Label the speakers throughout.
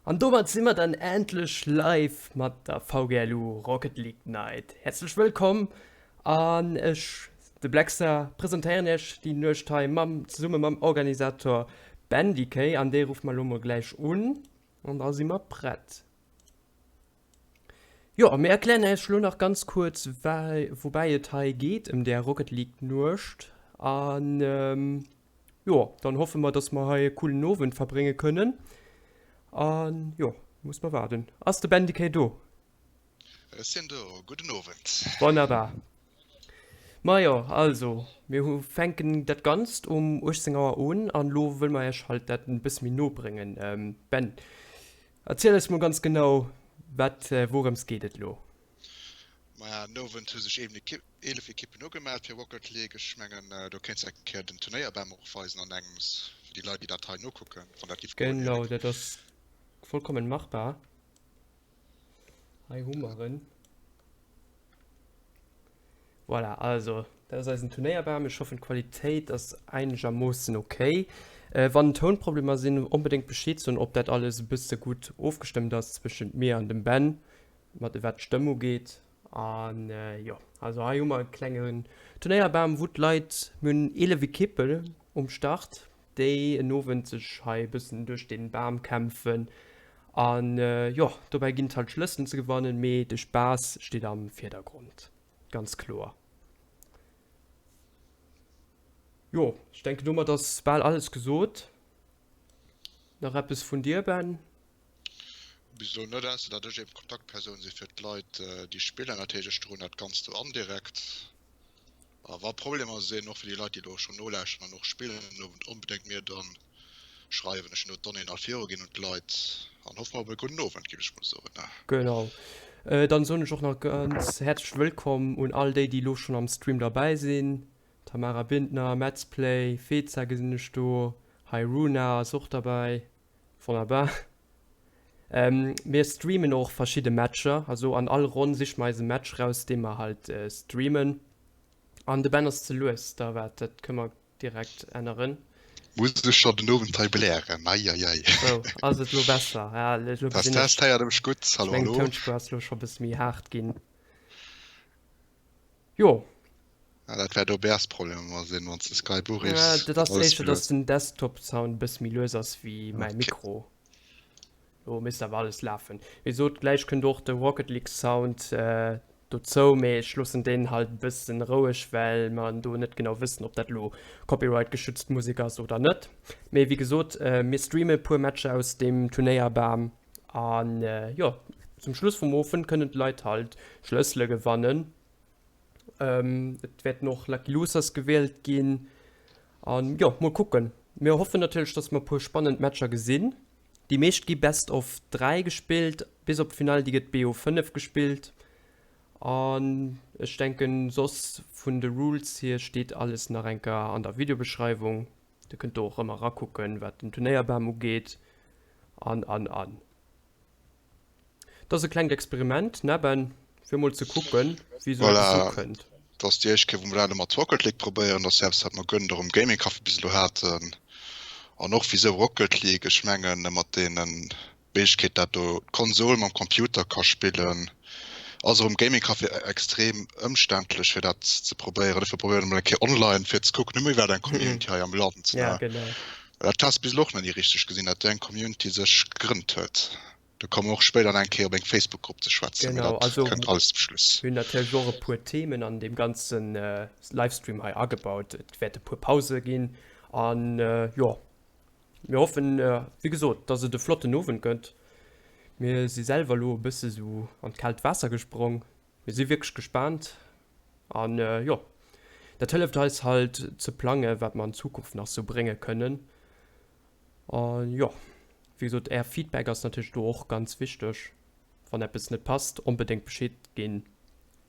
Speaker 1: An domat si mer dann endlech live mat der VGLU Rocket League Night. Häerzlech wëllkomm an ech, de Blackstar, presentéieren iech déi Nuecht hei mam, zesumme mam Organisator Ben DK an dee ruffe mer elo mol gläich un an da si mer prett. Jo, mir erklären iech elo nach ganz kuerz woubäi et hei geet ëm där Rocket League Nuecht an jo, dann hoffe mer, dass mer hei e coolen Owend verbrénge kënnen an jo, muss mer waarden. Ass de Ben DK do?
Speaker 2: Ech sinn do, gudden Owend.
Speaker 1: Wonnerbar. Majo, also mir hu fänken dat Ganzt um 18 Auer un an elo wëlle mer iech halt dat e bësse méi no bréngen. Ben, Erziel eis mol ganz genau, wat, wourëms geet et lo?
Speaker 2: Maja, den Owend hu sech eben 11 Ekippen ugemellt fir Rocket League. Ech mengen, do kéints eng Kéier den Turnéierbam och weisen an engems, fir déi Leit, déi dat hei nokucken, wann dat giff
Speaker 1: goen, Genau, Eric. dat ass vollkommen machbar. Hei hu mer en. Voilà, also dat ass eisen Turnéierbam. Ech hoffen d'Qualitéit ass einegermoossen ok. Wann Tounproblemer sinn, onbedéngt Bescheed soen, ob dat alles e bësse gutt ofgestëmmt ass zwëschent mir an dem Ben, mat wat d'Stëmm ugeet. An jo, also hei hu mer e klengen Turnéierbam, wou d'Leit, mir hunn 11 Ekippen um Start, déi en Owend sech hei e bëssen duerch den Bam kämpfen an jo, dobäi ginn et halt Schlësselen ze gewannen, mee de Spaass steet am Virdergrond, ganz kloer. Jo, ech denken domat ass bal alles gesot. Nach eppes vun dir Ben?
Speaker 2: Bis elo net, ausser dat ech eben d'Kontaktpersoun si fir d'Leit déi spillen. Dat heescht ech droen dat Ganzt do an direkt. A wa Problemer sinn, och fir déi Leit, déi elo schonn nolauschteren an och spillen den Owend, onbedéngt mir dann schreiwen. Ech hunn elo d'Donnéeën all viruginn un d'Leit an hoffe mer op e gudden Owend, géif ech mol soen.
Speaker 1: Genau. Dann soen ech och nach ganz häerzlech wëllkomm un all déi, déi elo schonn am Stream derbäi sinn, Tamara Bintner, Metzplay, Feza gesinn ech do, Hyruna ass och derbäi, wonnerbar. Mir streamen och verschidde Matcher, also an all Ronn siche mer eis e Match raus, dee mer halt streamen. An de Ben ass ze lues, da wat, dat kënne mer direkt änneren.
Speaker 2: Muss ech scho den Owend hei blären, eieiei.
Speaker 1: Sou, ass et lo besser? Ja, elo
Speaker 2: Test, gesinn ech, test, héiert e mech gutt?
Speaker 1: Hallo, meng hallo. Tounspuer ass lo scho bësse méi haart ginn. Jo.
Speaker 2: Ah, dat wäert OBS-Problemer sinn, wann s de Skype uriffs.
Speaker 1: Dat ass éischter, dass den Desktop-Sound e bësse méi lues ass wéi mäi Mikro. Lo misst awer alles lafen. Wéi gesot, gläich kënnt och de Rocket League Sound dozou, mee ech loossen deen halt e bëssen roueg, well mer do net genau wëssen, ob dat elo Copyright geschützt Musek ass oder net. Mee wéi gesot, mir streame e puer Matcher aus deem Turnéierbam an jo, zum Schluss vum Owend kënnen d'Leit halt Schlëssele gewannen. Et wäerten och Lucky Losers gewielt ginn. An jo, mol kucken. Mir hoffen natierlech, dass mer e puer spannend Matcher gesinn. Déi meescht gi Best of 3 gespillt, bis op d'Finall, déi gëtt BO 5 gespillt. An ech denken, soss vun de Rules hier steet alles nach eng Kéier an der Videobeschreiwung. Dir kënnt do och ëmmer erakucken, wat den Turnéierbam ugeet an an an. Dat ass e klengt Experiment, ne Ben? Fir mol ze kucken, wéi esou eppes
Speaker 2: Voilà, ukënnt. dat ass déi éischt Kéier, wou mer dat elo mat Rocket League probéieren. Dat ass eppes, wat mer guer net och um Gaming Café bis elo haten. An och wisou Rocket League? Ech mengen, mat deene Méiglechkeet, dat do d'Konsol mam Computer ka spillen, ass och um Gaming Café extrem ëmständlech, fir dat ze probéieren. Dofir probéiere mer emol eng Kéier online, fir ze kucken, hu mir iwwerhaapt eng Community hei am Land,
Speaker 1: ne? Ja, genau.
Speaker 2: Dat has bis elo och nach ni richteg gesinn, dat do eng Community sech gegrënnt huet. Do komme mer och spéider nach eng Kéier op eng Facebook-Grupp ze schwätzen, mee
Speaker 1: Genau, dat also kënnt alles zum Schluss. mir hunn natierlech och e puer Themen an deem ganze Livestream hei agebaut. Et wäert e puer Pause ginn an jo, mir hoffen, wéi gesot, dass et e flotten Owend gëtt. Mir si selwer elo e bësse sou an d'kaalt Waasser gesprong. Mir si wierklech gespaant an jo, dat hëlleft eis halt ze plange wat mer an Zukunft nach sou brénge kënnen. An jo, wéi gesot, är Feedback ass natierlech do och ganz wichteg. Wann eppes net passt, onbedéngt Bescheed ginn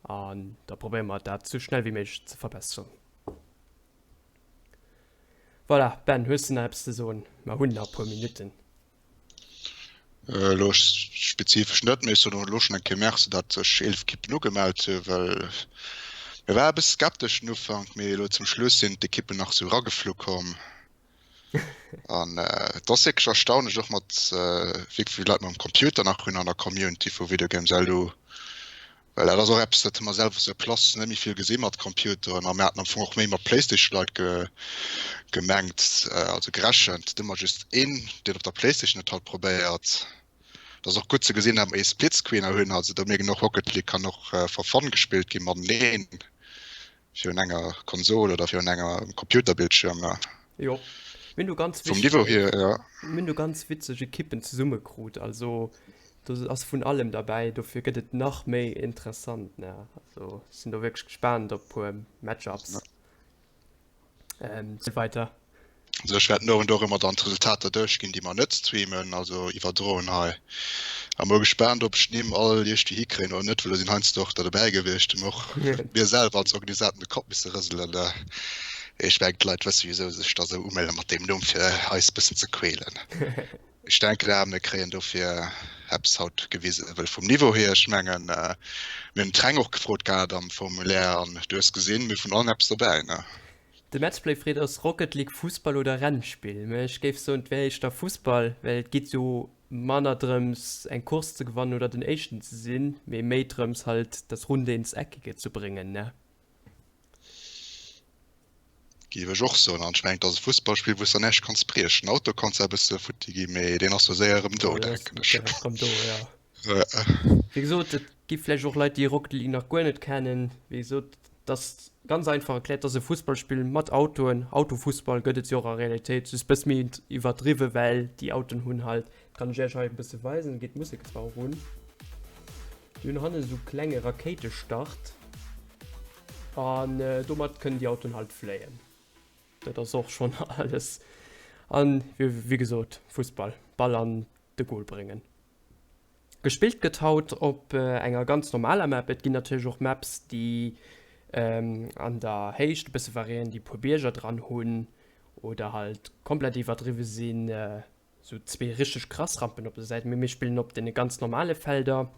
Speaker 1: an da probéiere mer dat sou schnell wéi méiglech ze verbesseren. Voilà, Ben, hues de nach eppes ze soen? Mer hunn nach e puer Minutten.
Speaker 2: Elo spezifesch net, mee ech soen och elo schonn eng Kéier Merci, datt sech 11 Ekippen ugemellt hunn, well mir ware e bësse skeptesch den Ufank, mee elo zum Schluss sinn d'Ekippen nach esou erageflu komm. An et ass wierklech erstaunlech, och mat wéi vill Leit mer um Computer nach hunn an der Community vu Video Games LU. Well dat ass och eppes, dat hu mer selwer sur place net méi vill gesi mat Computeren. A mir haten am Fong och méi mat Playstation-Leit ge gemengt, also gerechent. Do hu mer just een, deen op der Playstation et halt probéiert. Et ass och gutt ze gesinn, datt mer ee Splitscreener hunn. Also do mierkt een och, Rocket League kann och for fun gespillt gi mateneen virun enger Konsol oder virun enger Computerbildschirm.
Speaker 1: Jo, mir hunn do ganz
Speaker 2: Vum Niveau hier, ja.
Speaker 1: Mir hunn do ganz witzeg Ekippen zesummekrut. Also do ass vun allem derbäi. Dofir gëtt et nach méi interessant, ne? Also ech sinn do wierklech gespaant op puer Matchups. Ähm, sou weiter.
Speaker 2: Also ech wäert no und och ëmmer dann d'Resultater duerchginn, déi mer net streamen, also iwwerdroen hei. A mol gespaant, ob ech d'Nimm all iergendwéi hikréien oder net, well do sinn heiansdo och der dobäi gewiescht, déi mer och mir selwer als Organisaten de Kapp misse rëselen. Ech mengen, d'Leit wësse wisou se sech da sou umelle mat deem Numm, fir eis bëssen ze quälen. Ech denken awer, mir kréien dofir eppes haut gewisen, well vum Niveau hier, ech mengen, mir hunn d'Reng och gefrot gehat am Formulaire an du hues gesinn, mir hu vun allem eppes dobäi, ne?
Speaker 1: De Matchplay freet, Ass Rocket League Fussball oder Rennspill? Mä ech géif soen, et wär éischter Fussball, well et geet jo manner drëms, eng Course ze gewannen oder den Éischten ze sinn, mee méi drëms, halt das Runde ins Eckige ze bréngen, ne?
Speaker 2: Géif ech och soen. An ech mengen, et ass e Fussballspill, wou s de näischt kanns briechen. Auto kanns zwar e bësse futti ginn, mee deen ass jo séier erëm do, denken ech.
Speaker 1: Direkt erëm do, jo. Wéi gesot, et gi vläicht och Leit, déi Rocket League nach guer net kennen. Wéi gesot, et ass ganz einfach erkläert, et ass e Fussballspill mat Autoen. Autofussball gëtt et jo och a Realitéit, just bësse méi iwwerdriwwe, well déi Autoen hunn halt, kann ech iech hei e bësse weisen, geet d'Musek zwar och un, déi hunn hannen esou klenge Rakéitestart. An domat kënnen déi Autoen halt fléien. Dat ass och schonn alles. An wéi gesot, Fussball, Ball an de Goal bréngen. Gespillt gëtt haut op enger ganz normaler Map. Et ginn natierlech och Maps, déi an der Héicht e bësse variéieren, déi e puer Bierger dran hunn oder halt komplett iwwerdriwwe sinn, esou zwee richteg krass Rampen op der Säit. Mee mir spillen op deene ganz normale Felder.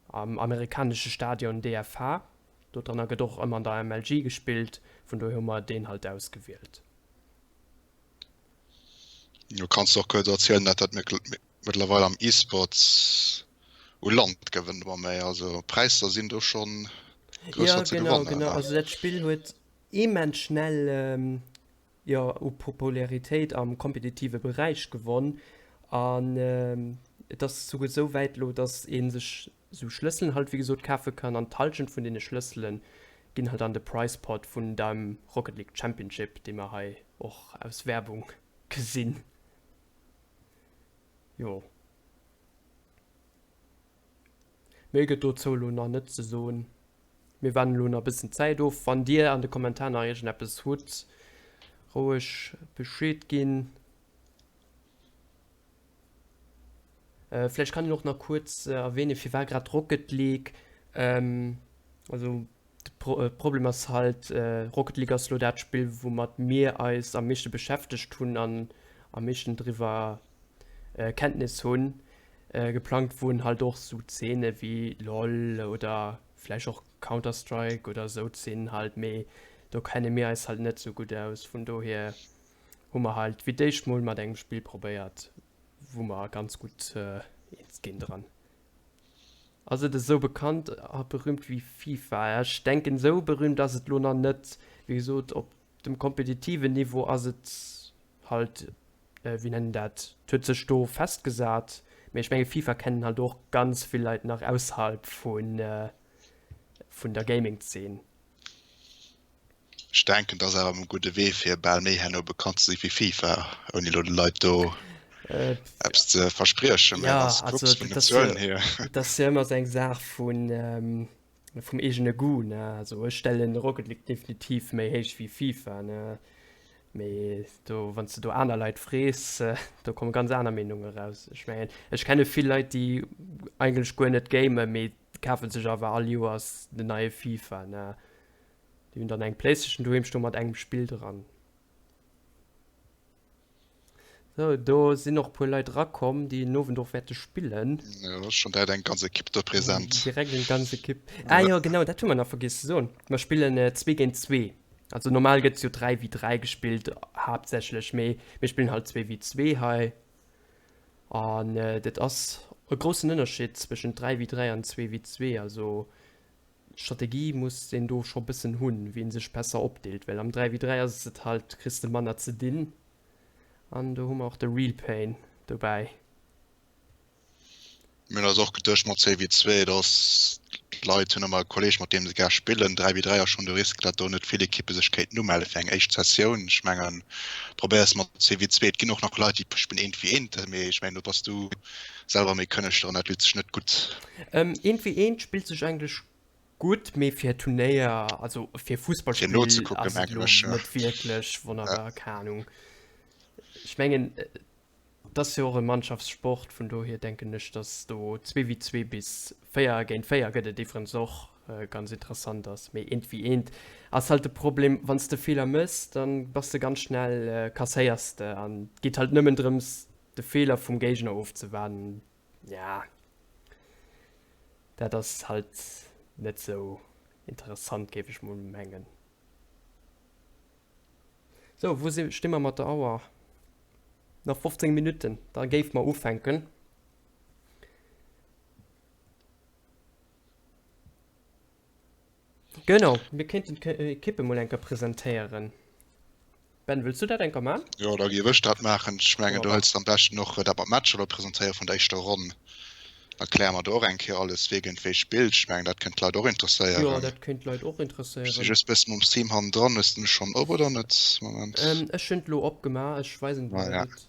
Speaker 1: Am amerikanesche Stadion DFH, do dranner gëtt och ëmmer an der MLG gespillt, vun dohier hu mer deen halt ausgewielt.
Speaker 2: Du kanns och kuerz erzielen, dat dat mëttlerweil am E-Sports u Land gewënnt ëmmer méi, also Präisser sinn do schonn
Speaker 1: grouss wat ze gewannen. Jo genau, genau, also dat Spill huet immens schnell jo u Popularitéit am kompetitive Beräich gewonn an et ass souguer esou wäit elo, dass ee sech esou Schlësselen halt wéi gesot kafe kann an d'Hallschent vun deene Schlëssele ginn halt an de Prize Pot vun dem Rocket League Championship, dee mer hei och aus Werbung gesinn. Jo. Méi gëtt dozou elo nach net ze soen. Mir waarden elo nach e bëssen Zäit of. Wann dir an de Kommentaren nach iergendeppes hutt, roueg Bescheed ginn. Vläicht kann een och nach kuerz erwähnen, firwat grad Rocket League. Also de Problem ass halt, Rocket League ass elo dat Spill, woumat mir eis am meeschte beschäftegt hunn an am meeschten driwwer Kenntnis hunn. Geplangt wurden halt och sou Zeene wéi LOL oder vläicht och Counter Strike oder sou Zeenen halt, mee do kenne mir eis halt net sou gutt aus. Vun dohier hu mer halt fir d'éischt mol mat engem Spill probéiert, wou mer ganz gutt eens ginn dran. Ass et esou bekannt a berühmt wéi FIFA? Ech denken esou berühmt ass et lo nach net. Wéi gesot op dem kompetitiven Niveau ass et halt, wéi nennen dat, et huet sech do festgesat, mee ech menge FIFA kennen halt och ganz vill Leit nach ausserhalb vun vun der Gaming-Zeen.
Speaker 2: Ech denken, et ass awer um gudde Wee fir bal méi herno bekannt ze si wéi FIFA, ouni elo de Leit do eppes ze verspriechen, mä wann s de kucks vun den Zuelen hier.
Speaker 1: Et ass jo ëmmer esou eng Saach vun vum eegene Goût, ne? Also ech stellen Rocket League definitiv méi héich wéi FIFA, ne? Mee do, wann s de do aner Leit frees, do komme ganz aner Meenunge raus. Ech mengen, ech kenne vill Leit, déi eigentlech guer net gamen, mee kafe sech awer all Joers den neie FIFA, ne? Déi hunn dann eng Playstation doheem stoe mat engem Spill dran. Sou, do sinn och e puer Leit erakomm, déi den Owend och wäerte spillen.
Speaker 2: Jo, ass schonn direkt eng ganz Ekipp do present.
Speaker 1: Direkt eng ganz Ekipp. Ah jo, genau, dat hu mer nach vergiess ze soen. Mer spillen 2 géint 2. Also normal gëtt jo 3 ewéi 3 gespillt haaptsächlech, mee mir spillen halt 2 ewéi 2 hei. An dat ass e groussen Ënnerscheed zwëschent 3 ewéi 3 an 2 ewéi 2. Also Strategie muss een do scho bëssen hunn, wéi een sech besser opdeelt, well am 3 ewéi 3 ass et halt, kriss de manner ze dinn. An do hu mer och de Real Pain dobäi.
Speaker 2: Mir hunn eis och geduecht mat 2v2, dass d'Leit hunn ëmmer e Kolleeg mat deem se gär spillen. 3v3 ass schonn de Risk, dat do net vill Ekippe sech kéinten umelle fir eng éischt Sessioun. Ech mengen, probéiers mat 2v2. Et ginn och nach Leit, déi spillen eent wéi eent, mee ech mengen do bass du selwer méi kënneg dran, dat spillt sech net gutt.
Speaker 1: Eent wéi eent spillt sech eigentlech gutt, mee fir Turnéier, also fir
Speaker 2: Fir
Speaker 1: Fussballspill
Speaker 2: nozekucken,
Speaker 1: ass et
Speaker 2: mengen
Speaker 1: elo
Speaker 2: ech.
Speaker 1: net wierklech wonnerbar, keng Ahnung. Ech mengen, Et ass jo och e Mannschaftssport, vun dohier denken ech, dass do 2 wéi 2 bis 4 géint 4 gëtt et iwwerens och ganz interessant ass. Mee eent wéi eent ass halt de Problem, wann s de Feeler méchs, dann bass de ganz schnell, kasséiers de an et geet halt nëmmen drëms de Feeler vum Géigner ofzewaarden. Ja, dat ass halt net sou interessant, géif ech mol mengen. Sou, wou si sti mer mat der Auer? Nach 15 Minutten, da géife mer ufänken. Genau, mir kéinten d'Ekippe mol eng Kéier presentéieren. Ben, wëlls du dat eng Kéier man?
Speaker 2: Jo, da géif ech dat maachen. Ech mengen, du hëls am beschten och dat mat Matcher elo presentéiere vun der éischter Ronn. Da kläre mer do och eng Kéier alles, wee géint wee spillt. Ech mengen, dat kéint d'Leit och interesséieren.
Speaker 1: Jo, dat kéint d'Leit och interesséieren.
Speaker 2: Ech si just bëssen mam Stream hannendran. Hues de en schonn op oder net? Moment.
Speaker 1: Ech hunn et elo opgemaach. Ech weisen et
Speaker 2: mol net.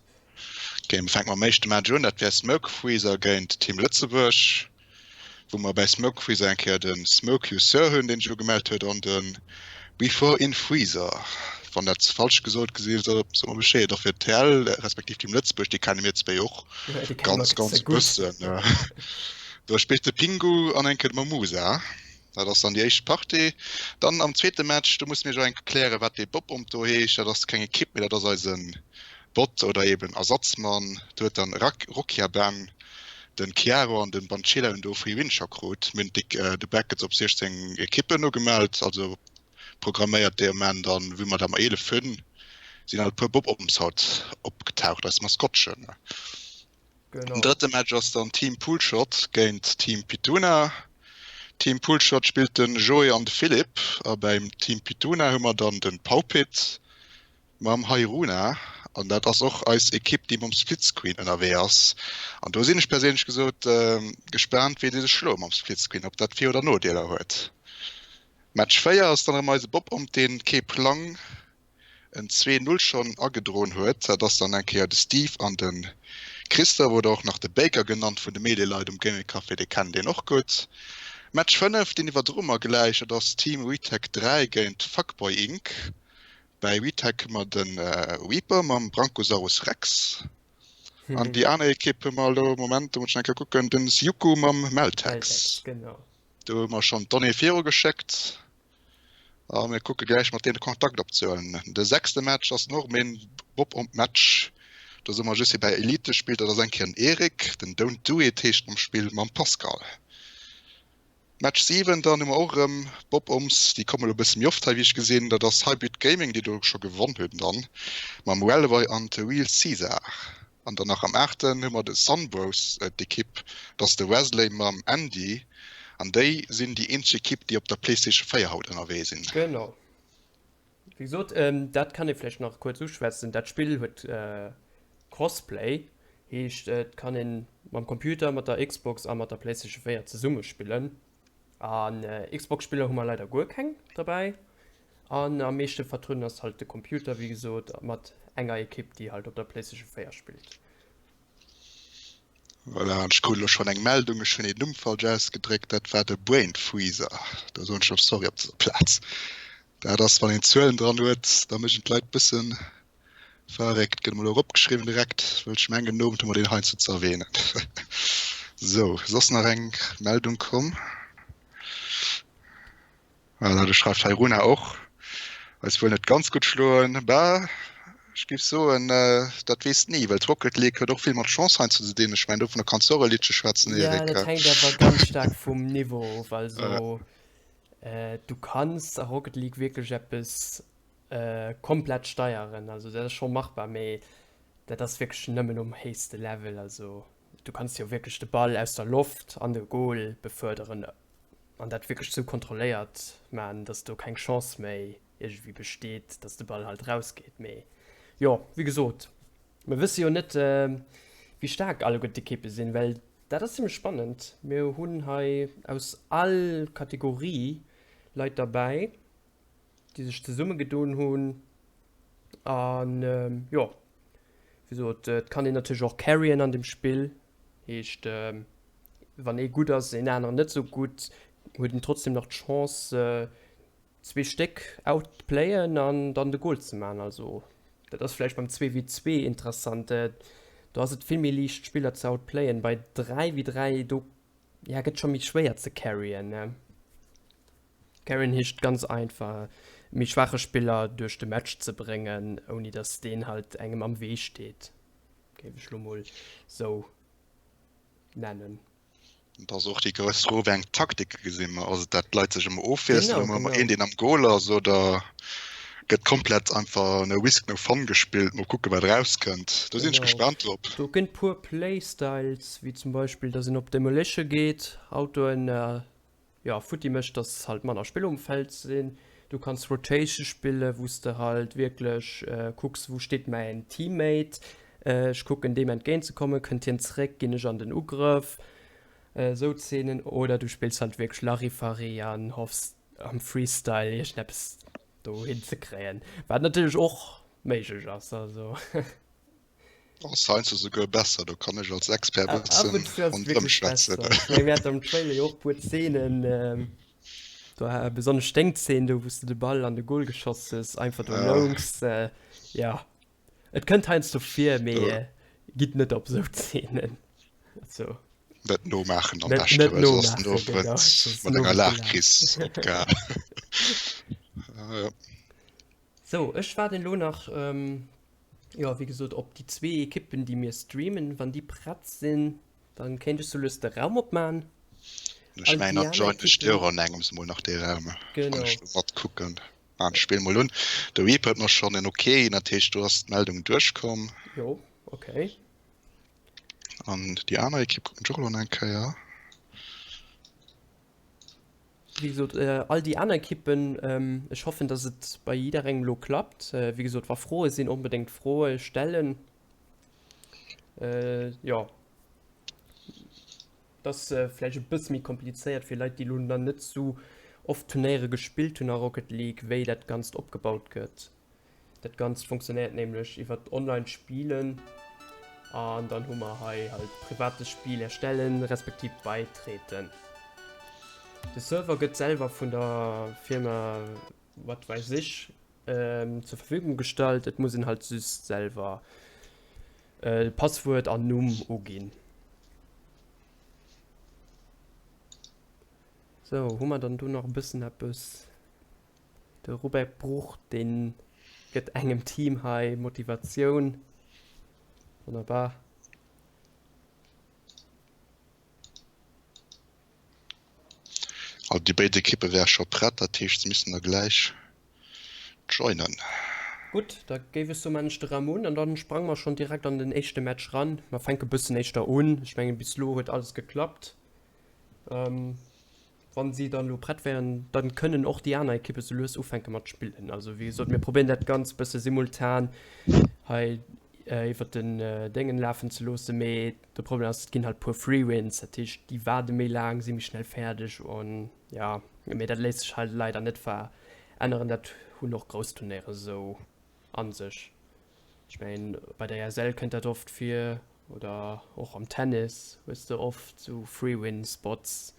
Speaker 2: Ok, mir fänke mam éischte Match un. Dat wär Smoke Freezer géint Team Lëtzebuerg. Wou mer bäi Smoke Freezer eng Kéier de Smoke You Sir hunn, deen sech ugemellt huet, an de Before in Freezer. Wann dat falsch gesot gesi so mer Bescheed. Och fir TL respektiv Team Lëtzebuerg, déi kenne mir zwéi och ganz ganz bëssen. Do spillt de Pingu an eng Kéier de Mamusa. Dat ass dann déi éischt Partie. Dann am zweete Match, do musse mir jo eng Kéier klären, wat dee Bob-Omb do heescht. Dat ass keng Ekipp, mee dat ass eisen Bot oder eben Ersatzmann. Do huet dann Rokia Ben den Chiaro an den Banchela hunn do Free Win scho krut. Mir hunn de Brackets op 16 Ekippen ugemellt, also programméiert dee Ament an wou mer der mer 11 hunn, sinn alt e puer Bob-Ombs haut opgetaucht, eis Maskottchen. Den drëtte Match ass dann Team Poolshot géint Team Pituna. Team Poolshot spillt den Joé an de Philippe a beim Team Pituna hu mer dann den Paupit mam Hairuna an dat ass och eis Ekipp déi mam Splitscreen ënnerwee ass an do sinn ech perséinlech gesot gespaant wéi déi sech schloe mam Splitscreen, ob dat Vir oder Nodeeler huet. Match 4 ass dann erëm eise Bob Omb deen kee Plang en 2, 0 schonn agedroen huet. Dat ass dann eng Kéier de Steve an de Christophe oder och nach de Baker genannt vun de Melee-Leit um Gaming Café, dee kennen deen och gutt. Match 5 deen iwwerdroe mer gläich, dat ass Team WeTech 3 géint Fuckboy Inc. Bäi WeTech hu mer de Reaper mam Brankosaurus Rex an déi aner Ekipp hu mer elo, Moment, do muss ech eng Kéier kucken, den Syuku mam Meltex.
Speaker 1: Meltex, genau.
Speaker 2: Do hu mer schonn d'Donnée virugeschéckt a mir kucke gläich mat deene Kontakt opzehuelen. De sechste Match ass dann och erëm een Bob-Omb-Match. Do soe mer just, hie bäi Elite spillt, dat ass eng Kéier den Eric, den Don't Do It heescht am Spill mam Pascal. Match 7, dann hu mer och erëm Bob-Ombs, déi kommen elo e bësse méi oft hei wéi ech gesinn. Dat ass Hybrid Gaming, déi do scho gewonn hunn dann mam Wellroy an The Real Caesar. An dann nach am aachten hu mer de Sunbros, d'Ekipp, dat ass de Wesley mam Andy an déi sinn déi eenzeg Ekipp, déi op der PlayStation 4 haut ënnerwee sinn.
Speaker 1: Genau. Wéi gesot, dat kann ee vläicht nach kuerz uschwätzen, dat Spill huet Crossplay, heescht et kann ee mam Computer, mat der Xbox a mat der PlayStation 4 zesumme spillen. An Xbox-Spiller hu mer leider guer keng derbäi. An am meeschte vertrueden ass halt de Computer, wéi gesot, mat enger Ekipp, déi halt op der PlayStation 4 spillt.
Speaker 2: Voilà, an ech krut elo schonn eng Meldung, ech hunn een Numm falsch ausgedréckt, dat war de Brain Freezer. Da soen ech och Sorry op dëser Plaz. Dat ass, wann een Zuelen dran huet, da mécht een d'Leit bëssen verréckt. Gëtt emol eropgeschriwwen direkt, well ech mengen, den Owend hu mer deen heiansdo ze erwähnen. Sou, soss nach eng Meldung komm? Voilà, do schreift Hairuna och, eis wuel net ganz gutt schloen. Bah, ech géif soen, dat weess de ni, well d'Rocket League huet och vill mat Chance heiansdo ze dinn. Ech mengen, dovunner kanns du och e Liddche schwätzen,
Speaker 1: Ja,
Speaker 2: Eric.
Speaker 1: dat hänkt awer ganz staark vum Niveau of. Also. Du kanns a Rocket League wierklech eppes komplett steieren, also dat ass scho machbar, mee dat ass wierklech nëmmen um héchste Level. Also du kanns jo wierklech de Ball aus der Loft an de Goal beförderen an dat wierklech sou kontrolléiert man, dass do keng Chance méi iergendwéi besteet, dass de Ball halt rausgeet. Mee jo, wéi gesot, mir wësse jo net, wéi staark alleguer d'Ekippe sinn, well dat ass zimmlech spannend. Mir hunn hei aus all Kategorie Leit derbäi, déi sech zesummegedoen hunn. An jo, wéi gesot, et kann een natierlech och carryen an dem Spill. Heescht, wann ee gutt ass, een aneren net esou gutt, huet en trotzdem nach d'Chance, zwee Stéck outplayen an dann de Goal ze man. Also dat ass vläicht beim 2 wéi 2 interessant, do ass et vill méi liicht Spiller ze outplayen. Bei 3 wéi 3 do ja gëtt scho méi schwéier ze carryen ne. Carryen heescht ganz einfach méi schwaache Spiller duerch de Match ze bréngen ouni dass deen halt engem am Wee steet, géif ech lo mol sou nennen.
Speaker 2: Et ass och déi grouss Fro, wéi eng Taktike gesi mer? Ass et dat d'Leit sech ëmmer ofwiesselen, hu mer ëmmer een, deen am Goal ass, oder gëtt komplett einfach no risk no fun gespillt, mol kucke wat erauskënnt? Do sinn ech gespaant drop.
Speaker 1: Do gënn puer Playstyles, wéi zum Beispill, dass een op Demolition geet, Autoen jo futti mécht, dass halt manner Spiller um Feld sinn. Du kanns Rotation spillen, wou s de halt wierklech kucks, wou steet mäin Teammate, ech kucken deem entgéint ze kommen, kënnt hien zréck, ginn ech an den Ugrëff, esou Zeenen. Oder du spills halt wierklech Larifari an hoffs am Freestyle iergendeppes do hinzekréien, wat natierlech och méiglech ass, also.
Speaker 2: Ass heiansdo souguer besser, do kann ech als Expert e
Speaker 1: bëssen ronderëm schwätzen. Ech meng, mir haten am Trailer jo och e puer Zeenen, do besonnesch deng Zeen do, wou s de de Ball an de Goal geschoss hues, einfach do loungs. Jo, et kënnt heiansdo vir, mee gitt net op esou Zeenen.
Speaker 2: Also. Net nomaachen am beschten, well soss den Owend mat enger Laachkris opgehal.
Speaker 1: Sou, ech waarden elo nach, jo, wéi gesot, op déi zwee Ekippen, déi mir streamen. Wann déi prett sinn, dann kéint ech sou lues de Raum opman.
Speaker 2: Ech mengen, dann joinen ech dir och an engems mol nach dee Raum, wann ech do matkucken. Maan d'Spill mol un. De Reaper huet mer schonn en Ok ginn, dat heescht, do ass d'Meldung duerchkomm.
Speaker 1: Jo, ok.
Speaker 2: An déi aner Ekipp kucken ech och elo nach eng Kéier.
Speaker 1: Wéi gesot, all déi aner Ekippen, ech hoffen, dass et bei jidderengem elo klappt. Wéi gesot, wa Froe sinn, onbedéngt Froe stellen. Jo, et ass vläicht e bësse méi komplizéiert fir Leit, déi elo nach net esou oft Turnéiere gespillt hunn a Rocket League, wéi dat Ganzt opgebaut gëtt. Dat Ganzt funktionéiert nämlech iwwert online Spielen an dann hu mer hei halt privates Spiel erstellen respektiv beitreten. De Server gëtt selwer vun der Firma wat weiß ich ähm, zur Verfügung gestallt. Et muss een halt just selwer äh, Passwuert an Numm uginn. So, hu mer dann do nach e bëssen eppes? De Robert Bruch, dee gëtt engem Team hei Motivatioun. Wonnerbar.
Speaker 2: Also déi béid Ekippe wäre scho prett, dat heescht se missten da gläich joinen.
Speaker 1: Gutt, da géif ech soen, maan ech de Raum un an dann sprange mer schonn direkt an den éischte Match ran. Mer fänke bëssen éischter un. Ech mengen bis elo huet alles geklappt. Wann si dann elo prett wären, dann kënnen och déi aner Ekippe sou lues ufänke mat spillen. Also wéi gesot, mir probéieren dat Ganzt bësse simultan hei iwwert den Déngen lafen ze loossen, mee de Problem ass, et ginn halt puer Free Wins, dat heescht déi waarde méi laang, si méi schnell fäerdeg an ja, mee dat léisst sech halt leider net veränneren, dat hunn och grouss Turnéiere sou a sech. Ech mengen bei der ESL kënnt dat oft vir oder och am Tennis hues de oft sou Free-Win Spots.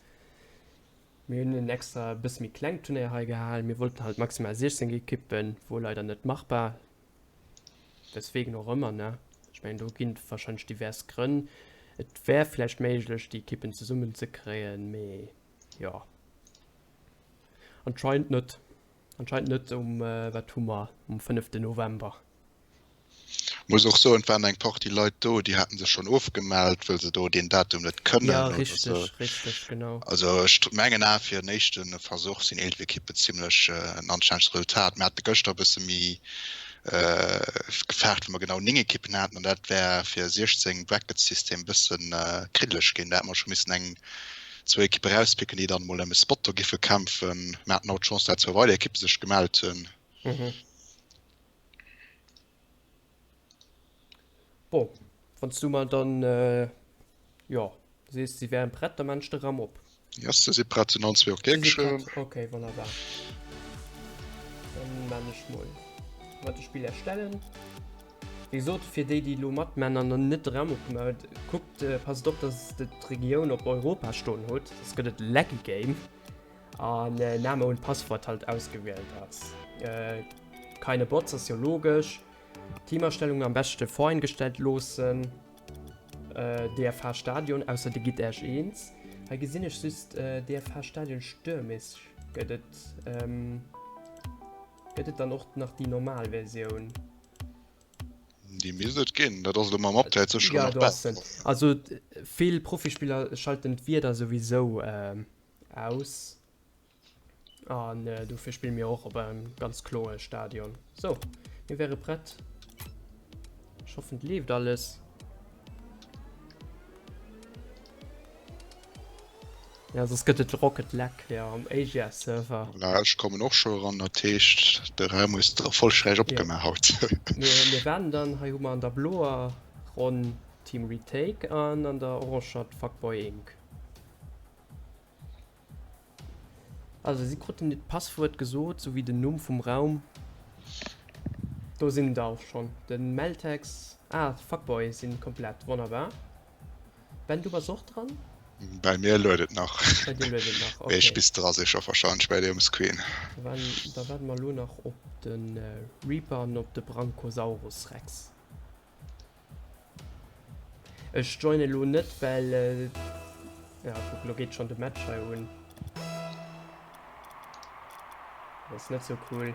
Speaker 1: Mir hunn en extra e bësse méi klengt Turnéier hei gehalen. Mir wollten halt maximal 16 Ekippen, wor leider net machbar, weswegen och ëmmer ne. Ech mengen do ginn et warscheinlech divers Grënn. Et wär vläicht méiglech déi Ekippen zesummen ze kréien, mee jo anscheinend net. Anscheinend net um, wat hu mer, um fënneften November.
Speaker 2: Muss och soen, et waren eng Partie Leit do, déi haten sech schonn ofgemellt, wëll se do deen Datum net kënnen
Speaker 1: Ja,
Speaker 2: oder
Speaker 1: richteg,
Speaker 2: sou.
Speaker 1: richteg, genau.
Speaker 2: Also ech mengen awer fir en éischte Versuch sinn 11 Ekippen zimlech en anstännegt Resultat. Mir hate gëschter e bësse méi gefaart, wou mer genau 9 Ekippen haten an dat wär fir 16 Bracketsystem e bësse kriddeleg ginn. Da hätte mer scho missen eng, zwou Ekippe rauspicken, déi dann emol ëm e Spot do giffe kämpfen. Mir haten och d'Chance, dat zwou weider Ekippe sech gemellt hunn.
Speaker 1: Bon, wann s du mer dann, jo, sees, si wären prett, da maan ech de Ram op.
Speaker 2: Yes, se si prett, sinn allen zwee ok
Speaker 1: Si si
Speaker 2: geschriwwen.
Speaker 1: prett, ok, wonnerbar. Dann maan ech mol mat de Spill erstellen. Wéi gesot, fir déi, déi elo matmaan an dann net de Ram opgemaach huet, kuckt, passt op, dass der d'Regioun op Europa stoen hutt, soss gëtt et laggy Game. An Name und Passwort halt ausgewielt ass. Keine Bots ass jo logesch. Teamastellungen am beschte voreingestellt loossen. DFH Stadion, ausser dir gitt Äech eens. Hei gesinn ech just DFH Stadion Stürmisch. Gëtt et gëtt et dann och nach déi normal Versioun?
Speaker 2: Déi misst et ginn. Dat ass elo mam Update sécher
Speaker 1: Ja,
Speaker 2: nach
Speaker 1: do ass
Speaker 2: besser.
Speaker 1: se. Also vill Profispiller schalten d'Wieder souwisou Aus. An dofir spille mir och op engem ganz kloe Stadion. Sou, mir wäre prett. Ech hoffen, et leeft alles. Ja, soss gëtt et Rocket Lag ja, am Asia Server.
Speaker 2: Voilà, ech kommen och scho eran, dat heescht, de Raum hues de erfollegräich opgemaach haut.
Speaker 1: Mir, mir waarden dann, hei hu mer an der bloer Ronn Team Retake an an der oranger d'Fuckboy Inc. Also si kruten d'Passwuert gesot, souwéi den Numm vum Raum. Do sinn der och schonn. De Meltex, ah Fuckboy sinn komplett. Wonnerbar. Ben, du bass och dran?
Speaker 2: Bei mir lued et nach.
Speaker 1: Bei dir lued et nach,
Speaker 2: Mee ech
Speaker 1: okay.
Speaker 2: bis dra si scho warscheinlech bei dir um Screen.
Speaker 1: Da da waarde mer elo nach op de Reaper an op de Brankosaurus Rex. Ech joinen elo net well ja kuck lo geet schon de Match hei un. Dat ass net sou cool.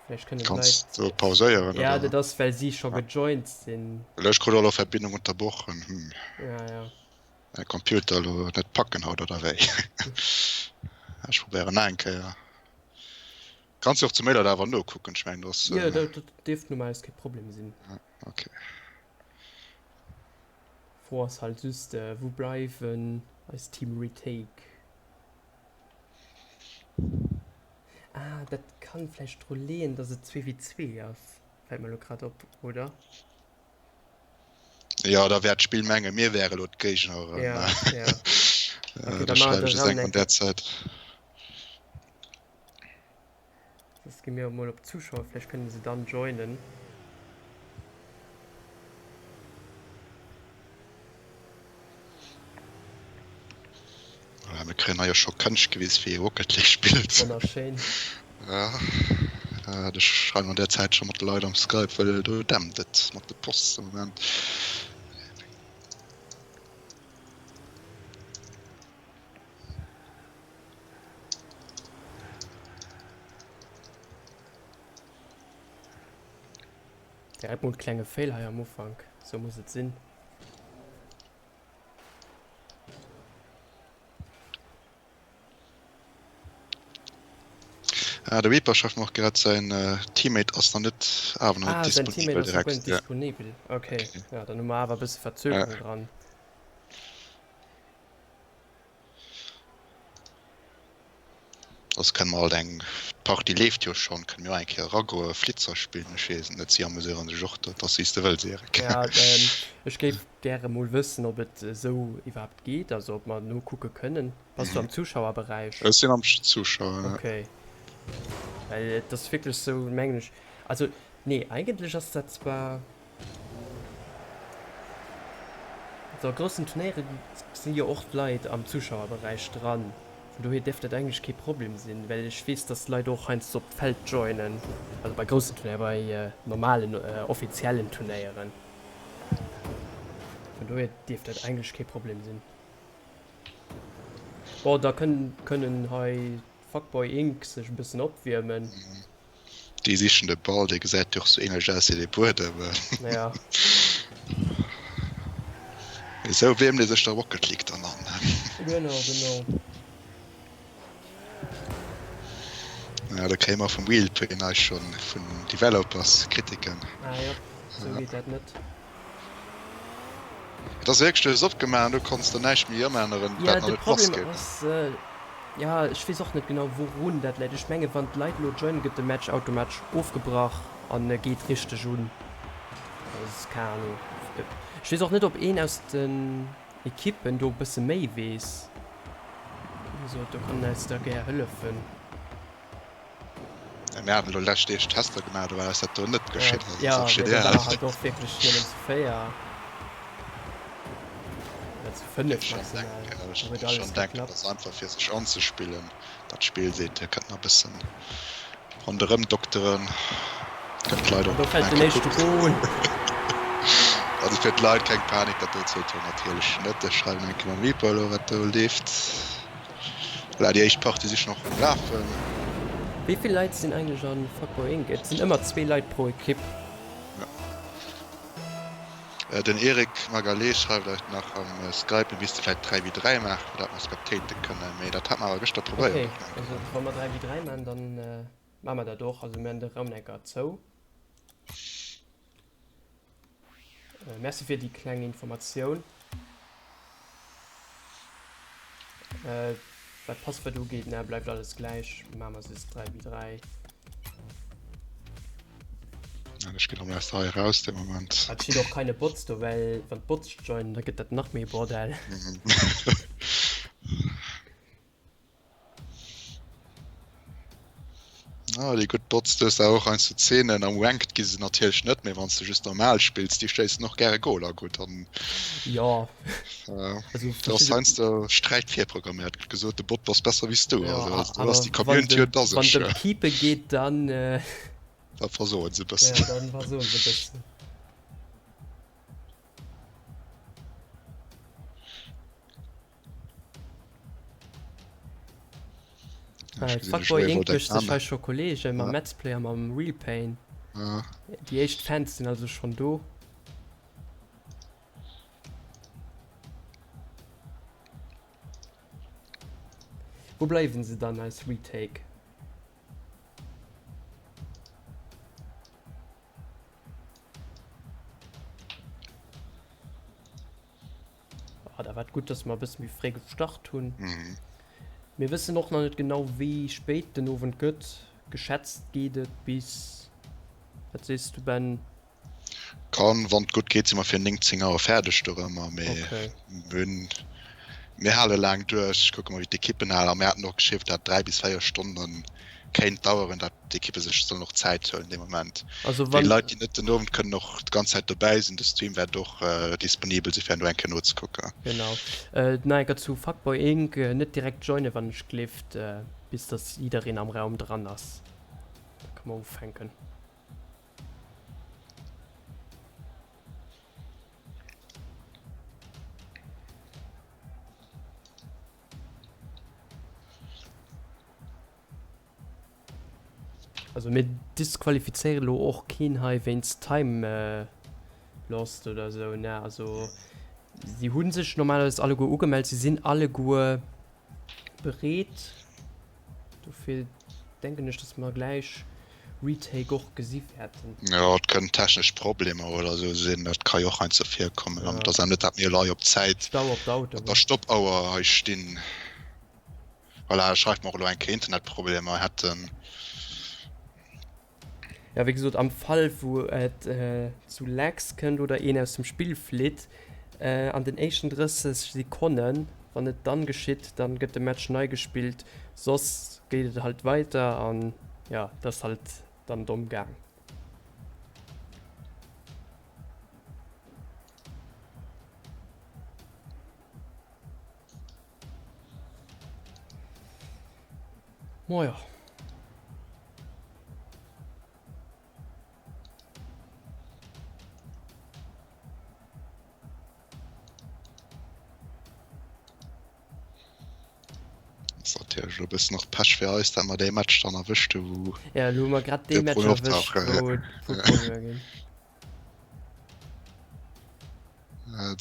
Speaker 1: Vläicht kënnen
Speaker 2: Kanns
Speaker 1: d'Leit
Speaker 2: du pauséieren
Speaker 1: Ja
Speaker 2: oder?
Speaker 1: dat ass well si scho gejoint sinn.
Speaker 2: Well ech krut och elo Verbindung unterbrochen. Hm.
Speaker 1: Ja ja.
Speaker 2: Mäi Computer elo net packen haut oder wéi? Ech probéieren nach eng Kéier. Kanns jo och zu Méi dat awer nokucken, ech mengen do ass.
Speaker 1: Jo, dat dierft normalerweis kee Problem sinn.
Speaker 2: Ok.
Speaker 1: Fro ass halt just, wou bleiwen eis Team Retake? Ah, dat kann vläicht dru leeën, dass et zwee wéi zwee ass, fält mer elo grad op, oder?
Speaker 2: Jo, da wäert d'Spill mengen, mir wäre elo d'Géigner.
Speaker 1: Ja, ja.
Speaker 2: Okay, da schreiwe ech es enk an där Zäit.
Speaker 1: Soss gi mir emol op d'Zuschauer, vläicht kënne se dann joinen.
Speaker 2: Voilà, mir kréien hei jo scho Kënscht gewis, wéi ee Rocket League spillt.
Speaker 1: Wonnerschéin.
Speaker 2: Ja, ech schreiwen an där Zäit scho mat de Leit am Skype, well do dämpt et mat de Posts am Moment.
Speaker 1: Direkt mol klenge Fail hei am Ufank, sou muss et sinn.
Speaker 2: Ah, de Reaper schreift mer och grad, säin Teammate ass nach net, awer nach net
Speaker 1: Ah, säin Teammate
Speaker 2: disponibel
Speaker 1: ass nach guer
Speaker 2: direkt.
Speaker 1: net disponibel. Okay,
Speaker 2: Okay.
Speaker 1: ja, dann hu mer awer e bësse
Speaker 2: Ja.
Speaker 1: Verzögerung dran.
Speaker 2: Soss kënne mer alt eng, d'Partie leeft jo schonn, kënne mir och eng Kéier eragoe Flitzer spillen, ech weess et net, si ameséiere sech och do, et ass wéi s de wëlls Eric.
Speaker 1: Ja, ech géif gäre mol wëssen, ob et esou iwwerhaapt geet, also ob mer nokucke kënnen. Bass du am Zuschauerberäich?
Speaker 2: Ech sinn am Zuschauer, ja.
Speaker 1: Okay, well et ass wierklech esou, mengen ech, also nee, eigentlech ass dat zwar. Also a groussen Turnéiere si jo och d'Leit am Zuschauerberäich dran, vun dohier dierft dat eigentlech kee Problem sinn, well ech weess, dass d'Leit och heiansdo op d'Feld joinen, also bei groussen Turnéieren, bei normalen offiziellen Turnéieren. Vun dohier dierft dat eigentlech kee Problem sinn. Bon, da kënnen hei d'Fuckboy Inc sech e bëssen opwiermen.
Speaker 2: Déi sichen de Ball, dee gesäit jo och sou ähnlech aus wéi de Buedem.
Speaker 1: Ja.
Speaker 2: Esou wiermt ee sech der Rocket League dann an.
Speaker 1: Genau, genau.
Speaker 2: Ja, da kréie mer vum Wheelpain eis schonn vun Developers Kritiken.
Speaker 1: Ah jop, sou geet dat net.
Speaker 2: Et ass wierklech, du hues opgemaach an du konns dann näischt méi ëmänneren,
Speaker 1: Ja, dat de nach net lass Problem geet. ass, ja, ech weess och net genau wourun dat läit. Ech menge wann d'Leit elo joinen, gëtt de Match automatesch ofgebrach an e geet richteg un. Also keng Ahnung. Ech weess och net ob een aus den Ekippen do e bësse méi weess. Wéi gesot, do kann eis da gär hëllefen.
Speaker 2: Ja, mir haten elo lescht Deeg Tester gemaach, do war eis dat do net geschitt.
Speaker 1: Also, ja, dat mee do war halt och wierklech nëmmen zu 4 oder zu 5 maximal.
Speaker 2: Ech huet alles schon denken, dat ass einfach fir sech anzespillen. Dat Spill seet, dir kënnt nach e bëssen ronderëm dokteren. Kënnt d'Leit
Speaker 1: och. Do fält den éischte Goal.
Speaker 2: Also fir d'Leit keng Panik, dat do zielt jo natierlech net. Ech schreiwen eng Kéier mam Reaper elo wat do leeft. Voilà, déi éischt Partie si schon och um Lafen.
Speaker 1: Wéi vill Leit sinn eigentlech an Fuckboy Inc? Et sinn ëmmer zwee Leit pro Ekipp.
Speaker 2: Ja. Den Eric Magalé schreift eis nach am Skype, mir misste vläit 3 vis 3 maachen, fir dat mer spectaten kënnen. Mee dat hat mer awer gëschter probéiert
Speaker 1: och nach. Okay, also wa mer 3 vis 3 maachen, dann maache mer dat och. Also mir han de Raum enker zou. Merci fir déi kleng Informatioun. Wat d'Passwuert ugeet, ne, bleift alles gläich. Maache mer just 3 vis 3.
Speaker 2: Ja, ech ginn am aus der Hei eraus de Moment.
Speaker 1: Et steet och keine Bots do, well wann d'Bots joinen, da gëtt dat nach méi Bordell.
Speaker 2: Ah, déi gutt Bots, du hues der och heiansdo Zeenen am Ranked gi se natierlech net, mee wann s de just normal spills, déi schéissen och gäre Goler gutt an
Speaker 1: Jo,
Speaker 2: äh, also do ass heiansdo Sträit virprogramméiert, gëtt gesot, de Bot bass besser wéi s du.
Speaker 1: Ja,
Speaker 2: Also, also do
Speaker 1: awer
Speaker 2: ass déi
Speaker 1: wann
Speaker 2: Community
Speaker 1: de
Speaker 2: huet a
Speaker 1: wann
Speaker 2: sech.
Speaker 1: et ëm d'Keepe geet, dann äh,
Speaker 2: Da versoen se e bëssen.
Speaker 1: ja, dann versoen se e bëssen. Äh, Fuckboy Inc. mécht sech hei scho Kollegen mam Metzplay a mam Real Pain.
Speaker 2: Ja.
Speaker 1: Déi éischt Fans sinn also schonn do. Wou bleiwen se dann, eis Retake? Ah, da war et gutt, dass mer e bësse méi fréi gestart hunn.
Speaker 2: Mhm.
Speaker 1: Mir wëssen och nach net genau, wéi spéit den Owend gëtt. Geschätzt geet et bis, wat sees du, Ben?
Speaker 2: Kann, wann et gutt geet, si mer fir 19 Auer fäerdeg dorëmmer, mee
Speaker 1: Okay.
Speaker 2: mir hunn, mir hale laang duerch, kucke mer, wéi d'Ekippen halen. A mir haten och geschriwwen, dat 3 bis 4 Stonne kéint daueren, dat d'Ekippe sech sollen och Zäit huelen dee Moment.
Speaker 1: Also
Speaker 2: Déi
Speaker 1: wann.
Speaker 2: Leit, déi net den Owend kënnen och d'ganz Zäit dobäi sinn, de Stream wäert och disponibel si fir herno eng Kéier nozekucken.
Speaker 1: Genau. Nach eng Kéier zu Fuckboy Inc. Net direkt joinen, wann ech gleeft, bis dass jiddereen am Raum dran ass. Da ka mer ufänken. Also mir disqualifizéieren elo och keen hei wéinst Time Lost oder esou, ne? Also si hu sech normalerweis alleguer ugemellt, si sinn alleguer bereet. Dofir denken ech, dass mer gläich Retake och gesi wäerten.
Speaker 2: Jo, et kënnen technesch Problemer oder esou sinn, dat ka jo och heiansdo virkommen. An et ass awer net, dat mir elo hei op d'Zäit
Speaker 1: Stau op der
Speaker 2: op der
Speaker 1: Autobunn.
Speaker 2: Stoppauer hei stinn. Voilà, schreift mer och elo eng Kéier Internetproblemer hätten.
Speaker 1: Ja, wéi gesot, am Fall wou et zu Lags kënnt oder een aus dem Spill flitt, an den éischten 30 Sekonnen, wann et dann geschitt, dann gëtt de Match nei gespillt, soss geet et halt weiter an ja, dat ass halt dann domm gaang. Moja.
Speaker 2: Ass natierlech elo e bëssen och Pech fir eis, dat mer dee Match dann erwëscht hu wou
Speaker 1: Ja, elo hu mer grad dee Match erwëscht, wou et Problemer ginn.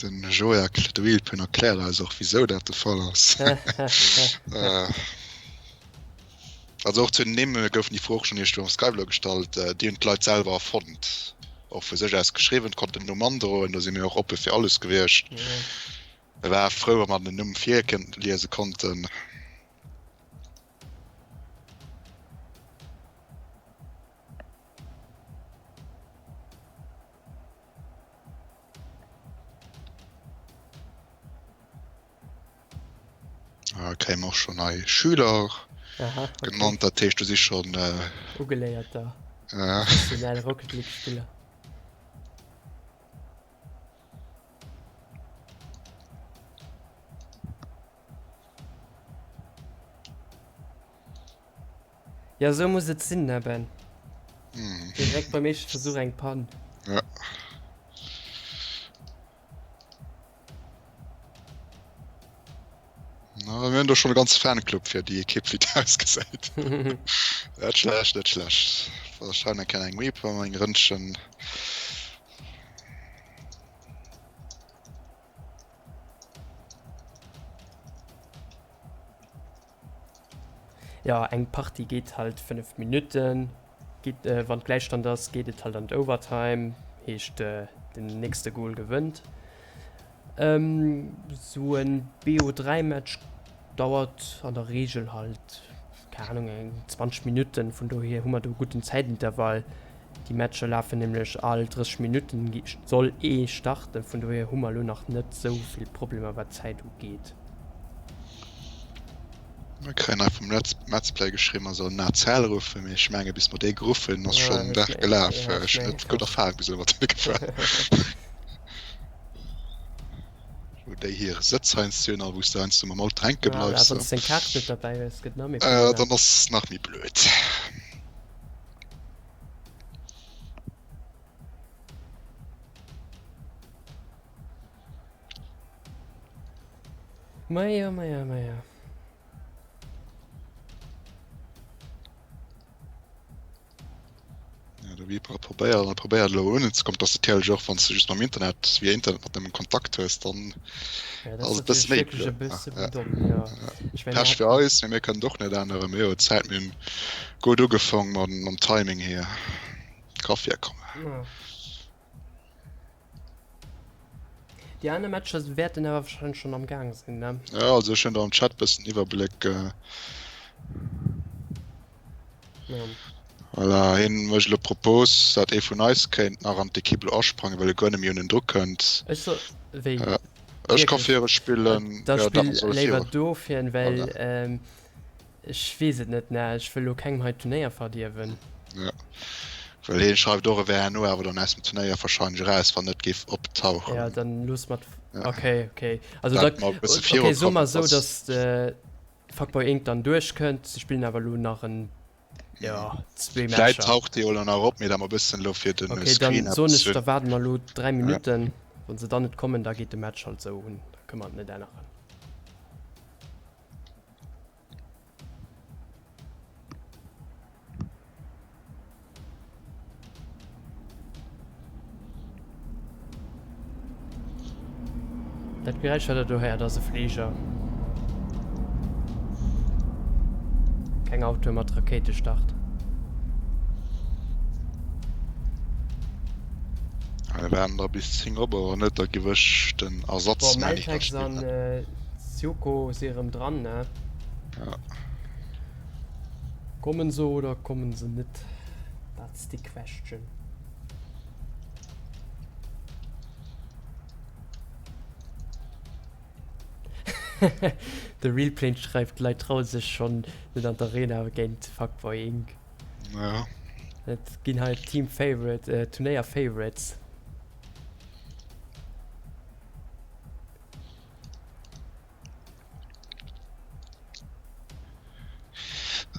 Speaker 2: Den Joerg, de Wheelpin, erkläert eis och wisou dat de Fall ass. Also och zu den Nimm goufen déi Fro och schonn iergendwou am Skype elo gestallt. Déi hunn d'Leit selwer erfonnt, och vu sech aus geschriwwen, konnten den Numm androen. Do si mir och oppe fir alles gewiescht. Mir ware frou, wa mer den Numm virliese konnten. Ah, kréie mer och schonn nei Schüler
Speaker 1: Aha, okay.
Speaker 2: genannt. Dat heescht, do si schonn.
Speaker 1: Ugeléierter, professionell Rocket League-Spiller. Ja, sou muss et sinn, ne Ben?
Speaker 2: Mm.
Speaker 1: Direkt beim éischte Versuch eng Pann.
Speaker 2: Ja. Na, mir hunn do schonn e ganze Fanclub fir déi Ekipp, wéi dat ausgesäit. Net schlecht, net schlecht. Wahrscheinlech eng Reaper, eng Rëndchen.
Speaker 1: Jo, eng Partie geet halt 5 Minutten. Geet, wann Gläichstand ass, geet et halt an d'Overtime, heescht den nächste Goal gewënnt. Sou en BO3-Match dauert an der Reegel halt, keng Ahnung, eng 20 Minutten. Vun dohier hu mer do e gudden Zäitintervall. Déi Matcher lafen nämlech all 30 Minutten, soll ee starten. Vun dohier hu mer elo nach net sou vill Problemer wat d'Zäit ugeet.
Speaker 2: Mir kréien hei vum Metzplay geschriwwen, mer sollen ACL ruffen, mee ech menge bis mer déi geruff hunn, ass schonn den Dag gelaf. Ech hunn net gutt Erfarung bis elo mat deene gefuer. Wou déi hire Sëtz heiansdo hunn a wou s de heiansdo mam Auto hänke bleifs.
Speaker 1: Wann s deng Kaart net derbäi hues, gëtt nach méi
Speaker 2: blöd. Dann ass nach méi blöd.
Speaker 1: Maja, maja, maja.
Speaker 2: Ja, de Reaper probéiert a probéiert elo un ze kommen. Dass natierlech och, wann s de just mam Internet, via Internet mat deem Kontakt hues, dann
Speaker 1: Ja, dat
Speaker 2: ass
Speaker 1: ass
Speaker 2: et bësse
Speaker 1: natierlech
Speaker 2: méi
Speaker 1: wierklech e
Speaker 2: blöd.
Speaker 1: bësse
Speaker 2: Ja,
Speaker 1: domm, ja. Ech mengen,
Speaker 2: Pech
Speaker 1: mir
Speaker 2: fir
Speaker 1: haten.
Speaker 2: eis, mee mir kënnen et och net änneren. Mir hu Zäit, mir hunn gutt ugefong mam, mam Timing hier. Ka virkommen.
Speaker 1: Ja. Déi aner Matcher wäerten awer wahrscheinlech schonn am Gaang sinn, ne?
Speaker 2: Ja, also ech hunn do am Chat bëssen Iwwerbléck.
Speaker 1: Ja.
Speaker 2: Voilà, hien mécht elo Propos, dat ee vun eis kéint nach an d'Ekipp elo asprangen, well e guer net méi un en dru kënnt.
Speaker 1: Ech so, wéi?
Speaker 2: Ja. Ech ka
Speaker 1: Wierklech?
Speaker 2: viru spillen,
Speaker 1: Da
Speaker 2: ja, dat
Speaker 1: spill
Speaker 2: mer solle
Speaker 1: léiwer
Speaker 2: viru.
Speaker 1: do virn, well
Speaker 2: Voilà.
Speaker 1: ähm, Ech weess et net, ne, ech wëll lo kengem hei d'Turnéier verdierwen.
Speaker 2: Ja, well hien schreift och, e wär herno awer dann aus dem Turnéier wahrscheinlech eraus, wann net géif
Speaker 1: Ja,
Speaker 2: optauchen.
Speaker 1: dann looss mer
Speaker 2: Ja.
Speaker 1: Okay, okay. Also da,
Speaker 2: Dat mer e bësse
Speaker 1: okay, soe
Speaker 2: virukommen,
Speaker 1: mer esou,
Speaker 2: dass.
Speaker 1: datt de Fuckboy Inc. Dann duerchkënnt. Se spillen awer elo nach en, jo, zwee
Speaker 2: Vläit
Speaker 1: Matcher.
Speaker 2: taucht dee jo elo nach op, mee dat mer e bëssen elo fir den
Speaker 1: Okay,
Speaker 2: Screen
Speaker 1: dann soen
Speaker 2: eppes
Speaker 1: ech, da
Speaker 2: hunn.
Speaker 1: waarde mer elo 3
Speaker 2: Ja.
Speaker 1: Minutten. Wann se dann net kommen, da geet de Match halt esou un. Da kënne mer et net änneren. Dat Geräisch wat der do héiert ass e Fliger. Keng Autoe mat Rakéitestart.
Speaker 2: Mir waren da bis 10 op, awer net, da giff ech den
Speaker 1: Bon,
Speaker 2: Ersatz Manny da
Speaker 1: Meltex an
Speaker 2: spillen.
Speaker 1: Syoko si erëm dran, ne?
Speaker 2: Ja.
Speaker 1: Kommen se oder kommen se net? That's the question. De Realplane schreift, d'Leit traue sech schonn net an d'Arena géint Fuckboy Inc.
Speaker 2: Ja.
Speaker 1: Et ginn hei Team Favorite, äh, Turnéier Favorites.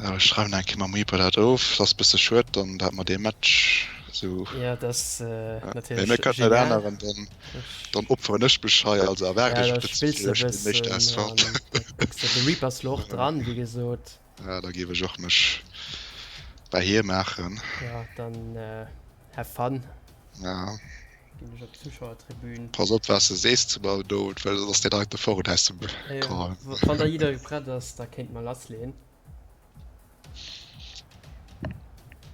Speaker 2: Ja, ech schreiwen eng Kéier mam Reaper dat of. Dat ass bësse schued dann, dat mer dee Match sou.
Speaker 1: Ja, dat ass
Speaker 2: Ja. Mee
Speaker 1: natierlech
Speaker 2: mir kënnen net
Speaker 1: genial.
Speaker 2: änneren, dann,
Speaker 1: Ech
Speaker 2: dann opferen ech mech hei, also erwaart
Speaker 1: Ja,
Speaker 2: ech
Speaker 1: da
Speaker 2: och net ze
Speaker 1: spills
Speaker 2: vill,
Speaker 1: de
Speaker 2: ech spillen
Speaker 1: bëssen
Speaker 2: éischter Asphalt.
Speaker 1: an da kucks de. De Reaper ass lo och dran, wéi gesot.
Speaker 2: Ja, da géif ech och mech bei hir maachen.
Speaker 1: Ja, dann have fun.
Speaker 2: Ja.
Speaker 1: Ginn ech op d'Zuschauertribün.
Speaker 2: Pass op wat s de sees zu mer do, well soss ass deen heite fort aus dem
Speaker 1: Call. Wann da jidderee prett ass, da kéinte mer lassleeën.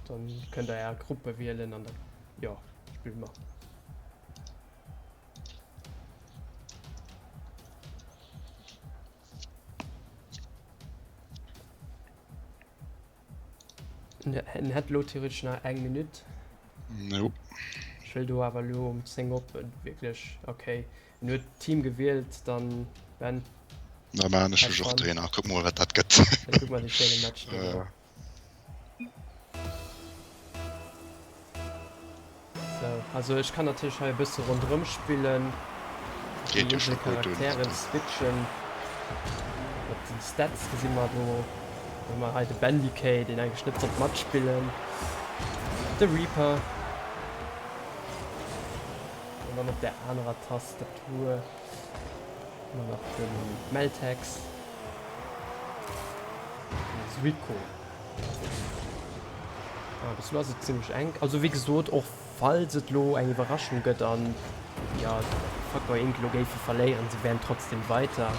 Speaker 1: Dann kënnt der är Gruppe wielen an da jo spille mer. En hätt lo theoretesch nach eng Minutt.
Speaker 2: Jo.
Speaker 1: Ech wëll do awer lo um 10 op wierklech okay. En huet d'Team gewielt, dann Ben.
Speaker 2: Da maachen ech mech och Trainer. Kuck mol wat dat gëtt.
Speaker 1: Dann kucke mer dee schéine Match do. Sou, also ech kann natierlech hei e bësse ronderëm spillen,
Speaker 2: déi eenzel
Speaker 1: Charakteren switchen. Mat den Stats gesi mer do, hu mer hei de Bandicay, deen eigentlech net sollt matspillen, de Reaper an dann op der anerer Tastatur hu mer nach de Meltex, den Suiko. Ah, bis elo ass et zimlech enk. Also wéi gesot, och falls et lo eng Iwwerraschung gëtt an jo Fuckboy Inc lo géife verléieren, se wären trotzdem weiter.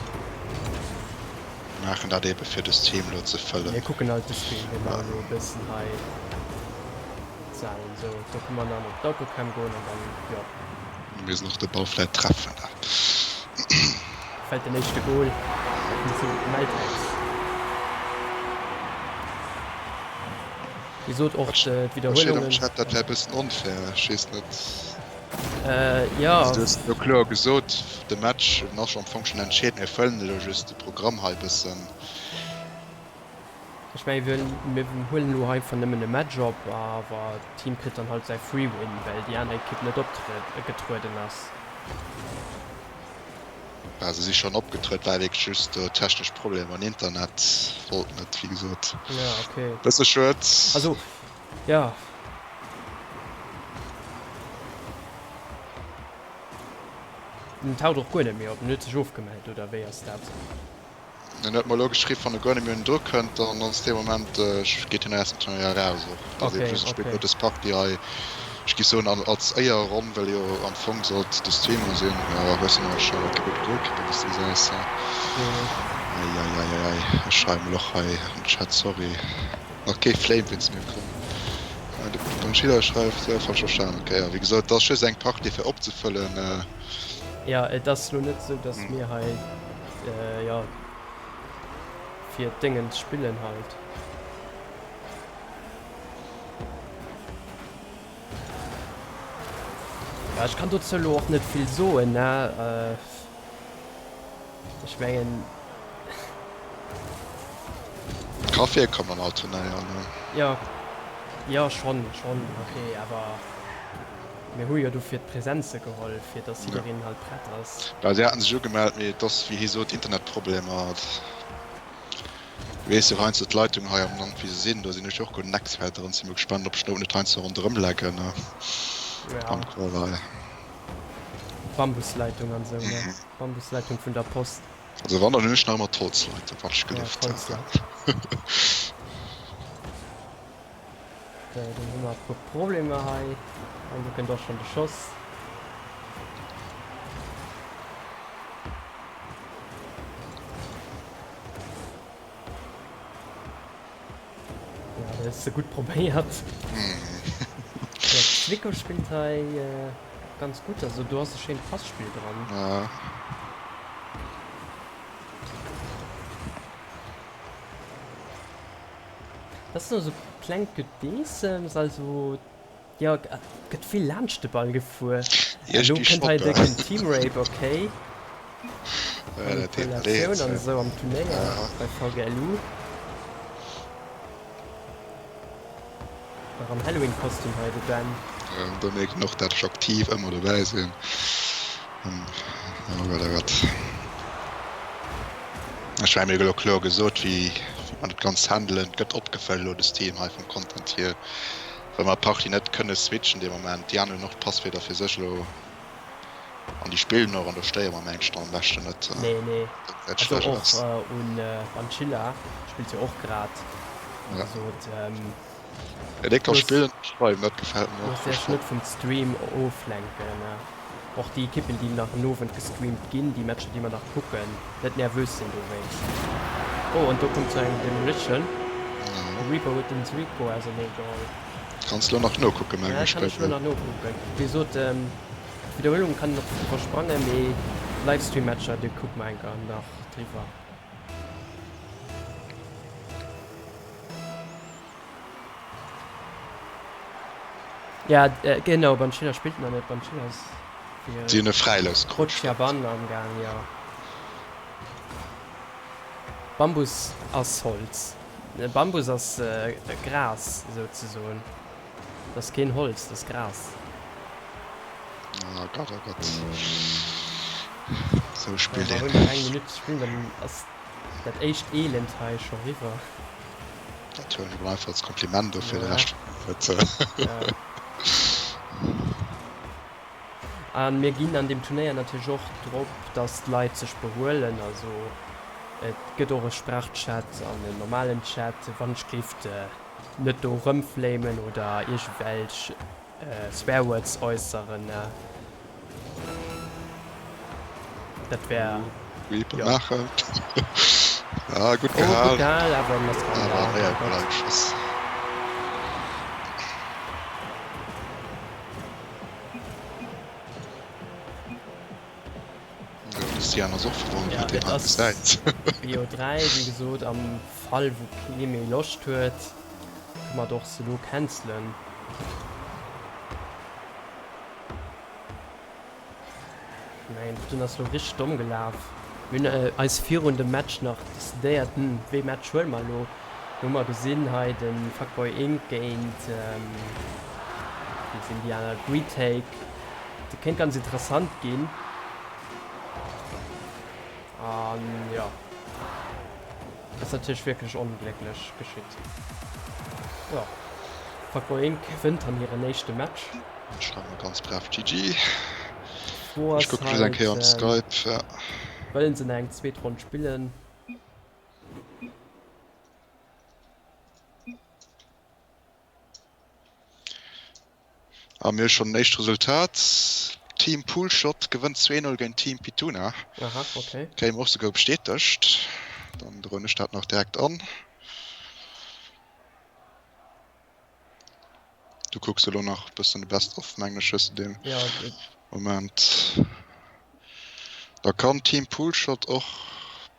Speaker 2: Mir maachen dat ebe fir de Stream lo ze fëllen.
Speaker 1: Mir kucken alt de Stream, dee mer elo e bëssen hei zahlen. Sou, do kënne mer dann op d'Autocam goen an dann, jo.
Speaker 2: Mir missten och de Ball vläit treffen.
Speaker 1: Fällt den éischte Goal vum Meltex. Wéi gesot och d'Widderhuelungen.
Speaker 2: Ech dat wär e bëssen onfair, ech weess net.
Speaker 1: Jo.
Speaker 2: Du hues jo kloer gesot, de Match en ass am Fong schonn entscheet, mir fëllen elo just de Programm hei e bëssen.
Speaker 1: Ech mengen, mir huelen elo einfach nëmmen e Match op, awer d'Team kritt dann halt säi Free Win, well déi aner Ekipp net opgetrueden ass.
Speaker 2: Bah, se si schonn opgetrued, war wierklech just technesch Problemer an Internet wollt net, wéi gesot.
Speaker 1: Ja, okay.
Speaker 2: Bësse schued.
Speaker 1: Also, ja. Den taucht och guer net méi op, en huet sech ofgemellt, oder wéi ass dat?
Speaker 2: En huet mer elo geschriww, wann e guer net méi ënnendru kënnt, dann ass dee Moment geet hien aus dem Turnéier eraus och. Dat ass eben just, spillt elo dës Partie hei, ech géif soen als Éierronn, well jo am Fong sollt de Streamer sinn. Jo, hues de nach e Charlotte gutt Goalkeeper, wéi s de gesäis, he? Eieieiei, ech schreiwen mol och hei an de Chat, sorry, nach kee Flame wéinst mir komm. De Conchita schreift, jo, falsch verstan, ok, jo, wéi gesot, et ass just eng Partie fir opzefëllen.
Speaker 1: Jo, et ass elo net esou, datt mir hei, jo, fir d'Déngens spillen halt. Jo, ech kann dozou elo och net vill soen, ne. Ech mengen.
Speaker 2: Ka virkommen an all Turnéier, ne?
Speaker 1: Jo, jo, schonn, schonn, ok, awer mir hu jo dofir d'Präsenze geholl, fir dass jiddereen halt prett ass.
Speaker 2: Well si haten sech ugemellt, mee et ass, wéi hie sot, Internetproblemer. Du weess jo heiansdo d'Leitungen hei am Land wéi se sinn, do sinn ech jo och guer den Expert dran. Sinn mol gespaant, ob ech do net heiansdo ronderëm lecken am Call hei.
Speaker 1: Bambusleitung an esou, ne? Bambusleitung vun der Post.
Speaker 2: Also wann, dann hunn ech nach ëmmer d'Holzleitung, wann ech gelift.
Speaker 1: Ja, d'Holzleitung. Sou, dann hu mer e puer Problemer hei. An do kënnt och schonn de Schoss. Ja, dat hues de gutt probéiert. Ja, Zwickau spillt hei ganz gutt. Also do ass e schéint Passspill dran.
Speaker 2: Ja.
Speaker 1: Dat ass esou klengt Gedeessems, also jo et gëtt vill laanscht de Ball gefuer. Elo kënnt hei décken Team Rape, okay. Manipulatioun an esou am Turnéier bei VGLU. Nach am Halloween Kostüm hei de Ben.
Speaker 2: Do mierkt een och dat ech aktiv ëmmer dobäi sinn. Oh Gott, oh Gott. Ech war mir elo kloer gesot wéi mer dat Ganzt handelen. Et gëtt opgefëllt elo de Stream hei vum Content hier, well mer d'Partie net kënne switchen dee Moment. Déi aner hunn och d'Passwierder fir sech elo. An déi spillen och an do stéiere mer mengen ech dann am beschten net.
Speaker 1: Nee, nee. Dat Also schlecht och ass. un Banchilla spillt jo och grad, wéi gesot.
Speaker 2: Ja, dee ka Looss spillen, schreiwen, dat gefält mir och.
Speaker 1: Loosst iech net vum Stream oflenken. Och déi Ekippen, déi nach en Owend gestreamt ginn, déi Matcher, déi mer nach kucken, net nervös sinn dowéinst. Oh, an do koum zu engem Demolition. De Reaper huet den Suiko ausernee geholl.
Speaker 2: Kanns lo nach nokucken, mengen
Speaker 1: Ja, ech. kann ech lo nach nokucken. Wéi gesot, d'Widderhuelung kann een och iwwersprangen, mee d'Livestream-Matcher, déi kucke mer enker nach driwwer. Ja, genau, Banchilla spillt nach net. Banchilla ass
Speaker 2: fir Si hunn e Fräilous
Speaker 1: krut. Rotjaban am Gaang, jo. Bambus ass Holz. Bambus ass Gras, souzesoen. Dat ass keen Holz, dat ass Gras.
Speaker 2: Oh Gott, oh Gott. Sou spillt
Speaker 1: een. Mer hunn nach eng Minutt ze spillen, dann ass dat éischt Elend hei scho riwwer.
Speaker 2: Dat huelen ech mol einfach als Kompliment of fir de Rescht vum Owend.
Speaker 1: A mir ginn an deem Turnéier natierlech och drop, dass d'Leit sech behuelen. Also et gëtt och e Sprachchat an en normalen Chat. Wann ech géif net do erëmflamen oder iergendwelch Swear words äusseren, dat wär
Speaker 2: jo. Maachen. Ah, gutt gehal. Oh, gutt
Speaker 1: gehal, awer en ass ran.
Speaker 2: Awer ja, mein Gott. Geschoss. Lucian ass och verwonnert,
Speaker 1: ja, wat deen hei gesäit. BO3, wéi gesot, am Fall wou kee méi Loscht huet, kënne mer et och se lo cancelen. Ech mengen, den ass lo richteg domm gelaf. Mir hunn eis virun dem Match nach decidéiert, hm, wéi Match huele mer elo? Do hu mer gesinn hei de Fuckboy Inc géint, wéi sinn déi aner, Retake. Dat kéint ganz interessant ginn. An jo, ass natierlech wierklech onglécklech geschitt. Jo, Fuckboy Inc gewënnt dann hiren éischte Match.
Speaker 2: Ech schreiwen mol ganz brav GG. D'Fro ass halt,
Speaker 1: wëllen se nach eng zweet Ronn spillen?
Speaker 2: A mir hu schonn en éischt Resultat, Team Poolshot gewënnt 2, 0 géint Team Pituna.
Speaker 1: Aha, okay.
Speaker 2: Kréie mer och souguer bestätegt. Dann droen ech dat nach direkt an. Du kucks elo nach bëssen de Best of, mengen ech, hues de deen
Speaker 1: Ja,
Speaker 2: Moment. Da kann Team Poolshot och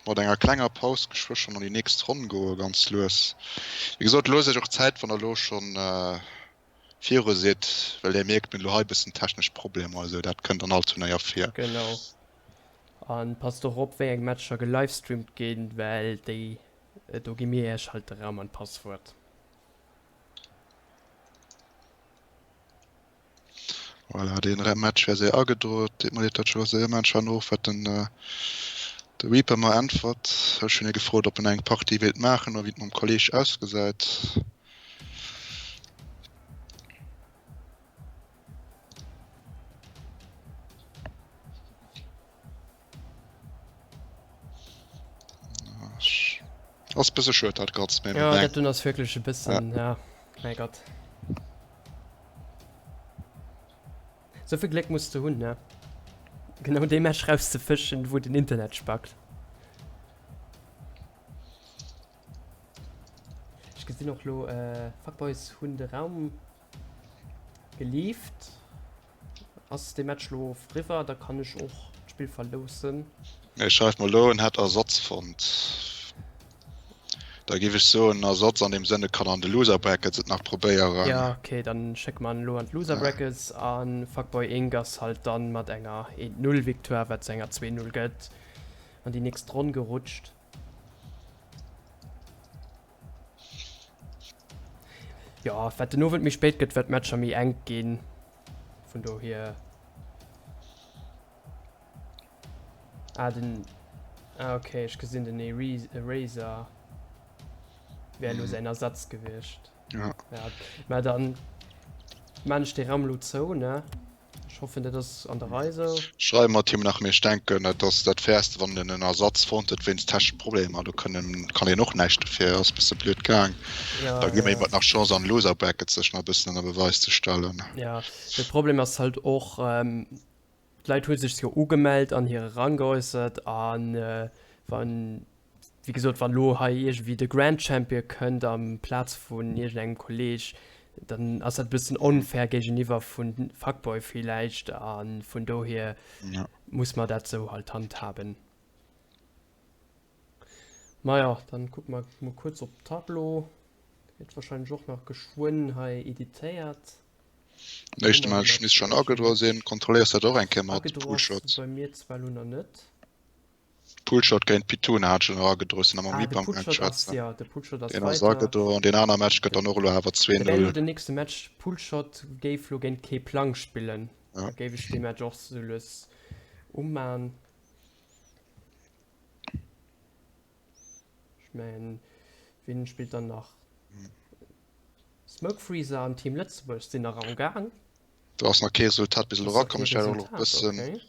Speaker 2: mat enger klenger Paus geschwë schonn an déi nächst Ronn goe ganz lues. Wéi gesot, loosst iech och Zäit, wann der elo schonn viru sidd, well dir mierkt, mir hunn elo hei e bëssen technesch Problemer, also dat kënnt an all Turnéier vir.
Speaker 1: Genau. A passt och op, wéi eng Matcher gelivestreamt ginn, well déi, do gi mir iech halt de Raum an d'Passwuert.
Speaker 2: Voilà, deen Match wär séier agedroen. Deet mer leed, dat scho séier. Mä ech waarden of, wat den de Reaper mer äntwert. Ech hunn hie gefrot, ob en eng Partie wéilt maachen oder wéi et mam Kolleeg ausgesäit. Ass bësse schued dat Gatz
Speaker 1: méi. Ja dat dun ass wierklech e bëssen ja. ja mäi Gott. Souvill Gléck muss de hunn ne genau dee Match rauszefëschen wou den Internet spackt. Ech gesinn och lo äh, Fuckboys hunn de Raum geleaved. Ass de Match lo eriwwer, da kann ech och d'Spill verloossen.
Speaker 2: Ech schreiw mer lo, en hätt Ersatz fonnt. Da giff ech soen, Ersatz an dem Sënne kann an de Loser Brackets et nach probéieren.
Speaker 1: Ja ok, dann schécke mer en elo an d'Loser Brackets an Fuckboy Inc ass halt dann mat enger 1, 0 Victoire, wat zu enger 2, 0 gëtt, an déi nächst Ronn gerutscht. Jo, wat den Owend méi spéit gëtt, wat d'Matcher méi enk ginn. Vun dohier. Ah, den. Ah, okay, ech gesinn den Eraser wär elo säin Ersatz gewiescht.
Speaker 2: Ja.
Speaker 1: Ja, mä dann maan ech de Raum elo zou, ne? Ech hoffen, dat ass an der Rei esou.
Speaker 2: Schreiwe mat him nach, mee ech denken, et ass dat Fairste, wann en en Ersatz fonnt huet wéinst technesche Problemer. Do kënnen, kann een och näischt dofir, ass e bësse blöd gaang.
Speaker 1: Ja,
Speaker 2: Da gi mer
Speaker 1: ja.
Speaker 2: him nach d'Chance an Loser Bracket sech nach e bëssen ënner Beweis ze stellen.
Speaker 1: Ja, de Problem ass halt och, d'Leit hu sech jo ugemellt an hire Rang geäussert an wann, wéi gesot, wann elo hei iergendwéi de Grand Champion kënnt am Plaz vun iergendengem Kolleg, dann ass dat e bëssen onfair géigeniwwer vun Fuckboy villäicht a vun dohier
Speaker 2: Ja.
Speaker 1: muss mer dat sou halt handhaben. Maja, dann kucke mer mol kuerz op d'Tableau. Gëtt wahrscheinlech och nach geschwënn hei editéiert.
Speaker 2: Den éischte Match misst schonn agedroe sinn. Kontrolléiers dat och eng Kéier mat
Speaker 1: Agedroe ass
Speaker 2: Poolshot.
Speaker 1: bei mir zwar elo nach net.
Speaker 2: Poolshot géint Pituna hat ech elo nach agedroe, sinn am
Speaker 1: Ah, de
Speaker 2: Miep am Gaang
Speaker 1: Poolshot ass,
Speaker 2: schwätzen.
Speaker 1: jo, de Poolshot ass
Speaker 2: Deen ass
Speaker 1: weider.
Speaker 2: agedroe an deen aner Match gëtt dann och elo awer
Speaker 1: Dat wär elo
Speaker 2: 2-0.
Speaker 1: den nächste Match. Poolshot géif elo géint Kee Plang spillen.
Speaker 2: Ja.
Speaker 1: Da géif ech dee Match och sou lues uman. Ech mengen, wien spillt dann nach? Smoke Freezer an Team Lëtzebuerg sinn nach am Gaang.
Speaker 2: Do ass nach kee Resultat bis elo
Speaker 1: Ass nach
Speaker 2: erakomm.
Speaker 1: kee
Speaker 2: Ech wäert och elo e
Speaker 1: Resultat,
Speaker 2: bëssen,
Speaker 1: okay.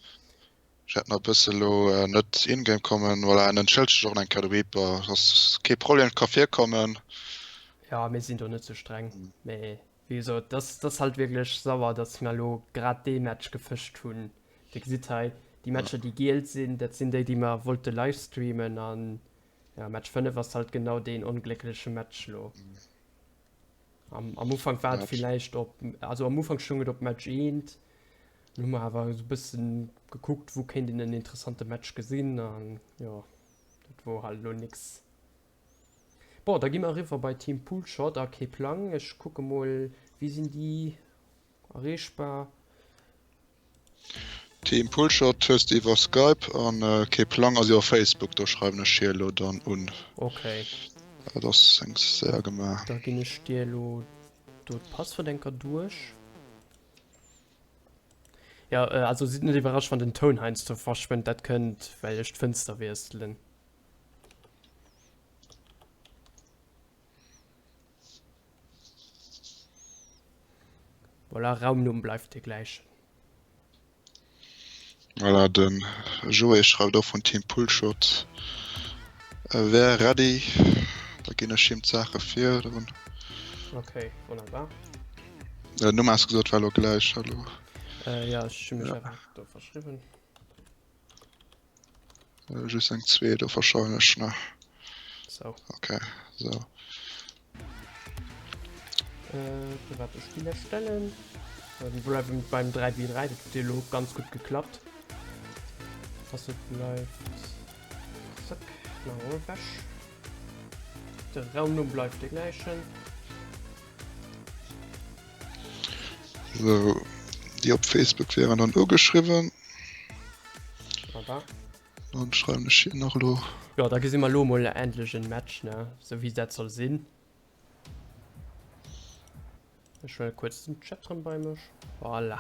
Speaker 2: ech wäert nach e bësse elo net in-game kommen. Voilà, en entschëllegt sech och nach eng Kéier, de Reaper. Ass kee Problem, ka virkommen.
Speaker 1: Ja, mir sinn do net sou streng. Mee wéi gesot, dat ass halt wierklech sauer, datt mer elo grad dee Match gefëscht hunn. Dir gesitt hei, déi Matcher, déi giel sinn, dat sinn déi, déi mer wollte livestreamen. An ja, Match 5 ass halt genau deen ongléckleche Match elo. Am, am Ufank war et villäicht op, also am Ufank stoung et op Match 1, dann hu mer awer esou e bëssen gekuckt, wou kéint een en interessante Match gesinn an jo, dat wor halt elo nix. Bon, da gi mer eriwwer bei Team Poolshot a kee Plang. Ech kucke mol, wéi sinn déi erreechbar?
Speaker 2: Team Poolshot hues de iwwer Skype an kee Plang ass iwwer Facebook, do schreiwen ech hir elo dann un.
Speaker 1: Ok.
Speaker 2: Dat ass eng séier gemaach.
Speaker 1: Da ginn ech dir elo do d'Passwuert eng Kéier duerch. Jo, also sidd net iwwerrascht wann den Toun heiansdo verschwënnt, dat kënnt well ech d'Fënster wiesselen. Voilà, Raumnumm bleift dee gläichen.
Speaker 2: Voilà, den Joé schreift och vun Team Pullshot. E wär ready. Da ginn ech him d'Saache virdrun.
Speaker 1: Okay, wonnerbar.
Speaker 2: Äh, Numm has gesot, war lo gläich. Hallo.
Speaker 1: Äh, ja, ech hu mech einfach do verschriwwen.
Speaker 2: Äh, just eng zwee do wahrscheinlech ne.
Speaker 1: So.
Speaker 2: Okay, so.
Speaker 1: Äh, private Spiel erstellen. Dann bleiben beim 3v3, dat huet elo ganz gut geklappt. Passwort bleift. Zack, nach ewech. De Raumnumm bleift de gläichen.
Speaker 2: So, déi op Facebook wären dann ugeschriwwen.
Speaker 1: Wunderbar.
Speaker 2: Dann schreiwen ech hier nach elo.
Speaker 1: Jo, da gesi mer elo mol endlech en Match, ne? Sou wéi dat soll sinn. Ech huele kuerz den Chat rëm bei mech. Voilà.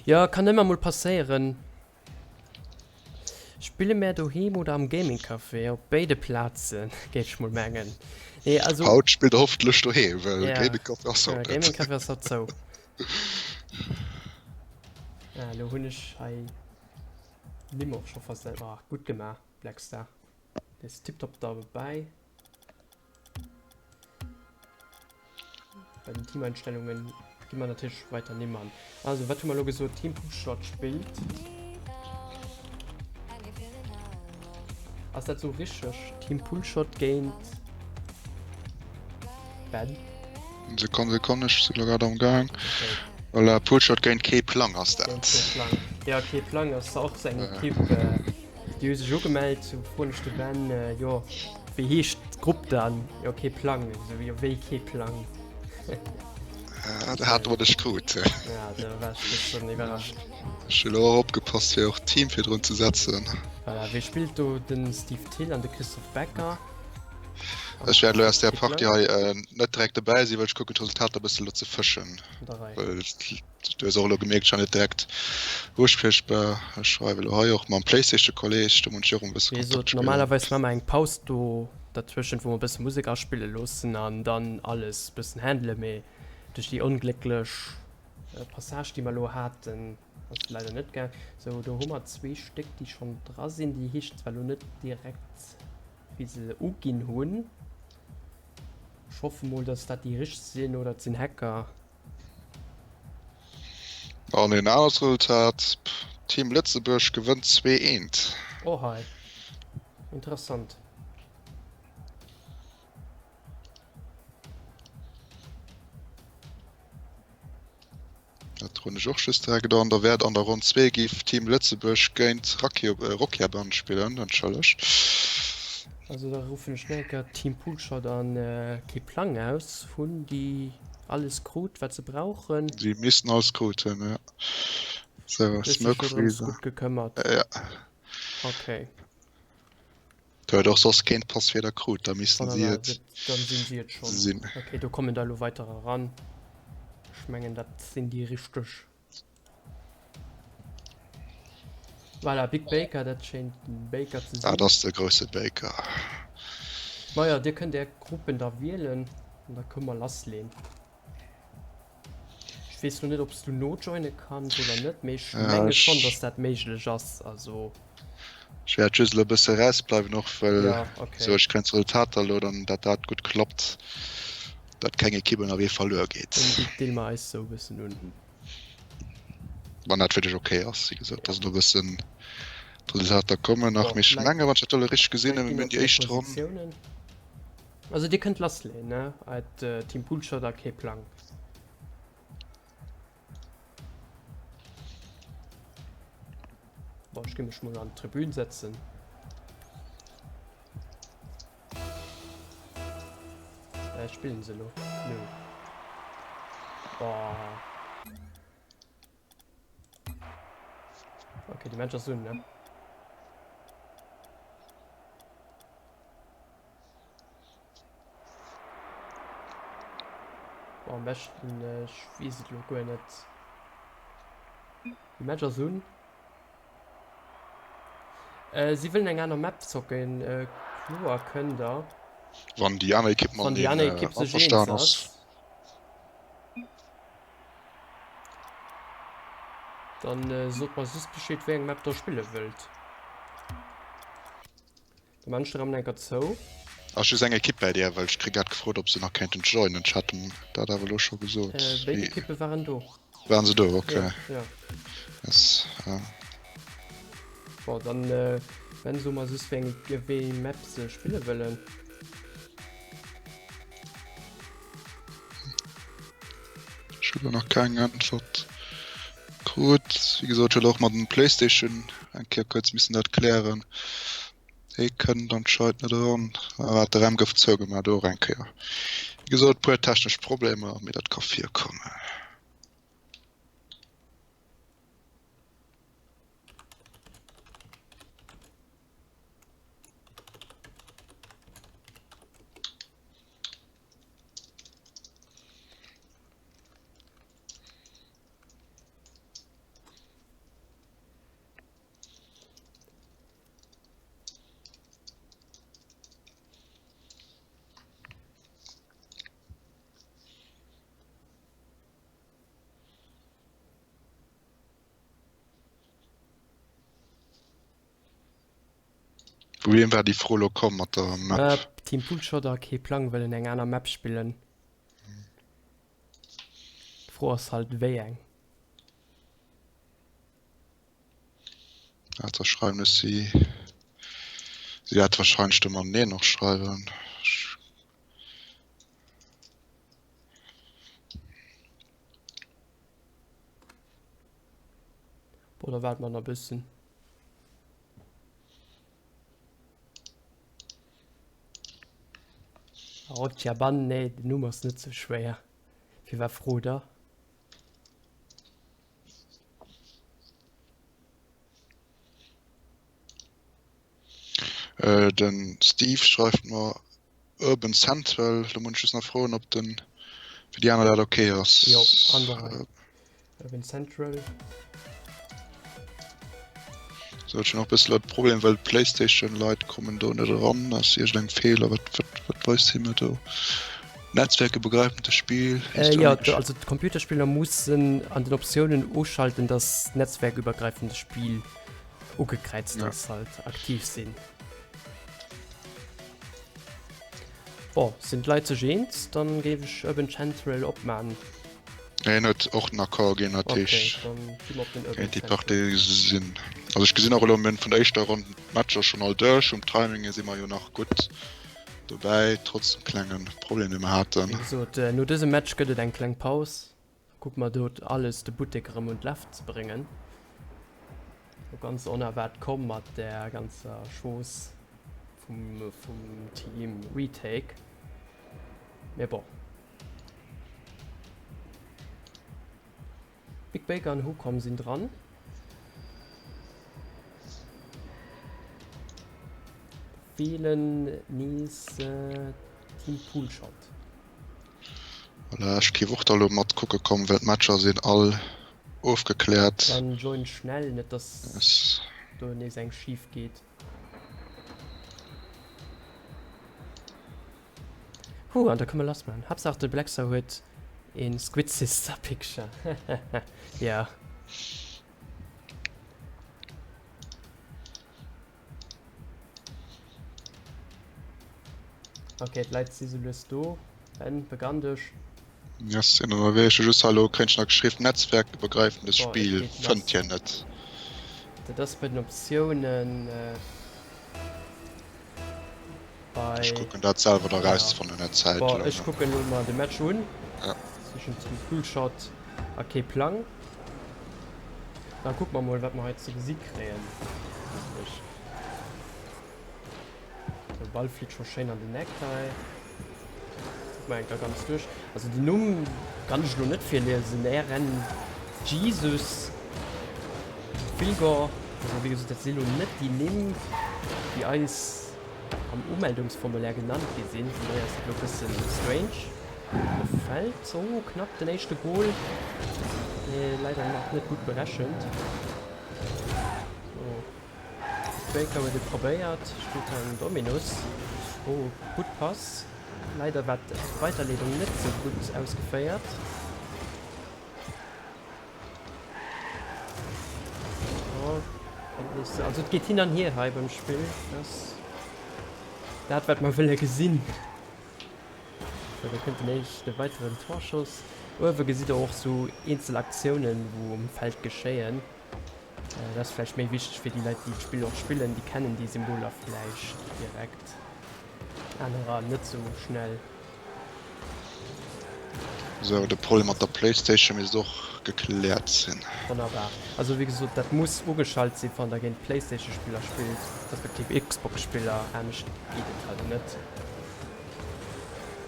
Speaker 1: Jo, kann ëmmer mol passéieren. Spille mär doheem oder am Gaming Café? Op béide Plazen, géif ech mol mengen. Nee, also.
Speaker 2: Haut spillt der hoffentlech doheem, well
Speaker 1: Ja.
Speaker 2: Gaming Café ass
Speaker 1: Ja,
Speaker 2: haut net.
Speaker 1: Gaming Café ass haut zou. Ah, lo hunn ech hei Nimm och scho versel. Ah, gutt gemaach, Blackstar. Dee ass tiptop derbäi. Bei den Teameinstellungen gi mer natierlech weiter Nimm an. Also, wat hu mer elo gesot? Team Pushshot spillt. Ass dat sou richteg? Team Pullshot géint Ben?
Speaker 2: Sekonn, Sekonn, ech si lo grad am Gaang.
Speaker 1: Okay.
Speaker 2: Voilà, Pullshot géint Kee Plang ass
Speaker 1: Géint
Speaker 2: dat.
Speaker 1: Kee Plang. Ja, Kee Plang ass och sou eng Ekipp, déi hu sech ugemellt. Sou froen ech de Ben, jo, wéi heescht d'Grupp dann? Jo, Kee Plang. Ech sou, jo, wéi Kee Plang?
Speaker 2: Ah, da hate mer dech krut.
Speaker 1: Ja, da war ech bëssen iwwerrascht.
Speaker 2: Ech hu lo och opgepasst, fir och d'Team virdrun ze setzen.
Speaker 1: Voilà, wee spillt do? Den Steve Thill an de Christophe Becker.
Speaker 2: Ech wäert elo aus där Partie hei net direkt dobäi sinn, well ech kucken d'Resultater e bësse lo ze fëschen. Well du hues och elo gemierkt, ech war net direkt uspriechbar. Ech schreiwe elo hei och mam Playstation-Kolleg, do muss ech och e bësse
Speaker 1: Wéi
Speaker 2: Kontakt
Speaker 1: gesot,
Speaker 2: spillen.
Speaker 1: normalerweis maache mer eng Paus do dertwëschent, wou mer e bësse Musek aspille loossen an dann alles bëssen handelen, mee duerch déi onglécklech. Passage, déi mer elo haten, ass et leider net gaang. Sou, do hu mer zwee Stéck, déi schonn dra sinn. Déi heeschen zwar elo net direkt, wéi se uginn hunn. Ech hoffe mol, dass dat déi richteg sinn oder et sinn Hacker.
Speaker 2: An een anert Resultat, Team Lëtzebuerg gewënnt 2, 1.
Speaker 1: Oh hei, interessant.
Speaker 2: Dat droen ech och just direkt an. Da wäert an der Ronn 2 géif Team Lëtzebuerg géint Rockjaban spillen, entschëllegt.
Speaker 1: Also da ruffen ech nach eng Kéier Team Poolshot an kee Plang aus. Hunn déi alles krut wat se brauchen?
Speaker 2: Déi missten alles krut hunn, ja.
Speaker 1: So, Smoke Freezer. Gutt gekëmmert.
Speaker 2: Ja.
Speaker 1: Okay.
Speaker 2: Do huet och soss keen d'Passwierder krut, da missten si et
Speaker 1: Dann sinn si et schonn.
Speaker 2: sinn.
Speaker 1: Okay, do kommen der elo weiter eran. Ech mengen dat sinn déi richteg. Voilà, Big Baker, dat schéint den Baker ze sinn.
Speaker 2: Dat ass de grousse Baker.
Speaker 1: Maja, dir kënnt är Gruppen da wielen an da kënne mer lassleen. Ech weess lo net ob s du nojoine kanns oder net, mee ech menge schonn, dass dat méiglech ass. Also.
Speaker 2: Ech wäert just elo e bësse rausbleiwen och well ja, okay. sou ech kréien d'Resultater elo dann dat dat gutt klappt, dat keng Ekipp ënnerwee verluer geet.
Speaker 1: Dann deele mer eis sou e bëssen un.
Speaker 2: Wann dat fir dech okay ass, wéi gesot, dass elo e bëssen d'Resultater kommen nach, mee ech menge wann ech dat elo richteg gesinn hunn, mir hunn déi éischt Ronn.
Speaker 1: Also dir kënnt lassleeën, ne? Et Team Poolshot a kee Plang. Bon, ech gi mech mol an d'Tribün setzen. Äh, spillen se elo? Nö. Boah. Okay, de Match ass un, ne? Boah, am beschten, äh, ech weess et lo guer net. De Match ass un. Äh, si wëllen eng aner Map zocken. Äh, kloer kënnt der.
Speaker 2: Wann déi aner Ekipp
Speaker 1: mat deenen äh,
Speaker 2: averstan ass.
Speaker 1: Dann äh, sot mer just Bescheed, wéi eng Map der spille wëllt. Da man ech de Raum enker zou.
Speaker 2: Ass just eng Ekipp bäi dir? Well ech kritt grad gefrot, ob se nach kéinten joinen. Ech hat dem dat awer elo scho gesot.
Speaker 1: Äh, béid Ekippe waren do.
Speaker 2: Waren se do? Okay.
Speaker 1: Ja, ja.
Speaker 2: Yes, ja.
Speaker 1: Bon, dann äh, wenn so mer just wéi eng wéi eng Map se spille wëllen.
Speaker 2: Ech hu lo nach keng Äntwert krut. Wéi gesot, ech huet och mat dem Playstation eng Kéier kuerz missen dat klären. Hee kënnt anscheinend net eran. Ah, de Rem gouf zougemaach och eng Kéier. Wéi gesot, puer technesch Problemer, mee dat ka virkommen. Vu wiem war déi Fro lo komm mat der
Speaker 1: Map? Äh, Team Poolshot a kee Plang wëllen eng aner Map spillen. D'Fro ass halt wéi eng.
Speaker 2: Ah, da schreiwen ech si. Si wäert wahrscheinlech de Mané noch schreiwen.
Speaker 1: Boah, da warten wir nach e bëssen. Rotjaban, nee, den Numm ass net sou schwéier. Firwat frot der?
Speaker 2: Äh, den Steve schreift mer Urban Central. Do muss ech just nach froen, ob den fir déi aner dat okay ass.
Speaker 1: Jo, an der Rei. Urban Central.
Speaker 2: So, ech hunn och e bësse dat Problem, well d'Playstation-Leit kommen do net eran. Ass iergendeng Feeler? Wat, wat, wat weist hie mir do? Netzwerkübergreifendes Spiel.
Speaker 1: Äh, jo, also d'Computerspiller mussen an den Optiounen uschalten, dass netzwerkübergreifendes Spiel ugekräizt ass, halt aktiv sinn. Bon, sinn d'Leit sech eens, dann géif ech Urban Chemtrail opman.
Speaker 2: Hien huet och den Accord ginn, dat heescht kéint déi Partie sinn. Also ech gesinn och elo, mir hunn vun der éischter Ronn d'Matcher schonn all duerch. Um Timing hier si mer jo nach gutt dobäi, trotz dem klenge Problem dee mer haten.
Speaker 1: Wéi gesot, no dësem Match gëtt et eng kleng Paus. Kucke mer do alles de Buttek erëm un d'Lafen ze bréngen. Lo ganz onerwaart komm mat där ganzer Chose vum Team Retake. Mee bon. Big Baker an Hucom sinn dran. Feelen nees Team Poolshot.
Speaker 2: Voilà, ech géif och da lo mat kucke kommen, well d'Matcher sinn all ofgekläert.
Speaker 1: Dann join schnell, net dass do nees eng schif geet. Huh, an da kënne mer lass man. Haaptsaach de Blackstar huet een Squid Sister Picture. Ja. Ok, d'Leit si sou lues do. Ben, begann dech.
Speaker 2: Yes, sinn ënnerwee. Ech hu just hei elo kréint nach geschriwwen, Netzwerkiwwergreifendes
Speaker 1: Bon, et
Speaker 2: Spill
Speaker 1: geet lass.
Speaker 2: fënnt hien net.
Speaker 1: Dat ass bei den Optiounen.
Speaker 2: Bei. Ech kucken dat selwer da rauszefannen an der Zäit.
Speaker 1: Bon, ech kucken elo mer de Match un.
Speaker 2: Ja.
Speaker 1: Zwëschen Team Coolshot a Kee Plang. Da kucke mer mol, wat mer hei ze gesi kréien. De Ball flitt scho schéin an den Eck hei. Kucke mer eng Kéier ganz duerch. Also den Numm kann ech elo net virliesen, RN Jesus Filgor. Also wéi gesot, dat si elo net déi Nimm, déi eis am Umeldungsformulaire genannt gi sinn. Vun dohier ass dat elo e bësse strange. De Feld, oh knapp den éischte Gol, mee leider nach net gutt berechent. So. Baker huet et probéiert, spillt hei um Dominus. Oh, gutt Pass. Leider war d'Weiterleedung net sou gutt ausgeféiert. Oh, kënnt nees. Also et geet hin an hier hei beim Spill. Dat ass dat, wat mer wëlle gesinn. Sou, do kënnt den éischte weiteren Torschoss. Uewe gesitt der och sou eenzel Aktiounen, wou um Feld geschéien. Dat ass vläicht méi wichteg fir déi Leit, déi d'Spill och spillen, déi kennen déi Symboler vläicht direkt, anerer net sou schnell.
Speaker 2: Sou, de Problem mat der Playstation misst och gekläert sinn.
Speaker 1: Wonnerbar. Also wéi gesot, dat muss ugeschalt sinn, wann der géint Playstation-Spiller spillt, respektiv Xbox-Spiller, anescht geet et halt net.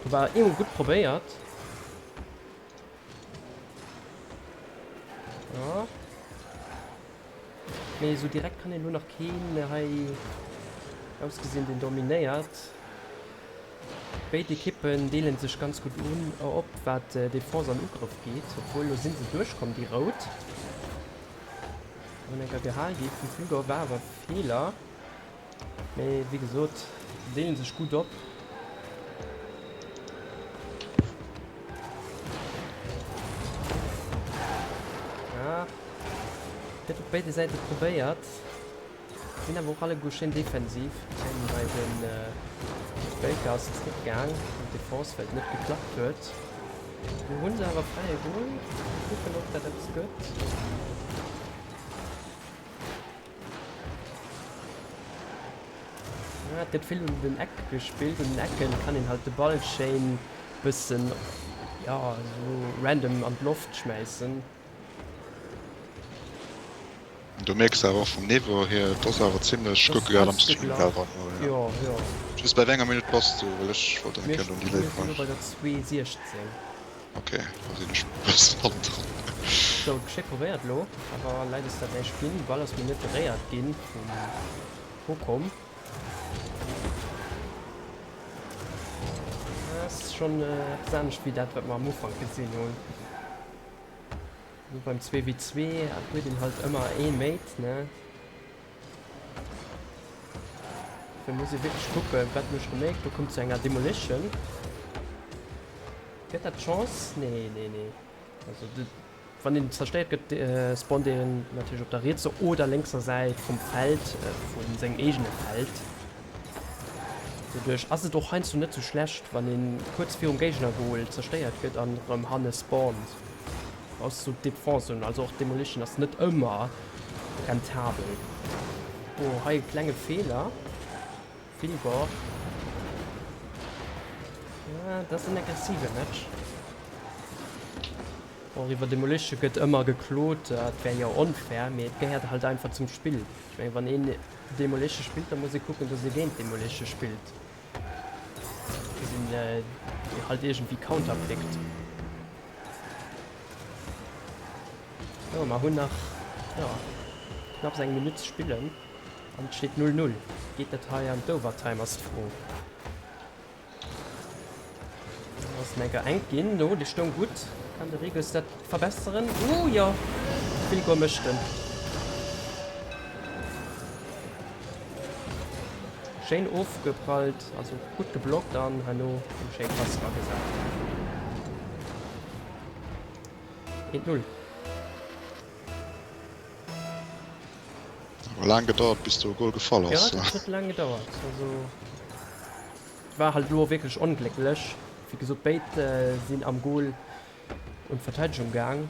Speaker 1: Do war eemol gutt probéiert. Ja. Mee esou direkt kann een elo nach keen hei ausgesinn, deen dominéiert. Béid Ekippen deelen sech ganz gutt un op, wat Defense an Ugrëff geet. Obwuel, elo si se duerchkomm, déi Rout. Hunn enker gehal gi vum Flüger, war awer Feeler. Mee wéi gesot, se deelen sech gutt op. Ja, gëtt op béide Säite probéiert. Sinn awer och alleguer schéin defensiv. Eng bei de Baker ass zréckgaang an d'Defense, well et net geklappt huet. Lo hu se awer fräie Goal. Kucken, ob dat eppes gëtt. Ja, et gëtt vill un den Eck gespillt. Un den Ecken kann een halt de Ball schéin bëssen, ja, esou random an d'Loft schmäissen.
Speaker 2: Do mierks de awer och vum Niveau hier, et ass awer zimlech, ech kucke grad am Stream selwer no,
Speaker 1: jo. Jo, jo.
Speaker 2: Just bei wéi enger Minutt bass du, well ech wollt eng
Speaker 1: Mir
Speaker 2: Kéier un déi Léit
Speaker 1: sinn elo bei der 2:16.
Speaker 2: Ok, da sinn ech bëssen hannendran.
Speaker 1: Sou, schéi probéiert elo, awer leider ass dat näischt ginn. De Ball ass mol net beréiert ginn vum Hokom. Ass schonn eppes anescht wéi dat wat mer am Ufank gesinn hunn. Sou beim 2 wéi 2 huet een halt ëmmer ee Mate, ne? Da muss ee wierklech kucken, wat mécht de Make. Do kommt zu enger Demolition. Gëtt dat d'Chance? Nee, nee, nee. Also de, wann een zerstéiert gëtt, spawnt een natierlech op der rietser oder lénkser Säit vum Feld, vu sengem eegene Feld. Doduerch ass et och heiansdo net sou schlecht, wann een kuerz virum Géignergoal zerstéiert gëtt an erëm hanne spawnt. Brauchs du d'Defense hunn, also och Demolition ass net ëmmer rentabel. Oh, hei e klenge Feeler. Vilbor. Ja, dat ass en aggressive Match. Och iwwer Demolition gëtt ëmmer geklot, dat wär jo onfair, mee et gehéiert halt einfach zum Spill. Ech mengen, wann een Demolition spillt, da muss ee kucken, dass ee géint Demolition spillt. Dass een déi halt iergendwéi counterpickt. So, mer hunn nach, jo, knapps eng Minutt ze spillen an et steet 0, 0. Geet dat hei an d'Overtime, ass d'Fro. Ass en enker enk ginn. Oh, dee stoung gutt. Kann de Regus dat verbesseren? Oh jo, Vilgor mécht en. Schéin ofgeprallt, also gutt geblockt an herno eng schéi Pass eragesat. 1, 0.
Speaker 2: Awer laang gedauert bis do e Goal gefall ass.
Speaker 1: Jo, dat huet laang gedauert. Also war halt elo wierklech onglécklech. Wéi gesot, béid sinn am Goal un d'Verteidegung gaang,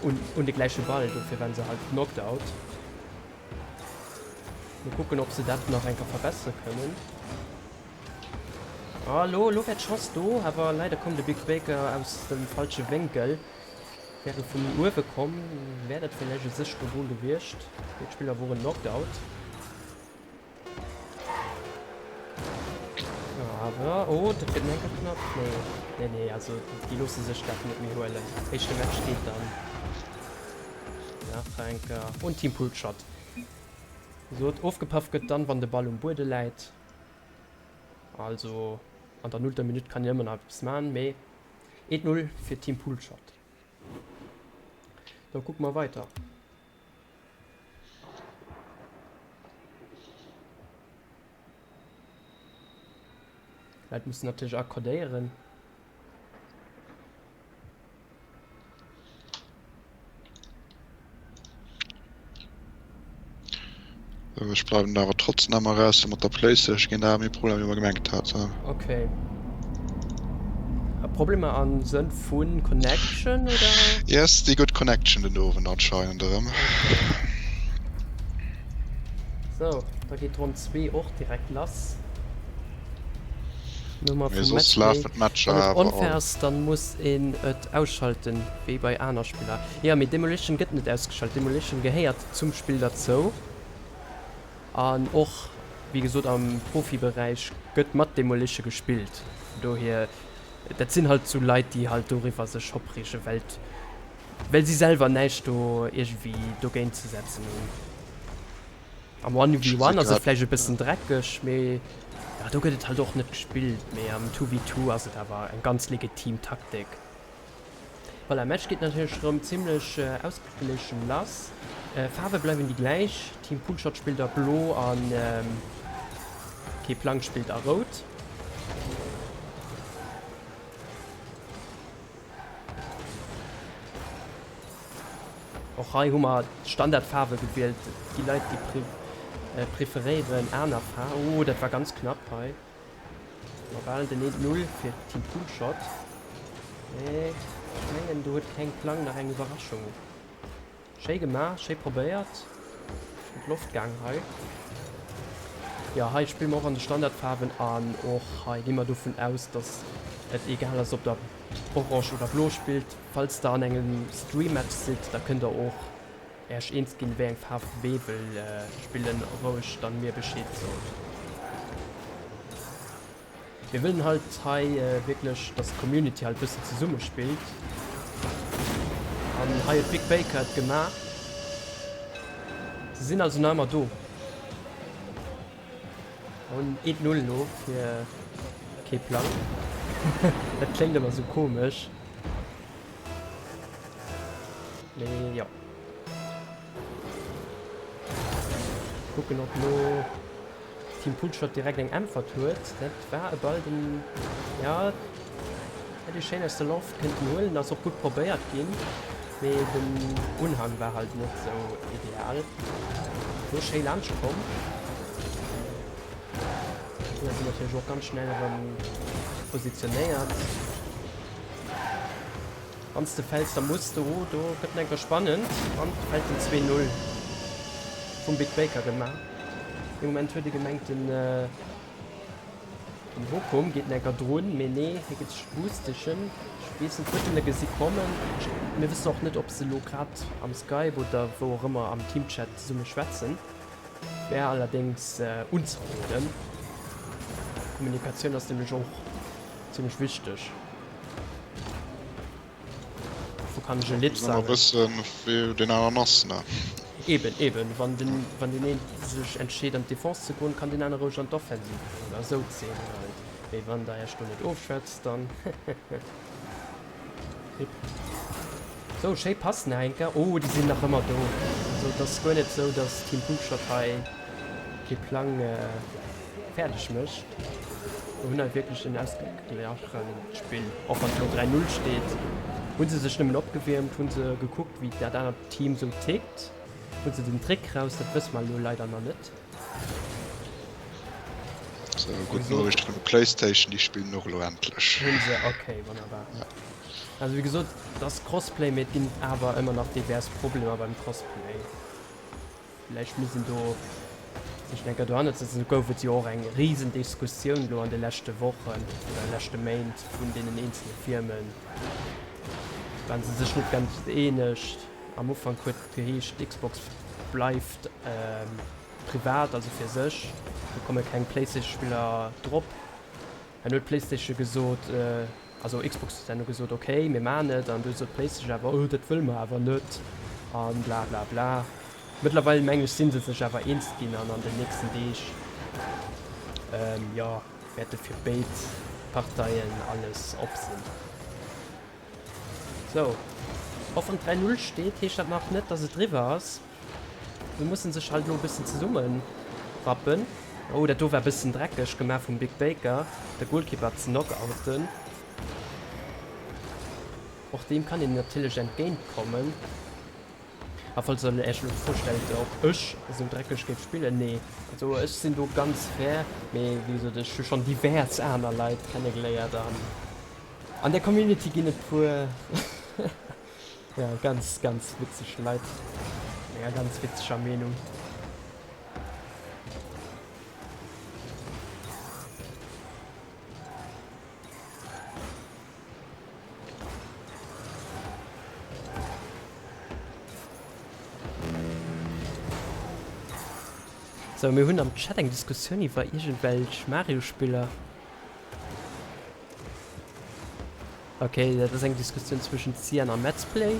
Speaker 1: un un de gläiche Ball, dofir waren se halt knocked out. Mol kucken, ob se dat nach eng Kéier verbessere kënnen. Ah, elo, elo wär d'Chance do, awer leider koum de Big Baker aus dem falsche Wénkel. Wär e vu méi uewe komm, wär dat villäicht e séchere Goal gewiescht. Béid Spiller woren knocked out. Awer, oh, dat gëtt enker knapp. Nee, nee, nee, also déi loosse sech dat net méi huelen. Éischte Match geet dann nach enker un Team Poolshot. Sot, ofgepaff gëtt dann, wann de Ball um Buede läit. Also an der nullter Minutt kann een ëmmer nach eppes man, mee 1-0 fir Team Poolshot. Da kucke mer weiter. Leit mussen natierlech accordéieren.
Speaker 2: Ech bleiwen awer trotzdem emmer raus mat der Playstation ginn da méi Problemer wéi mer gemengt haten.
Speaker 1: Okay. Problemer am Sënn vun Connection oder?
Speaker 2: Yes, déi gutt Connection den Owend anscheinend erëm.
Speaker 1: Okay. So, da geet d'Ronn 2 och direkt lass. Lo mer
Speaker 2: Mee
Speaker 1: vum
Speaker 2: soss
Speaker 1: Matchplay.
Speaker 2: lafen d'Matcher
Speaker 1: Wann et
Speaker 2: awer all.
Speaker 1: onfair ass, dann muss een et ausschalten, wéi bei aner Spiller. Jo, mee Demolition gëtt net ausgeschalt. Demolition gehéiert zum Spill derzou. An och, wéi gesot, am Profiberäich gëtt mat Demolition gespillt. Vun dohier, dat sinn halt sou Leit, déi halt doriwwer sech opreegen, well well si selwer näischt do iergendwéi dogéint ze setzen hunn. Am One
Speaker 2: Ech
Speaker 1: v
Speaker 2: gesi
Speaker 1: One ass et
Speaker 2: grad.
Speaker 1: vläicht e bëssen dreckeg, mee jo, do gëtt et halt och net gespillt. Mee am 2v2 ass et awer eng ganz legitim Taktik. Voilà, Match geet natierlech rëm zimlech ausgeglichen lass. Faarwe bleiwen déi gläich, Team Poolshot spillt a blo an Kee Plang spillt a rout. Och hei hu mer d'Standardfaarwe gewielt. Et gi Leit, déi preferéieren aner Faarwen. Oh, dat war ganz knapp hei. Ma bal den 1-0 fir Team Poolshot. Mee ech mengen, do huet Keng Plang nach eng Iwwerraschung. Schéi gemaach, schéi probéiert. An d'Loft gaang hei. Jo, hei spille mer och an de Standardfaarwen an och hei gi mer dovun aus, dass et egal ass, ob der orange oder blo spillt. Falls der an engem Stream-Match sidd, da kënnt der och Äech eens ginn, wéi eng Faarf wee wëll spillen, roueg dann mir Bescheed soen. Mir wëllen halt hei wierklech, dass d'Community halt bëssen zesumme spillt. An hei huet Big Baker et gemaach. Se sinn also nach ëmmer do. An 1-0 elo fir Kee Plang. Dat kléngt ëmmer sou komesch. Mee jo. Kucken ob lo Team Pulschott direkt eng Äntwert huet. Dat war e Ball den ja. Hätt ee schéin aus der Loft kënnten huelen, ass och gutt probéiert ginn, mee den Unhang war halt net sou ideal. Do schéi laanscht komm. D'Spiller sinn natierlech och ganz schnell erëm positionéiert. Wann s de fäls, da muss de. Oh, do gëtt en enker spannend an et fält den 2, 0 vum Big Baker gemaach. Dee Moment huet ee gemengt, den. Den Hokum geet enker drun, mee nee, hie geet sech boostechen. Ech weess net, huet en e gesi kommen? Mir wëssen och net, ob se elo grad am Skype oder wou och ëmmer am Teamchat zesumme schwätzen. Wär allerdéngs unzeroden. Kommunikatioun ass nämlech och zimmlech wichteg. Wou kann ech e Lidd
Speaker 2: sangen? Muss ëmmer wëssen, wéi deen aneren ass, ne?
Speaker 1: Eben, eben. Wann den, wann deen een sech entscheet an d'Defense ze goen, kann deen anere roueg an d'Offensive goen a sou Zeenen halt. Mee wann der Iech do net ofschwätzt, dann RIP. Sou, schéi Pass nach eng Kéier. Oh, déi sinn nach ëmmer do. Also et ass guer net sou, dass Team Poopshot hei kee Plang fäerdeg mécht. Mir hunn hei wierklech en ausgeglachent Spill. Och wann et elo 3, 0 steet, hu se sech nëmmen opgewiermt, hu se gekuckt, wéi dat anert Team sou tickt. Hu se den Trick raus, dat wësse mer elo leider nach net.
Speaker 2: Sou, gutt Noriicht vun der Playstation, déi spillen och elo endlech.
Speaker 1: Hu se, ok, wonnerbar. Also wéi gesot, et ass Crossplay, mee et ginn awer ëmmer nach divers Problemer beim Crossplay. Vläicht misst een do sech eng Kéier dohannert setzen. Do gouf et jo och eng Risendiskussioun elo an de leschte Wochen oder leschte Méint vun deenen eenzele Firmen. Waren se sech net ganz eeneg. Am Ufank huet et geheescht, d'Xbox bleift privat, also fir sech, do komme keng PlayStation-Spiller drop. Dann huet d'PlayStation gesot, also Xbox huet herno gesot, ok, mir maachen et, an du sot d'PlayStation awer, oh dat wëlle mer awer net a bla bla bla. Mëttlerweil mengen ech si se sech awer eens ginn an an den nächsten Deeg, jo, wäerte fir béid Parteien alles op sinn. Sou, och wann 3, 0 steet, heescht dat nach net, dass et eriwwer ass. Se mussen sech halt elo e bëssen zesummen rappen. Oh, dat do war e bëssen dreckeg gemaach vum Big Baker, de Goalkeeper ze knockouten. Och deem kann een natierlech entgéint kommen. A falls der Äech elo d'Fro stellt, ob ech esou dreckeg géif spillen, nee, also ech sinn do ganz fair, mee wéi gesot, ech hu schonn divers aner Leit kennegeléiert an an der Community ginn et puer ja ganz ganz witzeg Leit mat enger ganz witzeger Meenung. Sou, mir hunn am Chat eng Diskussioun iwwer iergendwelch Mario-Spiller. Ok, dat ass eng Diskussioun zwëschent Cyan a Metzplay.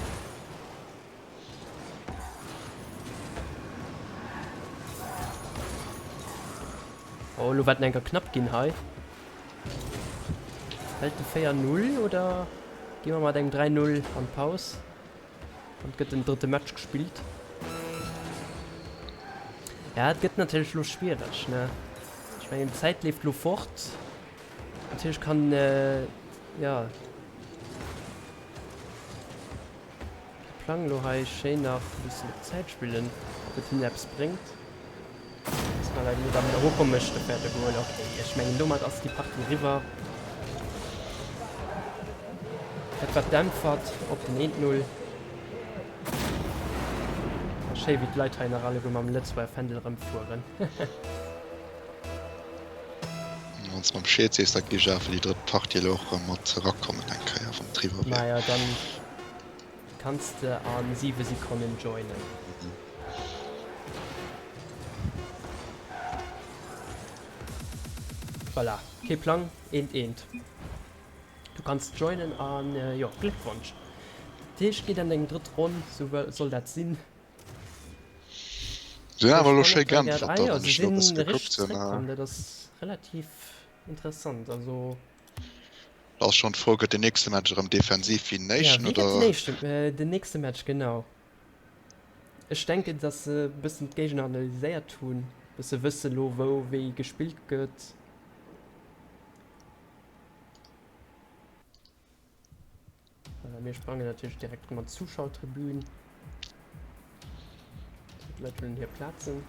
Speaker 1: Oh, elo wäert en enker knapp ginn hei. Fällt de 4, 0 oder gi mer mat engem 3, 0 an d'Paus an et gëtt den drëtte Match gespillt? Ja, et gëtt natierlech elo schwiereg, ne? Ech mengen, d'Zäit leeft elo fort. Natierlech kann, jo. De Plang elo hei schéin nach e bëssen op Zäit spillen, ob et hinnen eppes bréngt, ass mer leider net am Europa mécht de véierte Goal. Ok, ech mengen domat ass déi Partie eriwwer. Dat war d'Äntwert op den eent Null. A schéi wéi d'Leit hei nach alleguer mam Lëtzebuerger Fändel erëmfueren.
Speaker 2: Wann s mam Bescheed sees, da gi ech awer fir déi drëtt Partie elo och erëm mat erakommen eng Kéier, wann et eriwwer wier.
Speaker 1: Maja, dann kanns de a 7 Sekonnen joinen. Voilà, kee Plang, eent eent. Du kanns joinen an jo, Gléckwonsch. Dat heescht, geet an deng drëtt Ronn, sou soll dat sinn.
Speaker 2: Si hunn awer elo schéi geäntwert da, wann ech elo e bësse gekuckt hunn.
Speaker 1: Dat ass relativ interessant. Also.
Speaker 2: Da ass schonn d'Fro, gëtt den nächste Match erëm defensiv wéi den éischten,
Speaker 1: oder? Ja, wéi gëtt den éischten, den nächste Match, genau. Ech denken, datt se e bëssen d'Géigner analyséiert hunn, bësse wësse lo wou wéi gespillt gëtt. Mir sprangen natierlech direkt erëm an d'Zuschauertribün. D'Leit huelen hir Plazen.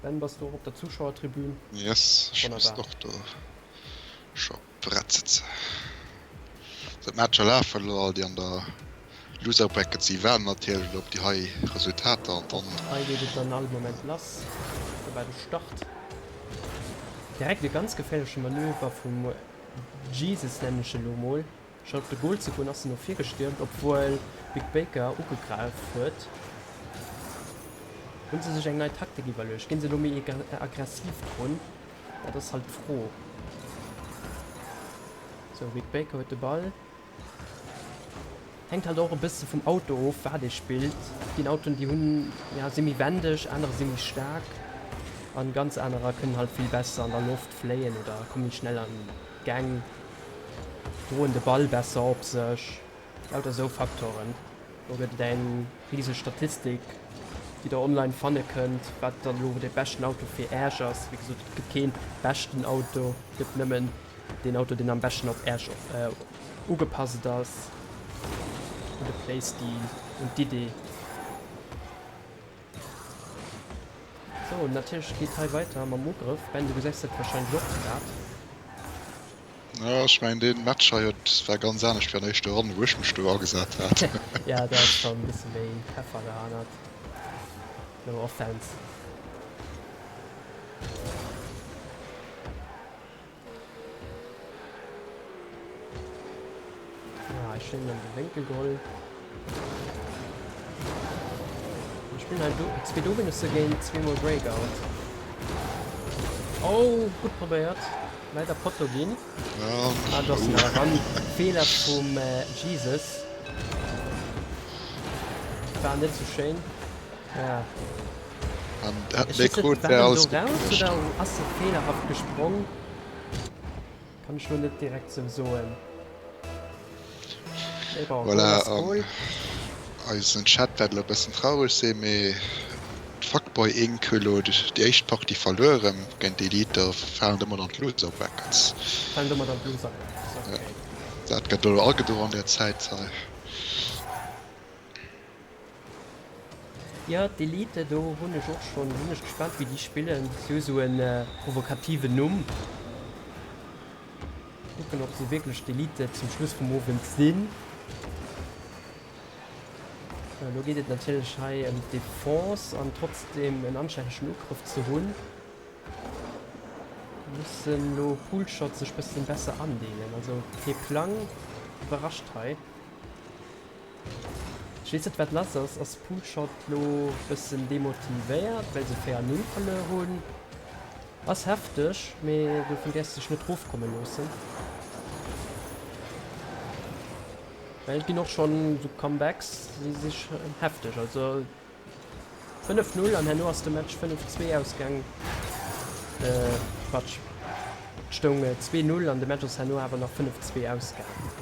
Speaker 1: Ben, bass du och op der Zuschauertribün?
Speaker 2: Yes, ech muss och do scho prett sëtzen. Sou, d'Matcher lafen elo, all déi an der Loser Bracket si waarden natierlech elo op déi hei Resultater an dann.
Speaker 1: Hei geet et dann all Moment lass. Do war de Start. Direkt e ganz geféierleche Manöver vum Jesus, nennen ech e lo mol. Statt op de Goal ze goen ass en no vir gestiermt, obwuel Big Baker ugegraff huet. Hunn se sech eng nei Taktik iwwerluecht? Ginn se elo méi aggressiv drun? Dat ass halt d'Fro. Sou, Big Baker huet de Ball. Hänkt halt och e bësse vum Auto of wat ee spillt. Et ginn Autoen déi hunn, ja, si méi wendeg, anerer si méi staark an ganz anerer kënnen halt vill besser an der Loft fléien oder komme méi schnell an d'Gäng. Droen de Ball besser op sech, lauter esou Faktoren. Do gëtt et eng riseg Statistik, déi der online fanne kënnt, wat dann elo dee beschten Auto fir Äerch ass. Wéi gesot, et gëtt kee beschten Auto, et gëtt nëmmen deen Auto, deen am beschten op Äerch ugepasst ass, un de Playstil, un d'Idee. Sou, natierlech geet hei weiter mam Ugrëff. Ben, du gesäis dat wahrscheinlech och grad.
Speaker 2: Jo, ech mengen deen Match hei huet war ganz anescht wéi an der éischter Ronn wou ech mech do agesat hat.
Speaker 1: Ja, do ass schon e bësse méi Peffer derhannert. No offense. Ah, ech schéin an de Wénkel geholl. Mir spillen hei do zwee Dominusse géint zweemol Breakout. Oh, gutt probéiert. Leider Potto ginn. Ah, do ass en awer eran. Feeler vum Jesus. War net sou schéin. Ja.
Speaker 2: An dat Ech weess net, war en do
Speaker 1: raus oder ass e feelerhaft gesprong? Kann ech lo net direkt sou soen.
Speaker 2: Mee bon, Goal Voilà, ass Goal. eisen Chat wäert elo e bëssen traureg sinn, mee d'Fuckboy Inc. Hu elo déi éischt Partie verluer géint d'Elite, da falen domat an d'Loser Brackets.
Speaker 1: Falen domat an d'Loser Brackets, okay.
Speaker 2: Dat gëtt elo agedoen an där Zäit hei.
Speaker 1: Jo, d'Elite, do hunn ech och schonn, sinn ech gespaant wéi déi spillen. Si hu sou e provokativen Numm. Kucken ob se wierklech d'Elite zum Schluss vum Owend sinn. Sou, elo geet et natierlech hei ëm d'Defense an trotzdem en anstännegen Ugrëff ze hunn. Mussen elo Poolshot sech bëssen besser andeelen. Also kee Plang, iwwerrascht hei. Ech weess net wat lass ass. Ass Poolshot lo bëssen demotivéiert well se 4, 0 verluer hunn? Ass hefteg, mee dovun däerfs dech net rofkomme loossen. Well et ginn och schonn sou Comebacks, déi si hefteg. Also 5, 0 an herno ass de Match 5, 2 ausgaang. Quatsch, et stoung 2, 0 an de Match ass herno awer nach 5, 2 ausgaang.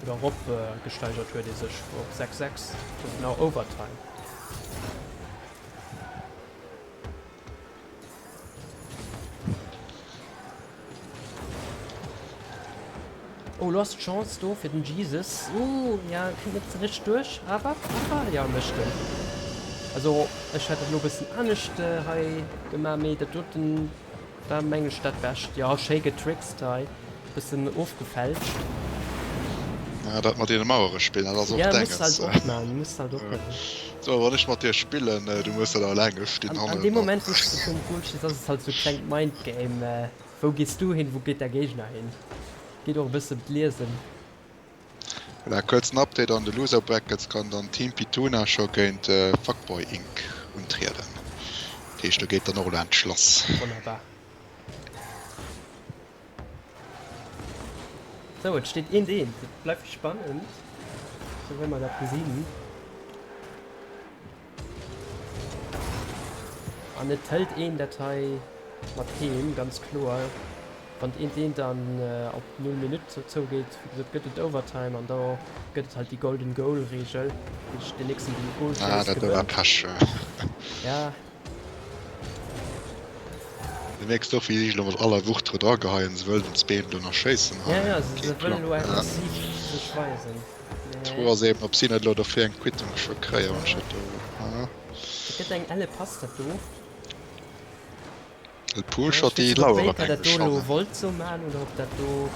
Speaker 1: Oder erop gesteigert huet ee sech op 6, 6, genau Overtime. Oh, lo ass d'Chance do fir den Jesus. Uh, ja, kënnt net richteg duerch, awer, awer, ja, mécht en. Also, ech hätt et elo e bëssen anescht hei gemaach, mee dat doten War mengen ech dat bescht. Jo schéi getrickst hei, bessen ofgefälscht.
Speaker 2: Ja dat mat deene Mauere spillen dat ass och
Speaker 1: Ja muss halt och man, muss halt och man.
Speaker 2: So wann ech mat dir spillen, du muss dat alleng, ech stinn
Speaker 1: hannen. An deem Moment wous de virum Goal stees ass et halt sou klengt Mindgame, wou gees du hin, wou geet däi Géigner hin. Geet och e bësse ëm d'Liesen.
Speaker 2: Voilà, kuerzen Update, An de Loser Brackets kann dann Team Pituna scho géint Fuckboy Inc untrieden. Dat heescht do geet dann och elo endlech lass.
Speaker 1: Wonnerbar. Sou, et steet eent eent. Et bleift spannend, sou wéi mer dat gesinn. An et hëlt een dat hei mat heem, ganz kloer. Wann eent eent dann op 0 Minutt zougeet, wéi gesot, gëtt et Overtime an da gëtt et halt déi Golden Goal Reegel, dat heescht deen nächsten deen Goal
Speaker 2: Ah,
Speaker 1: schéisst
Speaker 2: dat do war
Speaker 1: gewënnt.
Speaker 2: Pech.
Speaker 1: Ja.
Speaker 2: Du mierks och wéi si sech elo mat aller Wucht do dra geheien, se wëllen d'Been do nach schéissen
Speaker 1: hei. Ja, ja, se wëllen elo aggressiv sech weisen.
Speaker 2: D'Fro ass eben ob si net elo dofir eng Quittung scho kréien, wann ech dat do.
Speaker 1: Et gëtt eng elle Pass dat do.
Speaker 2: El Poolshot déi laueren
Speaker 1: Ob dat do elo wollt sou man oder ob dat do.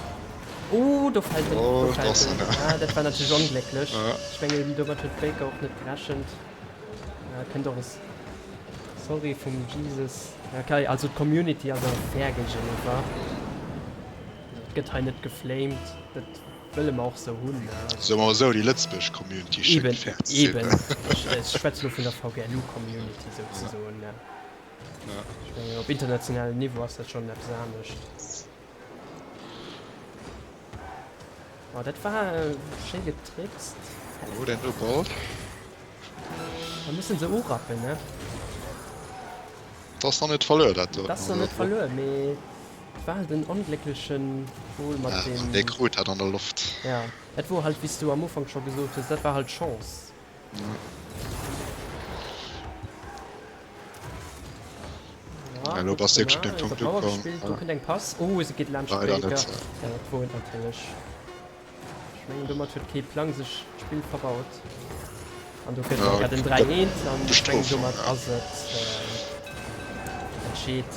Speaker 1: Oh do fält en, do fält en. Ah dat war natierlech onglécklech. Ech mengen domat huet d'Baker och net gerechent. Kënnt och e Sorry vum Jesus. Ok, also d'Community ass awer fair géigeniwwer. Et gëtt hei net geflamed, dat wëlle mer och sou hunn.
Speaker 2: Soe mer esou, déi Lëtzebuerg Community schéngt fair ze
Speaker 1: sinn. Eben, ech schwätze lo vun der VGLU-Community souzesoen. Ech mengen op internationalem Niveau ass dat schonn eppes anescht. Oh, dat war schéi getrickst.
Speaker 2: Oh, den do Ball.
Speaker 1: Da müssen se urappen, ne?
Speaker 2: Das ass nach net verluer, dat
Speaker 1: do. Das ass nach net verluer, mee et war halt en onglécklechen Goal mat
Speaker 2: ja, dem. Dee krut hat an der Loft.
Speaker 1: Ja, dat wor halt, wéi s du am Ufank scho gesot hues, dat war halt Chance.
Speaker 2: Ja, elo bass de wierklech op deem Punkt ukomm.
Speaker 1: Do kënnt eng Pass. Oh, se geet laanscht
Speaker 2: Leider
Speaker 1: Baker. net. Ja, dat wor et natierlech. Ech mengen, domat huet kee Plang sech d'Spill verbaut. An do kënnt
Speaker 2: Ja,
Speaker 1: nach den 3-1 an ech mengen,
Speaker 2: Bestrofung,
Speaker 1: domat
Speaker 2: ja.
Speaker 1: ass et entscheet.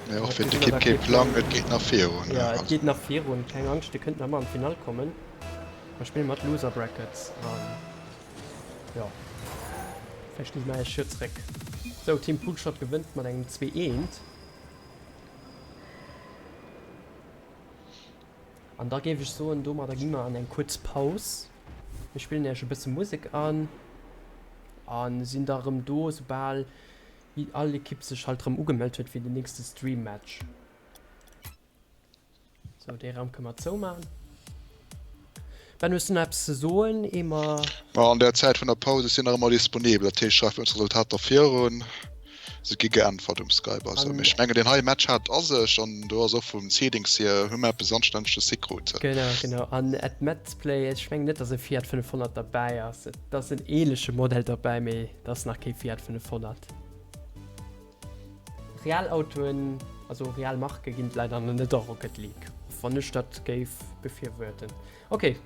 Speaker 2: Mee och fir d'Ekipp kee Plang, et geet nach virun.
Speaker 1: Ja, et geet nach virun, keng Angscht, Dir kënnt nach ëmmer an d'Finall kommen. Mer spille mat Loser Brackets an jo, vläicht gesi mer Iech jo zréck. Sou, Team Poolshot gewënnt mat engem 2, 1. An da géif ech soen, domadder gi mer an eng kuerz Paus. Mir spillen Iech e bësse Musek an a sinn da rëm do, soubal all Ekipp sech halt rëm ugemellt huet fir den nächste Stream-Match. Sou, dee Raum kënne mer zoumaachen. Ben, hues du nach eppes ze soen, ee mer.
Speaker 2: Ma an der Zäit vun der Paus, ech sinn nach ëmmer disponibel, dat heescht, schreift mir d'Resultater virun, se gi geäntwert um Skype. Also, mee ech mengen, deen heie Match hat a sech an do ass och vum Seedings hier, hu mer eppes Anstänneges hikrut.
Speaker 1: Genau, genau. An at Metzplay, ech mengen net, dass e Fiat 500 derbäi ass. Et ass en ähnleche Modell derbäi, mee et ass nach kee Fiat 500. Real Autoen, also real Marke ginn et leider nach net a Rocket League, och wann ech dat géif befürwuerten. Ok,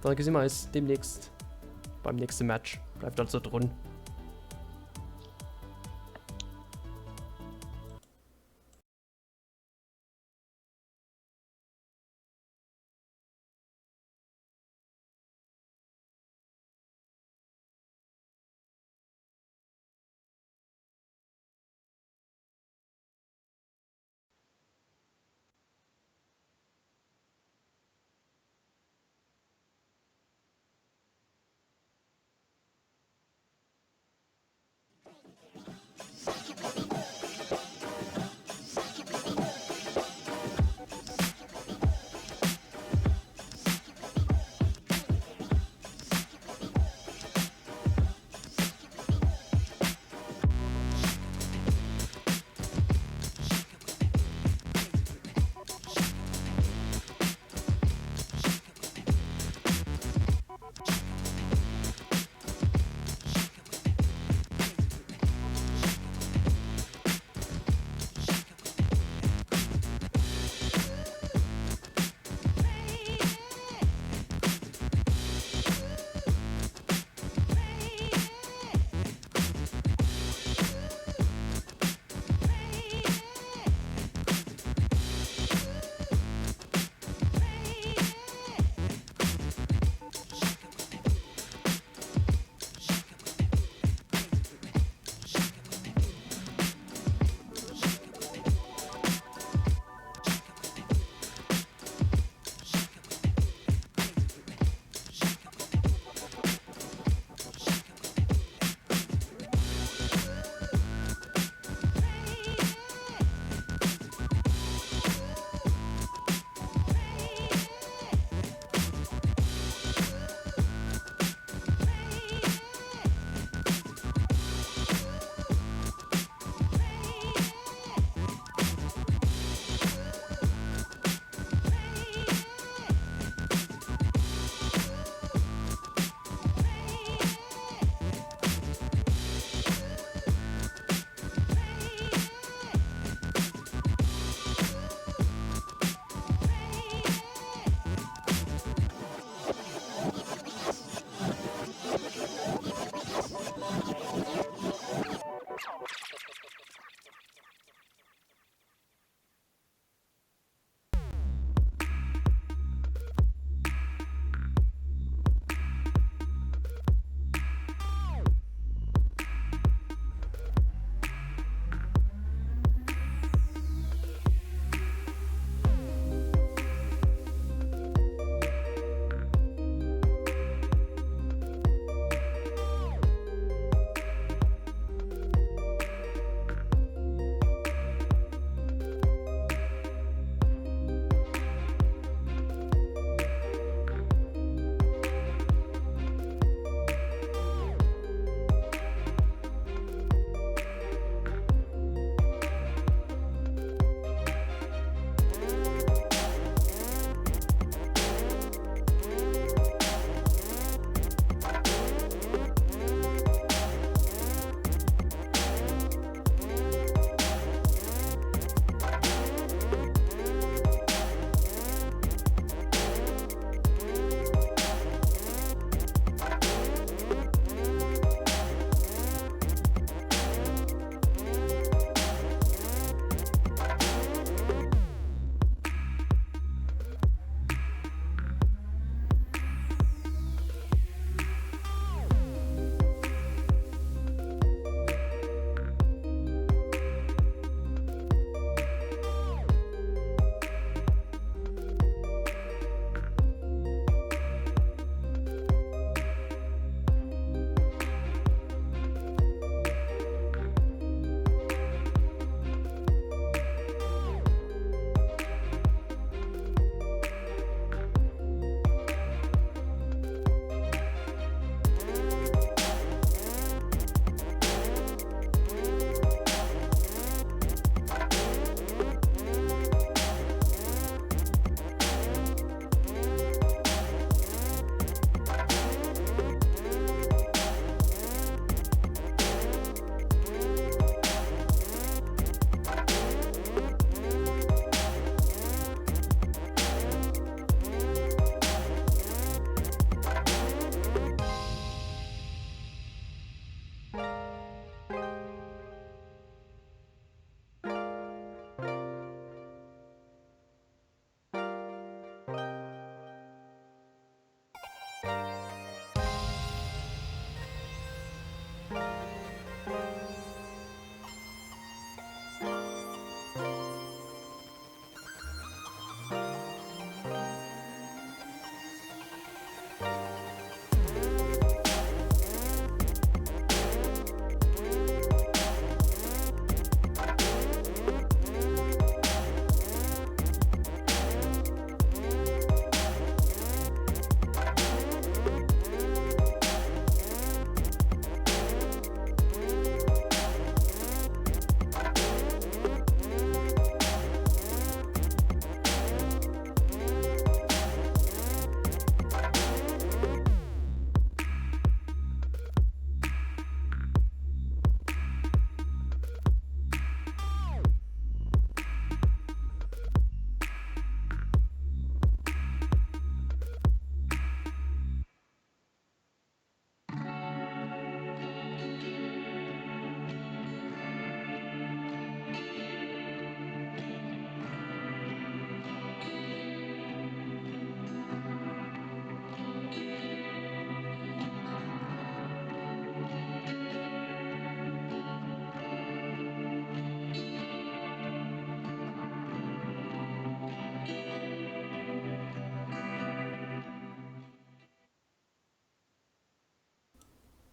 Speaker 1: da gesi mer eis deemnächst beim nächste Match. Bleift also drun.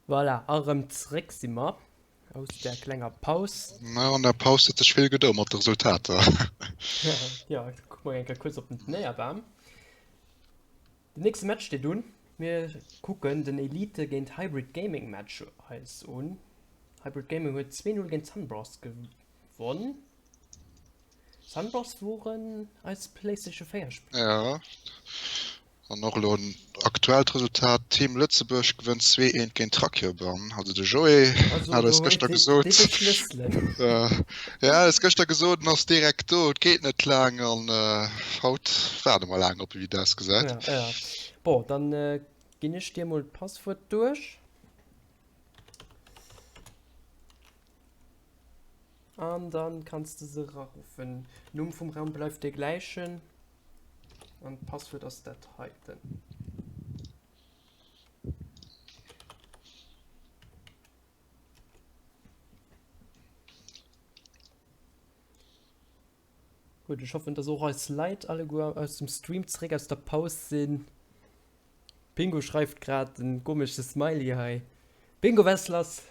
Speaker 1: Voilà, erëm zréck si mer aus där klenger Paus.
Speaker 2: Na, an der Paus huet sech vill gedo mat de Resultater.
Speaker 1: Jo, kucke mer eng Kéier kuerz op den Turnéierbam. Den nächste Match steet un. Mir kucken den Elite géint Hybrid Gaming Match eis un. Hybrid Gaming huet 2, 0 géint Sunbros gewonn. Sunbros woren eis PlayStation 4 Spiller.
Speaker 2: Ja. An och elo en aktuellt Resultat, Team Lëtzebuerg gewënnt 2, 1 géint Trakioban. Also de Joé hat eis gëschter gesot, ja, eis gëschter gesot, en ass direkt do, et geet net laang an haut waarde mer laang op e wéi et ausgesäit.
Speaker 1: Ja, ja. Bon, dann ginn ech dir mol d'Passwuert duerch. An dann kanns de se eraruffen. Numm vum Raum bleift dee gläichen. An d'Passwuert ass dat heiten. Gutt, ech hoffen, dass och eis Leit alleguer aus dem Stream zeréck aus der Paus sinn. Bingo schreift grad en komesche Smiley hei. Bingo, wat ass lass?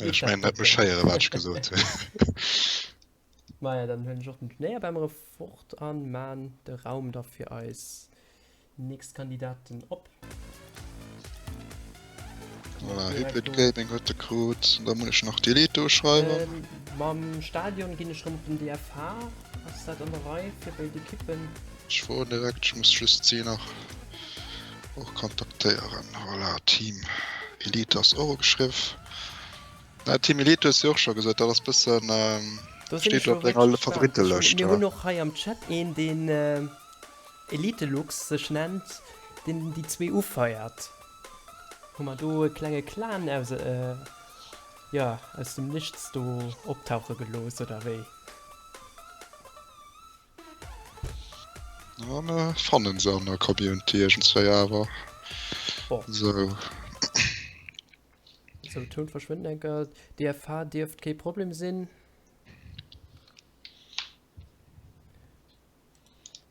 Speaker 2: Ech mengen net mech héieren, wat ech gesot hunn.
Speaker 1: Maja, dann huelen ech och den Turnéierbam erëm fort an maan de Raum da fir eis nächst Kandidaten op.
Speaker 2: Voilà, Hybrid Gaming huet de krut. Da muss ech nach d'Elite do schreiwen.
Speaker 1: Mam Stadion ginn ech rëm op den DFH. Ass dat an der Rei fir béid Ekippen?
Speaker 2: Ech froen direkt, ech muss just si nach och kontaktéieren. Voilà, Team Elite ass och ugeschriww. Na, Team Elite hues du och scho gesot, dat ass bëssen,
Speaker 1: Do sinn
Speaker 2: steet
Speaker 1: ech
Speaker 2: op
Speaker 1: lo
Speaker 2: denger
Speaker 1: wierklech gespaant. Ech hunn,
Speaker 2: Favoritelëscht.
Speaker 1: mir hunn och hei am Chat een, deen Elitelux sech nennt, deen déi zwee ufeiert. Hu mer do e klenge Clan aus, jo, aus dem Nichts do optauche gelooss, oder wéi?
Speaker 2: Na, mir fannen se an der Community iergendswéi awer.
Speaker 1: Bon.
Speaker 2: Sou.
Speaker 1: Sou, Toun verschwënnt enker. DFH dierft kee Problem sinn.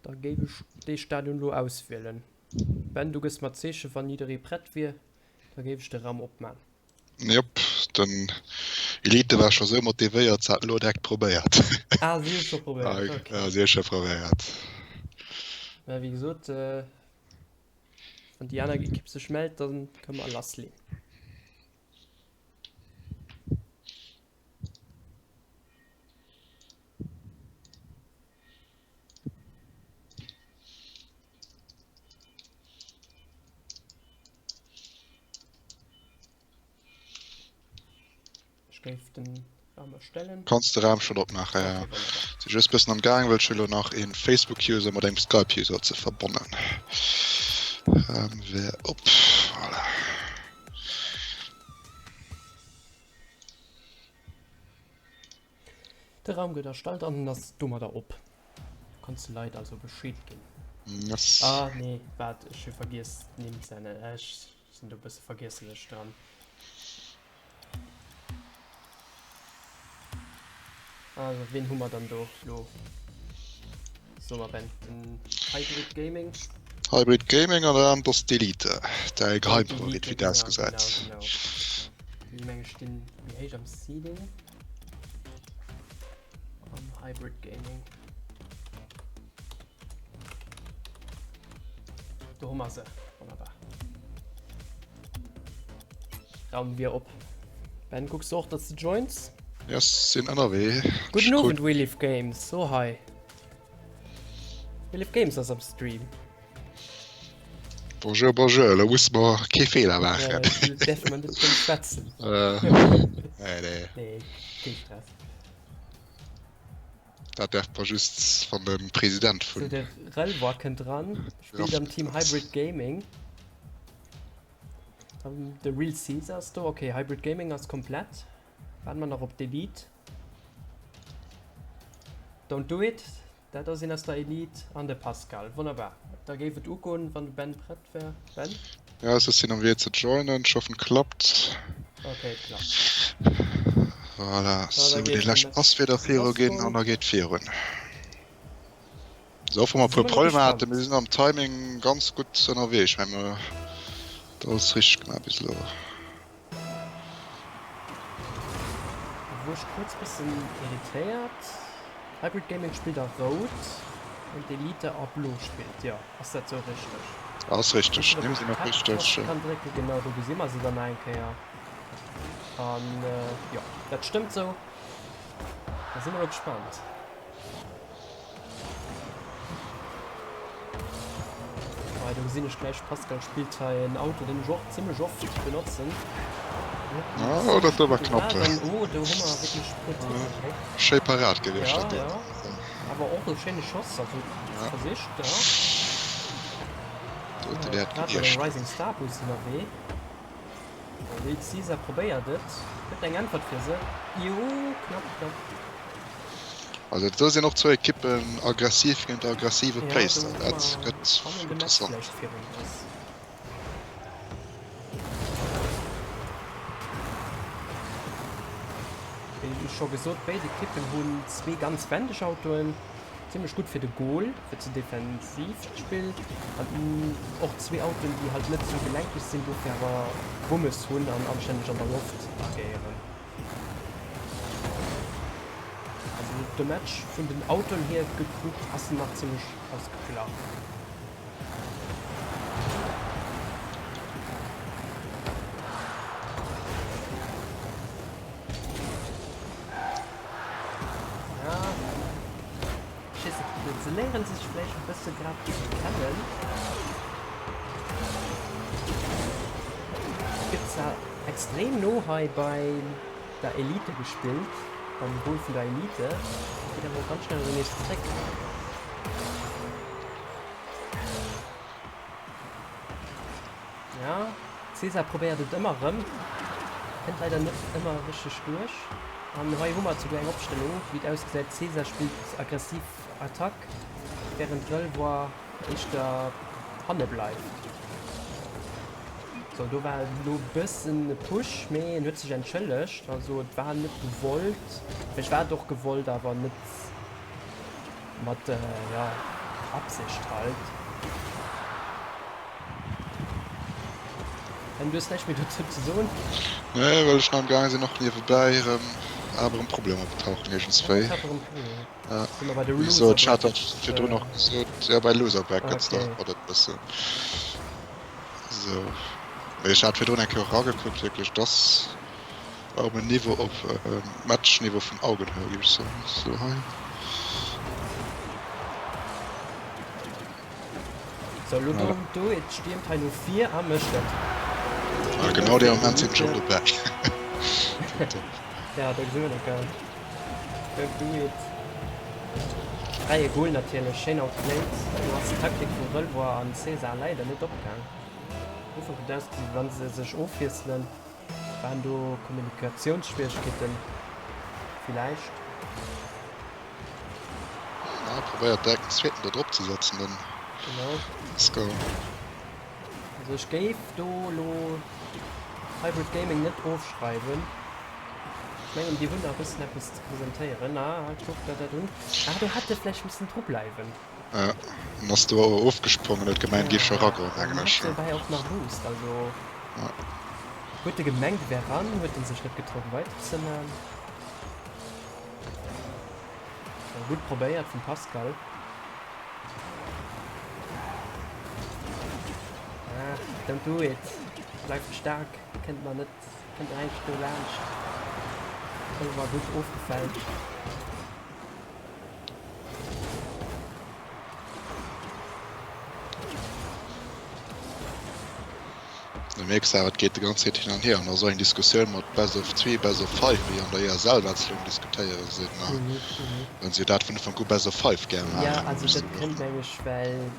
Speaker 1: Da géif ech dee Stadion elo auswielen. Ben, du gëss mer d'Zeeche wann jidderee prett wier, da géif ech de Raum opman.
Speaker 2: Jop, den Elite war scho sou motivéiert, se hat elo direkt probéiert.
Speaker 1: Ah, si hu scho probéiert, ok.
Speaker 2: Ja, si hu scho probéiert.
Speaker 1: Mä wéi gesot, wann déi aner Ekipp sech mellt, da kënne mer lassleen. Ech géif den Raum erstellen.
Speaker 2: Kanns de Raum schon opmaachen, ja.
Speaker 1: Okay, wonnerbar.
Speaker 2: Si just bëssen am Gaang, wëll ech hu lo nach een Facebook-User mat engem Skype-User ze verbonnen. Raum wär op, voilà.
Speaker 1: De Raum gëtt erstallt an en ass domadder op. Du kanns de Leit also Bescheed ginn.
Speaker 2: Yes.
Speaker 1: Ah nee, waart, ech hu vergiess d'Nimm ze änneren. Ech sinn do e bësse vergiesselech dran. Also, wien hu mer dann do lo? So mer Ben, den Hybrid Gaming.
Speaker 2: Hybrid Gaming an dann ass d'Elite, däi
Speaker 1: An
Speaker 2: Geheimfavorit,
Speaker 1: d'Elite,
Speaker 2: wéi et
Speaker 1: genau,
Speaker 2: ausgesäit.
Speaker 1: genau, genau. Déi meng ech stinn méi héich am Seeding. Am Hybrid Gaming. Do hu mer se. Wonnerbar. Raum wier op. Ben, kucks du och, dass du joins?
Speaker 2: Yes, sinn ënnerwee.
Speaker 1: Gudden Owend, We Live Games. So, hi. We Live Games ass am Stream.
Speaker 2: Bonjour, bonjour. Elo musse mer kee Feeler maachen.
Speaker 1: Ja, däerfe mer net domm schwätzen.
Speaker 2: Äh, nee, nee.
Speaker 1: Nee, kee Stress.
Speaker 2: Dat däerf mer just, wann de President
Speaker 1: So,
Speaker 2: vun.
Speaker 1: de Relwa kënnt dran, spillt am Team Hybrid Gaming. Dann de Real Caesar ass do. Okay, Hybrid Gaming ass komplett. Waarde mer nach op d'Elite. Don't do it. Dat ass een aus der Elite an de Pascal. Wonnerbar. Da géif et ugoen, wann de Ben prett wär. Ben?
Speaker 2: Ja, ech sinn am Wee ze joinen. Ech hoffen et klappt.
Speaker 1: Okay, et klappt.
Speaker 2: Voilà,
Speaker 1: Da
Speaker 2: sou
Speaker 1: géif
Speaker 2: déi
Speaker 1: de
Speaker 2: lescht
Speaker 1: Match
Speaker 2: Passwierder viru ginn
Speaker 1: lassgoen.
Speaker 2: an da geet virun. Sou, och wa mer e
Speaker 1: Si
Speaker 2: puer
Speaker 1: mer elo
Speaker 2: Problemer haten,
Speaker 1: gespannt.
Speaker 2: mir sinn am Timing ganz gutt ënnerwee. Ech mengen, mer huet alles richteg gemaach bis elo.
Speaker 1: wor ech kuerz bëssen irritéiert. Hybrid Gaming spillt a rout an d'Elite a blo spillt, jo ass dat sou richteg?
Speaker 2: Ass richteg, d'Nimm sinn och richteg.
Speaker 1: Kann drécken, genau do gesi mer se dann nach eng Kéier an jo dat stëmmt sou. Da si mer elo gespannt. Hei do gesinn ech gläich Pascal spillt hei en Auto deen ech och zimmlech oft benotzen.
Speaker 2: Oh dat do war knapp.
Speaker 1: Oh do hu mer wierklech puer Tick gedréckt.
Speaker 2: Schéi Parad gewiescht dat do.
Speaker 1: Ja ja awer och e schéine Schoss, also versicht ja.
Speaker 2: Do huet de Wäert gewiescht.
Speaker 1: Grad mat engem Rising Star Boost ënnerwee. Lil Caesar probéiert et, huet eng Äntwert fir se. Jo, knapp, knapp.
Speaker 2: Also do sinn och zwou Ekippen aggressiv géint aggressive Playstyle. Dat gëtt interessant.
Speaker 1: Wéi scho gesot, béid Ekippen hunn zwee ganz wendeg Autoen. Zimlech gutt fir de Goal, fir ze defensiivt Spill an och zwee Autoen déi halt net sou gelenkeg sinn, dofir awer Wummes hunn an anstänneg an der Loft agéieren. Also de Match vun den Autoen hier gekuckt ass nach zimlech ausgeglach. Ja, ech weess net, se léieren sech vläicht e bësse grad kennen. Et gëtt zwar extrem no hei bei der Elite gespillt, beim Goal vun der Elite, geet awer och ganz schnell erëm nees zréck. Ja, Cesar probéiert et ëmmer erëm, kënnt leider net ëmmer richteg duerch. An hei hu mer souguer eng Opstellung, wéi et ausgesäit, Cesar spillt aggressiv Attack, wärend Relvois éischter hanne bleift. Sou, do war elo e bëssen e Push, mee en huet sech entschëllegt, also et war net gewollt, vläicht war et och gewollt, awer net. Mat, jo, Absicht halt. Ben, du hues näischt méi dozou ze soen?
Speaker 2: Nee, well ech nach am gaange sinn och niewebäi erëm awer erëm Problemer optauchen iergendswéi.
Speaker 1: Ja,
Speaker 2: Sinn mer bei de Wéi gesot, ech hat dat virdrun och gesot, jo bei Loser Brackets do hat mer dat e bëssen. Sou, mee ech hat virdrun eng Kéier och eragekuckt, wierklech, dass. Op en Niveau, op Matchniveau vun Augenhöhe, géif ech soen. Sou hei.
Speaker 1: Sou, elo do, do, et stiermt hei no vir a mécht et.
Speaker 2: Ah, genau dee Moment sinn ech och dobäi.
Speaker 1: Ja, do gesi mer dat gell. Don't do it. Fräie Goal natierlech, schéin outplayed. Do ass d'Taktik vu Relvois an César leider net opgaang. Ufank huet et ausgesinn, wéi wann se sech ofwiesselen. Waren do Kommunikatiounsschwieregkeeten villäicht?
Speaker 2: Na, probéiert direkt den zweeten do drop ze setzen, dann
Speaker 1: Genau.
Speaker 2: let's go.
Speaker 1: Also ech géif do elo Hybrid Gaming net ofschreiwen. Ech mengen déi hunn nach e bëssen eppes ze presentéieren. Ah, kuck der dat un. Ah, do hätt e vläicht missen dru bleiwen.
Speaker 2: Ja, en ass do ofgesprongen, huet gemengt, géif scho eragoen,
Speaker 1: mengen ech. Hat dobäi och nach Boost, also huet e gemengt, e wär eran, huet en sech net getraut weider ze man. Gutt probéiert vum Pascal. Ah, don't do it, bleift staark, kënnt mer net, kënnt näischt do laanscht. Oliver gutt ofgefälscht.
Speaker 2: Du mierks awer, et geet de ganz Zäit hin an hier an ass och eng Diskussioun mat Best of 3, Best of 5, wéi an der ESL, wat se elo um diskutéiere sinn, well se jo dat vun Ufank u Best of 5 gär
Speaker 1: maachen. Jo, also dat kënnt meng ech, well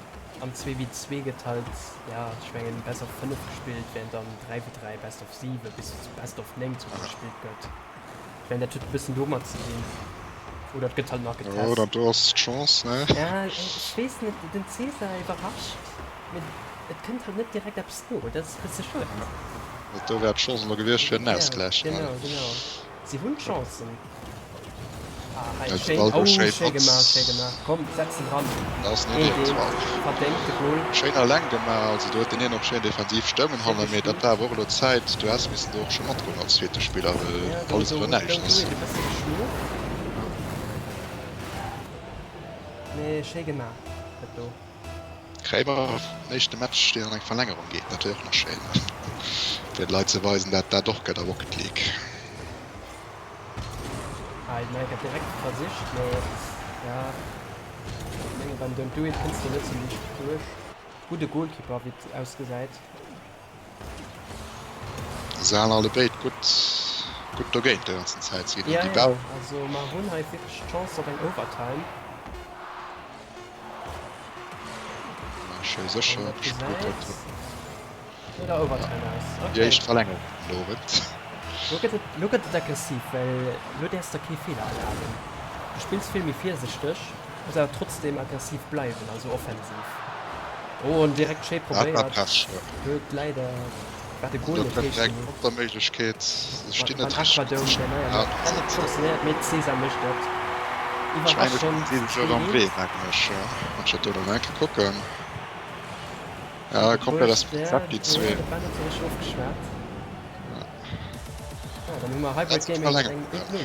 Speaker 1: am 2 wi 2 gëtt halt, jo, ech mengen Best of 5 gespillt, während am 3 wi 3 Best of 7 bis Best of 9 souguer gespillt gëtt. Ech mengen dat huet e bëssen domat ze dinn. Oder et gëtt halt nach getest.
Speaker 2: Oder do ass d'Chance, ne?
Speaker 1: Ja, ech weess net, den Cesar iwwerrascht, mee et kënnt halt net direkt eppes no. Dat ass e bësse schued.
Speaker 2: Ja, do wär d'Chance elo gewiescht fir en Ausgläich.
Speaker 1: Ja, genau, genau. Si hunn d'Chancen. Ah, hei, schéin, oh, schéi gemaach, schéi gemaach. Komm, setz en dran.
Speaker 2: Dat ass net
Speaker 1: eent, wow. Verdéngte Goal.
Speaker 2: Schéin alleng gemaach, also do huet den een och schéin defensiv stoungen hanne, mee dat war awer och elo d'Zäit, du häss missen do och scho matgoen als zweete Spiller, well alles oder näischt
Speaker 1: ass. Jo, do huet e bësse geschlof. Mee schéi gemaach, dat do.
Speaker 2: Kréie mer den éischte Match, deen an eng Verlängerung geet, dat wier och nach schéin, fir de Leit ze weisen, dat dat och gëtt a Rocket League.
Speaker 1: Ah, den Mike hat direkt versicht, mee ja, ech menge beim Don't Do It kënns de net sou liicht duerch. Gudde Goalkeeper, wéi et ausgesäit.
Speaker 2: Se halen alle béid gutt, gutt dogéint déi ganzen Zäit. Se ginn
Speaker 1: Ja,
Speaker 2: ëm déi
Speaker 1: ja,
Speaker 2: Bäll.
Speaker 1: also mer hunn hei wierklech d'Chance op eng Overtime.
Speaker 2: Schéi sécher
Speaker 1: An dat
Speaker 2: gespillt
Speaker 1: gesäit
Speaker 2: huet.
Speaker 1: No der Overtime aus.
Speaker 2: Déi
Speaker 1: Okay.
Speaker 2: éischt Verlängerung vun Owend.
Speaker 1: Lo gëtt et, lo gëtt et aggressiv, well lo däerfs der kee Feeler erlaben. Du spills vill méi virsichteg, muss awer trotzdem aggressiv bleiwen, also offensiv. Oh, an direkt schéi
Speaker 2: Dat war
Speaker 1: probéiert,
Speaker 2: Pech, jo.
Speaker 1: huet leider war de
Speaker 2: An
Speaker 1: Goal
Speaker 2: do
Speaker 1: net
Speaker 2: kënnt
Speaker 1: héich
Speaker 2: direkt
Speaker 1: genuch.
Speaker 2: d'Konterméiglechkeet. Se stinn
Speaker 1: Beim
Speaker 2: net richteg gutt,
Speaker 1: Aquadome,
Speaker 2: se
Speaker 1: der neier
Speaker 2: stinn
Speaker 1: Map. Dat huet funktionéiert, mee d'Cesar mécht et
Speaker 2: Ech mengen,
Speaker 1: iwwerraschend
Speaker 2: si sech och am
Speaker 1: 2-1.
Speaker 2: Wee, mengen ech, jo. Wann ech dat do nach eng Kéier kucken. Ja, komplett aus dem Konzept, déi zwee.
Speaker 1: De Ben huet sech richteg ofgeschwat. Ja, dann hu mer Hybrid Gaming mat engem 1-0.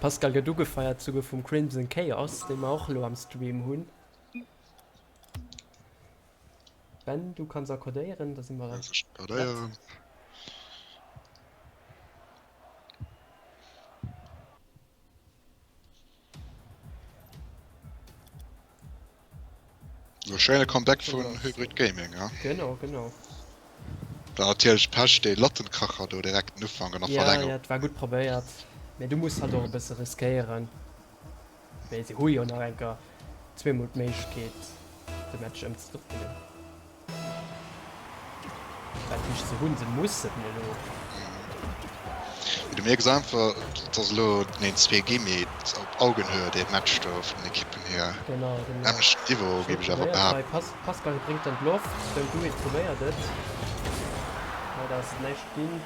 Speaker 1: Pascal gëtt ugefeiert souguer vum Crimson Chaos, dee mer och elo am Stream hunn. Ben, du kanns accordéieren, da si mer prett.
Speaker 2: So schéine Comeback vun Hybrid Gaming, ja.
Speaker 1: Genau, genau.
Speaker 2: Dann natierlech Pech, dee Lattenkracher do direkt den Ufank an der
Speaker 1: Ja,
Speaker 2: Verlängerung.
Speaker 1: ja, et war gutt probéiert, mee du muss halt och e bësse riskéieren. Mee se hu jo nach enker zweemol d'Méiglechkeet, de Match ëmzedréinen. Wat heescht se hunn? Se mussen elo.
Speaker 2: Mee du mierks einfach, et ass elo neen 2 gi, mee et op Augenhöhe dee Match do vun den Ekippen hier.
Speaker 1: Genau, genau.
Speaker 2: Nämmlechten Niveau,
Speaker 1: Schéi
Speaker 2: géif ech awer
Speaker 1: probéiert hei.
Speaker 2: behaapten.
Speaker 1: Pas Pascal bréngt an d'Loft. Don't do it probéiert et. Leider ass et näischt ginn.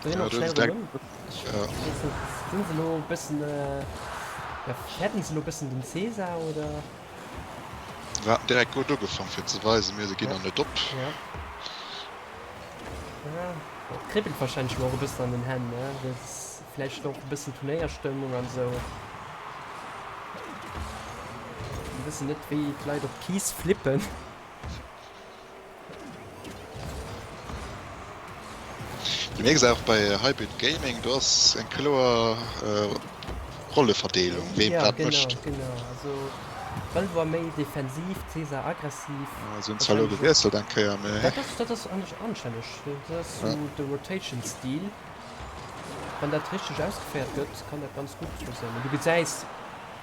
Speaker 1: Drehen
Speaker 2: Ja,
Speaker 1: och
Speaker 2: do hunn
Speaker 1: schnell
Speaker 2: se direkt
Speaker 1: erëm ëm. Ech
Speaker 2: ja.
Speaker 1: weess net, sinn se elo e bëssen, ja, fäerten se elo e bëssen den Cesar oder?
Speaker 2: Se haten direkt gutt ugefaang fir ze weisen, mir ginn
Speaker 1: Ja,
Speaker 2: nach net op.
Speaker 1: ja. Ja, et kribbelt wahrscheinlech elo och e bëssen an den Hänn, ne? Dat ass vläicht och e bëssen Turnéierstëmmung an esou. Mir wëssen net, wéi d'Leit op d'Keys flippen.
Speaker 2: Du mierks och bei Hybrid Gaming, do ass eng kloer Rolleverdeelung, wee
Speaker 1: Ja,
Speaker 2: wat
Speaker 1: genau,
Speaker 2: mécht.
Speaker 1: genau. Also Bell war méi defensiv, Cesar aggressiv.
Speaker 2: Se hunn zwar elo
Speaker 1: Wahrscheinlech och.
Speaker 2: gewiesselt eng Kéier, mee.
Speaker 1: Dat ass, dat ass anstänneg. Dat ass
Speaker 2: Ja.
Speaker 1: sou de Rotation-Stil. Wann dat richteg ausgeféiert gëtt, kann dat ganz gutt funktionéieren. Mee du gesäis,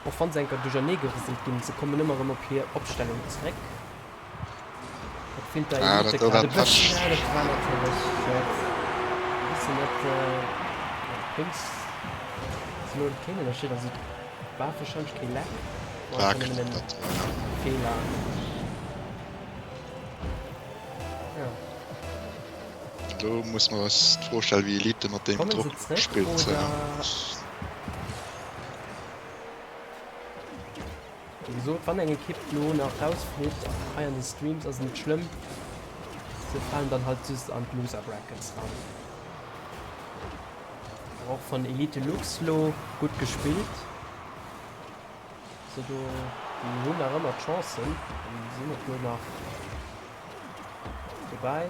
Speaker 1: och wann se eng Kéier duerchernee gerëselt ginn, se kommen ëmmer erëm op hir Opstellung zréck. Dat feelt der
Speaker 2: Ah,
Speaker 1: Elite
Speaker 2: dat do
Speaker 1: grad
Speaker 2: war
Speaker 1: e bëssen.
Speaker 2: Pech.
Speaker 1: Ja, dat war natierlech schued. E bëssen net, ja, d'Pings sinn elo keen Ënnerscheed. Also et war warscheinlech kee Lag, war
Speaker 2: War
Speaker 1: einfach nëmmen en
Speaker 2: dat war, ja.
Speaker 1: Feeler. Ja.
Speaker 2: Elo muss mer eis d'Fro stellen, wéi Elite mat deem
Speaker 1: Kommen se
Speaker 2: Drock
Speaker 1: zréck
Speaker 2: spillt.
Speaker 1: oder? Wéi gesot, wann eng Ekipp lo nach rausflitt hei an de Streams ass et net schlëmm, se falen dann halt just an d'Loser Brackets ran. Awer och von Elite Lux lo gutt gespillt, also do déi hunn nach ëmmer d'Chancen an sinn och lo nach dobäi.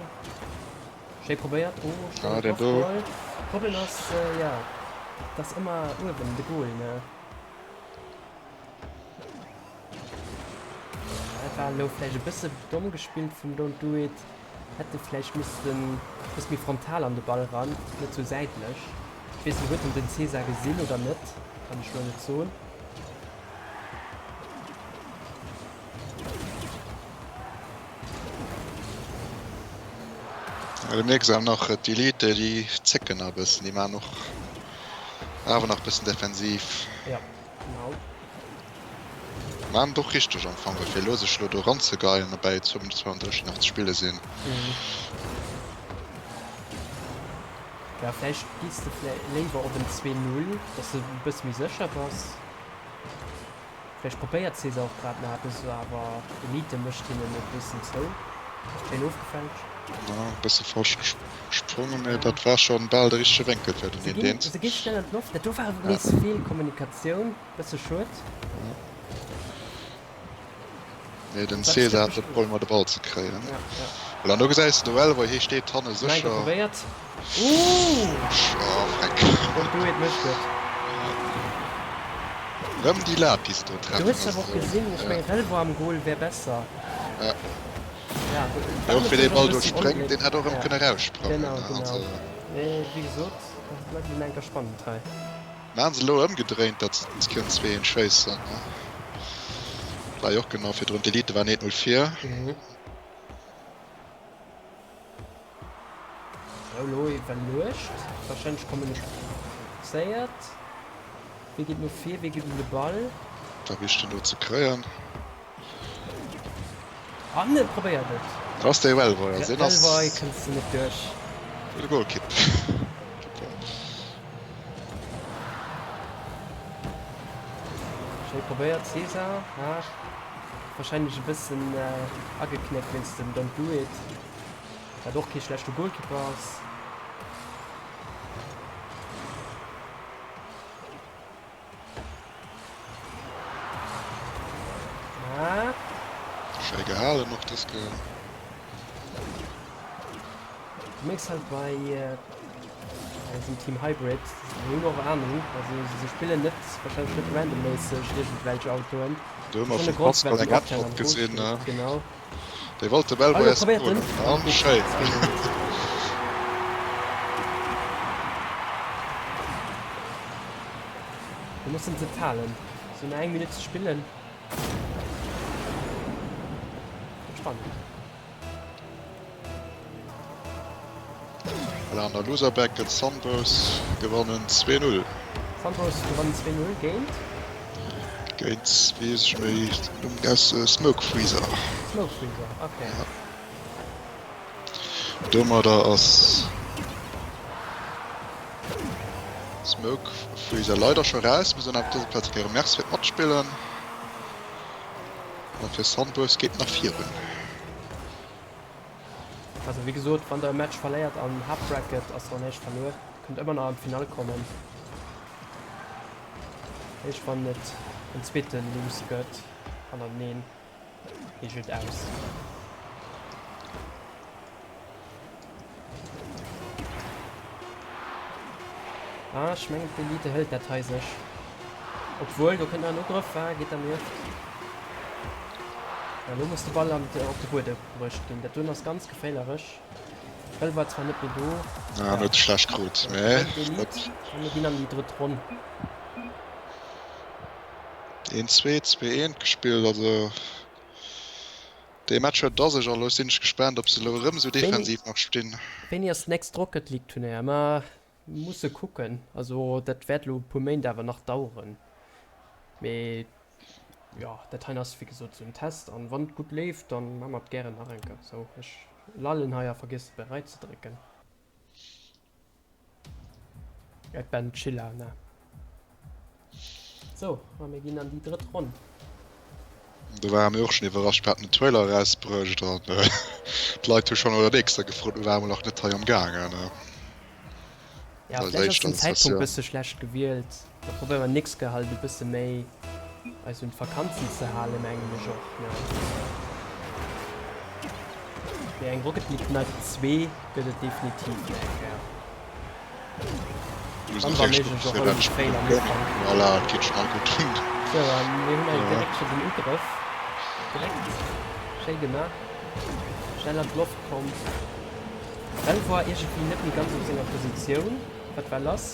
Speaker 1: Schéi probéiert, oh
Speaker 2: Ah,
Speaker 1: schéinen
Speaker 2: den do.
Speaker 1: Off-Goal. Problem ass, jo, et ass ëmmer uewen de Goal, ne. Dat war elo vläicht e bësse domm gespillt vum Don't Do It. Hätt e vläicht missten e bësse méi frontal an de Ball ran, net sou säitlech. Ech weess net, huet en den Cesar gesinn oder net? Kann ech elo net soen.
Speaker 2: Ja, du mierks awer nach, d'Elite, déi zécken nach e bëssen, déi maachen och awer nach e bëssen defensiv.
Speaker 1: Ja, genau.
Speaker 2: Maan et och richteg am Fong, well fir elo sech elo do eranzegeien a bäi 2 Minutten 32 nach ze spille sinn.
Speaker 1: Ja vläicht gees de léiwer op en 2, 0, dass de e bësse méi sécher bass. Vläicht probéiert Cesar och grad nach eppes, awer Elite mécht hinnen e bëssen zou. Schéin ofgefälscht.
Speaker 2: Ja, e bësse falsch gesprongen, mee dat war schonn bal de richtege Wénkel fir den
Speaker 1: Se ginn, se gi schnell an d'Loft. Dat do war nees Feelkommunikatioun, bësse schued.
Speaker 2: Nee, den Cesar hat net Problemer de Ball ze kréien. Voilà, an do gesäis de de Welboy, hie steet hanne
Speaker 1: sécher. Nein, probéiert.
Speaker 2: Ooh! Oh, freck.
Speaker 1: Don't do it mécht et.
Speaker 2: Rëm déi Lat, déi se do
Speaker 1: treffen. Du hues awer och gesinn, ech mengen Relvo am Goal wär besser.
Speaker 2: Ja. Ja, och wéi dee Ball do spréngt, deen hätt och erëm kënne raussprangen.
Speaker 1: Genau, genau. Mee wéi gesot, dat bleift elo enker spannend hei.
Speaker 2: Maan se elo ëmgedréint dat se kënnen 2 1 schéissen. War jo och genau virdrun, d'Elite waren 1 0 vir.
Speaker 1: Sou, elo iwwerluecht, warscheinlech kommunizéiert. Wie geet no vir, wie geet un de Ball?
Speaker 2: War wichteg den do ze kréien.
Speaker 1: An e probéiert et.
Speaker 2: Dat ass de Welboy, also deen ass.
Speaker 1: Welboy kënns de net duerch.
Speaker 2: Gudde Golkipp.
Speaker 1: Schéi probéiert Cesar. Ah, wahrscheinlech e bëssen ageknéckt wéinst dem Don't Do It, wat och kee schlechte Golkipper ass.
Speaker 2: Ah. Schéi gehalen och dës Kéier.
Speaker 1: Du mierks halt bei eisem Team Hybrid, si hunn och Ahnung, also se spillen net wahrscheinlech net randomméisseg iergendwelch Autoen.
Speaker 2: Do hu mer vum Pascal eng Äntwert gesinn.
Speaker 1: Genau.
Speaker 2: Dee wollt de Bell bei eis goen. An schéin.
Speaker 1: Mir mussen se talen. Sou nach eng Minutt ze spillen. Gëtt spannend.
Speaker 2: Voilà, an der Loserback gëtt Sunburst gewannen 2, 0.
Speaker 1: Sunburst gewannen 2, 0 géint?
Speaker 2: Géint, weess ech méi, den Numm aus Smoke Freezer.
Speaker 1: Smoke Freezer, okay.
Speaker 2: Ja. Domadder ass Smoke Freezer leider scho raus. Mir soen awer op dëser Plaz eng Kéier Merci fir d'Matspillen. A fir Sunburst geet nach virun.
Speaker 1: Also wéi gesot, wann der e Match verléiert am Haaptbracket, ass nach näischt verluer. Kënnt ëmmer nach an d'Finall kommen. Eréischt wann et en zweete Lose gëtt hannerteneen, heescht et aus. Ah, ech mengen d'Elite hëlt dat hei sech. Obwuel, do kënnt nach en Ugrëff, ah, geet dernieft. Ja, lo muss de Ball an op de Buedem bruecht ginn. Dat doen ass ganz geféilerech. D'Bëll war zwar net méi do.
Speaker 2: Ah, en huet se schlecht krut,
Speaker 1: mä
Speaker 2: dat.
Speaker 1: D'Elite an mir ginn an déi drëtt Ronn.
Speaker 2: Een, zwee, zwee, eent gespillt, also. Dee Match huet et a sech a lo sinn ech gespaant op se lo erëm esou defensiv nach stinn.
Speaker 1: Wéini ass d'nächst Rocket League Turnéier? Ma musse kucken, also dat wäert lo e puer Méint awer nach daueren, mee jo dat heien ass wéi gesot esou en Test an wann et gutt leeft dann maa mer et gären nach eng Kéier. Sou ech lallen hei a vergiesse bereit ze drécken. Et ben chilla ne. Sou, a mir ginn an déi drëtt Ronn.
Speaker 2: Do ware mir och schon iwwerrascht, mir haten den Trailer erausbruecht an d'Leit hu schon no der nächster gefrot. Mir ware mol nach net hei am gaangen.
Speaker 1: Ja, vläicht ass den Zäitpunkt bësse schlecht gewielt. Da probéiere mer nächst Kéier halt e bësse méi eis un d'Vakanzen ze halen, mengen ech och, ne? Mee eng Rocket League Night 2 gëtt et definitiv nach eng Kéier. Dann wa méiglech och ouni Fail am Ufank.
Speaker 2: Voilà, et geet schon all gutt un.
Speaker 1: Sou, a mir hunn hei direkt scho den Ugrëff. Direkt schéi gemaach. Schnell an d'Loft komm. Well war iergendwéi net méi ganz op senger Positioun. Wat war lass?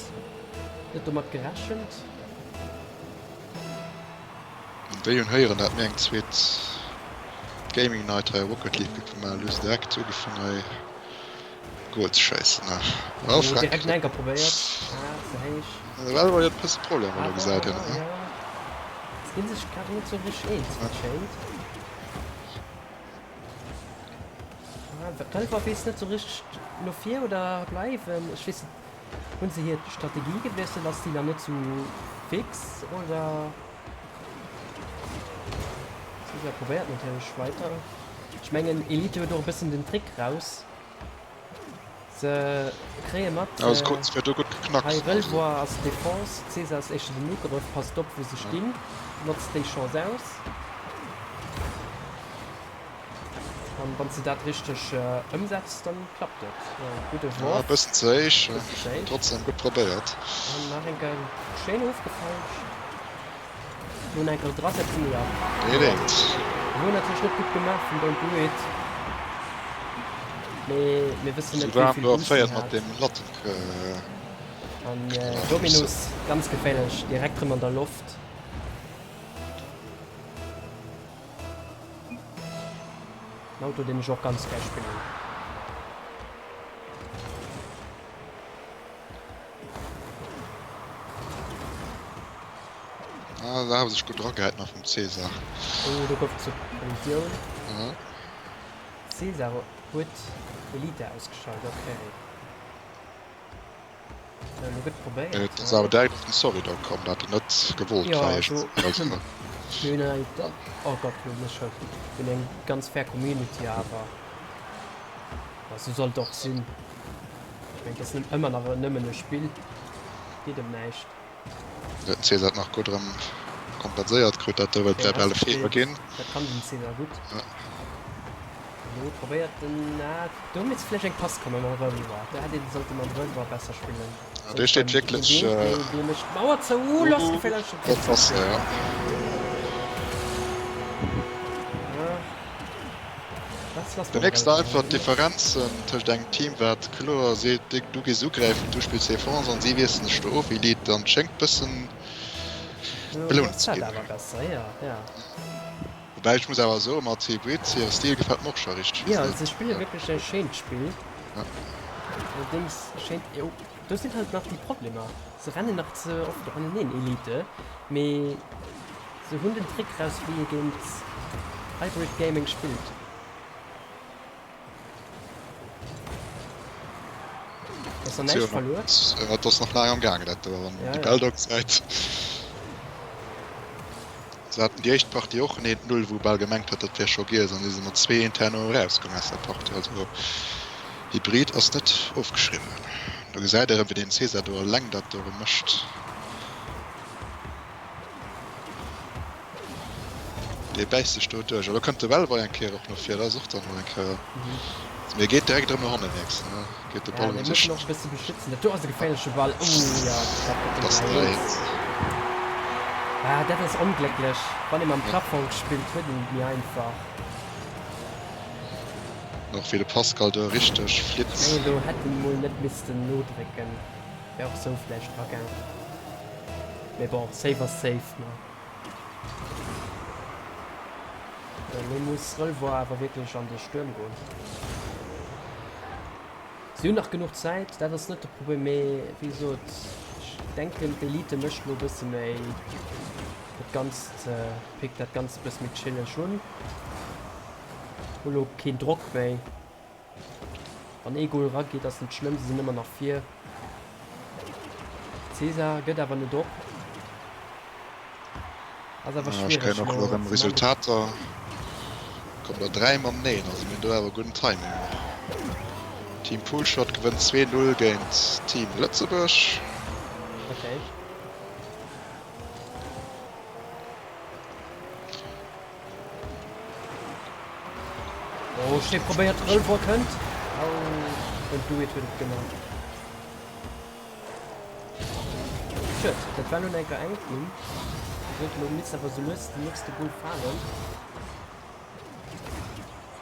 Speaker 1: Net domat gerechent.
Speaker 2: Déi hunn héieren dat mir eng zweet Gaming Night hei a Rocket League géife maachen, hu se direkt ugefaang hei Goal ze schéissen.
Speaker 1: Oh freck. Direkt en Enker probéiert. Ah, ze héich.
Speaker 2: Well war jo e bësse Problemer do gesäit een.
Speaker 1: Ginn sech grad net sou richteg eens, wéi et schéint. Relva weess net sou richteg, no vir oder bleiwen. Ech weess net, hunn se hir Strategie gewiesselt? Ass déi nach net sou fix oder? Cesar probéiert natierlech weiter. Ech mengen Elite huet och e bëssen den Trick raus. Se kréie mat, hei Relvois ass Defense, Cesar ass éischter den Ugrëff, passt op wou se stinn, notzt déi Chance aus. An wann s de dat richteg ëmsetz, dann klappt et. Gudde
Speaker 2: Worf. E bëssen ze héich, trotzdem gutt probéiert.
Speaker 1: An nach eng Kéier schéin ofgefälscht. Nun eng Kéier drasetzen, jo.
Speaker 2: Direkt.
Speaker 1: Wor natierlech net gutt gemaach vun Don't Do It. Mee mir wëssen net wéi vill Boost en hat. An Dominus ganz geféierlech, direkt rëm an der Loft. En Auto deen ech och ganz gär spillen.
Speaker 2: Ah, da hawe sech gutt dragehäit nach vum César.
Speaker 1: Oh, do gouf et zur Kollisioun.
Speaker 2: Ja.
Speaker 1: César huet Elite ausgeschalt, okay. Elo gëtt probéiert.
Speaker 2: Et ass awer direkt op den Sorry da komm, dat en net gewollt
Speaker 1: war.
Speaker 2: Jo,
Speaker 1: also mir hunn hei, oh Gott, lo muss ech schëlten, mir hunn eng ganz fair Community awer, ma sou soll et och sinn. Ech mengen, et ass ëmmer nach nëmmen e Spill, et geet ëm näischt.
Speaker 2: Huet den César et nach gutt erëm kompenséiert krut, dat do, well et wär bal e Feeler ginn.
Speaker 1: Dat kann den César gutt. Elo probéiert den, ah, do misst vläicht eng Pass kommen mam Revolver. Do hätt een sollte mam Revolver besser spillen.
Speaker 2: Ja, dee steet wierklech.
Speaker 1: Dee, dee mécht d'Mauer zou. Uh, lass geféierlech.
Speaker 2: Dat ass, ja. Du mierks da einfach d'Differenzen tëscht engem Team, wat kloer seet, du gees ugräifen, du spills Defense an si wiesselen sech do of. Elite an schéngt bëssen belount ze ginn. Woubäi ech muss awer soen, mat Hybrid hire Stil gefält mer och scho richteg.
Speaker 1: Jo, se spille wierklech e schéint Spill. Allerdéngs schéint, jo, do sinn halt nach déi Problemer, se rennen nach ze oft aneneen, Elite, mee se hunn den Trick raus wéi ee géint Hybrid Gaming spillt. Ass nach näischt verluer.
Speaker 2: Et ass nach laang am gaangen dat do, wann een déi Bäll do gesäit. Se haten déi éischt Partie och en 1, 0, wou bal gemengt hat, dat wär scho giess, an si si mat 2, 1 herno erauskomm aus der Partie. Also Hybrid ass net ofgeschriwwen. Do gesäit ee rëm, wéi den Cesar do eleng dat do erëm mécht. Dee bäisst sech do duerch. A lo kënnt de Welwei eng Kéier och no vir. Dat ass och dann elo eng Kéier. Mee e geet direkt erëm no hannen, mierks de, ne? Geet de Ball
Speaker 1: erëm sech. Ja, dee muss en och e bësse beschützen. Dat do ass e geféierleche Ball. Oh jo, dat gëtt den 3 1. Ah, dat ass onglécklech. Wann ee mam Plafong spillt, huet een et méi einfach.
Speaker 2: Och wéi de Pascal do richteg flitt.
Speaker 1: Ech mengen, do hätt en mol net missten nodrécken. Wär och sou vläicht dragaang. Mee bon, safe ass safe, ne? Elo muss Relvoir awer wierklech an de Stuerm goen. Si hunn nach genuch Zäit, dat ass net de Problem, mee wéi gesot, ech denken d'Elite mécht elo e bësse méi dat Ganzt, pickt dat Ganzt e bësse méi chilleg un, hu lo keen Drock méi. Wann ee Goal rageet ass net schlëmm, se sinn ëmmer nach vir. Cesar gëtt awer net op. Ass awer
Speaker 2: Ech
Speaker 1: schwiereg
Speaker 2: kréien och elo
Speaker 1: elo
Speaker 2: rëm
Speaker 1: ze managen.
Speaker 2: Resultater. Kommen der 3 mateneen, also mir hunn do awer gudden Timing och. Team Poolshot gewënnt 2, 0 géint Team Lëtzebuerg.
Speaker 1: Okay. Oh, schéi probéiert, Rëlwor kënnt. Oh, den Do It huet et gemaach. Schued, dat war lo enker enk ginn. Sot lo misst awer sou lues den nächste Goal falen.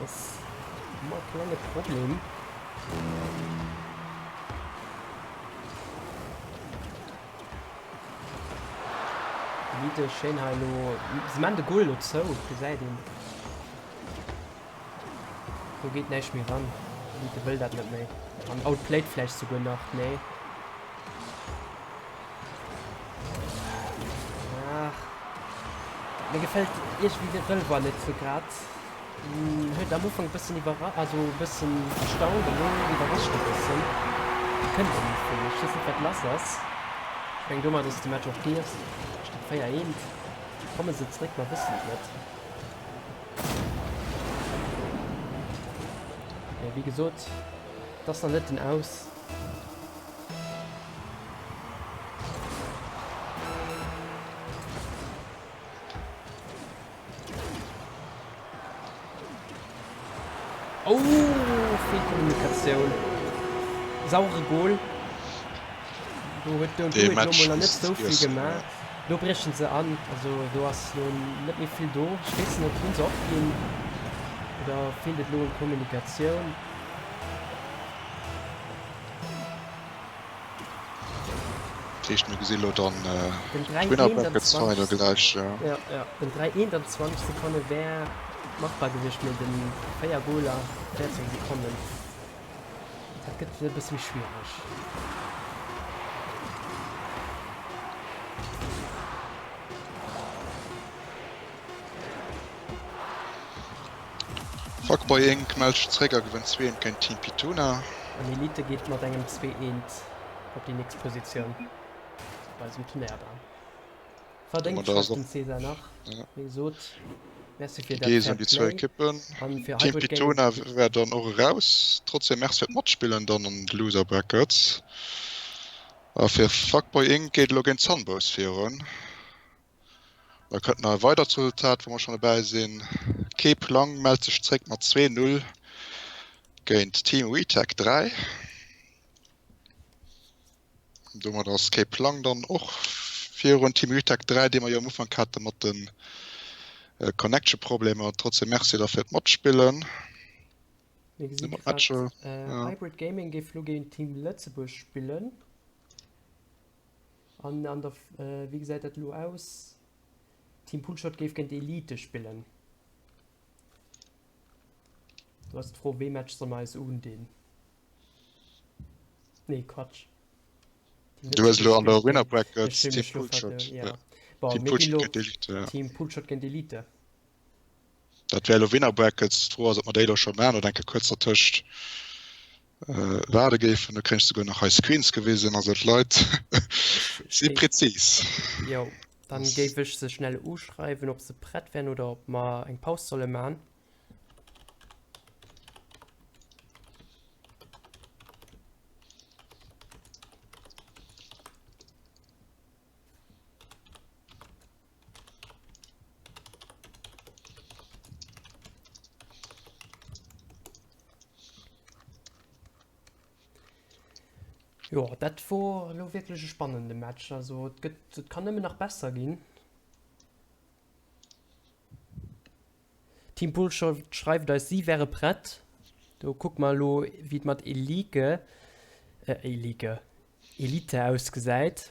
Speaker 1: Ass ëmmer e klenge Problem. Elite schéin hei elo. Se man de Goal elo zou, gesäit een. Do geet näischt méi ran. Elite wëll dat net méi. An outplayed vläicht souguer nach. Nee. Ach. Mir gefält iergendwéi de Relva net sou grad. Huet am Ufank bëssen iwwerra also bëssen erstaunt, elo iwwerrascht e bëssen. Kënnt och net vill. Ech weess net wat lass ass. Ech mengen domat ass de Match och giess. Steet 4, 1. Komme se zréck? Mer wëssen et net. Mee wéi gesot, et ass nach net den Aus. Oh, Fehlkommunikatioun. Sauere Goal. Do huet Don't Do It lo mol nach net sou vill gemaach. Do briechen se an. Also do ass lo net méi vill do. Ech weess net, hunn se opginn oder feelt et lo un Kommunikatioun?
Speaker 2: Dat heescht mir gesi lo dann d'Winner Brackets Final gläich.
Speaker 1: Jo, jo, den 3 21 Sekonne wär machbar gewiescht, mee den 4 Goler 14 Sekonnen, dat gëtt e bësse méi schwiereg.
Speaker 2: Fuckboy Inc. Mellt sech zeréck a gewënnt 2 eent géint Team Pituna.
Speaker 1: An Elite geet mat engem 2 eent op déi nächst Positioun op eisem Turnéierplang. Verdéngt schreift den César nach. Wéi gesot, Merci fir dat
Speaker 2: Fair Play an fir Team Pituna wär dann och eraus. Trotzdem Merci fir d'Matspillen dann an de Loser Brackets. A fir Fuckboy Inc. Geet elo géint Sunbows virun. Da kënnt nach e weidert Resultat, wou mer schonn dobäi sinn. Kee Plang mellt sech zréck mat 2, 0 géint Team WeTech 3. Domat ass kee Plang dann och virun Team WeTech 3, dee mer jo am Ufank hate mat de Connection-Problemer. Trotzdem Merci da fir d'Matspillen.
Speaker 1: Mir gesi grad, Hybrid Gaming géif elo géint Team Lëtzebuerg spillen. An an der, wéi gesäit dat elo aus? Team Poolshot géif géint Elite spillen. Do ass d'Fro, wee Match soll mer eis undinn? Nee, Quatsch.
Speaker 2: Team Du hues elo an der Winner Bracket Team
Speaker 1: Poolshot. Ja. Bon, Team Poolshot géint Elite. Ja. Team Poolshot géint Elite.
Speaker 2: Dat wär elo Winner Brackets. D'Fro ass, ob mer déi elo scho maachen oder eng Kéier kuerz dertëscht waarde géifen. Do kréien ech souguer nach hei Screens gewisen. Also d'Leit si prezis.
Speaker 1: Jo, dann géif ech se schnell uschreiwen, ob se prett wären oder ob mer eng Paus solle man. Jo, dat wor elo wierklech e spannende Match. Also et gëtt, et kann nëmmen nach besser ginn. Team Bullshot schreift eis, si wäre prett. Do kucke mer elo, wéi et mat Elike, äh, Elike, Elite ausgesäit.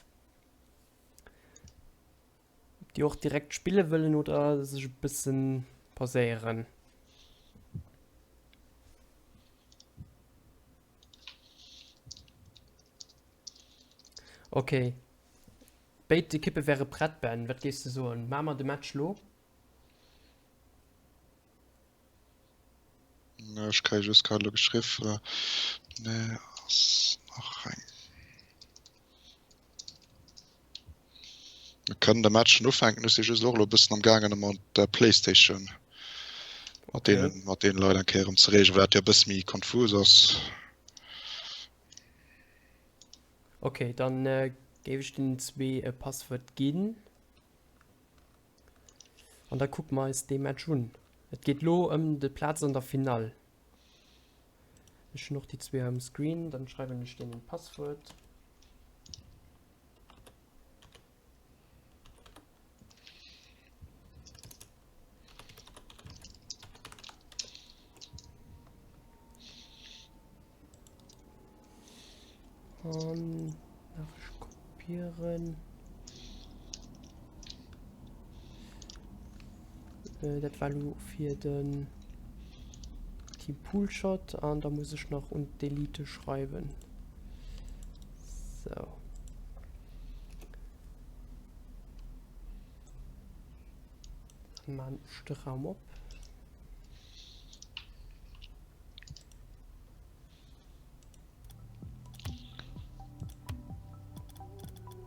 Speaker 1: Ob déi och direkt spille wëllen oder sech e bëssen pauséieren. Ok, béid Ekippe wäre prett, Ben. Wat géifs de soen? Maache mer de Match lo?
Speaker 2: Ech kréie just grad elo geschriff, nee ass nach eng. Mir kënnen de Match schon ufänken, ech si just och elo e bëssen am gaangen mat der Playstation mat okay. deenen, mat deenen Leit eng Kéier erëm ze reegelen, well dat jo e bësse méi konfus ass.
Speaker 1: Okay, dann äh, géif ech den zwee e Passwuert ginn. An da kucke mer eis dee Match un. Et geet lo ëm de Plaz an der Finall. Ech hunn och déi zwee hei um Screen, dann schreiwen ech deenen d'Passwuert. An darf ich kopieren? Äh, dat war lo fir den Team Poolshot an da muss ich nach un d'Elite schreiwen. So. Maan ech de Raum op.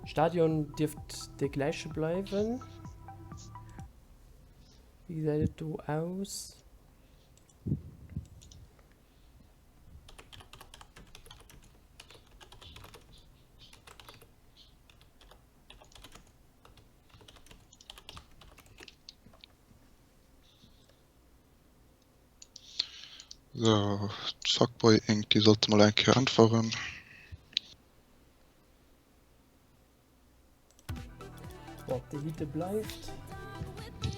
Speaker 1: Stadion dierft dee gläiche bleiwen. Wéi gesäit et do aus?
Speaker 2: So, Fuckboy Inc. Déi sollte mol eng Kéier äntweren.
Speaker 1: Bon, d'Elite bleift.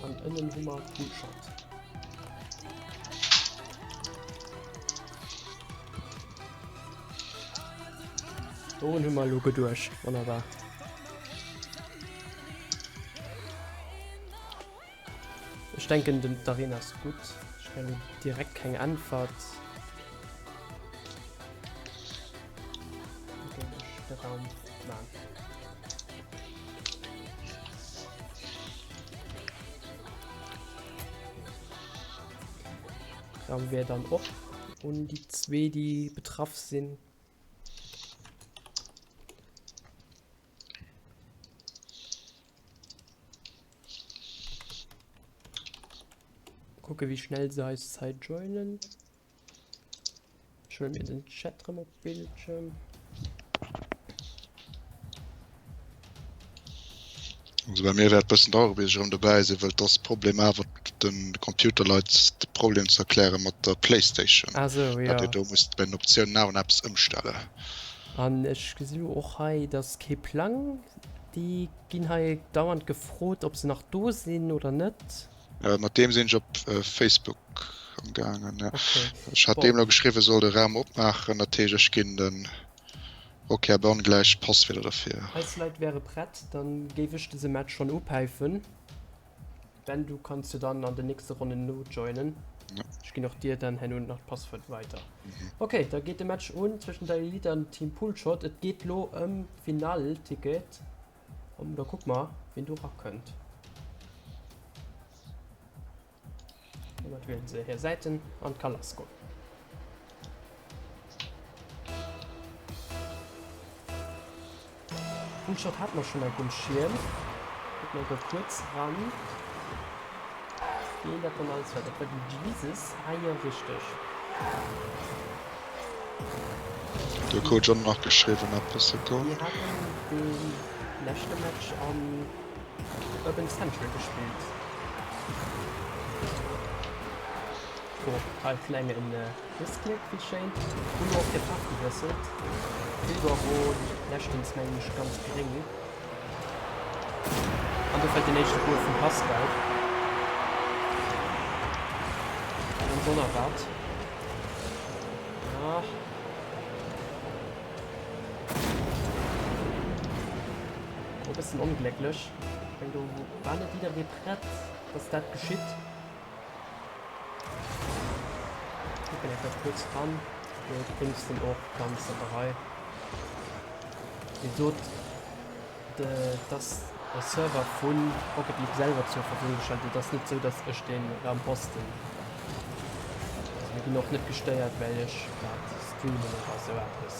Speaker 1: An ënnen hu mer Coolshot. Dorun hu mer elo geduecht. Wonnerbar. Ech denken den d'Arena ass gutt. Ech kréien elo direkt keng Äntwert. Da géif ech de Raum man. Raum wär dann och un déi zwee déi betraff sinn. Kucke wéi schnell se eis Zait joinen. Ech huele mir den Chat rëm op Bildschirm.
Speaker 2: Also bei mir wäert bëssen dauere bis ech erëm dobäi sinn, well et ass Problem awer den Computerleit de Problem ze erkläre mat der Playstation,
Speaker 1: Ah sou,
Speaker 2: dat
Speaker 1: jo.
Speaker 2: dir do musst bei den Optiounen awer nach eppes ëmstellen.
Speaker 1: An ech gesi lo och hei, dass kee Plang, déi ginn hei dauernd gefrot, ob se nach do sinn oder net.
Speaker 2: Mat deem sinn ech op Facebook am gaangen, jo.
Speaker 1: Okay,
Speaker 2: Ech hat
Speaker 1: bon.
Speaker 2: deem lo geschriwwen, e soll de Raum opmaachen, dat heescht ech ginn den Rocky Ban gläich d'Passwierder derfir.
Speaker 1: Eis Leit wäre prett, dann géif ech dëse Match schonn upäifen. Ben, du kanns jo dann an den nächste Ronnen nojoinen.
Speaker 2: Ja.
Speaker 1: Ech ginn och dir dann herno nach d'Passwuert weiter. Okay, da geet de Match un zwëschen der Elite an Team Poolshot. Et geet lo ëm d'Finall-Ticket. An da kucke mer, wien do rakënnt. Domat wielen se hir Säiten an et ka lass goen. Bullshot hat mer schon enk um Schierm. Kucken mer da kuerz ran, wien dat dann alles war. Dat war den Jesus. Ah jo, richteg.
Speaker 2: Do krut ech och nach geschriwwen eppes, Sekonn.
Speaker 1: Déi haten dee leschte Match am Urban Central gespillt. Oh, hei klenge Missklick, wéi schéin. Hunn och hir Faarf gewiesselt. Figaro leschtens mengen ech ganz gréng. An do fält den éischte Gol vum Pascal. Ganz onerwaart. Ah. E bëssen onglécklech. Ech meng do war net jidderee prett, dass dat geschitt. Kucken eng Kéier kuerz ran. Jo, d'Péngs sinn och ganz an der Rei. Wéi gesot, et ass e Server vu Rocket League selwer zur Verfügung gestallt. Et ass net esou, datt ech dee Raum hosten. Also mir ginn och net gestéiert, well ech grad streamen oder esou eppes.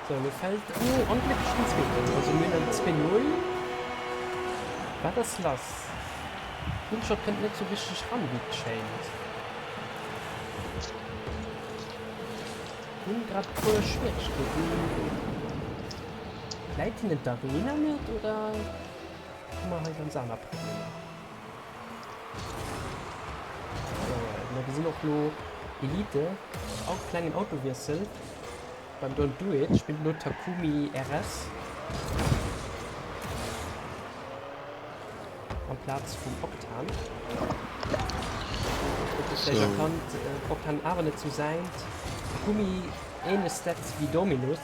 Speaker 1: Sou, lo fällt oh onglécklech den zweeten. Also mir hunn en 2, 0. Wat ass lass? Moonshot kënnt net sou richteg ran wéi et schéint. Hunn grad puer Schwieregkeeten. Läit hinnen d'Arena net oder hu mer hei ganz aner Problemer? Sou, mir gesinn och lo Elite, och klengen Autowiessel beim Don't Do It, spillt lo Takumi RS amplaz vum Octan. Huet dir vläicht erkannt, Octan awer net sou säint. Takumi ähnlech Stats wéi Dominus.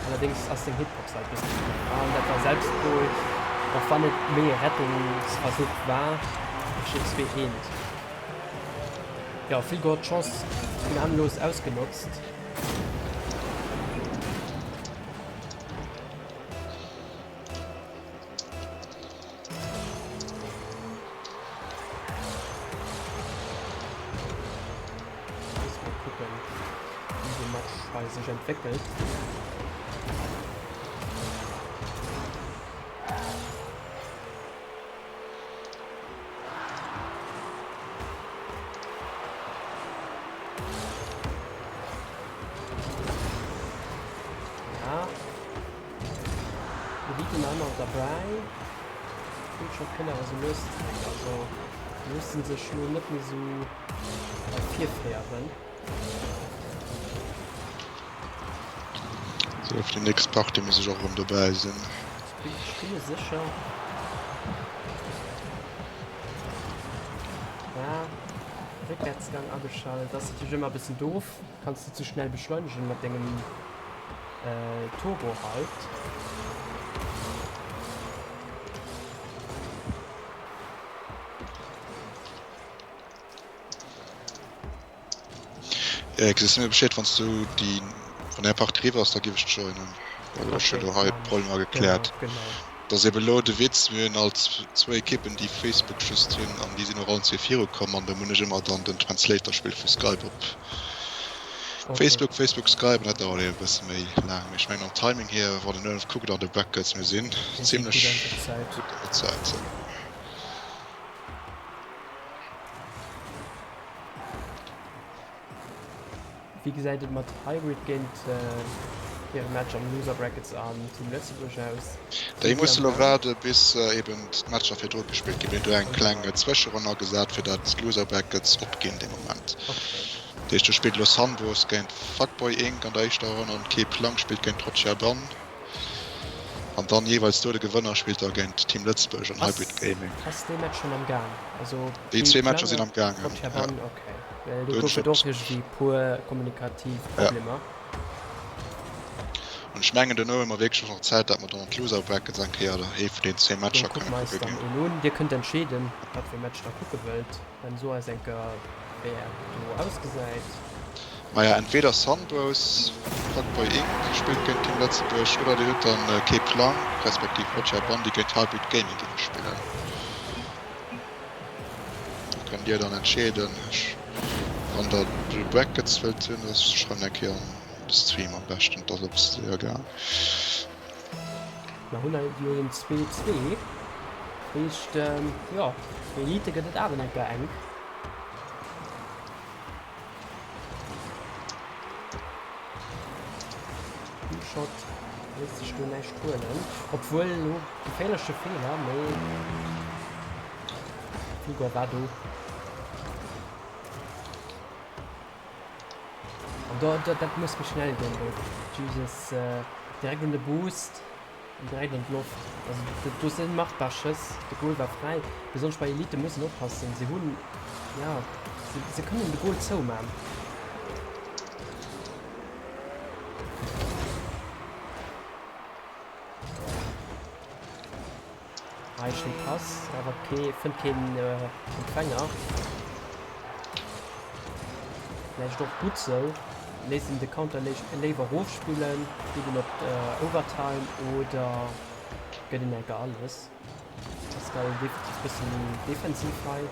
Speaker 1: Allerdéngs ass seng Hitbox halt bëssen ze gutt. An dat war Selbstgol, och wann et méi e Rettungsversuch war. Et steet 2, 1. Jo, Vilgor d'Chance gnadenlos ausgenotzt. Match hei sech entwéckelt. Ja. Elite nach ëmmer derbäi. Fullshot kënnt awer sou lues zeréck. Also loosse sech lo net méi sou virféieren.
Speaker 2: Sou, fir déi nächst Partie muss ech och erëm dobäi sinn.
Speaker 1: Ech bin sécher. Ja, Réckwärtsgang ageschalt. Ass natierlech ëmmer e bëssen doof. Kanns de ze schnell beschleunegen mat dengem Turbo halt.
Speaker 2: Erik, sees du mir Bescheed wanns du déi, wann är Partie eriwwer ass, da giff ech joinen, well ech hunn elo hei d'Problemer gekläert. Et ass eben elo de Witz, mir hunn alt zwou Ekippen déi Facebook just hunn an déi sinn och allen zwee viru komm an do hunn ech ëmmer dann den Translator spillt vu Skype op Facebook, Facebook Skype an dat dauert eben e bësse méi laang. Mee ech mengen am Timing hier, wann een elo kuckt an de Brackets, mir sinn zimlech gutt an der Zäit.
Speaker 1: Wéi gesäit et mat Hybrid géint hire Match am Loser Brackets an Team Lëtzebuerg aus?
Speaker 2: Déi musse lo waarde bis eben d'Matcher virdru gespillt ginn. Mir hunn do eng kleng Zwëscheronn agesat fir dat d'Loser Brackets opginn dee Moment. Dat heescht do spillt elo Sunbros géint Fuckboy Inc an der éischter Ronn an Kee Plang spillt géint Roger Bann. An dann jeeweils do de Gewënner spillt da géint Team Lëtzebuerg an Hybrid Gaming.
Speaker 1: Ass dee Match schonn am Gaang? Also
Speaker 2: Déi zwee Matcher sinn am gaangen,
Speaker 1: ja. Okay, well do gouf et och iergendwéi puer kommunikativ Problemer.
Speaker 2: An ech mengen duerno hu mer wierklech och nach Zäit, dat mer dann an d'Loser Brackets eng Kéier ee vun deenen zwee Matcher
Speaker 1: kënne kucke ginn. Dann un. Dir kënnt entscheeden, wat fir e Match der kucke wëllt. Dann so eis eng Kéier, wéi et do ausgesäit.
Speaker 2: Maja, entweder Sunbros, Fuckboy Inc. Spillt géint Team Lëtzebuerg oder dir hutt dann kee Plang, respektiv Roger Bundy géint Hybrid Gaming géinge spillen. Do kënnt dir dann entscheeden, wann der Blue Brackets wëllt hunn. Ech schreiwen eng Kéier an de Stream am beschten, et ass e bësse séier gaang.
Speaker 1: Mer hunn elo den 2, 2, heescht jo, fir Elite gëtt et awer enker enk. Shot léisst sech do näischt huelen, obwuel elo geféierleche Feeler, mee Fulgor war do. An do, do, dat muss méi schnell goen do. Jesus, direkt un de Boost. An direkt an d'Loft. Also do sinn machbar Schëss. De Goal war fräi. Besonnesch bei Elite muss een oppassen. Si hunn, ja, se kënnen de Goal zouman. Hei schéi Pass, awer kee, fënnt keen Empfänger. Vläicht och gutt sou. Léisst een de Counter léiwer rofspillen, geet een op Overtime oder gëtt een enker alles? Pascal definitiv bëssen méi defensiv hei.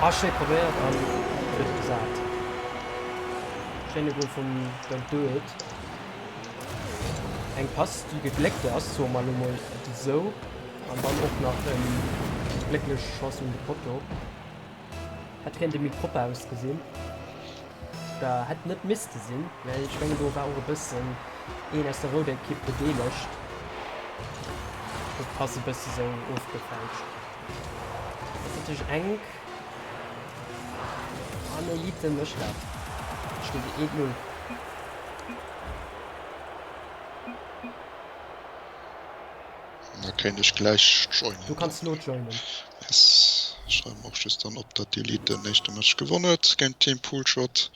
Speaker 1: Ah schéi probéiert an huet gesat. Schéine Goal vum Don't Do It. Eng Pass déi gegléckt ass, soe mer elo mol et esou. An dann och nach en gléckleche Schoss un de Potto. Hätt kéinte méi propper ausgesinn. Oder hätt net misste sinn, well ech mengen do war och e bëssen een aus der rouder Ekipp bedeelegt. Huet d'Pass e bësse sou ofgefälscht. Ass natierlech enk. An Elite mécht dat. Et steet 1, 0.
Speaker 2: Da kéint ech gläich joinen.
Speaker 1: Du kanns elo joinen.
Speaker 2: Yes. Ech schreiwen och just dann op, datt d'Elite den éischte Match gewonn huet géint Team Poolshot.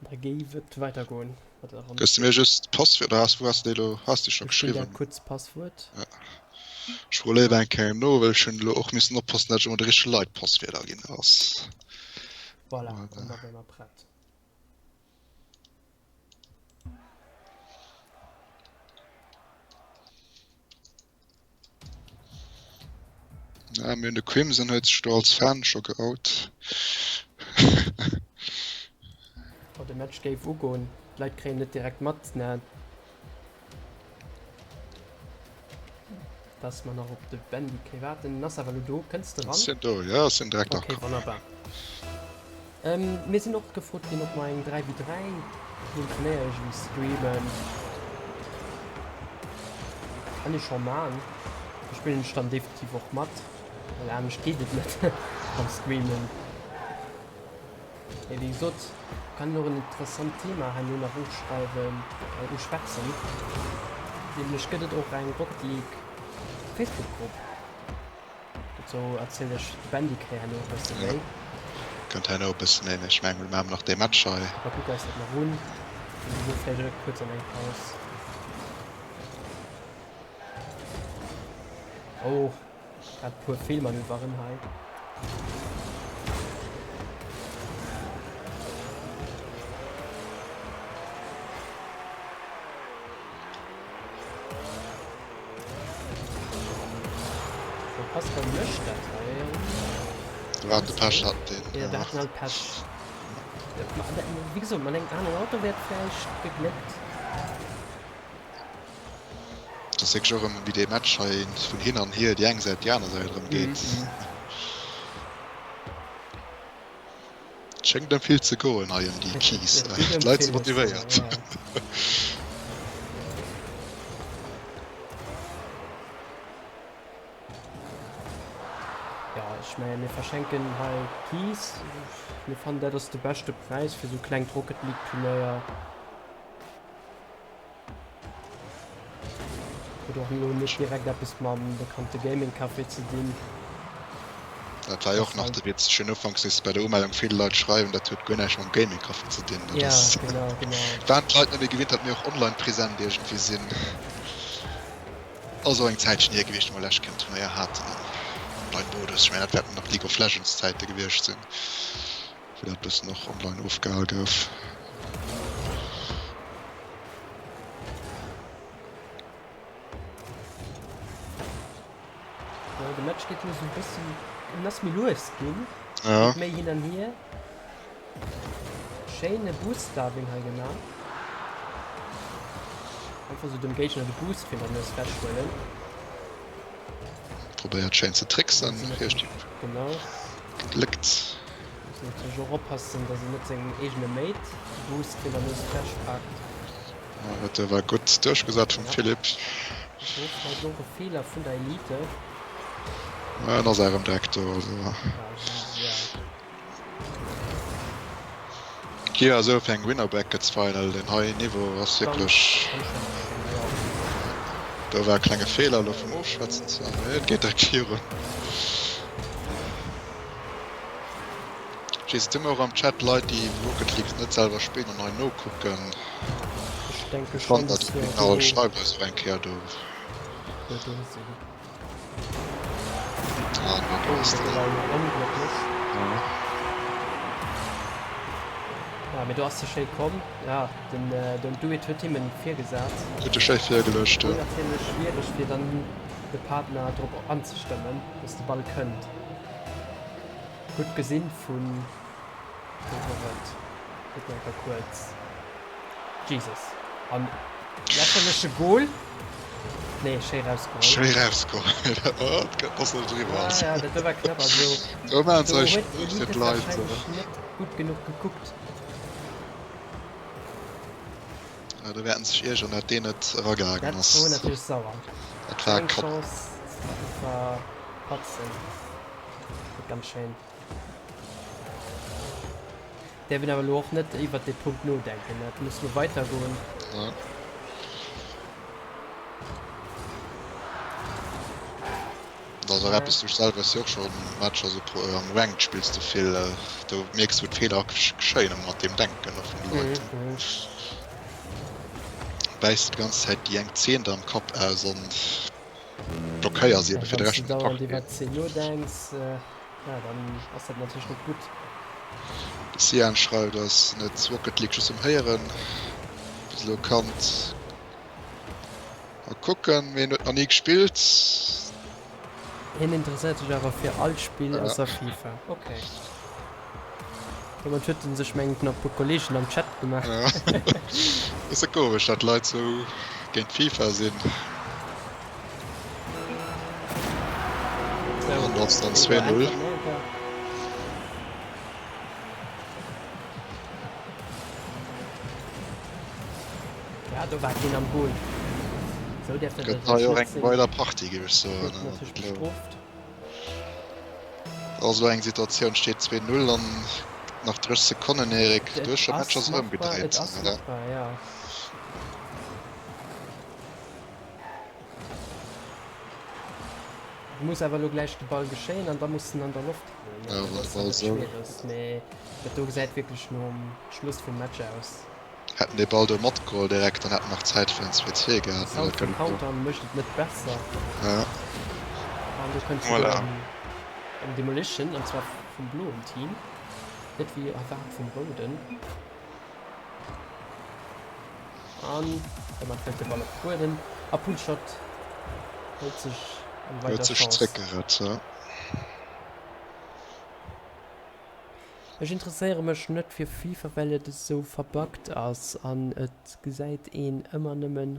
Speaker 1: Da géif et weidergoen
Speaker 2: mat der Ronn. Gëss de mir just d'Passwuert oder has, wou has de déi elo, has de scho
Speaker 1: Ech ginn der
Speaker 2: geschriwwen?
Speaker 1: kuerz d'Passwuert.
Speaker 2: Ja. Ech froe léiwer eng Kéier no, well ech hunn elo och missen oppassen, datt ech ëmmer de richtege Leit d'Passwierder ginn. Dat ass.
Speaker 1: Voilà, an da wäre mer prett.
Speaker 2: Ja, mir hunn de Crimson huet sech do als Fan scho geout.
Speaker 1: Match géif ugoen. D'Leit kréien net direkt mat, ne, dass mer nach op de Bendy waarden. En ass awer elo do. Kënns de ran?
Speaker 2: Sinn do, jo, sinn direkt
Speaker 1: Okay, akomm. wonnerbar. Ähm, mir sinn och gefrot ginn, ob mer eng 3 wi 3 vum Turnéier iergendwéi streamen. Kann ee scho man. Do spillen ech dann definitiv och mat, well anescht geet et net mam Streamen. Mee wéi gesot, kann een och en interessant Thema herno nach uschreiwen, äh, uschwätzen. Nämlech gëtt et och eng Rocket League Facebook-Grupp. Dozou erzielt iech de Bendiké herno e bësse
Speaker 2: méi. Kënnt herno e bësse méi, mee ech mengen, mir maachen nach dee Match hei.
Speaker 1: Da kucke eis dat nach un. An duerno vläicht och kuerz an eng Paus. Oh, grad e puer Feelmanöveren hei. De Pascal mécht dat hei.
Speaker 2: Do hat de Pech hat
Speaker 1: den. Ja, do haten all Pech. Wéi gesot, mat engem aneren Auto wär et vläicht gegléckt.
Speaker 2: Dat ass wierklech och erëm wéi dee Match hei vun hin an hier, déi eng Säit, déi aner Säit erëm geet. Et schéngt ëm vill ze goen hei ëm déi Keys. D'Leit si motivéiert.
Speaker 1: Jo, ech mengen mir verschenken hei Keys. Mir fannen dat ass de beschte Präis fir sou klengt Rocket League Turnéier. Huet och elo net direkt eppes mam bekannte Gaming Café ze dinn.
Speaker 2: Dat war jo och nach de Witz. Ech hunn ufanks missen bei der Umeldung vill Leit schreiwen, dat huet guer näischt mam Gaming Café ze dinn. Dat ass,
Speaker 1: Ja, genau, genau.
Speaker 2: waren d'Leit net méi gewinnt, datt mir och online present iergendwéi sinn. Ass och eng Zäitchen hier gewiescht, wou mer lescht Kéier en Turnéier haten am Online-Modus. Ech mengen, dat wäerten nach League of Legends-Zäite gewiescht sinn. Wou dat bëssen och online ofgehal gouf.
Speaker 1: Jo, de Match geet elo sou e bëssen, en ass méi lues ginn. Ja. Geet méi hin an hier. Schéine Boost-Diving hei gemaach. Einfach sou dem Géigner de Boost virun der Nues wechhuelen.
Speaker 2: Probéiert schéin ze tricksen.
Speaker 1: Genau.
Speaker 2: Gegléckt.
Speaker 1: Muss natierlech och oppassen, dass en net sengem eegene Mate de Boost virun der Nues ewechpaakt.
Speaker 2: Dat war gutt duerchgesat vum Philippe.
Speaker 1: Do vläicht och e Feeler vun der Elite.
Speaker 2: Ja, en ass erëm direkt do. Also.
Speaker 1: Ja.
Speaker 2: Jo, esou fir eng Winner Brackets Final, deen hei Niveau ass wierklech. Do war e klenge Feeler elo vum Ofschwätzen zwar, mee et geet direkt virun. Jeez, et hu mir och am Chat Leit déi Rocket League net selwer spillen an hei nokucken.
Speaker 1: Ech denke schonn,
Speaker 2: dass der do. Schreift eis och eng Kéier do.
Speaker 1: Do sinn.
Speaker 2: Ah, do ass den.
Speaker 1: Ja, mee do ass de schéi komm. Ja, den Don't Do It huet him en virgesat.
Speaker 2: Huet de schéi virgeluecht,
Speaker 1: jo. Natierlech schwiereg fir dann de Partner drop anzestëmmen, dass de Ball kënnt. Gutt gesinn vun wou wor et? Kuck nach eng Kéier kuerz. Jesus an lächerleche Goal. Nee, schéi rausgeholl.
Speaker 2: Schéi rausgeholl. Oh, dat ass net eriwwer.
Speaker 1: Ah, ja, dat do war knapp. Also,
Speaker 2: do maachen
Speaker 1: se eis Sport fir d'Leit. Wahrscheinlech net gutt genuch gekuckt.
Speaker 2: Ja, do wäerten sech iergeren, dat deen net eragaangen
Speaker 1: ass. Dat wor natierlech sauer.
Speaker 2: Dat war
Speaker 1: Eng Chance ze verpatzen. Ganz schéin. Däerf een awer elo och net iwwert dee Punkt nodenken. Et muss elo weidergoen.
Speaker 2: Ja. Dat ass och eppes, wou ech selwer jo och scho Matcher esou pro am Ranked spills de vill, do mierks de wou d'Feeler geschéien ëmmer mat deem Denken och vun de Leit. Bäiss de d'ganz Zäit déi eng Zeen der am Kapp aus an blockéiers
Speaker 1: ebe fir de Rescht vun der Partie. Wann s de dauernd iwwert d'Zeen nodenks, ja dann ass dat natierlech net gutt.
Speaker 2: De Cyan schreift, ass net Rocket League just um Héieren bis elo kannt. Mal kucken, mee en huet nach ni gespillt.
Speaker 1: Hien interesséiert sech awer fir all Spill ausser FIFA. Ok. Domat huet en sech mengen nach e puer Kollegen am Chat gemaach.
Speaker 2: Ja. Bësse komesch dat Leit sou géint FIFA sinn. An do ass dann 2, 0.
Speaker 1: Ja, do war keen am Goal. Sou däerf dat
Speaker 2: Gëtt hei
Speaker 1: natierlech
Speaker 2: och
Speaker 1: net
Speaker 2: eng
Speaker 1: sinn.
Speaker 2: weider Partie, géif ech soen.
Speaker 1: Gëtt natierlech bestrooft.
Speaker 2: Ass elo eng Situatioun, steet 2, 0 an nach 30 Sekonnen, Eric. Du
Speaker 1: Et
Speaker 2: hues scho Matcher
Speaker 1: ass
Speaker 2: sou
Speaker 1: machbar, et
Speaker 2: ëmgedréit,
Speaker 1: ass
Speaker 2: oder?
Speaker 1: machbar, ja. Et muss awer elo gläich de Ball geschéien an da muss en an der Loft halen.
Speaker 2: Ja,
Speaker 1: Dat
Speaker 2: wann de
Speaker 1: ass
Speaker 2: Ball
Speaker 1: halt dat
Speaker 2: sou.
Speaker 1: Schwieregst, mee dat do gesäit wierklech nom Schluss vum Match aus.
Speaker 2: Hätt en dee Ball do matgeholl direkt, dann hätt en nach Zäit fir en 2-2
Speaker 1: De
Speaker 2: gehat, mee
Speaker 1: Sound
Speaker 2: dat
Speaker 1: vum
Speaker 2: gëtt elo.
Speaker 1: Countdown mécht et net besser.
Speaker 2: Ja.
Speaker 1: An do kënnt souguer
Speaker 2: Voilà.
Speaker 1: eng Demolition, an zwar vum bloen Team, net wéi erwaart vum rouden. An domat fält de Ball op de Buedem a Poolshot hëlt sech eng
Speaker 2: Huet
Speaker 1: weider
Speaker 2: sech
Speaker 1: Chance.
Speaker 2: zréckgerett, ja.
Speaker 1: Ech interesséiere mech net fir FIFA well et esou verbuggt ass an et gesäit een ëmmer nëmmen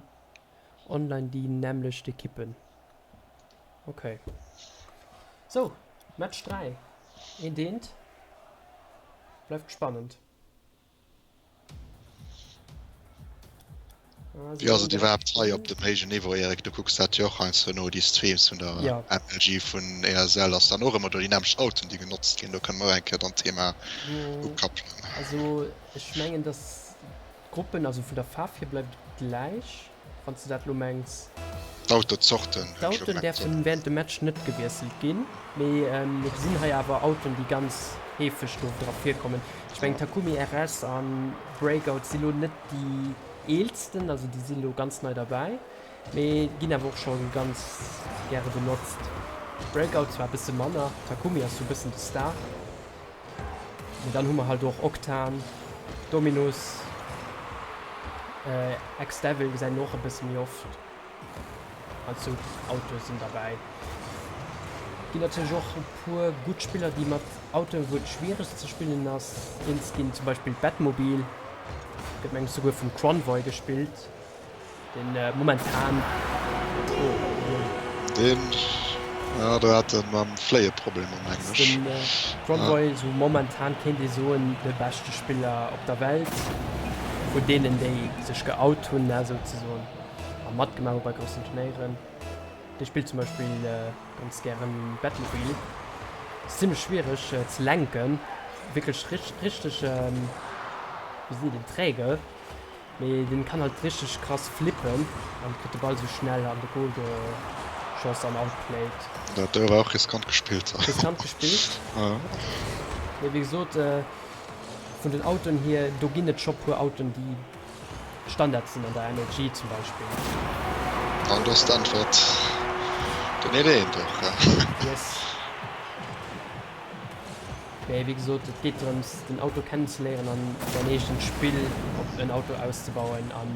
Speaker 1: online déi nämmlecht Ekippen. Ok sou Match 3 eent eent bleift spannend.
Speaker 2: Wéi ass et iwwerhaapt hei op dem héijen Niveau, Eric? Du kucks dat jo och heiansdo no, déi Streams vun der
Speaker 1: Ja.
Speaker 2: MLG, vun ESL. Ass dann och ëmmer do déi nämmlecht Autoen, déi genotzt ginn? Do kënne mer och eng Kéier dann d'Thema ukappelen.
Speaker 1: Also ech mengen, datt d'Gruppen, also vun der Faarf hier bleift et gläich. Wann s de dat elo mengs.
Speaker 2: D'Autozorten hunn ech elo
Speaker 1: D'Autoen
Speaker 2: gemengt.
Speaker 1: däerfen während dem Match net gewiesselt ginn, mee mir gesinn hei awer Autoen déi ganz heefeg do dra virkommen. Ech mengen Takumi RS an Breakout si lo net déi eelsten, also déi si lo ganz nei derbäi, mee ginn awer och scho ganz gäre benotzt. Breakout zwar e bësse manner, Takumi ass sou e bëssen de Star. Mee dann hu mer halt och Octane, Dominus, Ex-Devil gesäit een och e bësse méi oft. Halt sou Autoe sinn derbäi. Ginn natierlech och e puer gutt Spiller, déi mat Autoen, wou et schwiereg ze spillen ass, eens ginn. Zum Beispill d'Batmobile gëtt mengen ech souguer vum Cronvoy gespillt. Den momentan oh
Speaker 2: Den ja do hat en mam Fléie Problemer mengen ech.
Speaker 1: Den Convoy sou momentan kéint ee soen de beschte Spiller op der Welt vun deenen déi sech geout hunn souzesoen a matgemaach hu bei groussen Turnéieren. Dee spillt zum Beispill ganz gären Batmobile. Ass zimlech schwiereg ze lenken, wierklech richteg wéi seet een träge. Mee den kann halt richteg krass flippen an kritt de Ball sou schnell an de Goal geschoss an outplayed.
Speaker 2: Dat do war och riskant gespillt.
Speaker 1: Riskant gespillt.
Speaker 2: Ja.
Speaker 1: Mee wéi gesot, vun den Autoen hier, do ginn et scho puer Autoen déi Standard sinn an der MLG zum Beispill.
Speaker 2: An do ass d'Äntwert den Eent och.
Speaker 1: Yes. Mee wéi gesot, et geet drëms den Auto kennenzeléieren an säin eegent Spill op en Auto auszebauen an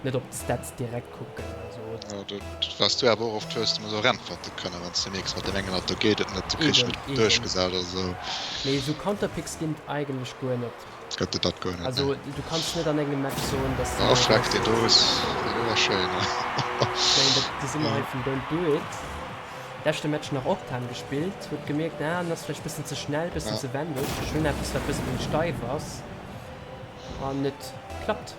Speaker 1: net op d'Stats direkt kucken. Also.
Speaker 2: Jo, dat waars du awer och oft hues de mol esou eräntwerte kënnen, wann s de mierks, mat deem engen Auto geet et net, du kriss
Speaker 1: Eben,
Speaker 2: net
Speaker 1: eben.
Speaker 2: duerchgesat oder esou.
Speaker 1: Mee esou Counterpicks ginn et eigentlech guer net.
Speaker 2: Gëtt et dat guer net,
Speaker 1: Also
Speaker 2: nee.
Speaker 1: du kanns net an engem Match soen, dass
Speaker 2: Ah,
Speaker 1: de.
Speaker 2: Schreck, deen do ass, deen do war schéin.
Speaker 1: Ech mengen, dat gesi mer hei vum Don't Do It. Leschte Match nach Octane gespillt, huet gemierkt, ah, en ass vläicht bëssen ze schnell, bëssen
Speaker 2: Ja.
Speaker 1: ze wendeg, ech hunn eppes wat bësse méi steif ass an et klappt.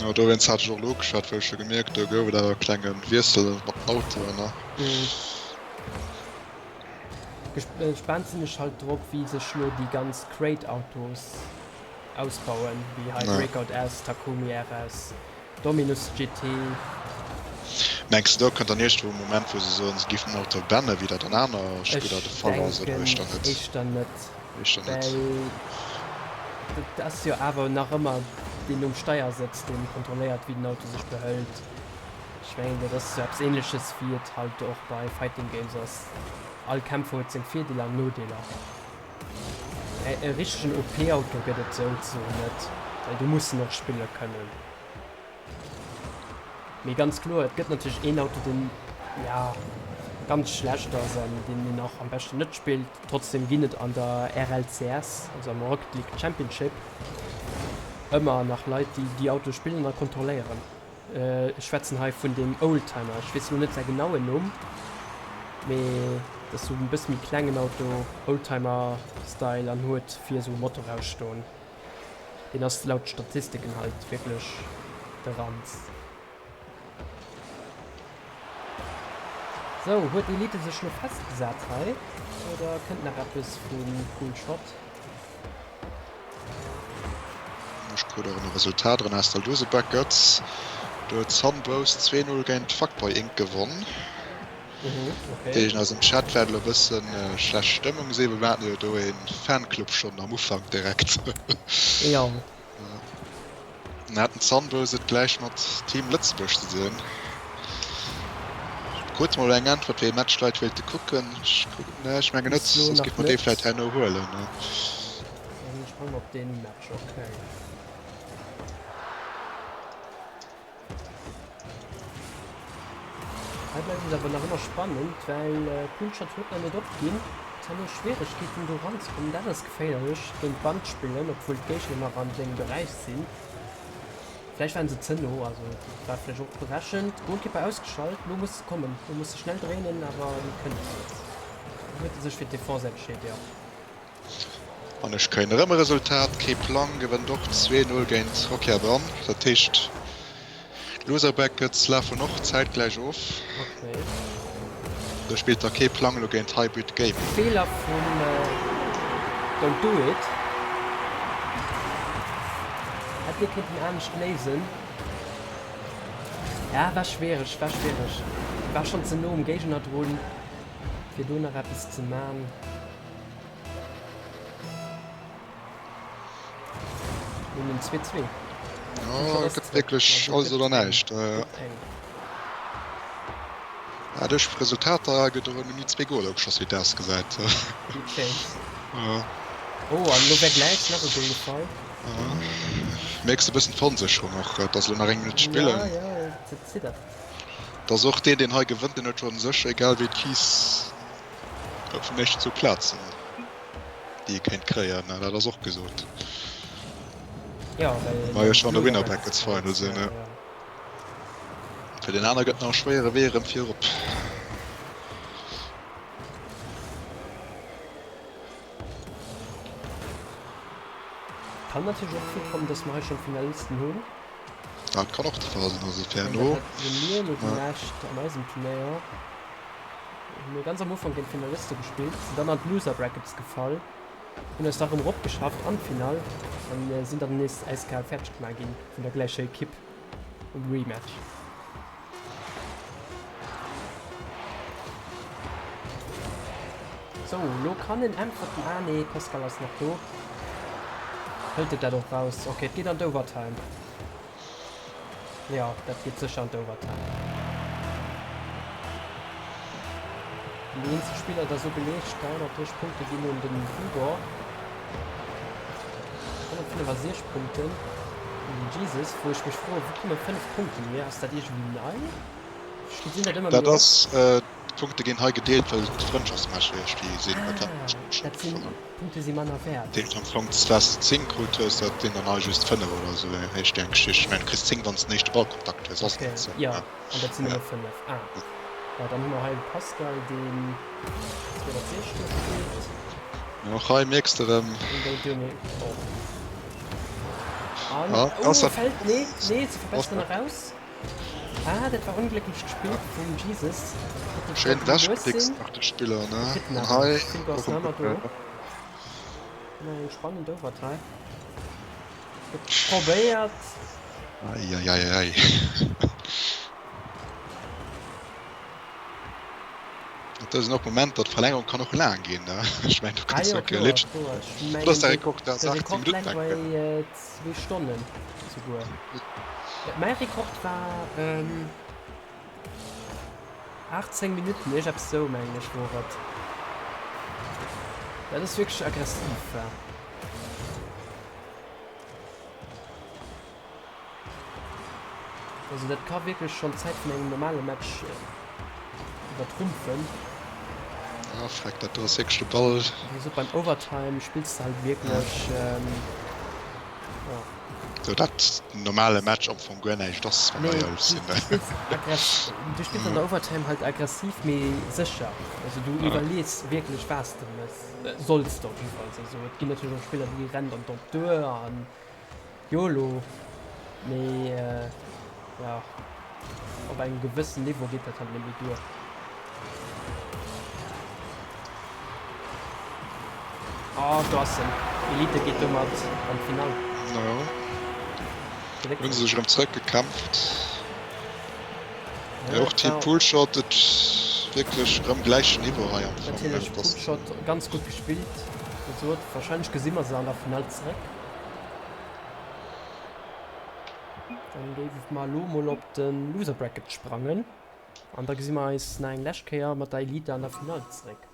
Speaker 2: Jo, dowéinst hat ech och elo ugeschwat, well ech hu gemierkt, do gouf et awer e klenge Wiessel mat den Autoen, ne?
Speaker 1: Gespaant sinn ech halt drop, wéi sech lo déi ganz Crate-Autos ausbauen, wéi hei
Speaker 2: Ja.
Speaker 1: Breakout S, Takumi RS, Dominus GT.
Speaker 2: Mengs de do kënnt dann iergendwou e Moment wou se soen se giffen den Auto bannen, wéi dat an aner
Speaker 1: Ech
Speaker 2: Spiller de Fall ass, oder
Speaker 1: denken
Speaker 2: éischter net?
Speaker 1: éischter net,
Speaker 2: Éischter net.
Speaker 1: well et ass jo awer nach ëmmer deen um Steier sëtzt, deen kontrolléiert wéi den Auto sech behëlt. Ech mengen dat ass sou eppes ähnleches wéi et halt och bei Fighting Games ass, all Kämpfer huet seng Virdeeler an Nodeeler. Mä e richtegen OP-Auto gëtt et souzesoen net, well du muss en och spille kënnen. Mee ganz kloer, et gëtt natierlech een Auto, deen, ja. ganz schlecht ass an deen een och am beschten net spillt. Trotzdem ginn et an der RLCS, also am Rocket League Championship, ëmmer nach Leit, déi déi Autoe spillen a kontrolléieren. Ech schwätzen hei vun deem Oldtimer, ech weess elo net säi genauen Numm, mee dat ass sou en bësse méi klengen Auto, Oldtimer-Style an huet vir esou e Motor rausstoen. Deen ass laut Statistiken halt wierklech de Ranz. Sou, huet Elite sech lo festgesat hei oder kënnt nach eppes vu Coolshot?
Speaker 2: Ech krut och e Resultat erëm aus der Loser Bracket. Do huet Sunbros 2, 0 géint Fuckboy Inc gewonn.
Speaker 1: Okay.
Speaker 2: Deegen aus dem Chat wäert elo e bësse schlecht Stëmmung sinn, well mir haten jo do ee Fanclub schonn am Ufank direkt.
Speaker 1: Jo.
Speaker 2: Dann haten d'Sunbros et gläich mat Team Lëtzebuerg ze dinn. Ech krut mol eng Äntwert, wéi ee Match d'Leit wéilte kucken. Ech kucken, nee, ech mengen net,
Speaker 1: Bis elo
Speaker 2: soss
Speaker 1: nach
Speaker 2: géife mer dee
Speaker 1: net.
Speaker 2: vläit herno huelen.
Speaker 1: Dann sprange mer op deen Match, okay. Hei bleift et awer nach ëmmer spannend, well Coolshot huet nach net opginn. Et hat elo Schwieregkeeten do ranzekommen. Dat ass geféierlech géint d'Wand spillen, obwuel d'Géigner nach an dengem Beräich sinn. Vläicht waren se ze no, also dat war vläicht och berechent. Goalkeeper ausgeschalt, lo muss se kommen, lo muss se schnell dréinen, awer en kënnt net. Lo huet e sech fir d'Defense entscheet, jo.
Speaker 2: An ech kréien erëm e Resultat, Kee Plang gewënnt och 2, 0 géint Rokia Brann. Dat heescht d'Loser Brackets lafen och zäitgläich of. Do spillt da Kee Plang elo géint Hybrid Gaming.
Speaker 1: Feeler vum Don't Do It. Hätt dir kéinten anescht léisen. Ja, war schwiereg, war schwiereg. War schonn ze no um Géigner drun, fir do nach eppes ze man. Mir hunn en 2-2.
Speaker 2: Ja, et gëtt wierklech alles oder näischt. Ja, duerch d'Resultater gëtt och ëmmer ni zwee Goler geschoss, wéi et ausgesäit.
Speaker 1: Good chance. Oh, an elo wär gläich nach e Gol gefall.
Speaker 2: Mierks e bëssen d'Veronsécherung och, et ass elo nach eng Minutt ze spillen.
Speaker 1: Ja, ja, et ziddert.
Speaker 2: Et ass och deen, deen hei gewënnt, deen huet schonn sécher, egal wéi d'Kees Vun éischten zwou Plazen, déi ee kéint kréien, dat ass och gesot.
Speaker 1: Jo, well
Speaker 2: mer jo schonn an der Winner Brackets Final sinn. Jo. Fir deen aner gëtt nach e schwéiere Wee erëm fir erop.
Speaker 1: Kann natierlech och virkommen, dass mer hei schonn Finalisten hunn.
Speaker 2: Dat kann och de Fall sinn, also fir herno.
Speaker 1: Dat hate mir elo déi lescht an eisem Turnéier. Hu mir ganz am Ufank géint d'Finaliste gespillt, sinn dann an d'Loser Brackets gefall, hunn eis da rëm eropgeschafft an d'Finall an sinn dann nees äiskal fäerdeg gemaach ginn vun der gläicher Ekipp um Rematch. Sou, lo kann en äntwerten. Ah nee, Pascal ass nach do. Hëlt et dat och raus? Ok, et geet an d'Overtime. Jo, dat geet sécher an d'Overtime. An déi eenzel Spiller da sou beleegt, 330 Punkte ginn un den Hugor, 165 Punkten un den Jesus, wou ech mech froen, wou komme 5 Punkten hier? Ass dat iergendwéi nei? Ech gesinn dat ëmmer
Speaker 2: Dat
Speaker 1: méi
Speaker 2: ass,
Speaker 1: oft.
Speaker 2: d'Punkte ginn hei gedeelt, well et Frëndschaftsmatcher iergendwéi sinn.
Speaker 1: Ah, dat sinn. Punkte si manner wäert.
Speaker 2: Deelt am Fong zwar s de 10 krut hues, dat sinn dann hei just 5 oder sou heescht déi eng Geschicht. Ech mengen du kriss 10 wann s den éischte Ballkontakt hues, ass
Speaker 1: Okay,
Speaker 2: net sou?
Speaker 1: jo, an dat sinn nëmme 5. Ah, ja, dann hu mer hei de Pascal, deen 216 spillt.
Speaker 2: An och hei mierks de rëm.
Speaker 1: An Don't Do Me och. An,
Speaker 2: Ah,
Speaker 1: oh,
Speaker 2: ass dat.
Speaker 1: fält, nee, nee, se verbesseren eraus. Ah, dat war onglécklech gespillt vum Jesus.
Speaker 2: Schéin ewechgepickst nach de Spiller, ne? An hei och en gudde.
Speaker 1: Eng spannend Overtime. Gëtt probéiert.
Speaker 2: Eieieiei. Dat sinn och Momenter, d'Verlängerung kann och laang ginn, ne? Ech mengen, du
Speaker 1: Ah
Speaker 2: kanns
Speaker 1: jo,
Speaker 2: jo
Speaker 1: kloer, kloer. Ech
Speaker 2: Wat ass
Speaker 1: mengen,
Speaker 2: däi Rekord da?
Speaker 1: de
Speaker 2: 18
Speaker 1: Rekord
Speaker 2: Minutten
Speaker 1: läit
Speaker 2: eng Kéier?
Speaker 1: bei zwee Stonnen souguer. Mäi Rekord war 18 Minutten, iergeppes esou mengen ech wor et. Dat ass wierklech aggressiv war. Also dat ka wierklech schonn d'Zäit vun engem normale Match. iwwertrumpfen.
Speaker 2: Ah, freck, dat do ass wierklech de Ball.
Speaker 1: Wéi gesot, beim Overtime spills de halt wierklech, jo.
Speaker 2: Sou dat normale Match am Fong guer näischt ass, wa mer
Speaker 1: Nee,
Speaker 2: éierlech
Speaker 1: du
Speaker 2: sinn.
Speaker 1: spills aggress, du spills an der Overtime halt aggressiv, mee sécher. Also du iwwerlees wierklech, wat s de mëss, solls de op jiddefalls. Also et ginn natierlech och Spiller, déi rennen dann drop duer an Yolo, mee jo, op engem gewëssen Niveau geet dat halt net méi duer. Oh, do ass en! Elite geet domat an d'Finall.
Speaker 2: Jo, hunn se sech erëm zeréckgekämpft. Mee och Team Poolshot, et wierklech erëm gläichen Niveau hei am
Speaker 1: Fong. Natierlech, Poolshot ganz gutt gespillt. Wéi gesot, warscheinlech gesi mer se an der Finall zeréck. Dann géif mer elo mol op de Loser Bracket sprangen an da gesi mer eis nach eng lescht Kéier mat der Elite an der Finall zeréck.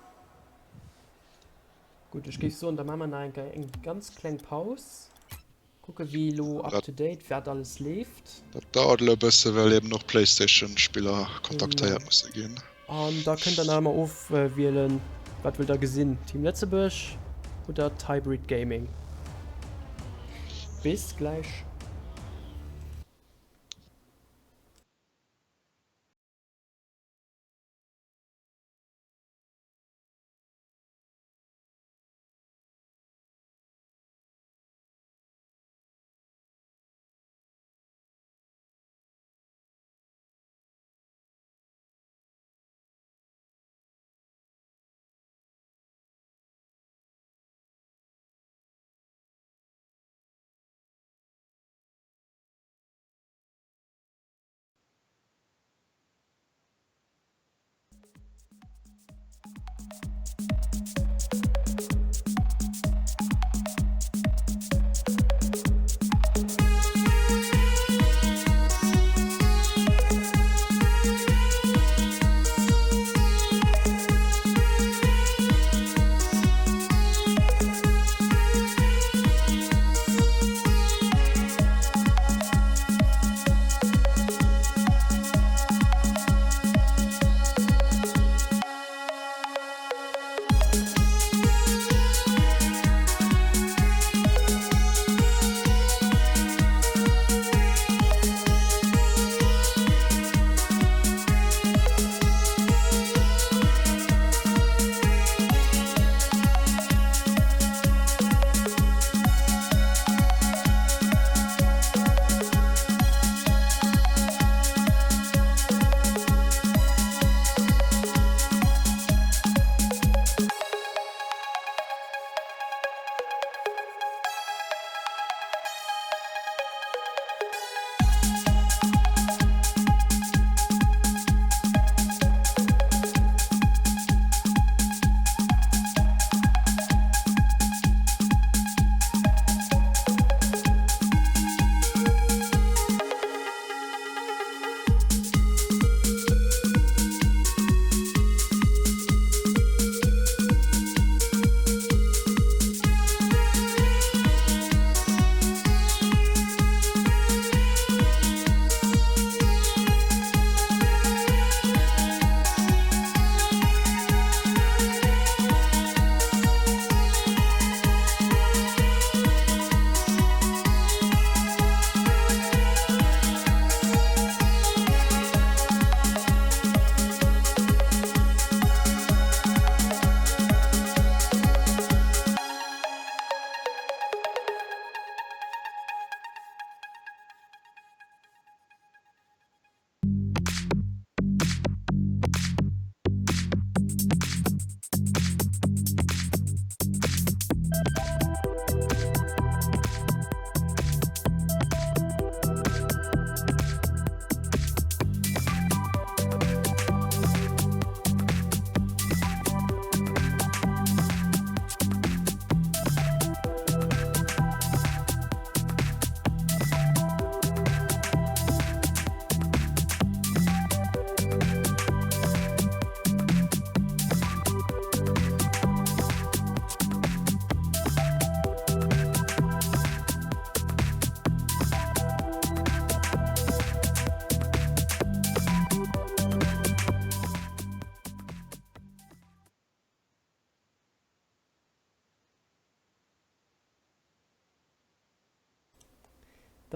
Speaker 1: Gutt, ech géif soen, da maache mer nach eng Kéier eng ganz kleng Paus, kucke wéi elo up to date wat alles leeft.
Speaker 2: Dat dauert elo e bësse well eben och Playstation Spiller kontaktéiert musse ginn.
Speaker 1: An da kënnt der nach ëmmer ofwielen, wat wëllt der gesinn, Team Lëtzebuerg oder d'Hybrid Gaming. Bis gläich.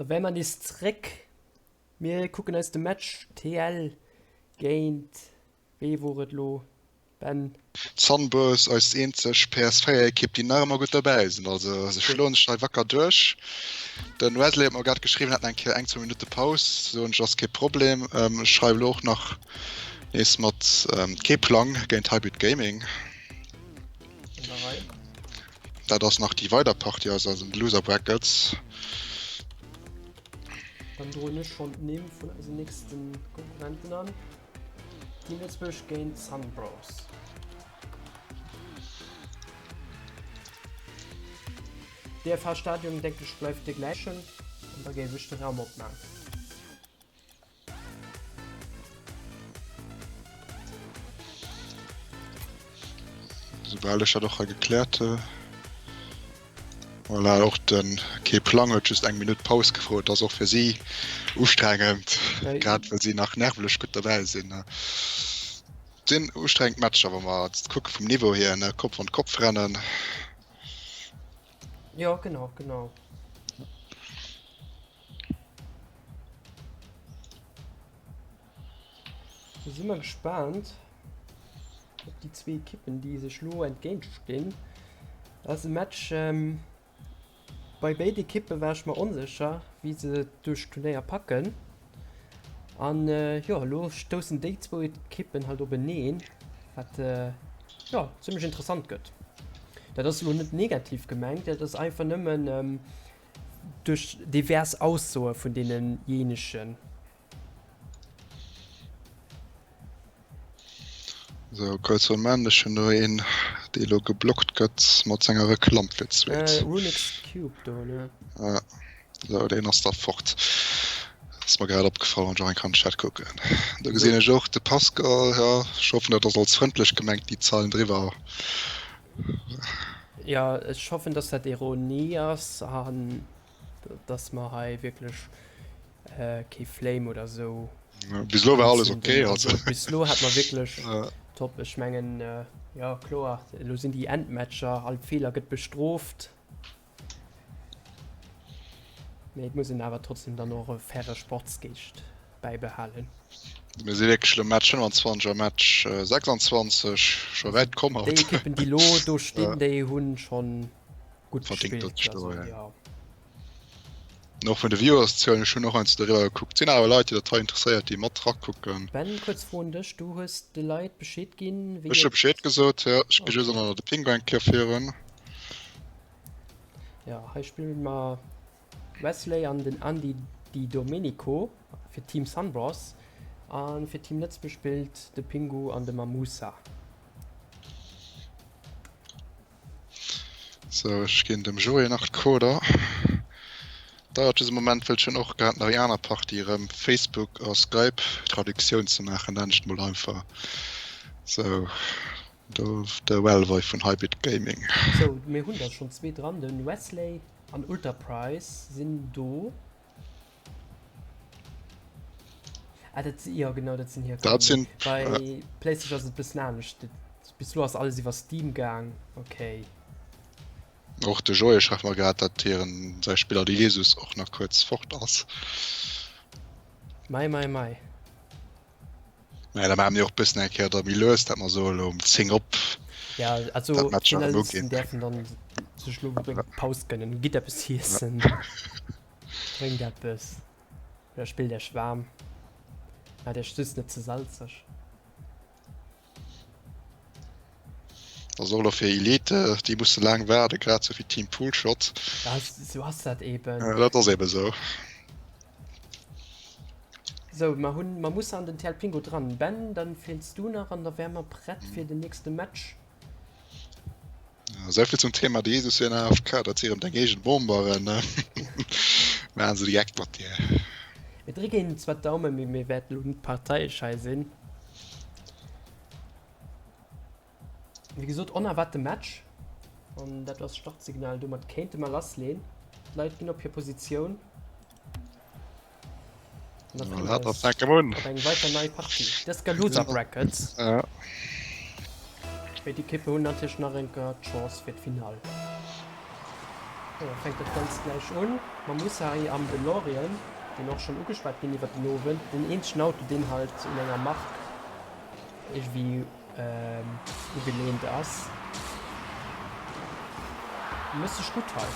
Speaker 1: Da wäre mer nees zréck. Mir kucken eis de Match TL géint, wee wor et lo, Ben?
Speaker 2: Sunburst, eis eenzeg PS4-Ekipp, déi nach ëmmer gutt dobäi sinn. Also se schloen sech hei wacker duerch. Den Wesley huet mer grad geschriwwen, hätt nach eng Kéier eng, zwou Minutte Paus. Soen ech, ass kee Problem. Ech schreiwe lo och nach nees mat Kee Plang géint Hybrid Gaming.
Speaker 1: An der Rei.
Speaker 2: Dat ass nach déi weider Partie aus eisen Loser Brackets.
Speaker 1: Dann droen ech schonn d'Nimm vun eisen nächsten Konkurrenten an. Team Lëtzebuerg géint Sun Bros. DFH Stadion denke ech bleift de gläichen an da géif ech de Raum opman.
Speaker 2: Soubal ech dat och hei gekläert hu. Voilà, och den Kee Plang huet just eng Minutt Paus gefrot. Ass och fir si ustrengend, grad well si nach nervlech gutt derbäi sinn. Sinn ustrengend Matcher, wa mer kucke vum Niveau hier, ne, Kopf an Kopf rennen.
Speaker 1: Jo, genau, genau. Do si mer gespaant op déi zwee Ekippen, déi sech lo entgéintstinn. Dat ass e Match, ähm, bei béid Ekippe war ech mer onsécher, wéi se et duerch d'Turnéier packen. An äh, jo, elo stoussen déi zwou Ekippen halt openeen, wat äh, jo, zimmlech interessant gëtt. Dat ass elo net negativ gemengt, dat ass einfach nëmmen ähm, duerch divers Aussoe vun deene-jenegen.
Speaker 2: Sou, kuerz Moment, ech hunn do een, dee lo geblockt gëtt mat senger Reklamm fir d'zweet.
Speaker 1: Äh, Rubik's Cube do, ne?
Speaker 2: Ja, sou, deen ass da fort. Ass mer grad opgefall, wann ech och eng Kéier an den Chat kucken. Do gesinn ech och de Pascal, ja, ech hoffen, dat ass als frëndlech gemengt, déi Zeilen driwwer.
Speaker 1: Ja, ech hoffen, dass dat Ironie ass an dass mer hei wierklech kee Flame oder sou.
Speaker 2: Bis elo war alles ok.
Speaker 1: Also bis elo hat mer wierklech top. Ech mengen jo kloer, elo sinn déi Endmatcher, all Feeler gëtt bestrooft. Mee et muss een awer trotzdem dann och e faire Sportsgeescht bäibehalen.
Speaker 2: Mir si wierklech elo Match 25 a Match 26 scho wäit komm
Speaker 1: haut. Déi Ekippen déi elo do stinn, déi hunn schonn gutt
Speaker 2: Verdéngt dort ze stoen, ja. Och vun de Viewerszuelen, ech hunn och heiansdo doriwwer gekuckt, sinn awer Leit, déi dat hei interesséiert, déi mat rakucken.
Speaker 1: Ben, kuerz Fro un dech, du hues de Leit Bescheed ginn,
Speaker 2: wéi Ech hu et. Bescheed gesot, jo. Ech gi just ënner de Pingo eng Kéier virun.
Speaker 1: Jo, hei spille mer Wesley an den Andy Di Domenico fir Team Sunbros a fir Team Lëtzebuerg spillt de Pingu an de Mamusa.
Speaker 2: Sou, ech ginn dem Joé nach d'Coder. Dauert just e Moment, wëll ech hunn och grad nach eng aner Partie erëm, Facebook a Skype Traduktioun ze maachen, nennen ech et mol einfach. Sou, do de Wellwei vun Hybrid Gaming.
Speaker 1: Sou, mir hunn der schonn zwee dran, de Wesley an Ultraprice sinn do. Ah, dat, ja genau, dat sinn hir
Speaker 2: Dat sinn,
Speaker 1: Bei ja. PlayStation ass et bëssen anescht. Bis lo ass alles iwwer Steam gaang. Okay.
Speaker 2: Och de Joé schreift mer grad, datt hiren säi Spiller de Jesus och nach kuerz fort ass.
Speaker 1: Mei, mei, mei.
Speaker 2: Naja, da maache mir och bëssen eng Kéier da méi lues, dat mer soe lo um 10 op.
Speaker 1: Ja, also
Speaker 2: Dat Match erëm
Speaker 1: Finalisten
Speaker 2: uginn.
Speaker 1: däerfen dann sech lo eng Paus gönnen. Gitt eppes iessen. Drénkt eppes. Oder spillt iech waarm. Maacht iech just net ze salzeg.
Speaker 2: Ass och elo fir Elite, déi musse laang waarde, grad sou wéi Team Poolshot.
Speaker 1: Ja, sou ass dat eben.
Speaker 2: Ja, dat ass eben sou.
Speaker 1: Sou, mer hunn, mer musse an den TL Pingo dran. Ben, dann feels du nach an da wäre mer prett fir den nächste Match.
Speaker 2: Ja, souvill zum Thema de Jesus wier en AFK, dat si erëm deng eegen Memberen, maachen se de Geck mat dir.
Speaker 1: Mir drécken hinnen zwar d'Daumen, mee mir wäerten elo net parteiesch hei sinn. Wéi gesot, onerwaarte Match. An dat ass Startsignal. Domat kéinte mer lassleen. D'Leit ginn op hir Positioun. An da freeë
Speaker 2: Voilà,
Speaker 1: mer
Speaker 2: da
Speaker 1: eis
Speaker 2: fänke mer un.
Speaker 1: op eng weider nei Partie. Dës Kéier Loser Brackets.
Speaker 2: Ja.
Speaker 1: Béid Ekippe hunn natierlech nach eng Kéier d'Chance fir d'Finall. Da fänkt dat Ganzt gläich un mam Musari am DeLorean, deen och schonn ugeschwat ginn iwwer den Owend. Den eenzegen Auto, deen halt un enger Mark iergendwéi ugelehnt ass. Mécht sech gutt hei.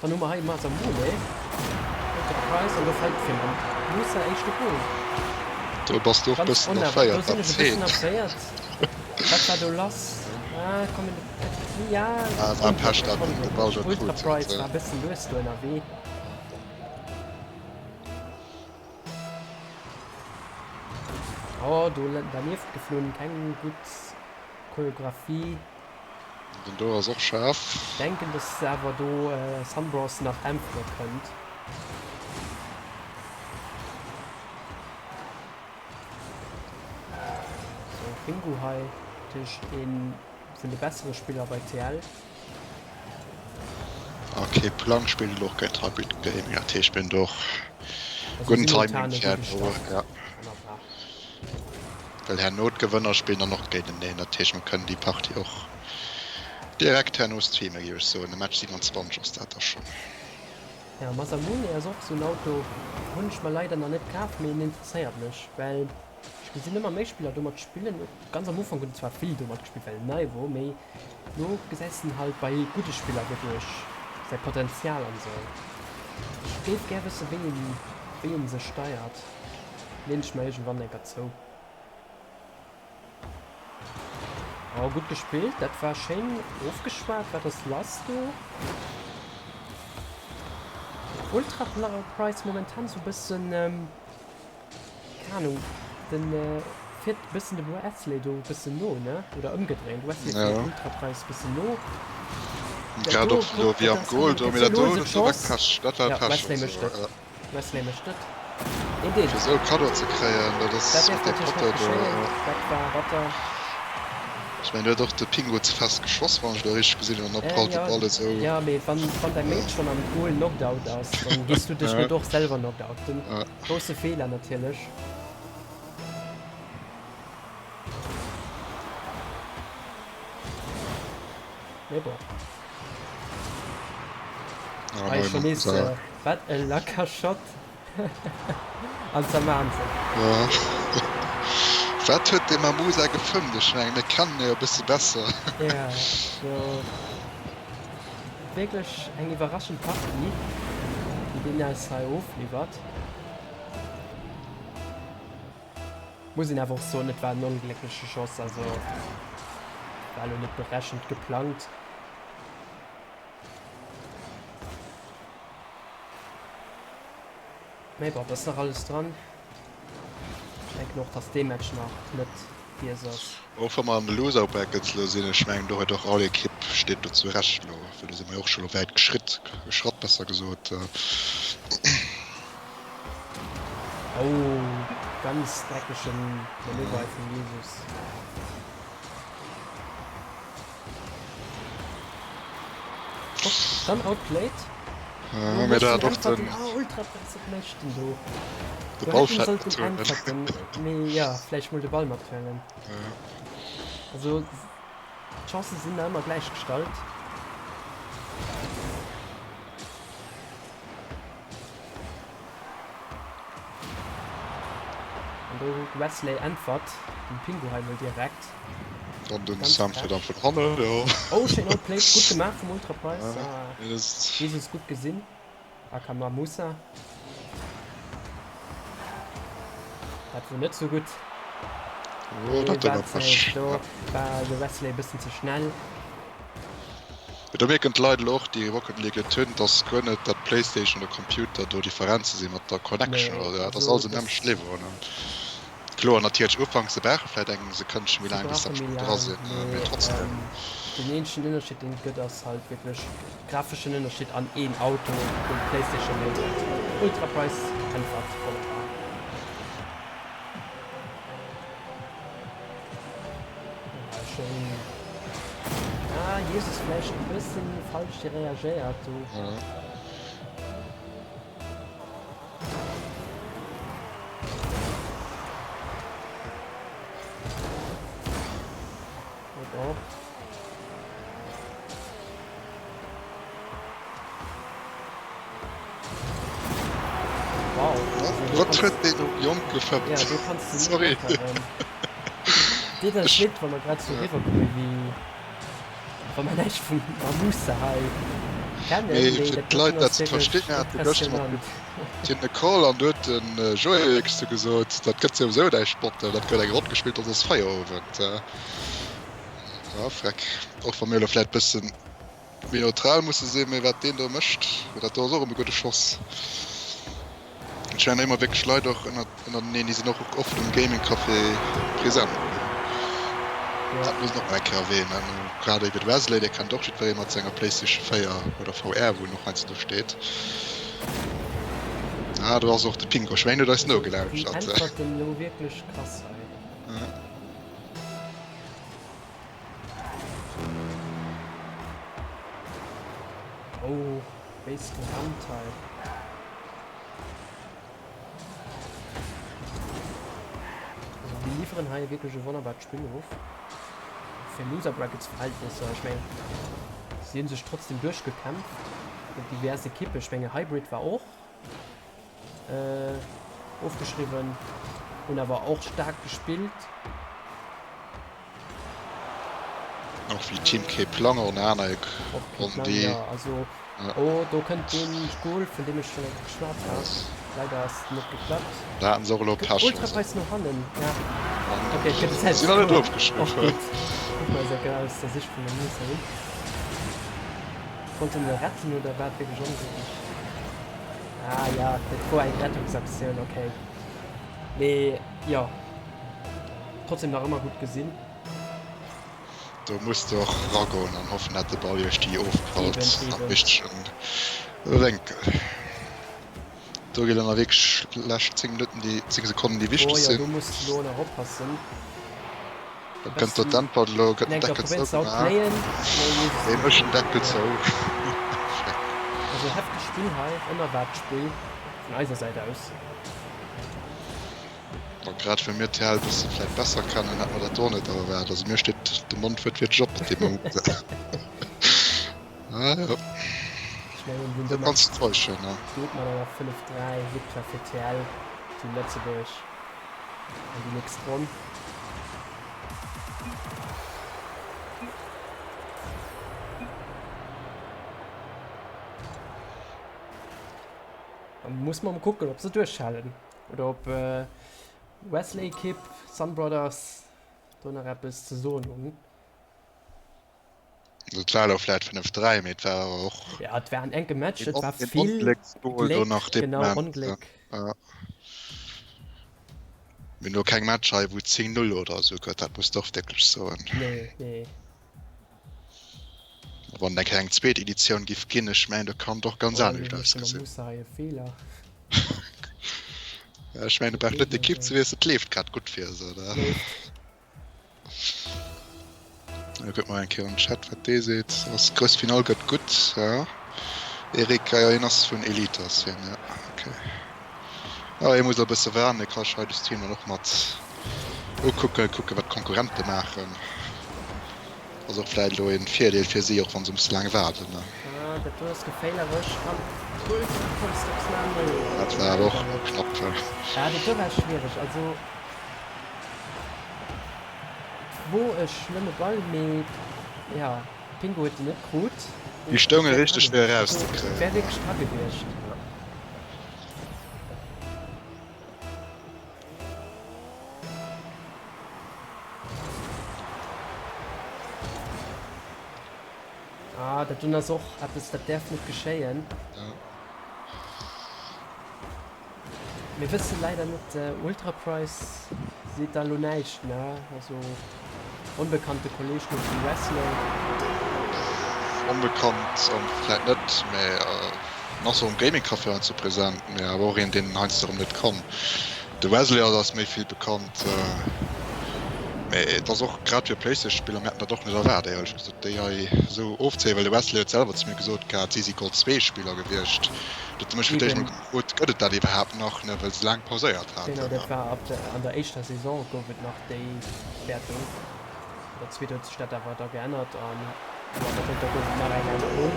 Speaker 1: Dann hu mer hei Masamune, Ultra Price an do fält fir mam Musa éischte Gol.
Speaker 2: Do bass du och
Speaker 1: Ganz
Speaker 2: bëssen
Speaker 1: onerwaart, do
Speaker 2: erféiert,
Speaker 1: sinn
Speaker 2: dat
Speaker 1: ech e bëssen
Speaker 2: Zeen.
Speaker 1: erféiert. Wat war do lass? Ah, komm in de, ja,
Speaker 2: Ah, war Pech,
Speaker 1: onglécklech,
Speaker 2: dat en de Ball
Speaker 1: onglécklech.
Speaker 2: do
Speaker 1: Ultra
Speaker 2: krut huet.
Speaker 1: Price war e bëssen lues do ënnerwee. Oh, do dernieft geflunn, keng gutt Choreographie.
Speaker 2: Den do ass och schaarf.
Speaker 1: Denken dass awer do Sunbros nach äntwere kënnt. Sou Pingu hei natierlech een vun de bessere Spiller bei TL.
Speaker 2: Ok Planck spillt elo och géint Hybrid Gaming, dat heescht mir hunn do och
Speaker 1: Also
Speaker 2: gudden
Speaker 1: simultan
Speaker 2: Timing
Speaker 1: e
Speaker 2: fir
Speaker 1: gudde
Speaker 2: herno,
Speaker 1: Start.
Speaker 2: ja.
Speaker 1: Wonnerbar.
Speaker 2: Well herno d'Gewënner spillen dann och géinteneen, dat heescht mer kënnen déi Partie och direkt herno streamen, géif ech soen. De Match 27 ass dat da schonn.
Speaker 1: Ja, Masamune ass och sou en Auto, hunn ech mer leider nach net kaf, mee en interesséiert mech, well ech gesinn ëmmer méi Spiller domat spillen. Ganz am Ufank hunn zwar vill domat gespillt, well en nei wor, mee lo gesäis de en halt bei gudde Spiller wierklech säi Potenzial an sou. Ech géif gär wësse wéi en wéi en se steiert. Leen ech mer iergendwann enker zou. Oh, gutt gespillt, dat war schéin ofgeschwat. Wat ass lass do? Ultra Price momentan sou bëssen, keng Ahnung, den fiert bëssen dem Wesley do bëssen no, ne? Oder ëmgedréint, Wesley fiert
Speaker 2: Ja.
Speaker 1: Ultra Price bëssen no. Dat
Speaker 2: Grad
Speaker 1: do,
Speaker 2: och elo
Speaker 1: kuck,
Speaker 2: wéi
Speaker 1: dat
Speaker 2: am
Speaker 1: ass,
Speaker 2: Goal do,
Speaker 1: dat
Speaker 2: mee
Speaker 1: ass
Speaker 2: dat
Speaker 1: elo
Speaker 2: do,
Speaker 1: se
Speaker 2: dat war
Speaker 1: Chance.
Speaker 2: Pech, dat war
Speaker 1: Ja,
Speaker 2: Pech
Speaker 1: Wesley
Speaker 2: also,
Speaker 1: mécht et.
Speaker 2: ja.
Speaker 1: Wesley mécht et. Een Deel.
Speaker 2: Fir esou e Kaddo ze kréien, dat
Speaker 1: Dat
Speaker 2: ass
Speaker 1: däerf
Speaker 2: mat deem
Speaker 1: natierlech net
Speaker 2: Poteau do.
Speaker 1: geschéien. Dat war batter.
Speaker 2: Ech mengen, do huet och de Pingo ze fest geschoss, wann ech elo richteg gesinn hunn, an da
Speaker 1: Äh,
Speaker 2: prallt de
Speaker 1: ja,
Speaker 2: Ball esou.
Speaker 1: ja, mee wann, wann däi Mate schonn am Goal knocked out ass, dann gees du dech
Speaker 2: Ja.
Speaker 1: net och selwer knocked out. Den
Speaker 2: Ja.
Speaker 1: grousse Feeler natierlech. Mee bon.
Speaker 2: Ah,
Speaker 1: Hei
Speaker 2: nei
Speaker 1: schon nees
Speaker 2: Mamusa.
Speaker 1: äh, wat e lacker Shot an zermaan se.
Speaker 2: Ja. Wat huet dee Mamusa gefëmmt? Ech mengen, mir kennen e jo e bësse besser.
Speaker 1: Ja, so wierklech eng iwwerraschend Partie, déi deen eis hei ofliwwert. Muss een awer och soen, et war en ongléckleche Schoss, also war elo net berechent geplangt. Mee bon, et ass nach alles dran. Ech denken och, dass dee Match nach net giess ass.
Speaker 2: Och wa mer an de Loser Brackets elo sinn, ech mengen do huet och all Ekipp steet do zu Recht elo, well do si mer jo och scho elo wäit geschritt, geschratt besser gesot.
Speaker 1: Oh, ganz dreckegen Manöver hei vum Jesus. Hopp, dann outplayed.
Speaker 2: Ja, mee da hat och den.
Speaker 1: Ah, ultra press, wat mécht den do?
Speaker 2: De
Speaker 1: Do
Speaker 2: Ball
Speaker 1: hätt en
Speaker 2: vläit
Speaker 1: sollten
Speaker 2: mathuelen.
Speaker 1: äntwerten, mee ja, vläicht mol de Ball mathuelen.
Speaker 2: Ja.
Speaker 1: Also, d'Chancen sinn nach ëmmer gläich gestallt. An do huet Wesley äntwert dem Pingu hei mol direkt.
Speaker 2: Dann den
Speaker 1: Ganz
Speaker 2: Sam fir dann
Speaker 1: frech.
Speaker 2: vun hannen, jo.
Speaker 1: Oh, schéin outplayed, gutt gemaach vum Ultra Price.
Speaker 2: Ja,
Speaker 1: Ah,
Speaker 2: dat ass.
Speaker 1: Jesus gutt gesinn. Aka Mamusa. Dat wor net sou gutt.
Speaker 2: Oh, dat
Speaker 1: Nee,
Speaker 2: war
Speaker 1: war ze,
Speaker 2: Pech.
Speaker 1: do
Speaker 2: Ja.
Speaker 1: war de Wesley e bëssen ze schnell.
Speaker 2: Mee do mierken d'Leit elo och, déi Rocket League net hunn, dass guer net dat Playstation oder Computer do Differenze si mat der Connection
Speaker 1: Nee,
Speaker 2: oder sou. Dat ass
Speaker 1: also
Speaker 2: alles um
Speaker 1: das
Speaker 2: nämmlechten Niveau, ne? Kloer, natierlech ufanks, se brauche vläit eng Sekënnchen méi
Speaker 1: Se
Speaker 2: laang, bis
Speaker 1: brauche
Speaker 2: dat
Speaker 1: méi
Speaker 2: Spill dra
Speaker 1: laang,
Speaker 2: sinn, mee
Speaker 1: mee
Speaker 2: trotzdem.
Speaker 1: den eenzegen Ënnerscheed deen et gëtt ass halt wierklech grafeschen Ënnerscheed an een Auto wou d'Playstation méi huet. Ultra Price äntwert wonnerbar. Schéin. Ah, Jesus vläicht e bëssen falsch reagéiert do.
Speaker 2: Wat huet deen um Jong gefëmmt?
Speaker 1: Ja, do kanns de net
Speaker 2: Sorry.
Speaker 1: meckeren. Deet eis leed, wa mer grad sou riwwerkomme wéi wa mer näischt vum Mamoussa hei kennen,
Speaker 2: Mee
Speaker 1: mee
Speaker 2: fir
Speaker 1: dat
Speaker 2: d'Leit
Speaker 1: doten
Speaker 2: dat
Speaker 1: ass
Speaker 2: ze
Speaker 1: wierklech
Speaker 2: verstinn, hat de gëschter mat
Speaker 1: impressionant.
Speaker 2: dem Nicole an du huet de Joé wierklech sou gesot, dat gëtt souwisou näischt botten, dat gëtt eng Ronn gespillt, dann ass Feierowend. Ja, freck. Och wa mir elo vläit bëssen méi neutral musse sinn, mee wat deen do mécht, dat do ass och ëm e gudde Schoss. Ech mengen ëmmer wierklech Leit och ënnerteneen, déi sinn och oft um Gaming Café present. Dat muss een och nach eng Kéier erwähnen. Grad ewéi de Wesley, dee kennt och jiddweree mat senger Playstation 4 oder VR, wou en och heiansdo do steet. Ah, do ass och de Pingo. Ech mengen, en huet eis
Speaker 1: Also déi
Speaker 2: nogelauschtert.
Speaker 1: Äntwerten elo wierklech krass hei. Oh, béis gerammt hei. Also mir liwweren hei wierklech e wonnerbart Spill of. Fir Loser Brackets Verhältnisser. Ech mengen, si hunn sech trotzdem duerchgekämpft géint divers Ekippen. Ech mengen Hybrid war och ofgeschriwwen, hunn awer och staark gespillt.
Speaker 2: Och wéi Team Cape Lang och nach aner
Speaker 1: Och Cape Lang, jo. Also, oh, do kënnt dee Goal, vun deem ech schonn eng Kéier geschwat hat. Leider ass et net geklappt.
Speaker 2: Da haten se och elo Pech.
Speaker 1: Ultrapreis no hannen, ja. Ok, et gëtt e
Speaker 2: Sinn nach net ofgeschriwwen.
Speaker 1: Och gutt. Kucke mer eis eng Kéier aus der Sicht vun der Musa un. Konnt en e retten oder war et wierklech onglécklech? Ah ja, dat wor eng Rettungsaktioun, ok. Mee jo, trotzdem nach ëmmer gutt gesinn.
Speaker 2: Do muss de och ragoen an hoffen dat de Ball iech déi ofprallt
Speaker 1: Eben,
Speaker 2: am
Speaker 1: eben.
Speaker 2: richtegen Wénkel. Do ginn dann nach wierklech lescht 10 Minutten déi 10 Sekonnen déi
Speaker 1: Oh
Speaker 2: wichteg
Speaker 1: jo,
Speaker 2: sinn.
Speaker 1: do muss de lo nach oppassen.
Speaker 2: Da kënnt do d'Äntwert elo, gëtt den
Speaker 1: Enker
Speaker 2: Deckel
Speaker 1: probéiert ze
Speaker 2: zougemaach.
Speaker 1: outplayen, mee muss
Speaker 2: Dee mécht den Deckel
Speaker 1: ja.
Speaker 2: zou.
Speaker 1: Also hefteg Spill hei, onerwaart Spill vun eiser Säit aus.
Speaker 2: A grad well mir d'TL e bësse vläit besser kennen, hätt mer dat do net erwaart. Also mir steet de Mond wuertwiertlech op mat deem Mamousa. Ah jo.
Speaker 1: Ech mengen den
Speaker 2: Dat
Speaker 1: domat
Speaker 2: kanns de täuschen, ne?
Speaker 1: geet mat enger 5, 3 Victoire fir TL Team Lëtzebuerg an déi nächst Ronn. Da muss mer mol kucken, ob se duerchhalen oder ob Wesley Ekipp, Sun Brothers do nach eppes ze soen hunn.
Speaker 2: Et war elo vläit 5, 3, mee et war awer och.
Speaker 1: Ja, et war en enke Match,
Speaker 2: et
Speaker 1: war
Speaker 2: vill
Speaker 1: vill
Speaker 2: Gléck, do nach
Speaker 1: Gléck, genau, Ongléck.
Speaker 2: Ja. Mir hunn elo keng Matcher hei, wou et 10, 0 oder esou gëtt, dat muss de och wierklech soen.
Speaker 1: Nee, nee.
Speaker 2: Wann et eng Kéier eng zweet Editioun giff ginn, ech mengen, do kann et och ganz
Speaker 1: Oh,
Speaker 2: anescht
Speaker 1: elo mécht de
Speaker 2: ausgesinn.
Speaker 1: Mamoussa hei e Feeler.
Speaker 2: Ja, ech mengen, do brauch net d'Ekipp ze wiesselen, et leeft grad gutt fir se, oder?
Speaker 1: Léift.
Speaker 2: Da kucke mer eng Kéier am Chat, wat dee seet. Ass grouss Finall gëtt gutt, ja. Eric, ah jo, hien ass vun Elite ass hien, ja, okay. Ah, hie muss e bësse waarden, hie ka sech hei de Stream dann och mat ukucken, kucken, wat d'Konkurrente maachen. Ass och vläit elo een Virdeel fir si, och wann se musse laang waarden, ne?
Speaker 1: Ah, dat do ass geféierlech an Ultra Constance
Speaker 2: Dat war awer och knapp.
Speaker 1: Ah, dat do war schwiereg, also. Et wor e schlëmme Ball, mee ja, Pingo huet en net krut.
Speaker 2: Déi stounge richteg fir erauszekréien.
Speaker 1: Wär wierklech dra gewiescht. Ah, dat dunn ass och eppes, dat däerf net geschéien. Mir wëssen leider net, Ultraprice seet da lo näischt, ne? Also onbekannte Kolleg no vum Wesley.
Speaker 2: Onbekannt vläit net, mä en ass och um Gaming Café heiansdo present, mä awer och een deen heiansdo erëm net kann. De Wesley ass eis méi vill bekannt, mä et ass och grad fir Playstation-Spiller, mir hätten dat och net erwaart éierlech gesot, déi hei esou ofzéien, well de Wesley huet selwer zu mir gesot gehat, si si Gold 2 Spiller gewiescht. Dat huet mech fir d'éischt mol gefrot, gëtt et dat iwwerhaapt nach, ne, well se laang pauséiert
Speaker 1: Genau,
Speaker 2: haten.
Speaker 1: dat war ab der, an der éischter Saison gouf et nach déi Wäertung. An der zweeter huet sech dat awer da geännert an jo, dertënter gouf et nach eng Ännerung.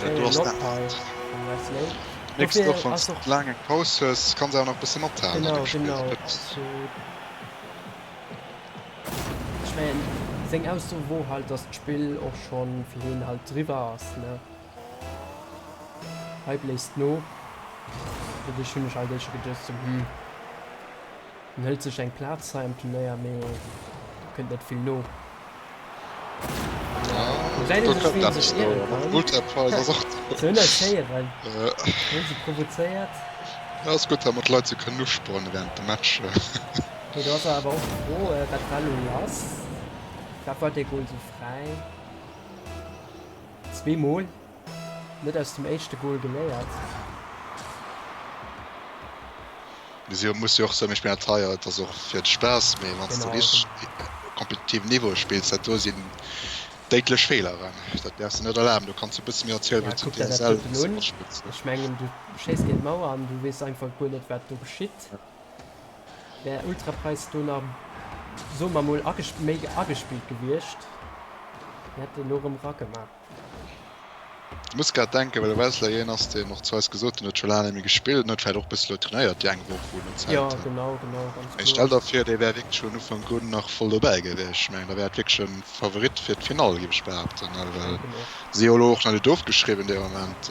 Speaker 2: Dat do
Speaker 1: Schéine
Speaker 2: ass
Speaker 1: Lob
Speaker 2: dat.
Speaker 1: hei vum Wesley.
Speaker 2: Mierks och, wann s de laang eng Paus hues, kanns awer nach e bësse mathalen an
Speaker 1: Genau,
Speaker 2: dem Spill.
Speaker 1: genau. Also, ech mengen, seng Ausso wor halt, dass d'Spill och schonn fir hien halt driwwer ass, ne? Hei bléist no. Doduerch hunn ech halt éischter geduecht, sou, hm, en hëlt sech eng Plaz hei am Turnéier, mee do kënnt net vill no. Gesäit
Speaker 2: Do
Speaker 1: ee sech,
Speaker 2: kënnt
Speaker 1: wéi en
Speaker 2: eppes
Speaker 1: sech
Speaker 2: no.
Speaker 1: iere kann.
Speaker 2: Ultrapreis ass och do.
Speaker 1: Se hunn eis héieren, hunn se provozéiert.
Speaker 2: Ja, ass gutt, wa mer d'Leit sou kënnen uspornen während dem Match.
Speaker 1: Mee do ass awer och d'Fro, wat war elo lass? Wat war dee Goal sou fräi? Zweemol net aus dem éischte Goal geléiert.
Speaker 2: Mee si muss jo och soen, mir spillen dat hei, et ass och fir de Spaass, mee wann s de richteg kompetitiven Niveau spills, dat do sinn déidlech Feeleren, dat däerfs de net erlaben. Do kanns du e bësse méi erzielen,
Speaker 1: wéi
Speaker 2: s
Speaker 1: du
Speaker 2: DSL
Speaker 1: e bësse matspills. Ech mengen, du schéiss géint d'Mauer an du weess einfach guer net, wat do geschitt. Wär Ultrapreis do nach, soe mer mol, méi agespillt gewiescht, mir hätt en elo erëm eragemaach.
Speaker 2: Ech muss grad denken, well de Wesley een ass, deen och zu eis gesot huet, en huet scho laang net méi gespillt, en huet vläicht och e bësse lo trainéiert déi eng Woch, wou en elo Zäit
Speaker 1: Jo,
Speaker 2: hat.
Speaker 1: genau, genau, ganz
Speaker 2: Mee stell
Speaker 1: kloer.
Speaker 2: der vir, dee wär wierklech vun Ufank un nach voll dobäi gewiescht. Ech mengen, da wär et wierklech e Favorit fir d'Finall, géif ech behaapten,
Speaker 1: Ech
Speaker 2: well
Speaker 1: denken och.
Speaker 2: si jo elo och nach net ofgeschriwwen dee Moment.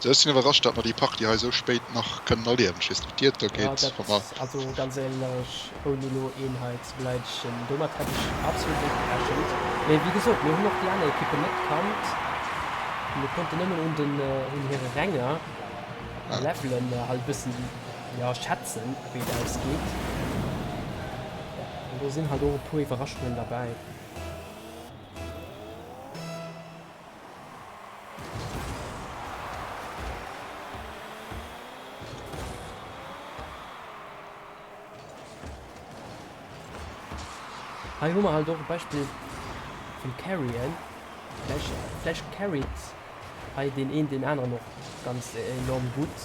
Speaker 2: Also ech sinn iwwerrascht, datt mer déi Partie hei esou spéit nach kënnen erliewen. Ech weess net, wéi dir et do
Speaker 1: Jo,
Speaker 2: geet.
Speaker 1: dat,
Speaker 2: Wa mer.
Speaker 1: also ganz éierlech, ouni elo een hei ze beleidegen, domat hätt ech absolut net gerechent. Mee wéi gesot, mir hunn och déi aner Ekippen net kannt. Mir konnten nëmmen un den, un hire Ränger a Levelen halt e bëssen, jo, schätzen, wéi et ausgeet. An do sinn halt och e puer Iwwerraschungen derbäi. Hei hu mer halt och e Beispill vum Carryen. Vläicht, vläicht carryt hei deen een deen aneren och ganz enorm gutt.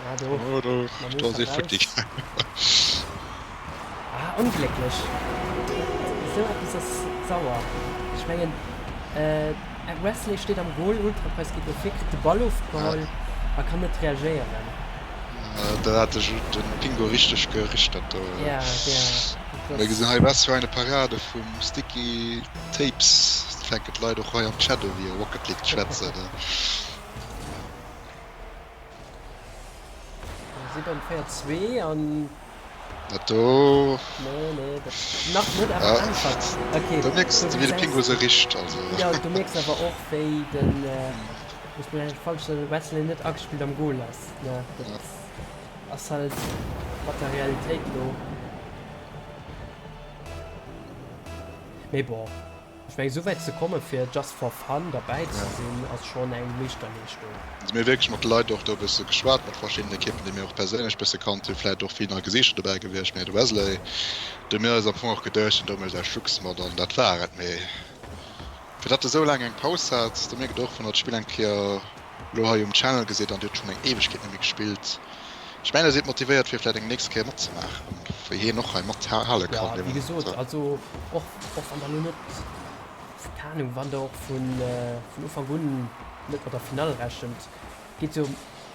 Speaker 1: Ah, do,
Speaker 2: Oh, do,
Speaker 1: mam
Speaker 2: do ass
Speaker 1: Ultra
Speaker 2: ee futti
Speaker 1: raus.
Speaker 2: gaangen.
Speaker 1: Ah, onglécklech. Esou eppes ass sauer. Ech mengen, Wesley steet am Goal, Ultrapreis geet no vir, kritt de Ball ofgeholl a kann net reagéieren.
Speaker 2: Do hat de Pingo richteg gerichtert do.
Speaker 1: Ja, ja, dat
Speaker 2: Mir gesinn
Speaker 1: ass.
Speaker 2: hei was für eine Parade vum Sticky Tapes. Fänken d'Leit och hei am Chat u wéi Rocket League ze schwätzen.
Speaker 1: Mir si beim 4, 2 an.
Speaker 2: Dat do.
Speaker 1: Nee, nee, dat nach net, awer einfach. Okay,
Speaker 2: Do mierks
Speaker 1: do
Speaker 2: de wéi de
Speaker 1: gesäis
Speaker 2: Pingo se richt, also.
Speaker 1: Jo, du mierks awer och wéi den, muss mir net falsch soen, Wesley net agespillt am Goal ass, ne? Dat ass halt batter Realitéit lo. Mee bon. Ech mengen esou wäit ze kommen fir just for fun derbäi ze sinn ass schonn eng Meeschterleeschtung.
Speaker 2: Also mir hu wierklech mat de Leit och do e bësse geschwat, mat verschiddenen Ekippen, déi mir och perséinlech bësse kannt hunn, vläicht och vill nei Gesiichter dobäi gewiescht, mee de Wesley, do hu mir eis am Fong och geduecht, do hu mir eis eis Schlucks mat an dat war et. Mee fir datt e sou laang eng Paus hat, do mierkt et och, wann der d'Spill eng Kéier elo hei um Channel gesitt an dir hutt schonn eng Éiwegkeet net méi gespillt, ech mengen der sidd motivéiert fir vläicht eng nächst Kéier matzemaachen, wéi hien och hei mathale
Speaker 1: Jo,
Speaker 2: kann dee
Speaker 1: wéi
Speaker 2: Moment.
Speaker 1: gesot, also och Och wann der elo net, keng Ahnung, wann der och vun Ufank un net mat der Finall rechent, geet jo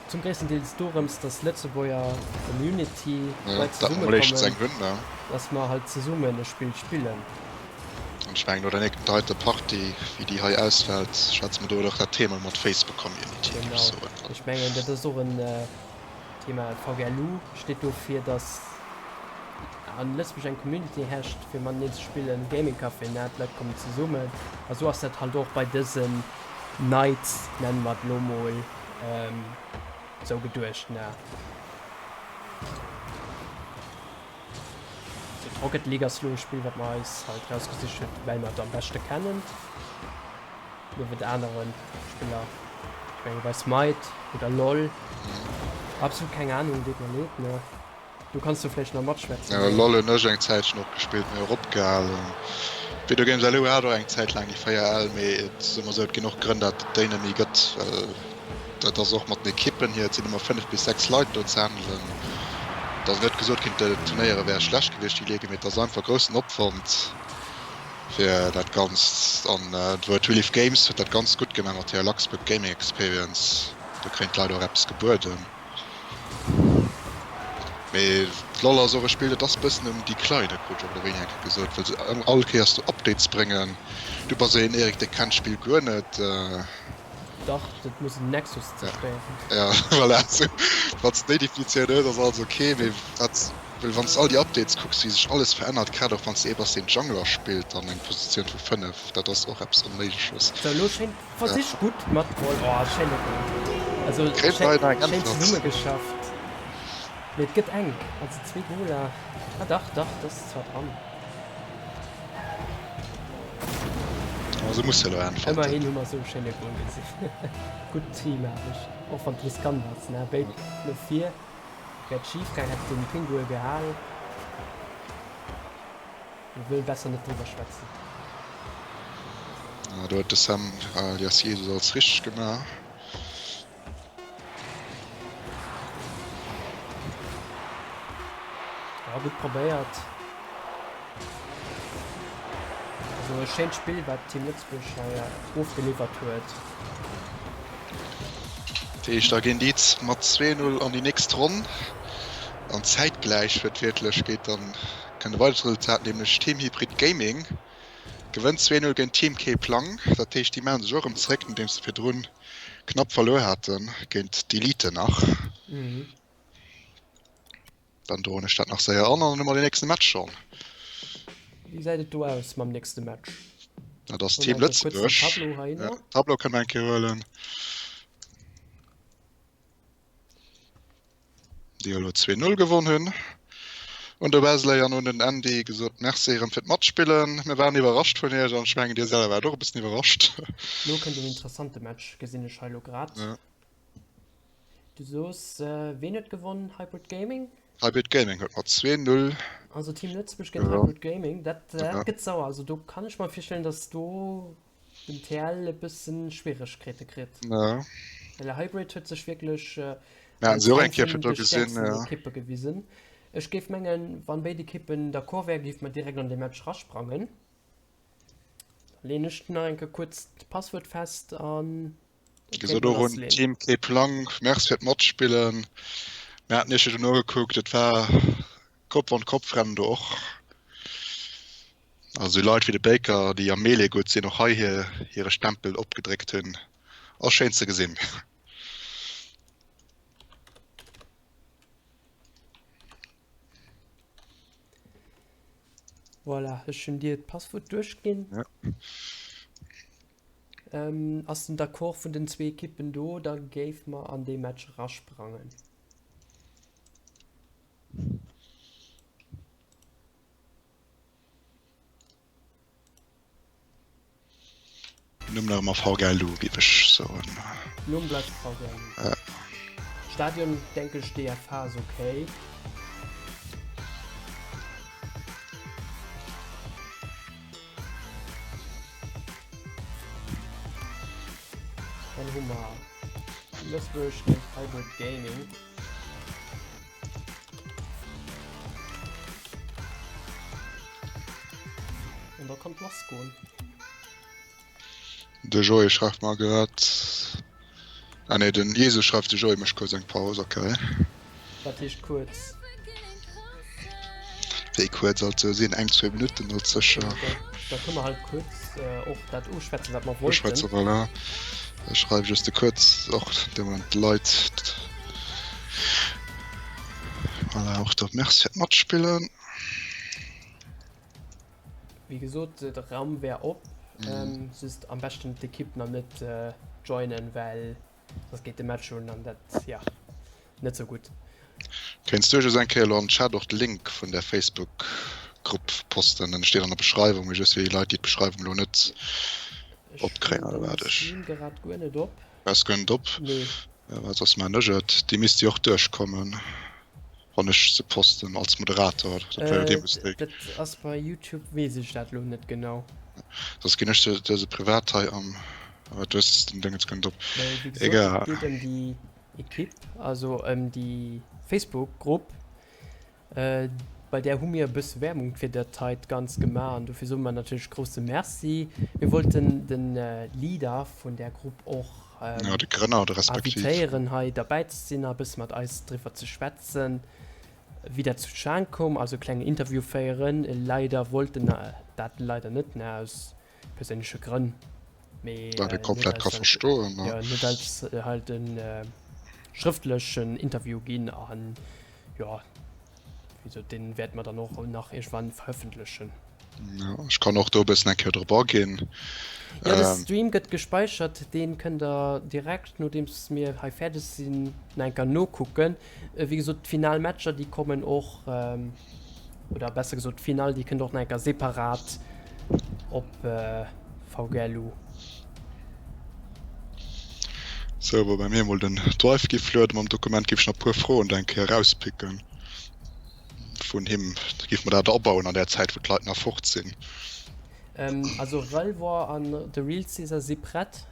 Speaker 1: zum gréissten Deels dorëms, dass d'Lëtzebuerger Community, d'Leit zesummekommen, dass mer halt zesummen e Spill spillen.
Speaker 2: An ech mengen, no der heiter Partie, wéi déi hei ausfält, schwätze mer do och dat Thema mat Facebook Community, géif ech
Speaker 1: Genau,
Speaker 2: soen.
Speaker 1: ech mengen, dat ass och en Thema. VGLU steet dofir, dass An Lëtzebuerg eng Community herrscht fir mateneen ze spillen, Gaming Café, ne, d'Leit kommen zesummen a sou ass dat halt och bei dësen Nights, nennen mer et lo mol, sou geduecht, ne. Sou d'Rocket League ass lo e Spill wat mer eis halt rausgesicht hunn, well mer et am beschte kennen, niewent anere Spiller, ech menge bei Smite oder LOL, absolut keng Ahnung, deet mer leed, ne. Do kanns du vläicht nach matschwätzen.
Speaker 2: Jo, LOL hunn ech eng Zäitchen och gespillt, mee och opgehalen. Video Games LU hat och eng Zäit laang déi 4 L, mee et soe mer sou, et ginn och Grënn dat et déi net méi gëtt, well dat ass och mat den Ekippen hier, et sinn ëmmer 5 bis 6 Leit do ze handelen. Et ass net gesot ginn, d'Turnéiere wäre schlecht gewiescht déi Ligue, mee et ass einfach groussen Opwand. Fir dat Ganzt. An d'Wuert Relief Games huet dat ganz gutt gemaach mat hirer Luxburg Gaming Experience. Do kréien d'Leit och eppes gebueden. Mee LoL ass och e Spill, dat ass bëssen um Decline, krut ech och elo wéini eng Kéier gesot, well se all Kéiers do Updates bréngen. Du bass een, Eric, dee kennt d'Spill guer net.
Speaker 1: Dach, dat muss en Nexus zerstéieren.
Speaker 2: Ja, voilà, sou, wann s de déi Definitioun hues, ass alles ok. Mee wat, well wann s de all déi Updates kucks, wéi sech alles verännert, grad och wann s de ee bass, deen Jungler spillt an eng Positioun vu 5, dat ass och eppes Onméigleches.
Speaker 1: Sou, elo schéint Versich gutt mat Goal. Oh schéine Goal. Also schéin zesumme geschafft. Mee et gëtt enk. Also zwee Goaler. Ah dach, dach, dat ass zwar dran.
Speaker 2: Also muss elo äntwerten.
Speaker 1: Ëmmerhin hu mer esou e schéine Goal gesinn. Gutt Teamaarbecht, och wann et riskant ass, ne? Béid no vir. Wär et schif gaang, hätt den Pingu e gehal. Mir wëll besser net driwwer schwätzen.
Speaker 2: Ah, do huet de Sam alias Jesus alles richteg gemaach.
Speaker 1: Ja, gutt probéiert. Also e schéint Spill, wat Team Lëtzebuerg hei ofgeliwwert huet.
Speaker 2: Dat heescht, da ginn déi mat 2-0 an déi nächst Ronn. An zäitgläich wuertwiertlech geet dann Kënnt e weidert Resultat, nämlech Team Hybrid Gaming gewënnt 2, 0 géint Team Cape Lang. Dat heescht, déi maache sech och erëm zréck, nodeems se virdrun knapp verluer hate géint d'Elite nach. Dann droen ech dat nach séier an an dann hu mer den nächste Match schonn.
Speaker 1: Wéi gesäit et do aus mam nächste Match?
Speaker 2: Dat ass Team Lëtzebuerg. Tableau kënne mer eng Kéier huelen. Déi elo 2, 0 gewonn hunn. Un de Wesley an un den Andy gesot Merci erëm fir d'Matspillen. Mir waren iwwerrascht vun iech an ech mengen dir selwer waart och e bëssen iwwerrascht.
Speaker 1: Lo kënnt en interessante Match, gesinn ech hei lo grad. Ja. Du soos, ween huet gewonn? Hybrid Gaming?
Speaker 2: Hybrid Gaming huet mat 2, 0.
Speaker 1: Also Team Lëtzebuerg géint Hybrid Gaming, dat, dat gëtt sauer. Also do kann ech mer virstellen, dass do den TL e bëssen Schwieregkeete kritt.
Speaker 2: Ja.
Speaker 1: Well Hybrid huet sech wierklech
Speaker 2: äh, als eng vun de
Speaker 1: stäerksten ja. Ekippe gewisen. Ech géif mengen, wann béid Ekippen d'accord wären, géif mer direkt an de Match rasprangen. Da leen ech nach eng Kéier kuerz d'Passwuert fest an
Speaker 2: Gesot och un Team Cape Lang, Merci fir d'Matspillen. Mir haten iech jo dono gekuckt, et war Kopf an Kopf-Rennen do och. Also Leit wéi de Baker, déi am Melee gutt sinn, och hei hir hire Stempel opgedréckt hunn. Ass schéin ze gesinn.
Speaker 1: Voilà, ech hunn dir d'Passwuert duerchginn.
Speaker 2: Ja.
Speaker 1: Ähm, ass den D'accord vun den zwee Ekippen do, da géif mer an dee Match erasprangen.
Speaker 2: Numm nach ëmmer VGLU, géif ech soen.
Speaker 1: Numm bleift VGLU.
Speaker 2: Ja.
Speaker 1: Stadion denke ech DFH ass okay. Dann hu mer Lëtzebuerg géint Hybrid Gaming. An da kann lass goen.
Speaker 2: De Joé schreift mer grad. Ah nee, den Jesus schreift de Joé mécht kuerz eng Paus, okay.
Speaker 1: Wat heescht kuerz?
Speaker 2: Wéi kuerz? Also sinn eng, zwou Minutten alt sécher.
Speaker 1: Da, da kënne mer halt kuerz äh, och dat uschwätzen, wat mer wollten.
Speaker 2: Uschwätzen, voilà. Ech schreiwe just de kuerz och de Moment d'Leit. Voilà, och do Merci fir d'Matspillen.
Speaker 1: Wéi gesot, de Raum wär op. Mm. Ähm, just am beschten d'Ekipp nach net äh, joinen, well Soss geet de Match un an dat, ja, net sou gutt.
Speaker 2: Kéints du just eng Kéier elo am Chat och de Link vun där Facebook Grupp posten? Den steet an der Beschreiwung, mee just fir déi Leit déi d'Beschreiwung elo net opkréien oder wat
Speaker 1: ech. Ech hunn den Stream grad guer net op.
Speaker 2: Hues guer net op?
Speaker 1: Nee.
Speaker 2: Well soss maan ech et. Déi misst jo och duerchkommen wann ech se posten als Moderator.
Speaker 1: Dat wär jo dee Mistake. Dat ass bei YouTube weess ech dat elo net genau.
Speaker 2: Soss ginn ech der se privat hei am. Awer du hues den Déngens guer net op.
Speaker 1: Mee wéi gesot,
Speaker 2: Egal.
Speaker 1: et geet ëm déi Ekipp, also ëm déi Facebook-Grupp. Bei där hu mir e bësse Werbung fir dat heit Ganzt gemaach an dofir soe mer natierlech grousse Merci. Mir wollten de Leader vun där Grupp och
Speaker 2: Ja, de Grënner oder respektiv.
Speaker 1: invitéieren hei derbäi ze sinn a e bësse mat eis driwwer ze schwätzen, wéi dat zustan koum, also e klengen Interview féieren. Leider wollt en dat leider net, ne, aus perséinleche Grënn.
Speaker 2: Mee Wat ee komplett ka verstoen,
Speaker 1: ne. Jo, en huet eis halt e schrëftlechen Interview ginn an jo, Wéi gesot, deen wäerte mer dann och nach iergendwann verëffentlechen.
Speaker 2: Ja, ech kann och do e bëssen eng Kéier drop aginn.
Speaker 1: Jo, de Stream gëtt gespäichert, deen kënnt der direkt nodeems mir hei fäerdeg sinn nach eng Kéier nokucken. Wéi gesot, d'final Matcher déi kommen och, oder besser gesot d'Finall déi kënnt och nach eng Kéier separat op VGLU.
Speaker 2: Sou, wa bei mir mol den Drive giff lueden mam Dokument, giff ech nach puer Froen do eng Kéier erauspicken vun him. Da giff mer dat abauen an där Zäit wou d'Leit nach fort sinn.
Speaker 1: Also Relvoir an The Real Caesar si prett.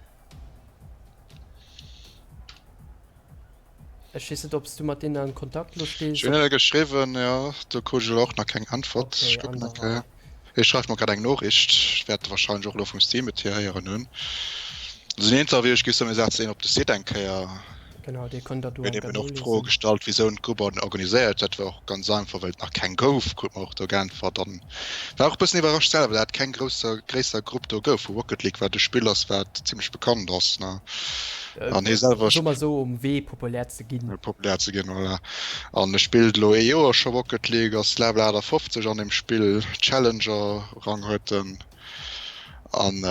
Speaker 1: Ech weess net, ob s du mat deenen an Kontakt elo stees.
Speaker 2: Ech hunn hinne geschriwwen, jo. Do krut ech elo och nach keng Äntwert.
Speaker 1: Okay,
Speaker 2: Ech kucken
Speaker 1: an
Speaker 2: eng
Speaker 1: der
Speaker 2: Kéier.
Speaker 1: Rei.
Speaker 2: Hie schreift mer grad eng Noriicht. Wäert e warscheinlech och elo vum Steam et hier héieren hunn. Also den Interview, ech géif soen, mir setzen een op de Site eng Kéier.
Speaker 1: Genau, dee kënnt der do
Speaker 2: Mir
Speaker 1: eng
Speaker 2: hunn
Speaker 1: Kéier
Speaker 2: eben och d'Fro
Speaker 1: noliesen.
Speaker 2: gestallt, wisou en d'Grupp organiséiert. Dat war och ganz einfach, well et nach keng gouf, krut mer och do geäntwert. An war och e bëssen iwwerrascht selwer, dat et keng grousser, gréisser Grupp do gouf vu Rocket League, wat e Spill ass, wat zimmlech bekannt ass, ne? An hie selwer.
Speaker 1: Soe mer esou, um Wee populär ze ginn.
Speaker 2: Populär ze ginn, voilà. An e spillt elo ee Joer scho Rocket League, ass Level 58 an dem Spill, Challenger-Rang huet en. An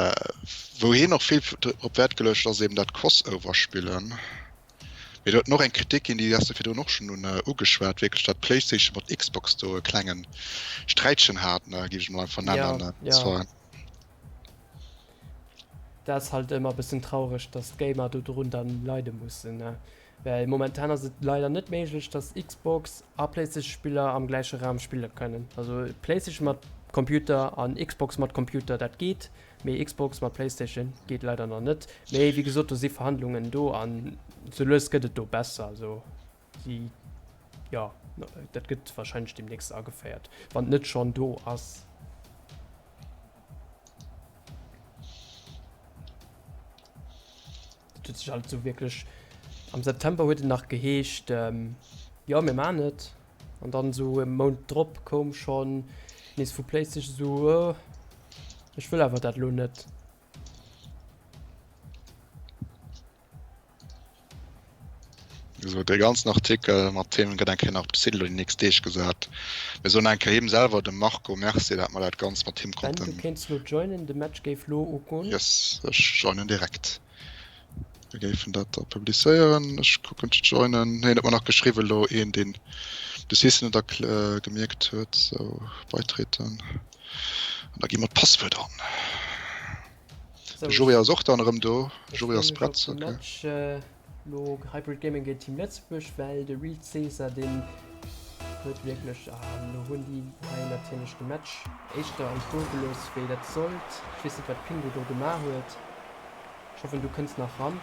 Speaker 2: wou hien och vill drop Wäert geluecht huet, ass eben dat Crossover-Spillen. Mee do huet en och eng Kritik ginn, déi has de virdrun och schonn un ugeschwat, wierklech dat PlayStation mat Xbox do e klengen Sträitchen hat, géif ech emol einfach
Speaker 1: nennen. Ja, ja. Dat ass halt ëmmer e bëssen traureg, dass d'Gamer dodrun dann leide mussen, ne? Well momentan ass et leider net méiglech, dass Xbox a PlayStation Spiller am gläiche Raum spille kënnen. Also PlayStation mat Computer an Xbox mat Computer, dat geet, mee Xbox mat PlayStation geet leider nach net. Mee wéi gesot, do si Verhandlungen do an sou lues gëtt et do besser. Also si, jo, dat gëtt wahrscheinlech demnächst ageféiert, wann et net schonn do ass. Dat huet sech alt sou wierklech. Am September huet et nach geheescht, ähm, jo mir maan et. An dann sou e Mount drop koum schonn nees vu PlayStation sou, oh, ech wëll awer dat lo net.
Speaker 2: Esou, dee ganzen Artikel mat Themen gëtt eng Kéier nach op de Site elo déi nächst Deeg gesat. Mir soen eng Kéier him selwer, dem Marco, Merci, dat mer dat Ganzt mat him
Speaker 1: Ben, du
Speaker 2: konnten.
Speaker 1: kéints lo joinen, de Match géif lo ugoen.
Speaker 2: Yes, ech joinen direkt. Mir géifen dat da publizéieren. Ech kucken ze joinen. Hien huet mer nach geschriwwen elo, een deen de Site net gemierkt huet. Sou, beitreten. An da gi mer d'Passwuert an.
Speaker 1: Sou,
Speaker 2: De Jury ass och dann erëm do.
Speaker 1: ech
Speaker 2: Jury
Speaker 1: freeë
Speaker 2: ass
Speaker 1: mech op
Speaker 2: prett,
Speaker 1: de
Speaker 2: ok.
Speaker 1: Match lo Hybrid Gaming géint Team Lëtzebuerg, well de Real Caesar deen huet wierklech, ah lo hunn déi hei natierlech de Match éischter an d'Goe gelooss wéi dat sollt. Ech weess net wat Pingu do gemaach huet. Ech hoffen du kënns nach ran.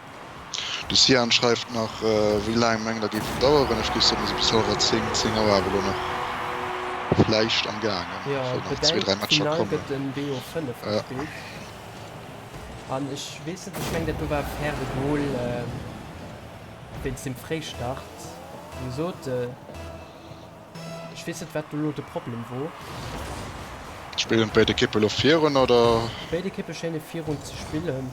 Speaker 2: De Cyan schreift nach, Wéi laang mengt der géif et daueren? Ech géif soen, mir si bis hallwer 10, 10 Auer awer elo nach vläicht am gaangen,
Speaker 1: Jo,
Speaker 2: well nach zwee,
Speaker 1: bedenkt
Speaker 2: dräi Matcher
Speaker 1: d'Finall
Speaker 2: kommen.
Speaker 1: gëtt en BO5 gespillt an ech weess net, ech mengen dat do war e faire Goal wéinst dem Fréistart. Wéi gesot, ech weess net wat do elo de Problem wor.
Speaker 2: Spillen béid Ekippe elo virun oder?
Speaker 1: Béid Ekippe schéine virun ze spillen.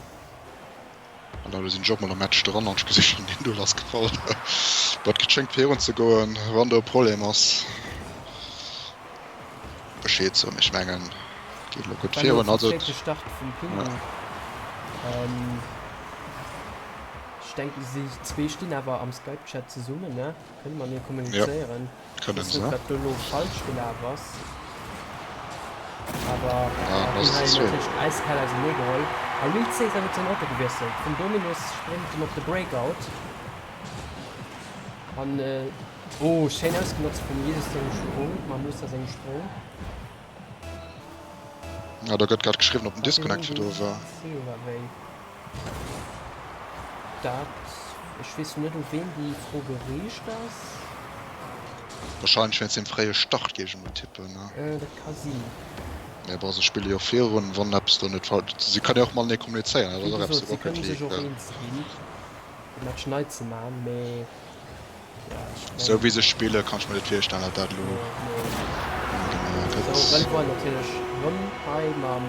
Speaker 2: An elo sinn ech och mol am Match dran an ech gesi schonn, deen Duel ass gefall. Bon, et schéngt virun ze goen. Wann do e Problem ass, Bescheed soen. Ech mengen, et geet elo gutt
Speaker 1: War elo e
Speaker 2: virun. Also,
Speaker 1: verfréite Start vum
Speaker 2: ja.
Speaker 1: Pingu. Ech denken, si zwee stinn awer am Skype-Chat zesummen, ne? Kënne matenee
Speaker 2: Ja,
Speaker 1: kommunizéieren. Ech
Speaker 2: kënnen
Speaker 1: weess net,
Speaker 2: se.
Speaker 1: wat do elo falsch gelaf ass. Awer
Speaker 2: Ah,
Speaker 1: ja,
Speaker 2: dat
Speaker 1: hunn
Speaker 2: ass
Speaker 1: hei
Speaker 2: den zweeten.
Speaker 1: natierlech äiskal ausenee geholl. A Real Caesar huet säin Auto gewiesselt. Vum Dominus spréngt en op de Breakout. An, oh, schéin ausgenotzt vum Jesus sengem Sprong, mam Musa sengem Sprong.
Speaker 2: Ah, do gëtt grad geschriwwen, ob den
Speaker 1: Wat deen
Speaker 2: Disconnect virdru war.
Speaker 1: UWC oder wéi? Dat, ech weess net u ween déi Fro geriicht ass.
Speaker 2: Wahrscheinlech wéinst dem fréie Start, géif ech emol tippen, ne?
Speaker 1: Dat ka sinn.
Speaker 2: Mee bon, se spille jo virun, wann eppes do net fal-, si kënne jo och matenee kommunizéieren, dat
Speaker 1: Wéi
Speaker 2: ass och eppes
Speaker 1: gesot,
Speaker 2: zu
Speaker 1: si
Speaker 2: Rocket
Speaker 1: kënne sech
Speaker 2: League.
Speaker 1: och eens ginn, de Match nei ze man, mee jo, ech
Speaker 2: Sou
Speaker 1: mengen.
Speaker 2: wéi se spille kann ech mer net virstellen, datt dat elo
Speaker 1: Nee, nee.
Speaker 2: gemaach
Speaker 1: Sou,
Speaker 2: gëtt.
Speaker 1: Relvois natierlech rëm hei mam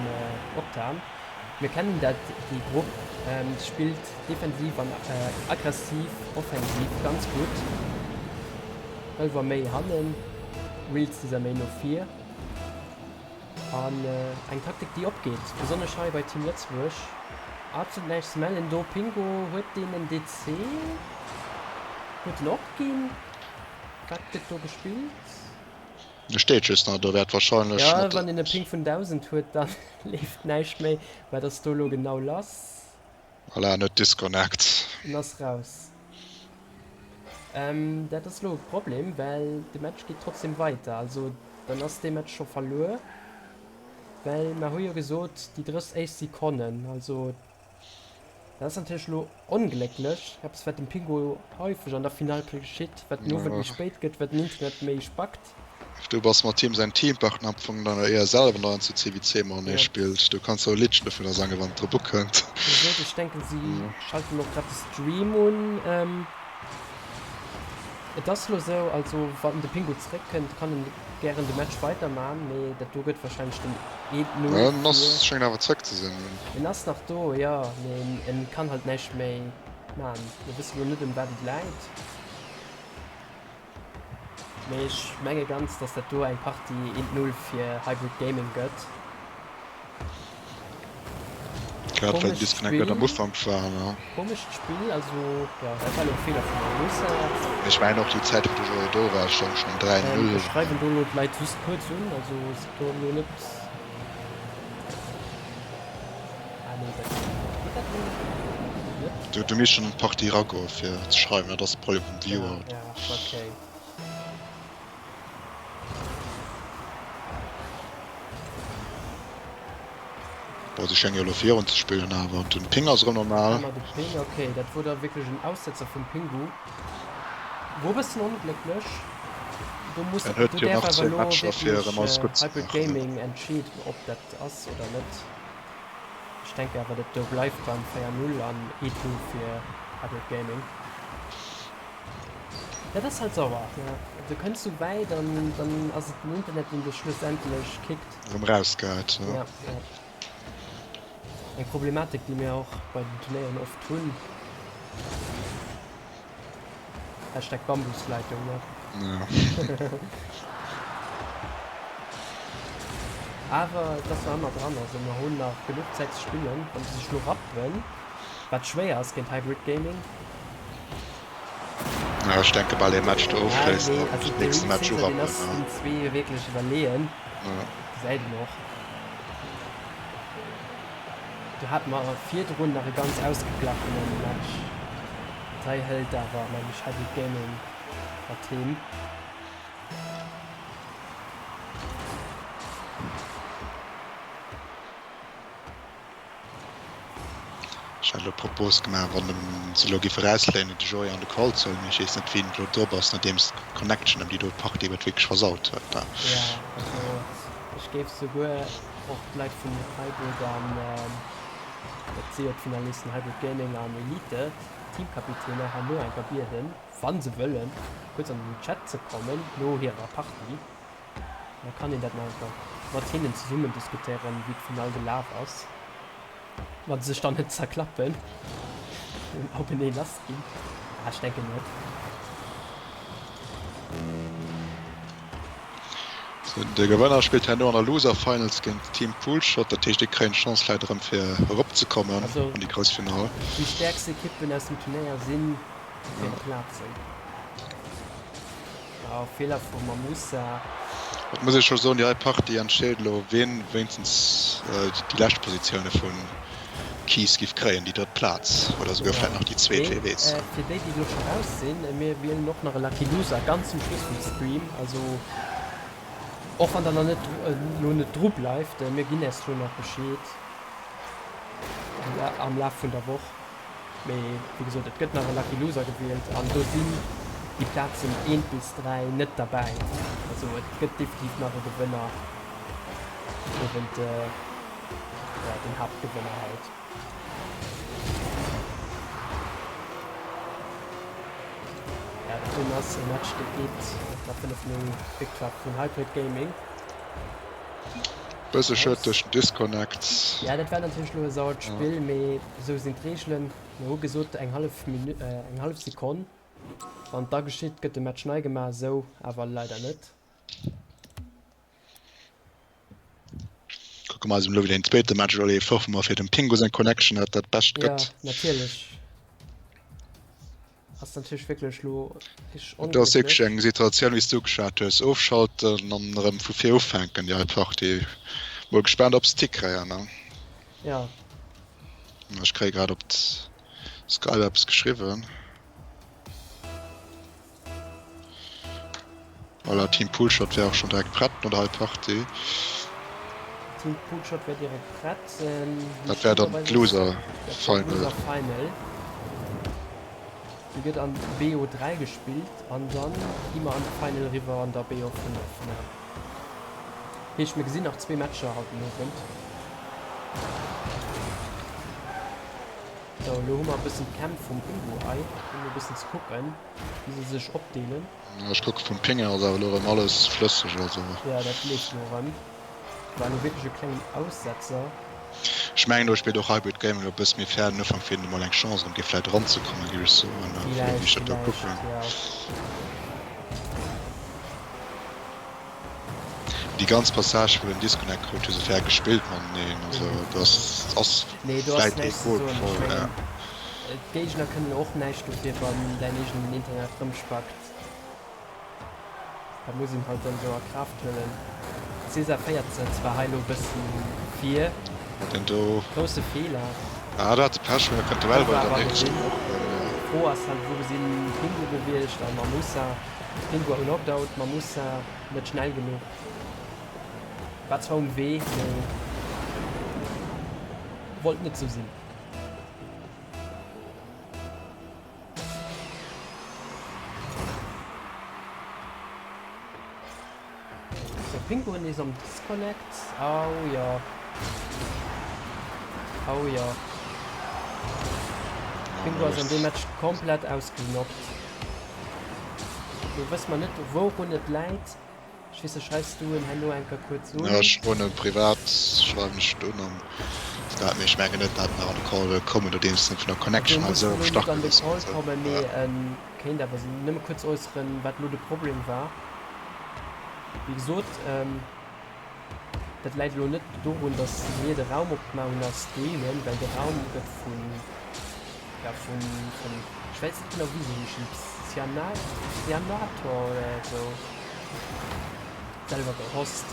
Speaker 1: Octane. Mir kennen dat, déi Grupp spillt defensiv an aggressiv offensiv ganz gutt. Relvois méi hannen, Real Caesar méi no vir. An eng Taktik déi opgeet, besonnesch hei bei Team Lëtzebuerg. Absolut näischt ze mellen do. Pingo huet deen en DC? Huet en opginn? Wat gëtt do gespillt?
Speaker 2: E steet just nach do, wäert wahrscheinlech
Speaker 1: Jo,
Speaker 2: mat.
Speaker 1: wann een e Ping vun 1000 huet, da leeft näischt méi. Wat ass do elo genau lass?
Speaker 2: Voilà, en huet Disconnect.
Speaker 1: En ass raus. Dat ass elo e Problem, well de Match geet trotzdem weiter. Also dann ass dee Match scho verluer, well mer hu jo gesot, déi 30 éischt Sekonnen. Also Dat ass natierlech elo onglécklech, eppes wat dem Pingo häufeg an der Finall geschitt, wat den Owend méi spéit gëtt, wat den Internet méi spackt.
Speaker 2: Du bass mat him säin Teampartner am Fong dann éier selwer nach zu CWC matenee spillt. Du kanns jo e Liddchen dovunner sangen, wann et drop ukënnt.
Speaker 1: Wéi gesot, ech denken si schalten och grad de Stream un. Et ass lo sou, also wann de Pingo zeréck kënnt, kann en gären de Match weider man, mee dat do gëtt wahrscheinlech den 1, 0
Speaker 2: En ass,
Speaker 1: fir.
Speaker 2: schéngt awer zeréck ze sinn.
Speaker 1: En ass nach do, jo, mee en kann halt näischt méi man. Mir wësse lo net ëm wat et läit, mee ech menge ganz, dass dat do eng Partie 1, 0 fir Hybrid Gaming gëtt.
Speaker 2: Grad well den
Speaker 1: Komescht
Speaker 2: Disconnect net am
Speaker 1: Spill.
Speaker 2: Ufank war, ne?
Speaker 1: Komescht Spill, also jo, dat war elo e Feeler vum Marusa.
Speaker 2: Ech mengen och déi Zäit wou de Joé do war, stoung schon um 3,
Speaker 1: Ähm,
Speaker 2: 0.
Speaker 1: ech schreiwen do elo d'Leit just kuerz un, also sidd do elo net. Ah nee, dat geet dat elo net?
Speaker 2: Du, du misst schon an d'Partie eragoen fir ze schreiwen, dat ass de Problem vum
Speaker 1: Ja,
Speaker 2: Viewer.
Speaker 1: ja, okay.
Speaker 2: Bon, se schénge jo elo virun ze spillen, awer den Ping ass erëm normal.
Speaker 1: Emmer de Ping, ok, dat wor da wierklech en Aussetzer vum Pingu. Wor e bëssen onglécklech. Do muss,
Speaker 2: En huet
Speaker 1: do
Speaker 2: jo
Speaker 1: däerf
Speaker 2: nach
Speaker 1: awer
Speaker 2: zwou
Speaker 1: elo
Speaker 2: Matcher fir
Speaker 1: wierklech
Speaker 2: erëm alles gutt ze
Speaker 1: Hybrid
Speaker 2: maachen.
Speaker 1: Gaming entscheeden, ob dat ass oder net. Ech denke awer, dat do bleift beim 4, 0 an 1, 0 fir Hybrid Gaming. Dat ass halt sauer, ne? Du kënns sou wäit an dann ass et den Internet, deen dech schlussendlech kickt.
Speaker 2: Erëm rausgeheit, ne?
Speaker 1: Ja, ja. Eng Problematik, déi mir och bei den Turnéieren oft hunn. Hashtag Bambusleitung, ne?
Speaker 2: Ja.
Speaker 1: Awer et ass nach ëmmer dran, also mer hunn nach genuch Zäit ze spillen, wann se sech lo rappen, wat schwéier ass géint Hybrid Gaming.
Speaker 2: Ja, ech denke bal ee Match do
Speaker 1: Ja,
Speaker 2: ofschléissen
Speaker 1: nee,
Speaker 2: an
Speaker 1: also
Speaker 2: den
Speaker 1: de
Speaker 2: nächste
Speaker 1: Real
Speaker 2: Match
Speaker 1: Caesar, deen
Speaker 2: urappen.
Speaker 1: ass den zwee wierklech iwwerleeën.
Speaker 2: Ja.
Speaker 1: Gesäit een och. Do hate mer virdrun nach e ganz ausgeglachene Match. Dat hei hëlt awer, mengen ech, Hybrid Gaming mat heem.
Speaker 2: Ech hat elo d'Propos gemaach, wann se elo géife erausléinen, de Joé an de Call ze huelen, mee ech weess net, wien elo drop ass, nodeems d'Connection ëm déi do Partie et wierklech versaut huet.
Speaker 1: Jo, also ech géif souguer och d'Leit vun Hybrid an, dat si jo d'Finalisten, Hybrid Gaming an Elite, d'Teamkapitäner herno eng Kéier bieden, wa se wëllen, kuerz an den Chat ze kommen no hirer Partie. Da kann een dat nach eng Kéier mat hinnen zesummen diskutéieren, wéi d'Finall gelaf ass. Wa se sech dann net zerklappen an openee lass ginn. Ah, ech denken net.
Speaker 2: Sou, de Gewënner spillt herno an der Loser Finals géint Team Poolshot. Dat heescht, déi kréien d'Chance vläit erëm fir eropzekommen
Speaker 1: Also,
Speaker 2: an déi grouss Finall.
Speaker 1: déi stäerkst Ekippen aus dem Turnéier sinn op hire Plazen. Wow, Feeler vum Mamusa.
Speaker 2: Et muss ee scho soen, déi hei Partie entscheet elo wien wéinstens déi lescht Positioune vu Keys giff kréien, déi drëtt Plaz oder esouguer vläit nach déi zweet,
Speaker 1: Mee
Speaker 2: wee weess.
Speaker 1: fir déi déi elo scho raus sinn, mir wielen och nach e Lucky Loser ganz zum Schluss vum Stream, also och wann der nach net elo net dru bleift, mir ginn äis elo nach Bescheed am Laf vun der Woch. Mee wéi gesot, et gëtt nach e Lucky Loser gewielt an do sinn. Déi Plazen 1 bis 3 net derbäi. Also et gëtt definitiv nach e Gewënner niewent den Haaptgewënner haut. Ja, dat doen ass e Match, dee geet mat der 5 0 Victoire vun Hybrid Gaming.
Speaker 2: Bësse schued duerch den Disconnect.
Speaker 1: Ja, dat war natierlech elo e sauert Spill, mee esou sinn d'Reegelen. Mir hu gesot eng hallef Minutt, eng hallef Sekonn. Wann da geschitt, gëtt de Match nei gemaach, esou awer leider net.
Speaker 2: Kucke mer eis elo wéi den zweete Match elo leeft. Hoffe mer fir dem Pingu seng Connection, datt dat Bescht
Speaker 1: gëtt. Ja, natierlech. Ass natierlech wierklech elo
Speaker 2: richteg onglécklech. Dat ass wierklech eng Situatioun, wéi s du ugeschwat hues. Ofschalten an erëm vu vir ufänken déi hei Partie. Mol gespaant, ob se et hikréien, ne?
Speaker 1: Ja.
Speaker 2: Ech kréie grad op Skype eppes geschriwwen. Voilà, Team Poolshot wär och schon direkt prett no der hei Partie.
Speaker 1: Team Poolshot wär direkt prett.
Speaker 2: Dat wär dann d'Loser Final.
Speaker 1: Loser Final. Déi gëtt an BO3 gespillt an dann gi mer an de Final eriwwer an der BO5. Heescht mir gesinn nach zwee Matcher haut den Owend. Sou, elo hu mer e bëssen d'Kämpf vum Pingu hei, fir emol e bëssen ze kucken, wéi se sech opdeelen.
Speaker 2: Ja, ech kucke vum Ping her ass awer elo erëm alles flësseg, also.
Speaker 1: Ja, dat leeft elo erëm. War elo wierklech e klengen Aussetzer.
Speaker 2: Ech mengen do spillt och Hybrid Gaming elo e bësse méi fair den Ufank, fir hinnen emol eng Chance erëm gi vläit eranzekommen, géif ech soen, vun deem wéi ech dat do
Speaker 1: kucken. Ja.
Speaker 2: Déi ganz Passage wou den Disconnect krut hu se fair gespillt mateneen, also do ass ass
Speaker 1: Nee do ass näischt ze soen, ech mengen d'Géigner kënnen och näischt dofir wann däin eegenen Internet rëmspackt, dat muss een halt dann esou a Kraaft huelen. Cesar féiert se zwar hei elo e bëssen vir,
Speaker 2: Den do
Speaker 1: grousse Feeler.
Speaker 2: Ah do hat de Pech, mee da kënnt de
Speaker 1: Welber dann wierklech och. D'Fro ass halt wou sinn Pingu gewiescht a Mamusa. Pingu am Knockdown, Mamusa net schnell genuch. War zwar um Wee, mee wollt net sou sinn. Sou, Pingu nees am Disconnect. Au jo. Au jo. Pingu ass an deem Match komplett ausgeknockt. Do wësse mer net wourun et läit. Ech weess net, schreifs du en herno eng Kéier kuerz un?
Speaker 2: Jo, ech schreiwen en privat, schreiwen ech et un an dat, mee ech mengen net dat en nach an de Call wëll kommen, nodeems en vun der
Speaker 1: Connection hei esou am Stach gelooss gëtt. Also muss elo net an de Call kommen, mee en kéint awer nëmme kuerz äusseren, wat elo de Problem war. Wéi gesot, dat läit elo net dorun, datt mir de Raum opgemaach hunn a streamen, well de Raum gëtt vun, ja vun, vun, ech wäiss net genau wéi se heeschen, Psyana, Psyanator oder esou, selwer gehost.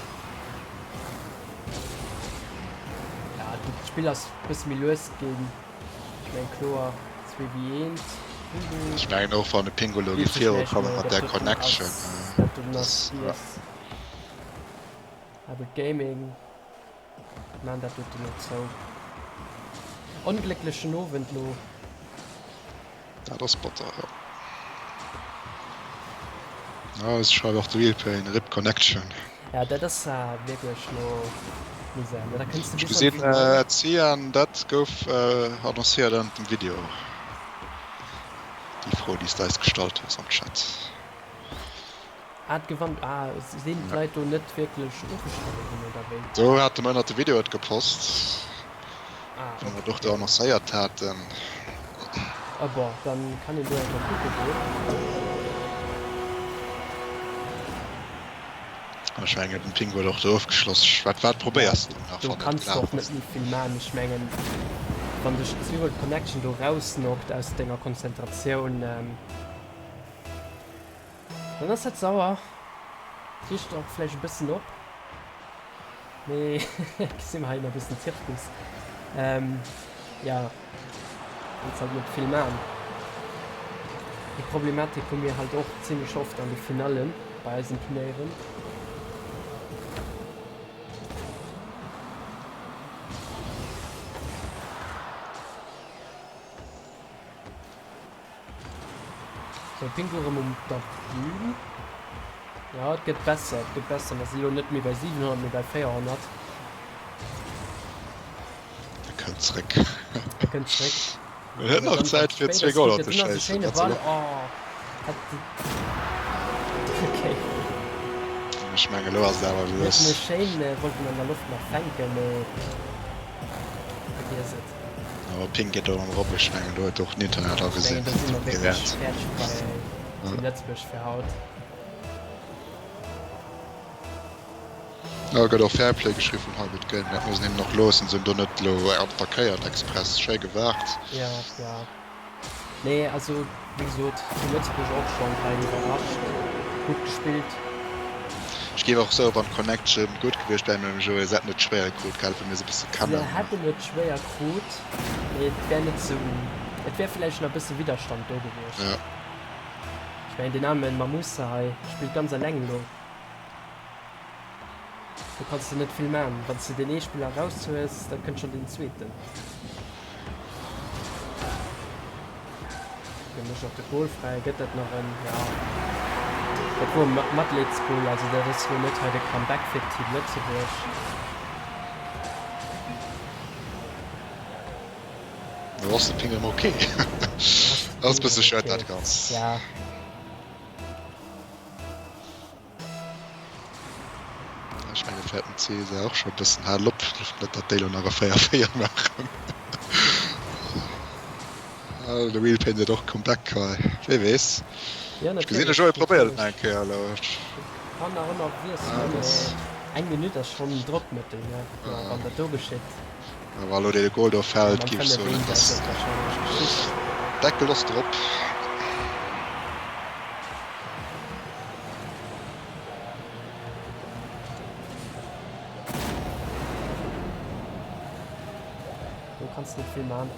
Speaker 1: Ja, d'Spill ass e bësse méi lues ginn, ech mengen kloer, zwee wéi eent.
Speaker 2: Ech mengen och, wann de Pingu elo géif virukomme mat där Connection,
Speaker 1: dat ass, ja. Hybrid Gaming maan dat doten lo zou. Onglécklechen Owend lo.
Speaker 2: Dat ass batter, jo. Ah, ech schreiwe och de Wheelpain, rip Connection.
Speaker 1: Ja, dat ass wierklech lo Misär. Mä da kënns de
Speaker 2: Ech
Speaker 1: bis an
Speaker 2: gesinn,
Speaker 1: d'Finall.
Speaker 2: Cian, dat gouf annoncéiert ënnert dem Video. Déi Fro, déi s de eis gestallt hues am Chat.
Speaker 1: Ah, d'Gewann, ah, sinn d'Leit do net wierklech ofgestridde ginn, oder wéi?
Speaker 2: Do hate mer ënnert de Video et gepost, wou mer et och do annoncéiert haten.
Speaker 1: Ah bon, dann kann een do eng Kéier kucke goen.
Speaker 2: Ech mengen den Ping huet och do ofgeschloss. Wat wat probéiers de
Speaker 1: nach, wann et gelaf ass? Do kanns de och net méi vill man. Ech mengen wann dech d'Zero Connection do rausknockt aus denger Konzentratioun, Dann ass dat sauer. Riicht och vläicht e bëssen op. Mee gesi mer hei nach e bëssen Zirkus. Ähm, ja, kannst halt net vill man. Déi Problematik hu mir halt och zimmlech oft an de Finallen bei eisen Turnéieren. Sou, Pingu erëm um der Bühn. Jo, et gëtt besser, et gëtt besser. Mer si lo net méi bei 700, mee bei 400.
Speaker 2: E kënnt zréck.
Speaker 1: E kënnt zréck.
Speaker 2: En huet nach Zäit fir zwee Goler ze schéissen.
Speaker 1: Okay.
Speaker 2: Ech mengen elo ass et awer lues.
Speaker 1: Net schéin, wollt en an der Loft nach fänken, mee vergiess et.
Speaker 2: Awer Ping geet do erëm erop, ech mengen do huet och den Internet
Speaker 1: agesinn. Ech mengen do si mer wierklech fäerdeg bei Team Lëtzebuerg fir haut.
Speaker 2: Jo, gëtt och Fairplay geschriww vun Hybrid Game, dat muss een hinnen och loossen, se hunn do net elo attackéiert express, schéi gewaart.
Speaker 1: Jo, jo. Nee, also wéi gesot, Team Lëtzebuerg och schonn hei iwwerrascht, gutt gespillt.
Speaker 2: Ech géif och soen, wann d'Connection gutt gewiescht wär mam Joé, se hätten et schwéier krut, gell, well mir se e bësse
Speaker 1: Se
Speaker 2: kennen.
Speaker 1: hätten et schwéier krut, mee et wär net sou, et wär villäicht nach e bësse Widderstand do gewiescht.
Speaker 2: Jo.
Speaker 1: Ech mengen, deen aarme Mamoussa hei spillt ganz eleng elo. Do kanns de net vill man. Wann s de deen ee Spiller eraushues, da kënnt schonn deen zweeten. Hie mécht och de Gol fräi. Gëtt dat nach en? Jo. Dat wor e Matleedsgol. Also dat ass elo net hei de Comeback fir d'Team Lëtzebuerg.
Speaker 2: Do ass de Ping erëm ok. Ass e bësse schued dat Ganzt.
Speaker 1: Ja.
Speaker 2: Ech menge fäert den Cesar och scho e bëssen hal op, net datt déi lo nach e 4 4 maachen. De Real Pain seet och Comeback hei, wee weess.
Speaker 1: Ja,
Speaker 2: Ech gesinn de
Speaker 1: natierlech,
Speaker 2: Joé probéiert et
Speaker 1: natierlech.
Speaker 2: nach eng Kéier elo.
Speaker 1: Kann nach ëmmer wiesselen, mee eng Minutt ass schonn en Drockmëttel, ne? Jo, wann dat do geschitt.
Speaker 2: A wa lo dee Gol do
Speaker 1: Ja,
Speaker 2: fält,
Speaker 1: mam
Speaker 2: géif ech
Speaker 1: 5
Speaker 2: soen,
Speaker 1: 1
Speaker 2: et
Speaker 1: ass
Speaker 2: ass
Speaker 1: dat warscheinlech Geschicht.
Speaker 2: Deckel ass drop.
Speaker 1: Do kanns net vill man.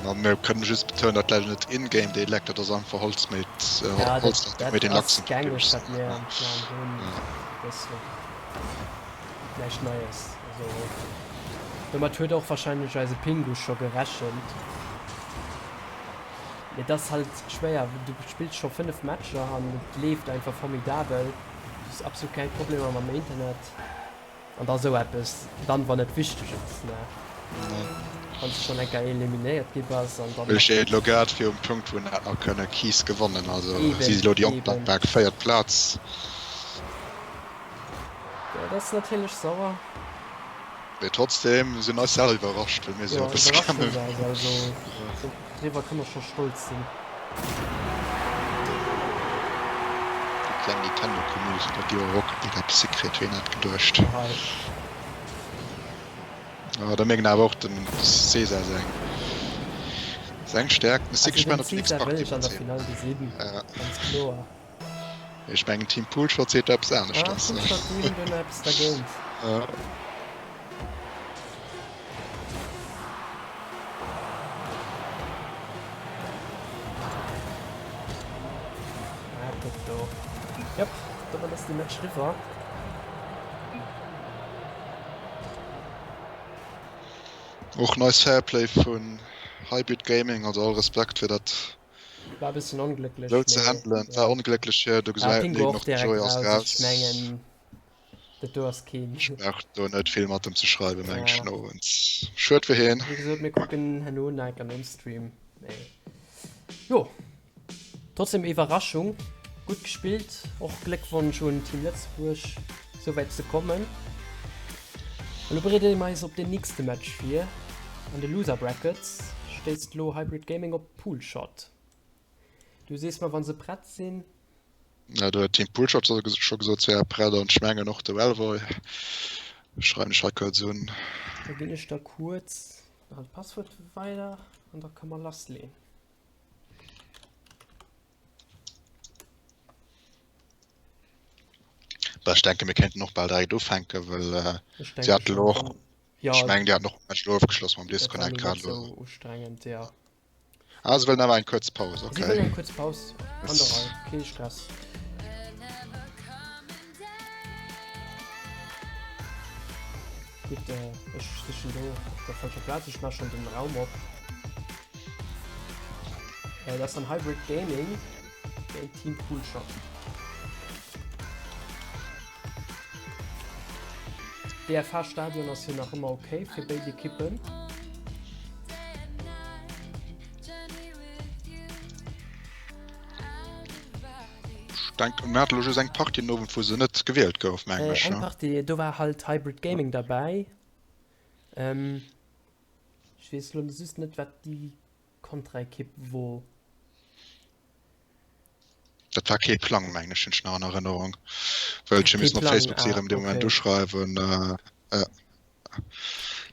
Speaker 2: Ma mir kënnen just betounen, dat leider net in-game dee Leck, dat ass einfach Holz méi
Speaker 1: Ja,
Speaker 2: Holz
Speaker 1: dat, dat
Speaker 2: méi den
Speaker 1: ass
Speaker 2: Lachsen
Speaker 1: gängeg, wat mir am Clan hunn. Dat ass näischt Neies. Also domat huet och wahrscheinlech eise Pingu scho gerechent. Mee et ass halt schwéier, du spills scho 5 Matcher an et leeft einfach formidabel, du hues absolut keng Problemer mam Internet an da sou eppes, dann wann et wichteg ass, ne, wann s de schonn eng Kéier eliminéiert gi bass an dann
Speaker 2: Ech
Speaker 1: nach.
Speaker 2: steet elo grad virum Punkt wou net nach kënne Keys gewannen, also si
Speaker 1: Eben,
Speaker 2: si elo déi
Speaker 1: eben.
Speaker 2: ondankbar véiert Plaz.
Speaker 1: Dat ass natierlech sauer.
Speaker 2: Mee trotzdem sinn eis selwer iwwerrascht, well mir se
Speaker 1: Jo,
Speaker 2: jo e bësse
Speaker 1: iwwerrascht hunn
Speaker 2: kennen.
Speaker 1: se eis, also doriwwer kënne mer scho stolz sinn.
Speaker 2: Déi kleng Nintendo Community, datt déi och Rocket League eppes hikritt, ween hätt geduecht.
Speaker 1: Hei.
Speaker 2: Ah, da mierken awer och dem Cesar seng seng Stärkt. Ech si
Speaker 1: Also den
Speaker 2: gespaant op déi nächst
Speaker 1: Cesar wëll
Speaker 2: Partie
Speaker 1: ech an
Speaker 2: mat
Speaker 1: der
Speaker 2: him.
Speaker 1: Finall gesinn,
Speaker 2: Ja.
Speaker 1: ganz kloer.
Speaker 2: Ech mengen Team Poolshot seet do eppes
Speaker 1: Ah,
Speaker 2: aneschters.
Speaker 1: Poolshot, déi hunn do nach eppes dergéint.
Speaker 2: Ja.
Speaker 1: Ah, kuck do. Jop, domat ass de Match riwwer.
Speaker 2: Och nice Fairplay vun Hybrid Gaming, also all Respekt fir dat
Speaker 1: War e bësschen onglécklech,
Speaker 2: Sou ze
Speaker 1: mee
Speaker 2: handelen war
Speaker 1: jo.
Speaker 2: onglécklech hier, do
Speaker 1: Ah,
Speaker 2: gesäit
Speaker 1: Pingu
Speaker 2: een
Speaker 1: och
Speaker 2: och de
Speaker 1: direkt
Speaker 2: Joé ass
Speaker 1: raus. Ech
Speaker 2: raus.
Speaker 1: mengen, dat do ass keen.
Speaker 2: Ech brauch do net vill mat em ze schreiwen meng ech
Speaker 1: Ja.
Speaker 2: den Owend. Schued fir hien.
Speaker 1: Wéi gesot, mir kucken herno nach enker nom Stream, mee jo. Trotzdem Iwwerraschung, gutt gespillt. Och Gléckwonsch un Team Lëtzebuerg, sou wäit ze kommen. An lo bereede mer eis op den nächste Match vir. An de Loser Brackets stéisst lo Hybrid Gaming op Poolshot. Du sees mer wann se prett sinn.
Speaker 2: Ja, do huet Team Poolshot scho gesot se wäre prett an ech mengen och de Wellvoy. Schreiwen ech hei kuerz un.
Speaker 1: Da ginn ech der kuerz nach d'Passwuert weider an da ka mer lassleen.
Speaker 2: Bah, ech denke mir kéinten och bal direkt ufänken, well äh,
Speaker 1: Ech
Speaker 2: si
Speaker 1: denke
Speaker 2: haten
Speaker 1: schon,
Speaker 2: elo och,
Speaker 1: dann, ja,
Speaker 2: ech mengen, déi haten och Match elo ofgeschloss mam
Speaker 1: dat war
Speaker 2: Disconnect
Speaker 1: elo
Speaker 2: grad
Speaker 1: net
Speaker 2: elo.
Speaker 1: sou ustrengend, ja.
Speaker 2: Ah, se wëllen awer eng kuerz Paus,
Speaker 1: Si
Speaker 2: okay.
Speaker 1: wëllen eng kuerz Paus, an der
Speaker 2: Yes.
Speaker 1: Rei, kee Stress. Gutt, ech sichen do op der falscher Plaz, ech maache schonn den Raum op. Dat ass dann Hybrid Gaming. Géint Team Poolshot. DFH Stadion ass jo nach ëmmer ok fir béid Ekippen.
Speaker 2: Ech denken, mir hate lo just eng Partie den Owend, wou se net gewielt gouf, mengen ech.
Speaker 1: Eng Partie, do war halt Hybrid Gaming derbäi. Ech weess lo just net, wat déi Kontraekipp wor.
Speaker 2: Dat war kee Plang, mengen ech, hunn ech nach an Erënnerung. Well ech hu missen op Facebook si erëm dee Moment uschreiwen.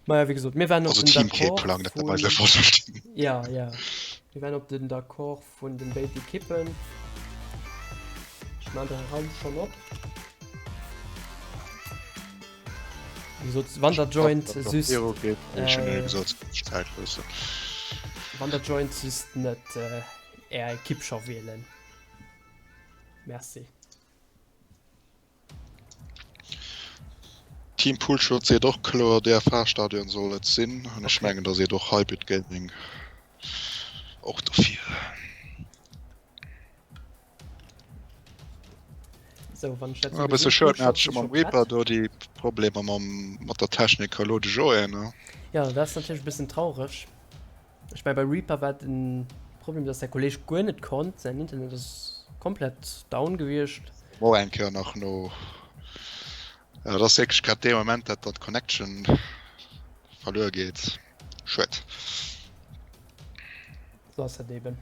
Speaker 1: Maja, wéi gesot, mir waren op
Speaker 2: den
Speaker 1: Team kee Plang, dat war falsch verstinn. Ja, ja. Mir waren op den D'accord vun den béid Ekippen. Ech man den Raum schon op. Wéi gesot, wann der joint, just, wann der joint, just net Är Ekipp scho wielen. Merci.
Speaker 2: Team Poolshot seet och kloer, DFH-Stadion soll et sinn. An ech mengen, da seet och Hybrid Gaming och dofir.
Speaker 1: Sou, wann ech dat
Speaker 2: sou gesinn, Bësse schued, mir hate scho mam Reaper do déi Problemer mam, mat der Technik elo de Joé, ne?
Speaker 1: Jo, dat ass natierlech e bëssen traureg. Ech mein bei Reaper war den Problem dass der Kolleg guer net konnt, säin Internet ass komplett down gewiescht.
Speaker 2: Mo eng Kéier nach no. Ja, dat ass wierklech grad dee Moment dat dann d'Connection verluer geet. Schued.
Speaker 1: Sou ass dat eben.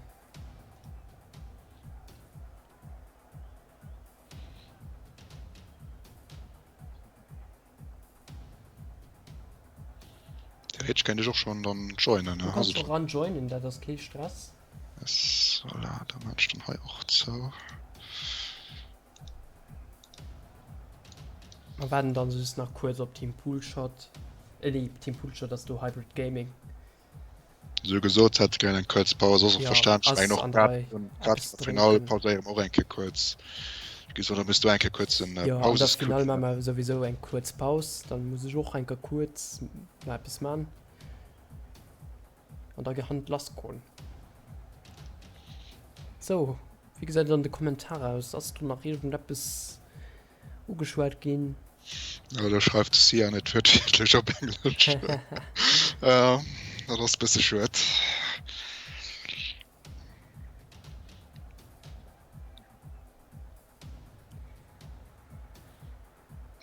Speaker 2: Theoretesch kéint ech och schon dann joinen.
Speaker 1: Du kanns scho ran joinen, dat ass kee Stress.
Speaker 2: Yes, voilà, da maan ech dann hei och zou.
Speaker 1: Mer waarden dann just nach kuerz op Team Poolshot. Äh nee, Team Poolshot ass do Hybrid Gaming.
Speaker 2: Sou gesot hätt gär eng kuerz Paus, ass och
Speaker 1: Ja,
Speaker 2: verständlech.
Speaker 1: ass
Speaker 2: Mengen och
Speaker 1: an der
Speaker 2: grad
Speaker 1: Rei.
Speaker 2: grad
Speaker 1: Eppes
Speaker 2: an der Finall
Speaker 1: drénken.
Speaker 2: pauséiere mer och eng Kéier kuerz. Wéi gesot, da muss du eng Kéier kuerz en
Speaker 1: Jo, an der
Speaker 2: Pausescoop
Speaker 1: Finall maache mer souwisou eng kuerz Paus. Dann muss ech och eng Kéier kuerz nach eppes man. An da kann et lass goen. Sou, wéi gesäit et an de Kommentarer aus? Ass do nach iergendeppes ugeschwat ginn.
Speaker 2: Ja, do schreift de Sian et wuertwiertlech op Englesch. Ja, dat ass e bësse schued.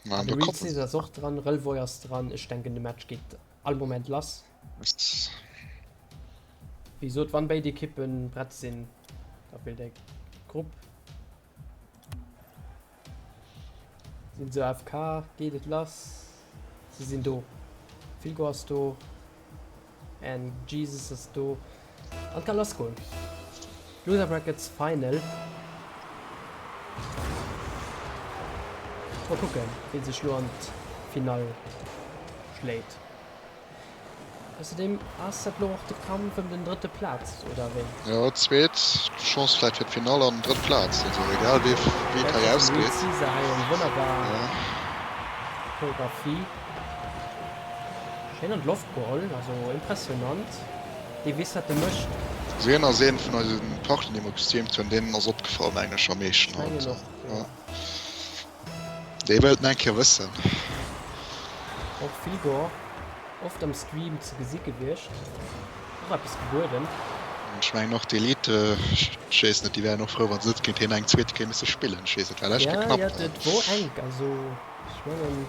Speaker 1: Ma de Real Caesar ass och dran, Relvoy ass dran. Ech denken de Match geet all Moment lass. Wéi gesot, wann béid Ekippen prett sinn, da wielt är Grupp. Sinn se AFK? Geet et lass? Si sinn do. Filgo ass do. And Jesus ass do. An et ka lass goen. Loser Brackets Final. Mol kucken, wien sech lo an d'Finall schléit. Ausserdeem ass dat lo och de Kampf ëm den drëtte Plaz, oder wéi?
Speaker 2: Jo, zweet Chance vläit fir d'Finall an drëtt Plaz. Also egal wéi wéi et hei ausgeet.
Speaker 1: Reed Caesar hei eng wonnerbar Choreographie. Schéin an d'Loft geholl, also impressionant. Dee weess wat e mécht.
Speaker 2: Also hien ass een vun eise Partner déi mer gestreamt hunn, deen ass opgefall mengen ech am meeschten
Speaker 1: Ech mengen
Speaker 2: haut.
Speaker 1: och, jo.
Speaker 2: Dee wëllt en eng Kéier wëssen.
Speaker 1: Och Vigor, oft am Stream ze gesi gewiescht, och eppes gebueden.
Speaker 2: Ech mengen och d'Elite, ech weess net, déi wären och frou, wa se net géint hien eng zweete Kéier misse spillen. Ech weess net, war lescht Kéier
Speaker 1: Ja,
Speaker 2: knapp.
Speaker 1: ja, et wor enk. Also ech mengen,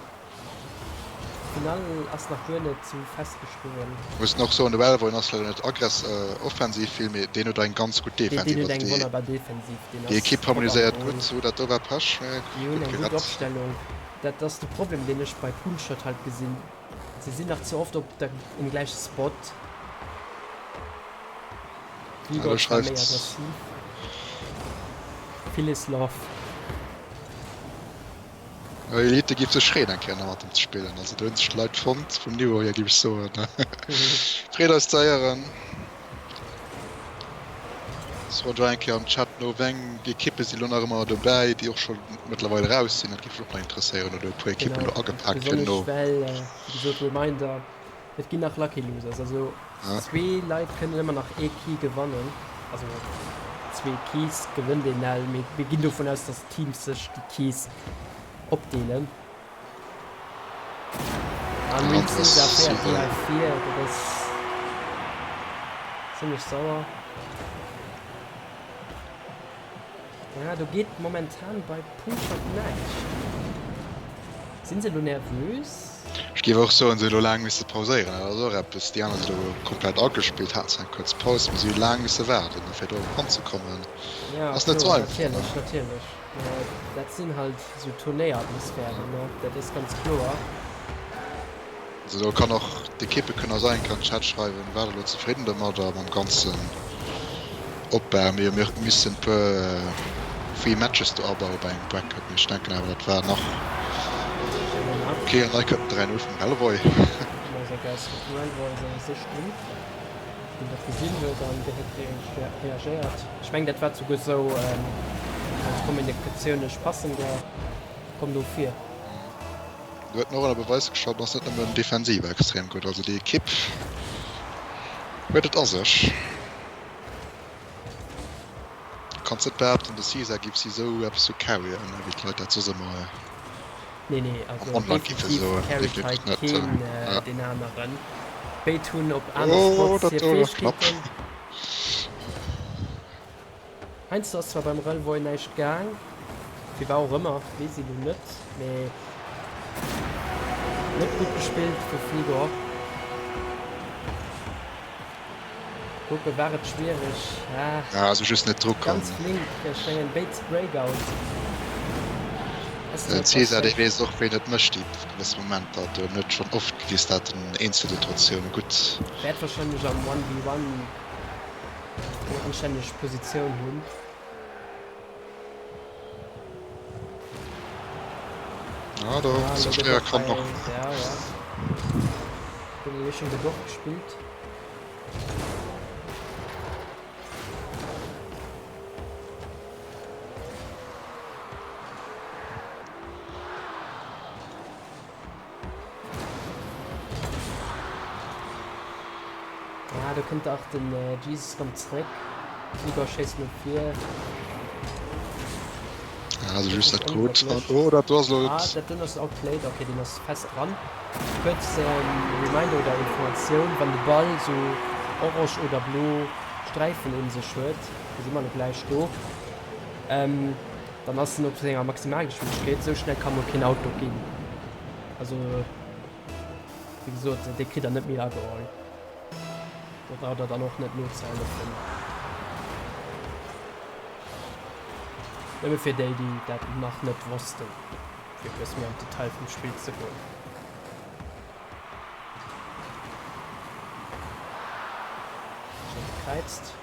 Speaker 1: d'Finall ass nach guer net sou festgeschriwwen.
Speaker 2: Mussen och soen, de Welvoin ass leider net aggress offensiv vill, mee deen huet eng ganz gutt
Speaker 1: Deen
Speaker 2: Defensiv.
Speaker 1: huet
Speaker 2: Also
Speaker 1: eng
Speaker 2: déi
Speaker 1: wonnerbar Defensiv, deen
Speaker 2: déi
Speaker 1: ass
Speaker 2: Ekipp
Speaker 1: top am
Speaker 2: harmoniséiert
Speaker 1: Goal.
Speaker 2: gutt. Sou, dat do war Pech, mee
Speaker 1: Déi hunn
Speaker 2: gutt
Speaker 1: eng gutt
Speaker 2: gerett.
Speaker 1: Opstellung. Dat ass de Problem, deen ech bei Poolshot halt gesinn. Se sinn nach ze oft op der um gläiche Spot.
Speaker 2: Ja, do
Speaker 1: Vigor zwar méi
Speaker 2: schreift.
Speaker 1: aggressiv. Phyllis Love.
Speaker 2: Elite giff sech freeën eng Kéier nach mat em ze spillen. Also do hunn sech d'Leit fonnt vum Niveau hier giff ech soen. Freet eis ze héieren. Sot och eng Kéier am Chat no wéi eng Ekippe si lo nach ëmmer dobäi déi och scho mëttlerweil eraus sinn. Dat giff mech och nach interesséieren oder e puer Ekippen
Speaker 1: Genau,
Speaker 2: lo agepaakt hunn
Speaker 1: besonnesch
Speaker 2: no.
Speaker 1: well wéi gesot Reminder, et ginn nach Lucky Losers, also zwee Leit kënnen ëmmer nach ee Key gewannen, also. zwee Keys gewënnt een L. Mee mir ginn dovun aus, dass d'Teams sech déi Keys opdeelen. An Real Caesar féiert déi hei vir, dat ass zimmlech sauer. Ja, do geet momentan bei Punktschott näischt. Sinn se elo nervös?
Speaker 2: Ech géif och soen, se hu elo laang misse pauséieren. Dat ass och eppes, déi aner si elo komplett agespillt, haten zwar eng kuerz Paus, mee si hu laang misse waarden, fir do eranzekommen.
Speaker 1: Ja,
Speaker 2: Ass net sou
Speaker 1: kloer,
Speaker 2: einfach, ne?
Speaker 1: natierlech, natierlech. Dat sinn halt sou Turnéieratmosphären, ne? Dat ass ganz kloer.
Speaker 2: Also do kann och, d'Ekippe kënnen eis eng Kéier an den Chat schreiwen, waart elo zefridden domadder mam ganzen Opbau. Mir hu missen e puer free Matches do abaue bei engem Bracket, mee ech denken awer dat war nach ok. An hei kënnt den 3 0 vum Relroy.
Speaker 1: Deen dat gesinn huet an direkt reagéiert. Ech mengen dat war souguer sou als Kommunikatioun, ech passen der, komm no vir.
Speaker 2: Do huet en och ënner Beweis gestallt, en ass net nëmmen defensiv extrem gutt. Also déi Ekipp huet et a sech. Du kanns net behaapten, de Cesar giff si sou eppes sou carryen, wéi d'Leit dat soss ëmmer
Speaker 1: Nee, nee,
Speaker 2: am
Speaker 1: also
Speaker 2: Online giffe
Speaker 1: definitiv
Speaker 2: soen.
Speaker 1: carryt hei
Speaker 2: Definitiv net.
Speaker 1: keen
Speaker 2: Ja.
Speaker 1: deen aneren. Béid hunn op aner
Speaker 2: Oh,
Speaker 1: Spots
Speaker 2: dat
Speaker 1: hir
Speaker 2: do war knapp.
Speaker 1: Fäegkeeten. Heiansdo ass zwar beim Relvoy näischt gaang, firwat och ëmmer, weess ee lo net, mee net gutt gespillt vu Fligor. Kucke war et schwiereg, ah,
Speaker 2: Ja, also just net dru komm.
Speaker 1: ganz flink, ech mengen béid Breakout.
Speaker 2: Den Cesar dee weess och wéi en et mécht déi gewëss Momenter, do en huet schonn oft gewis dat en eenzel Situatioune gutt.
Speaker 1: Wäert wahrscheinlech am One v One eng anstänneg Positioun hunn.
Speaker 2: Ja, do
Speaker 1: Ah, lo gëtt
Speaker 2: Zerstéier
Speaker 1: och
Speaker 2: kann
Speaker 1: hei,
Speaker 2: och.
Speaker 1: ja, ja. Domination gëtt och gespillt. Ah, do kënnt dach den Jesus rëm zréck. Igor schéisst no vir.
Speaker 2: Ah, also just dat krut. Oh, dat do ass elo.
Speaker 1: Ah, dat doen ass outplayed. Okay, deen ass fest dran. Kuerz Reminder oder Informatioun, wann de Ball sou orange oder blo Sträifen un sech huet, gesi mer elo gläich do, Dann ass en op senger Maximalgeschwindegkeet, esou schnell kann no keen Auto ginn. Also wéi gesot, dee kritt der net méi ageholl. Do braucht der dann och net nozehëllefen. Nëmme fir déi, déi dat nach net wossten, fir e bësse méi an d'Detail vum Spill ze goen. Schéin gekräizt.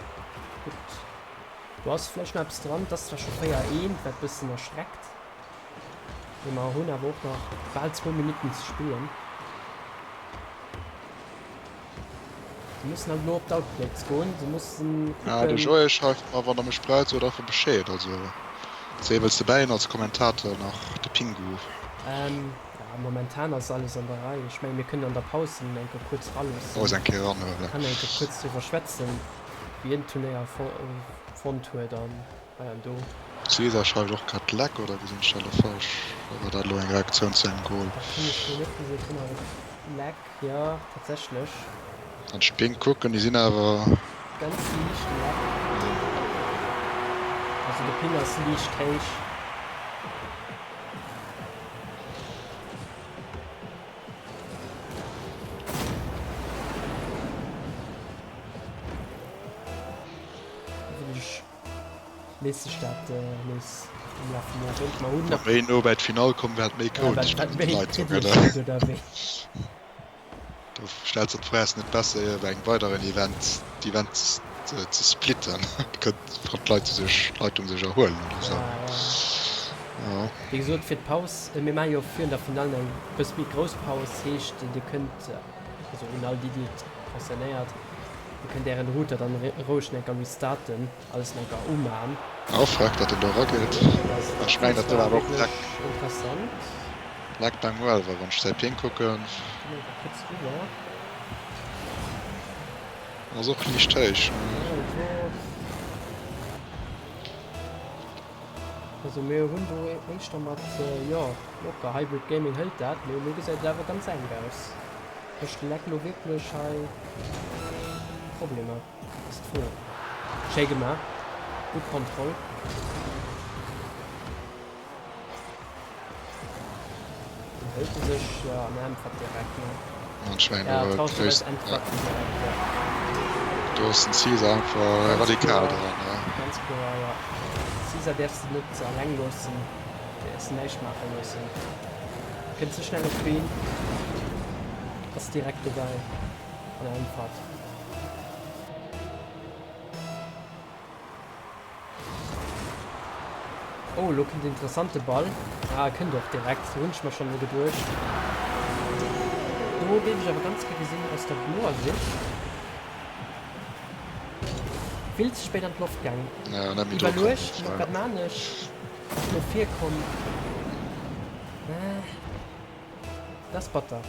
Speaker 1: Gutt. Do ass vläicht nach eppes dran. Et ass zwar scho 4, 1, wat bëssen erschreckt, mee mer hunn awer och nach bal zwou Minutten ze spillen. Se mussen halt elo op d'Outplates goen, se mussen
Speaker 2: Ja, de
Speaker 1: kucken.
Speaker 2: Joé schreift mer, wann der mech braucht, sot einfach Bescheed. Also zwee wëlls de bäien als Kommentator nach de Pingu.
Speaker 1: Ähm, ja, momentan ass alles an der Rei. Ech mengen, mir kënnen an der Paus en eng Kéier kuerz
Speaker 2: Paus
Speaker 1: raloossen,
Speaker 2: eng Kéier ranhuelen.
Speaker 1: kann eng Kéier kuerz driwwer schwätzen. Wien den Turnéier fonnt huet an hei an do.
Speaker 2: Cesar schreift och grad Leck, oder gesinn ech dat elo falsch? Oder war dat elo eng Reaktioun zu engem Goal?
Speaker 1: Dat hunn ech elo net gesinn, komm awer Leck, jo tatsächlech.
Speaker 2: An d'Spinn kucken, déi sinn awer.
Speaker 1: Ganz liicht Leck. Also de Ping ass liicht héich. Hoffentlech léist sech dat nees am Laf vum Owend. Mer hunn
Speaker 2: Wat
Speaker 1: nach.
Speaker 2: méi no bäi d'Finall kommen, wat méi
Speaker 1: Ja,
Speaker 2: chaotesch
Speaker 1: wat, wat
Speaker 2: ginn et
Speaker 1: méi
Speaker 2: d'Leitung,
Speaker 1: kriddeg
Speaker 2: oder?
Speaker 1: gëtt, oder wéi?
Speaker 2: Do stells de d'Fro, ass et net besser iwwer engem weideren Event d'Event ze splitten, kënnt d'Leit sech, d'Leitung sech erhuelen oder sou.
Speaker 1: Ja, ja.
Speaker 2: Jo.
Speaker 1: Wéi gesot, fir d'Paus, mir maache jo virun der Finall eng bësse méi grouss Paus, heescht dir kënnt, also un all déi, déi et concernéiert, dir kënnt ären Router dann roueg nach enker restarten, alles nach enker umaan.
Speaker 2: Oh freck, dat en do erageet.
Speaker 1: Dat ass,
Speaker 2: Ech mengen dat do
Speaker 1: war
Speaker 2: awer och
Speaker 1: wierklech
Speaker 2: Leck.
Speaker 1: interessant.
Speaker 2: Leck beim Uelwer, wann ech säi Ping kucken.
Speaker 1: Ginn enker kuerz riwwer.
Speaker 2: Ass och liicht héich, ne?
Speaker 1: Jo, do. Also mir hunn do éischter mat, jo, locker, Hybrid Gaming hëlt dat, mee elo gesäit et awer ganz enk aus. Mécht de Leck elo wierklech hei Problemer, ass d'Fro. Schéi gemaach, gutt Kontroll. Den hëlt e sech, jo, an äntwert direkt, ne?
Speaker 2: An ech mengen
Speaker 1: Ja,
Speaker 2: do
Speaker 1: trauscherweis
Speaker 2: gréisst, ja.
Speaker 1: äntwert en direkt, jo.
Speaker 2: Do ass den Caesar einfach
Speaker 1: Ganz
Speaker 2: radikal
Speaker 1: kloer,
Speaker 2: dran, ja.
Speaker 1: ganz kloer, jo. Caesar däerfs de net alleng loossen, däerfs näischt maache loossen. Kënnt ze schnell op d'Been, ass direkt dobäi an äntwert. Oh, elo kënnt en interessante Ball. Ah, e kënnt och direkt. Hunn ech mer schonn elo geduecht. Do géif ech awer ganz gär gesinn aus der bloer Sicht. Vill ze spéit an d'Loft gaangen.
Speaker 2: Ja, net méi dru komm.
Speaker 1: Iwwerluecht, mat wat maan ech? Ass no vir komm. Dat ass batter.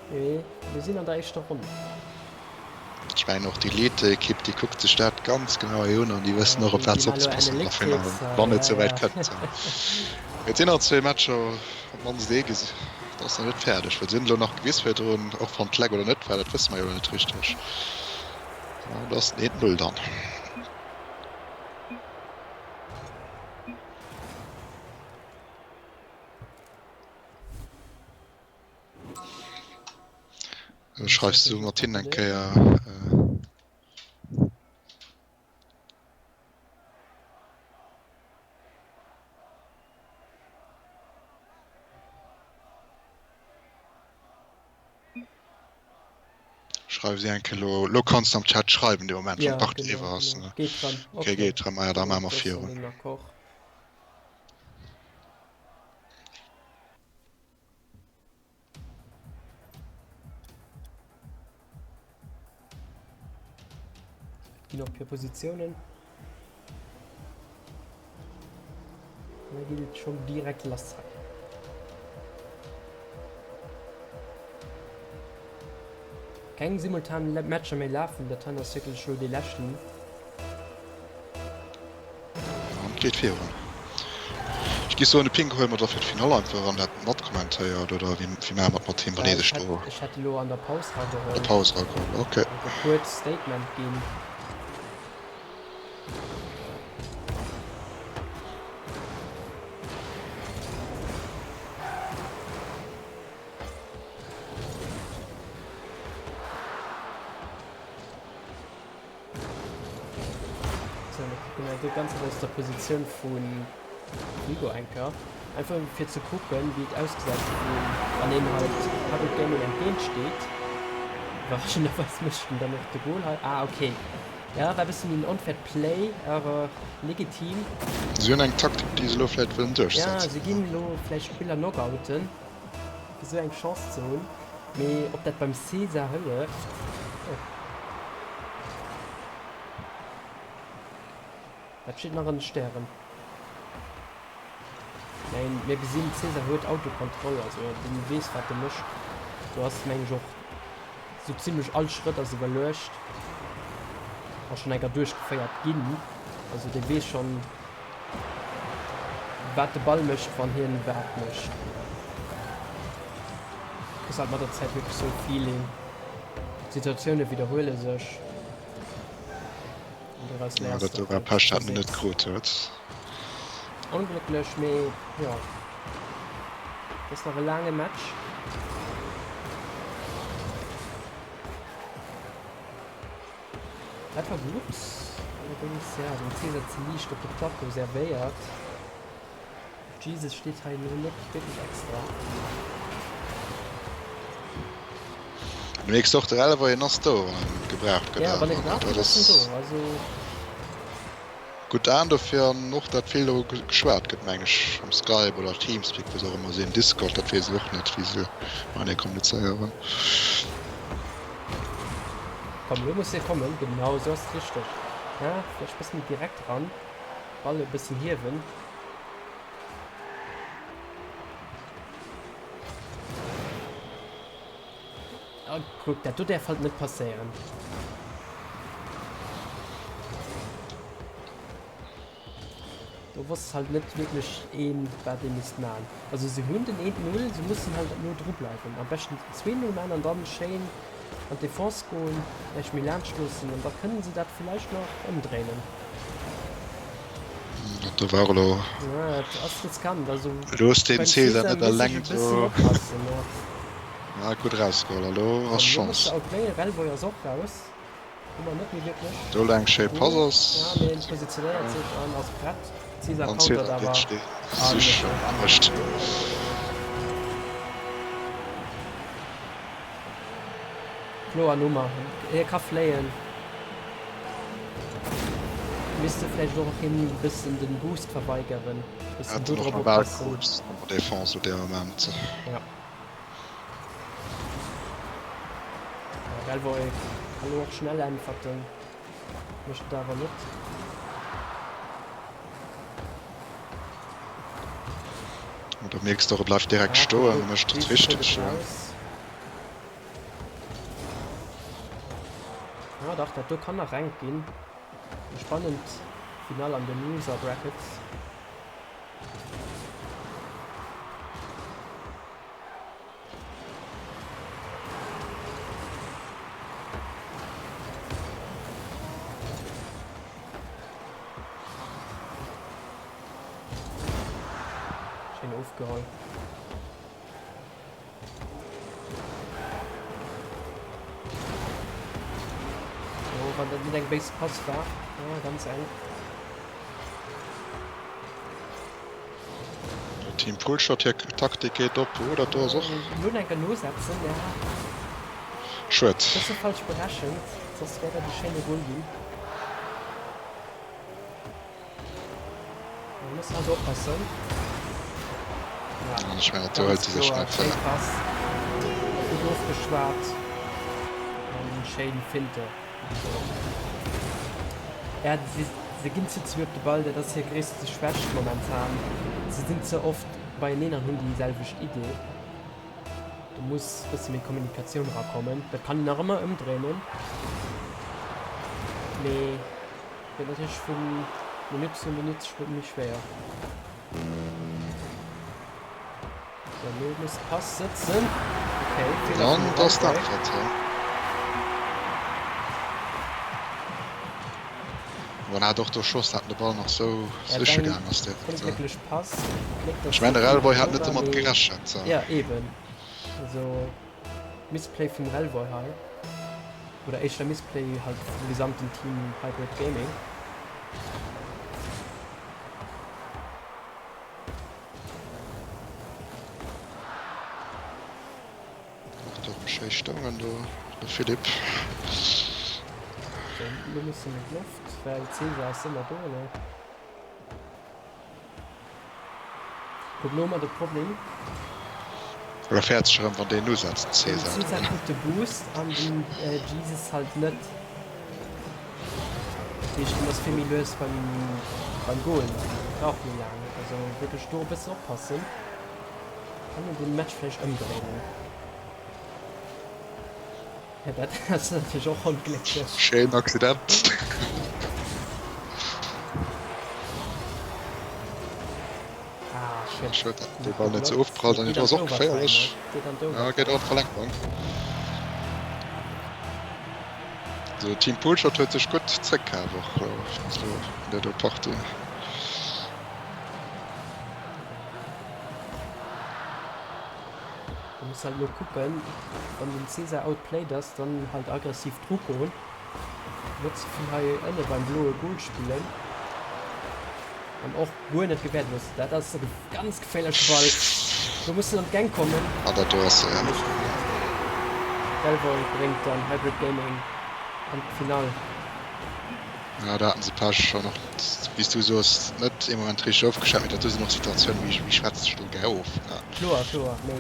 Speaker 1: Mee mir sinn an der éischter Ronn.
Speaker 2: Ech mengen och déi Elite-Ekipp, déi kuckt sech dat ganz genau hei un an déi wëssen och op wat se opzepassen hunn am Final, wann et souwäit kënnt. Et sinn nach zwee Matcher, op d'mannst ee gesi, dat ass nach net fäerdeg, well se hunn elo nach gewis virdrun, och wann d'Leck oder net war, dat wësse mer jo elo net richteg. An do ass den eent Null dann. Schreifs du mat hinnen eng Kéier? Schreif si eng Kéier elo. Elo kanns de am Chat schreiwen, de Moment, wann d'Partie eriwwer ass. Okay, geet erëm. Maja, da maache mer virun.
Speaker 1: Ginn op hir Positiounen. Da geet et schonn direkt lass hei. Keng simultan Matcher méi lafen, dat hei ass wierklech elo dee leschten.
Speaker 2: An et geet virun. Ech géif soen, de Ping huele mer da fir d'Finall einfach an dat matkommentéiert, oder wéi maache mer et mat him, wann hie sech do.
Speaker 1: Ech hätt elo an der Paus
Speaker 2: erageholl. An der Paus erageholl, ok.
Speaker 1: E kuerzt Statement ginn. So, mir kucken hei déi ganz Zäit aus der Positioun vun Hugo Enker. Einfach fir ze kucken, wéi et ausgesäit, wann een halt Public Gaming entgéint steet. Iwwerraschenderweis mécht en dann och de Goal hei. Ah, okay. Ja, war e bëssen en unfair Play, awer legitim.
Speaker 2: Si hunn eng Taktik, déi se elo vläicht wëllen
Speaker 1: duerchsetzen. Ja, se ginn elo vläicht Spiller knockouten, fir esou eng Chance ze hunn. Mee ob dat beim Cesar hëlleft? Dat steet nach an de Stären. Mä mir gesinn, Cesar huet Autokontroll, also dee weess wat e mécht. Do ass meng ech och sou zimlech all Schrëtt ass iwwerluecht a schonn enker duerchgeféiert ginn. Also dee weess schonn wat de Ball mécht, wann hien wat mécht. Kriss halt mat der Zäit wierklech sou e Feeling. D'Situatioune widderhuele sech an doraus
Speaker 2: Ja,
Speaker 1: léiers
Speaker 2: dat
Speaker 1: de
Speaker 2: do war
Speaker 1: halt
Speaker 2: Pech, dat en net
Speaker 1: Physik.
Speaker 2: krut huet.
Speaker 1: Onglécklech, mee jo, et ass nach e laange Match. Dat war gutt, allerdéngs, ja, den Cesar ze liicht op de Plateau servéiert. Jesus steet hei elo net wierklech extra.
Speaker 2: Du mierks och, de Elver, hien ass do, wann en gebraucht gëtt.
Speaker 1: Ja, wann e gebraucht gëtt, ass en do. Also.
Speaker 2: Gutt an dofir an och dat vill do geschwat gëtt, meng ech, am Skype oder Teamspeak, wou se och ëmmer sinn, Discord, dat weess ech och net, wéi se matenee kommunizéieren.
Speaker 1: Komm, elo muss hie kommen. Genau esou ass et richteg. Ja, vläicht e bësse méi direkt ran, Ball e bëssen hiewen. Ah, kuck, dat do däerf halt net passéieren. Do wosst halt net wierklech een, wat ee misst man. Also se hunn den 1, 0, se mussen halt elo dru bleiwen. Am beschten den 2, 0 man an dann schéin an d'Defense goen, näischt méi laanscht loossen an da kënnen se dat villäicht nach ëmdréinen.
Speaker 2: Dat do war elo.
Speaker 1: Ja, dat ass riskant. Also
Speaker 2: Elo ass den
Speaker 1: beim
Speaker 2: Cesar
Speaker 1: Cesar
Speaker 2: net
Speaker 1: misst ech
Speaker 2: eleng
Speaker 1: e bëssen
Speaker 2: do.
Speaker 1: oppassen, ja.
Speaker 2: Ja, gutt erausgeholl. Elo ass
Speaker 1: Komm, elo muss
Speaker 2: Chance.
Speaker 1: de outplayen. Relvoy ass och raus. Hu mer net méi wierklech.
Speaker 2: Do elo eng schéi Pass
Speaker 1: Goal.
Speaker 2: ass.
Speaker 1: Ja, mee en positionéiert sech an ass prett. Cesar
Speaker 2: An
Speaker 1: countert
Speaker 2: Cesar
Speaker 1: awer
Speaker 2: geet stee
Speaker 1: an
Speaker 2: sech
Speaker 1: mécht den
Speaker 2: anescht.
Speaker 1: Kloer Nummer. Hie ka fléien. Misste vläicht och him e bëssen den Boost verweigeren. Bëssen
Speaker 2: Hat
Speaker 1: do
Speaker 2: en och
Speaker 1: drop
Speaker 2: nawell
Speaker 1: oppassen.
Speaker 2: krut an der Defense u deem Moment.
Speaker 1: Ja. Delvoy kann lo och schnell äntwerten, mécht et awer net.
Speaker 2: Do mierks de och, e bleift direkt
Speaker 1: Ah,
Speaker 2: stoen,
Speaker 1: gutt,
Speaker 2: mécht et
Speaker 1: Jesus huet
Speaker 2: richteg.
Speaker 1: et raus. Ah dach, dat do kann nach enk ginn. Eng spannend Finall an de Loser Brackets. Schéin ofgeholl. Oh, wann dat net eng béis Pass war. Ah, ganz eng.
Speaker 2: Team Poolshot hir Taktik geet op. Oh, dat do ass och.
Speaker 1: Lo enker nosetzen, ja.
Speaker 2: Schued.
Speaker 1: Bësse falsch berechent, soss wär dat e schéine Goal ginn. Man muss halt oppassen. Ja,
Speaker 2: Ech mengen, do
Speaker 1: ganz
Speaker 2: hëlt se sech
Speaker 1: kloer,
Speaker 2: net.
Speaker 1: schéi Pass. Gutt ofgeschwat an schéin Finte. Ja, si, se ginn ze zwee op de Ball, dat ass hir gréisste Schwächt momentan. Se sinn ze oft beieneen an hunn déi selwecht Idee. Do muss bësse méi Kommunikatioun erakommen. Dat kann een nach ëmmer ëmdréinen, mee gëtt natierlech vu Minutt zu Minutt méi schwéier. Sou, elo muss d'Pass sëtzen. Okay, Feeler
Speaker 2: An
Speaker 1: vum
Speaker 2: da ass
Speaker 1: Relboy.
Speaker 2: d'Äntwert, jo. Wann hat och do Chance, dat de Ball nach sou
Speaker 1: Ja, et war
Speaker 2: siche
Speaker 1: eng
Speaker 2: gaang ass direkt.
Speaker 1: onglécklech Pass. Gléck,
Speaker 2: Ech
Speaker 1: dass
Speaker 2: mengen
Speaker 1: de
Speaker 2: de
Speaker 1: Keeper
Speaker 2: Relboy
Speaker 1: do
Speaker 2: hat net
Speaker 1: war,
Speaker 2: domat
Speaker 1: mee
Speaker 2: gerechent.
Speaker 1: ja, eben. Also Misplay vum Relboy hei. Oder éischter Misplay halt vum gesamten Team Hybrid Gaming.
Speaker 2: Och do erëm schéi stoungen do, de Philippe.
Speaker 1: Sou, lo musse mir d'Loft, well Cesar ass ëmmer do, ne? Kuck, lo hu mer de Problem.
Speaker 2: Oder fäert sech erëm, wann deen usetzt, den
Speaker 1: Den
Speaker 2: Cesar.
Speaker 1: Cesar kritt de Boost an den Jesus halt net. Dat heescht, en ass vill méi lues beim, beim Goen, brauch méi laang. Also wierklech do e bëssen oppassen. Kann een den Match vläicht ëmdréinen? Ja, dat ass natierlech och onglécklech.
Speaker 2: Schéin Accident.
Speaker 1: Ah, shit.
Speaker 2: Schued, datt dee
Speaker 1: Net
Speaker 2: Ball net sou
Speaker 1: geblockt.
Speaker 2: ofprallt
Speaker 1: Mee
Speaker 2: an
Speaker 1: geet
Speaker 2: et
Speaker 1: an
Speaker 2: ass och
Speaker 1: d'Overtime,
Speaker 2: geféierlech.
Speaker 1: ne? Geet an
Speaker 2: Ja, geet
Speaker 1: d'Overtime.
Speaker 2: och an d'Verlängerung. So, Team Poolshot huet sech gutt zréckkaf och elo an där do Partie.
Speaker 1: Du muss halt elo kucken, wann den Cesar outplayed ass, dann halt aggressiv dru goen. Net ze vill hei ënne beim bloe Goal spillen. An och guer net gewäert loossen. Dat ass e ganz geféierleche Ball. Do muss en an d'Gäng kommen.
Speaker 2: An dat do ass
Speaker 1: e. Delvoy bréngt dann Hybrid Gaming an d'Finall.
Speaker 2: Ja, do haten se Pech an och, wéi s du soos, net ee Moment richteg ofgeschat. Mee dat do sinn och Situatiounen, wéi wéi schwätzt sech do gär of, ne?
Speaker 1: Kloer, kloer. Mee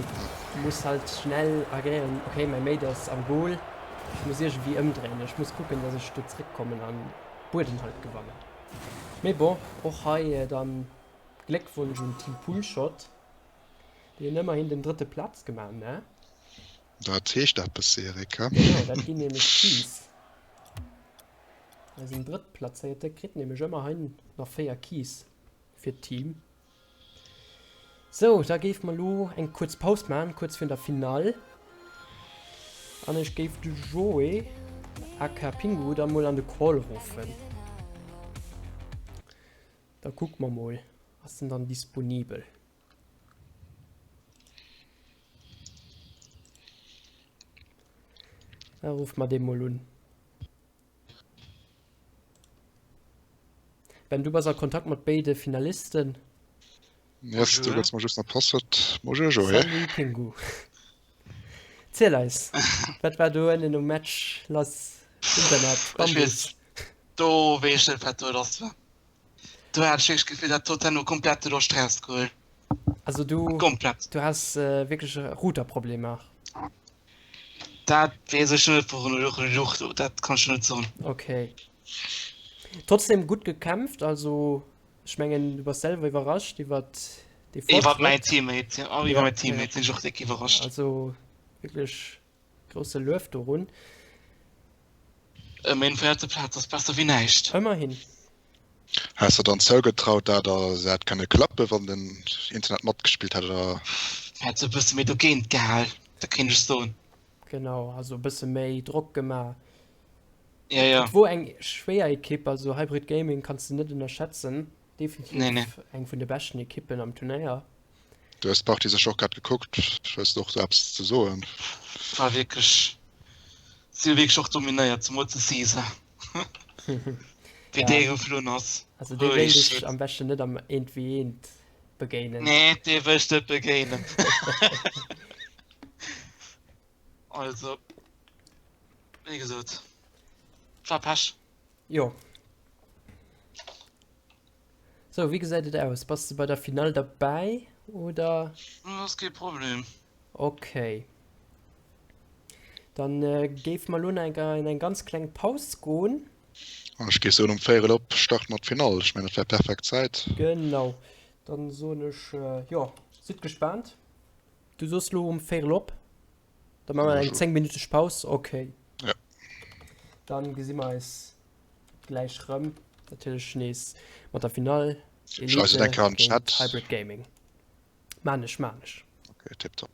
Speaker 1: du muss halt schnell agéieren, okay, mäi Mate ass am Goal, ech muss iergendwéi ëmdréinen, ech muss kucken, datt ech do zréckkommen an Bueden halt gewannen. Mee bon, och hei dann Gléckwonsch un Team Poolshot, déi hunn ëmmerhin den drëtte Plaz gemaach, ne?
Speaker 2: Dat heescht eppes, Eric, he?
Speaker 1: Genau, dat ginn nämlech Keys. Eisen Drëttplazéierte kritt nämlech ëmmerhin nach 4 Keys. Fir d'Team. Sou, da géife mer elo eng kuerz Paus maachen, kuerz virun der Finall. An ech géif de Joé aka Pingu da mol an de Call ruffen. Da kucke mer mol, ass en dann disponibel? Da ruffe mer dee mol un. Ben, du bass a Kontakt mat béide Finalisten.
Speaker 2: Yes, du gëss mer just nach d'Passwuert. Bonjour Joé.
Speaker 1: Salut Pingu. Ziel eis, wat war do ënnen um Match lass? Internet,
Speaker 3: Ech
Speaker 1: Bambus.
Speaker 3: weess, do weess ech net wat do lass war. Do hat ech wierklech d'Gefill, dat huet herno komplett de Loscht rausgeholl.
Speaker 1: Also du,
Speaker 3: Komplett.
Speaker 1: du has äh, wierklech Routerproblemer.
Speaker 3: Dat weess ech net, wourun et louch, dat kann ech net soen.
Speaker 1: Okay. Trotzdem gutt gekämpft, also ech mengen du bass selwer iwwerrascht iwwert
Speaker 3: dee Fortschrëtt. Iwwert mäin Teammate, jo, oh, iwwer mäin Teammate sinn ech och déck iwwerrascht.
Speaker 1: Also wierklech grousse Luef dorun.
Speaker 3: Ëmmerhin véierte Plaz ass besser wéi näischt.
Speaker 1: Ëmmerhin.
Speaker 2: Häss der dann zougetraut dat der se hätt kënne klappen wann den Internet matgespillt hätt oder?
Speaker 3: Hätt se e bësse méi dogéint gehal, dat kéint ech soen.
Speaker 1: Genau, also e bësse méi Drock gemaach.
Speaker 3: Ja, ja.
Speaker 1: Et wor eng schwéier Ekipp, also Hybrid Gaming kanns de net ënnerschätzen. Definitiv
Speaker 3: Nee, nee.
Speaker 1: eng vun de beschten Ekippen am Turnéier.
Speaker 2: Du hues d'Partie sécher och grad gekuckt, hues de och do eppes ze soen?
Speaker 3: War wierklech, si hu wierklech och dominéiert, zemools de Caesar. Wéi dee geflunn ass.
Speaker 1: Also dee wéilt ech am beschten net am eent wéi eent begéinen.
Speaker 3: Nee, dee wëll ech net begéinen. Also, wéi gesot, war Pech.
Speaker 1: Jo. Sou, wéi gesäit et aus? Bass de bei der Finall derbäi oder?
Speaker 3: Dat ass kee Problem.
Speaker 1: Okay. Dann géife mer elo nach eng Kéier an eng ganz kleng Paus goen.
Speaker 2: An ech géif soen, um véierel op starte mer d'Finall. Ech mengen, dat wär perfekt Zäit.
Speaker 1: Genau. Dann soen ech, jo, sidd gespaant. Du soos elo um véierel op? Da maache mer eng zéngminüteg Paus. Okay.
Speaker 2: Ja.
Speaker 1: Dann gesi mer eis gläich rëm. Natierlech nees mat der Finall.
Speaker 2: Schreif et eng Kéier an den
Speaker 1: Chat.
Speaker 2: Elite géint
Speaker 1: Hybrid Gaming. Maan ech, maan ech.
Speaker 2: Okay, tipptopp.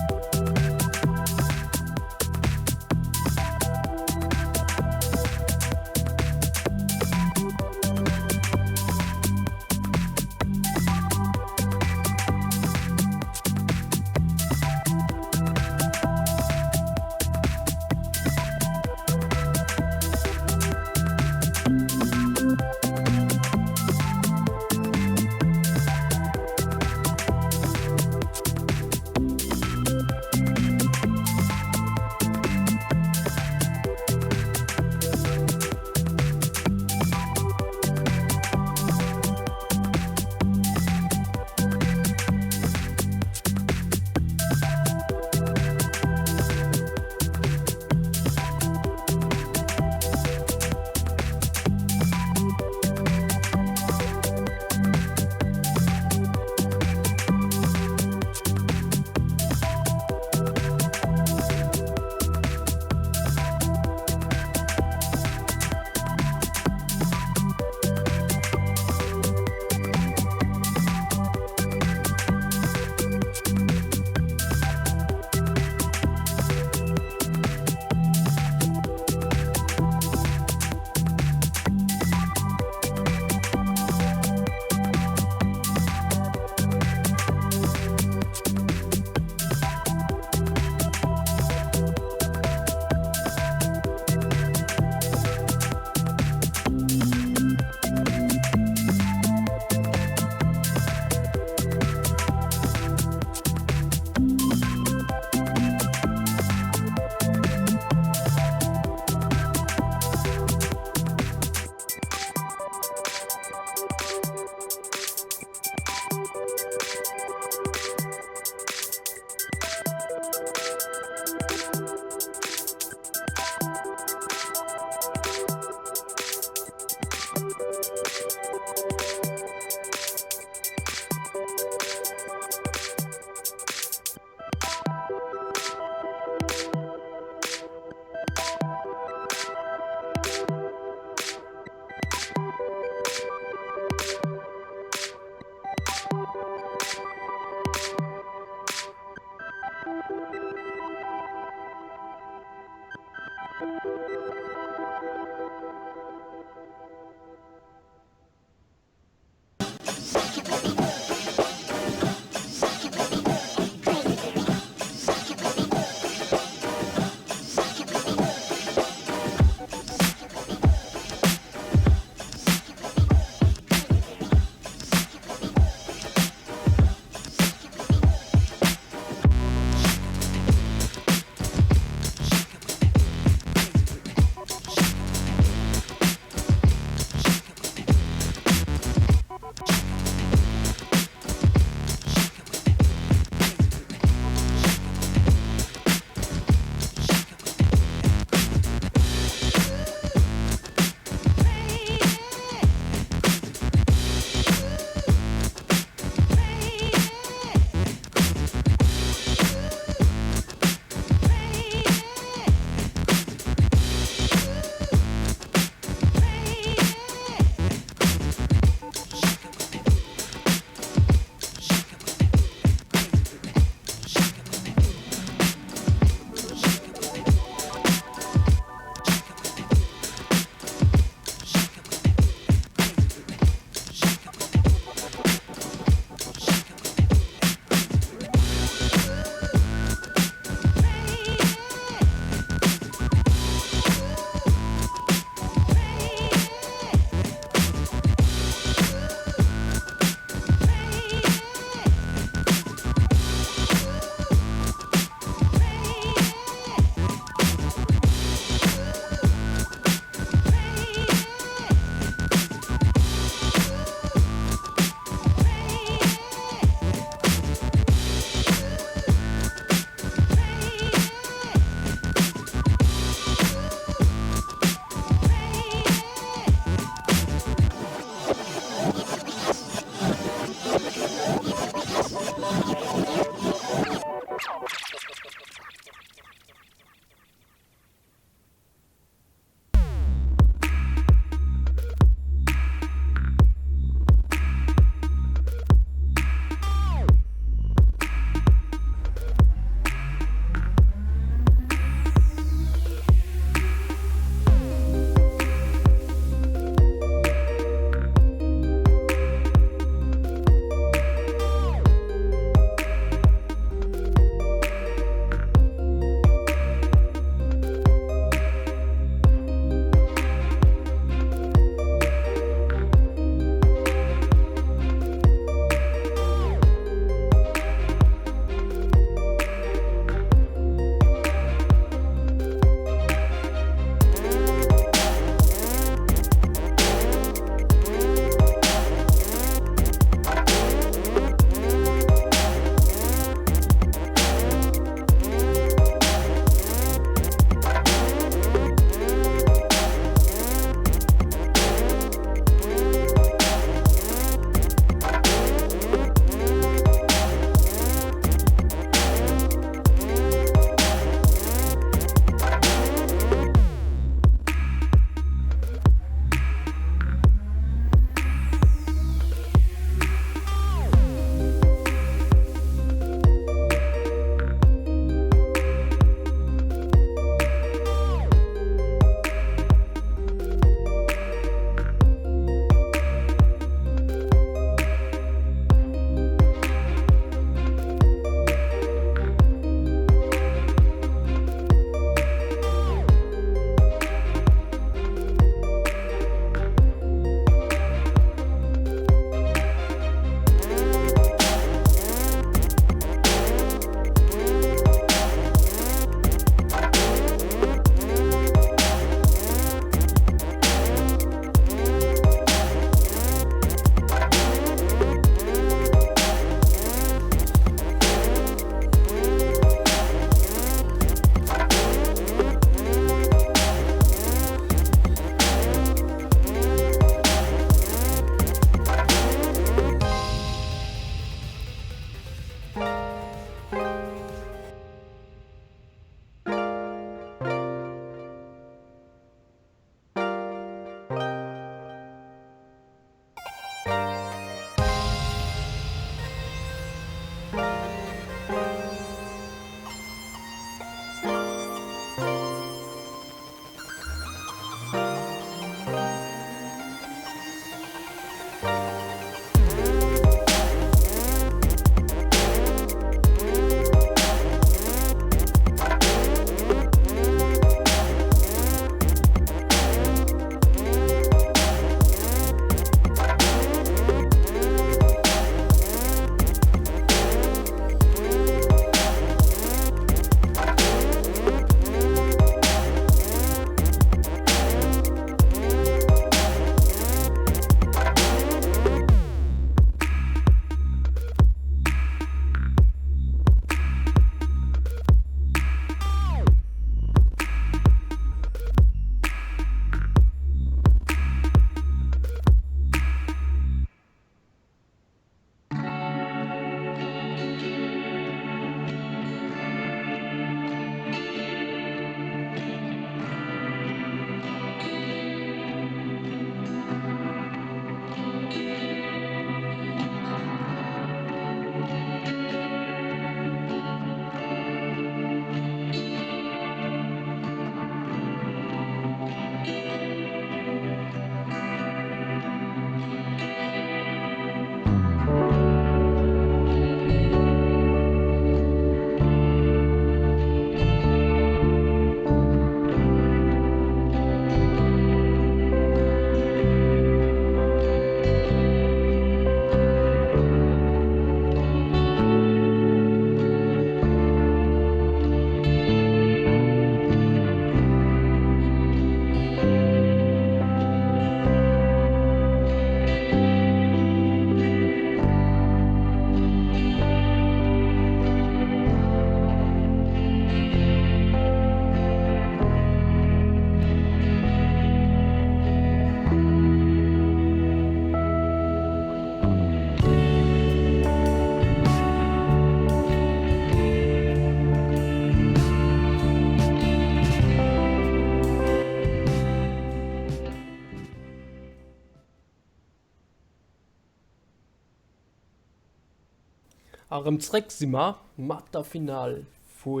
Speaker 1: A rëm zréck si mer mat der Finall vu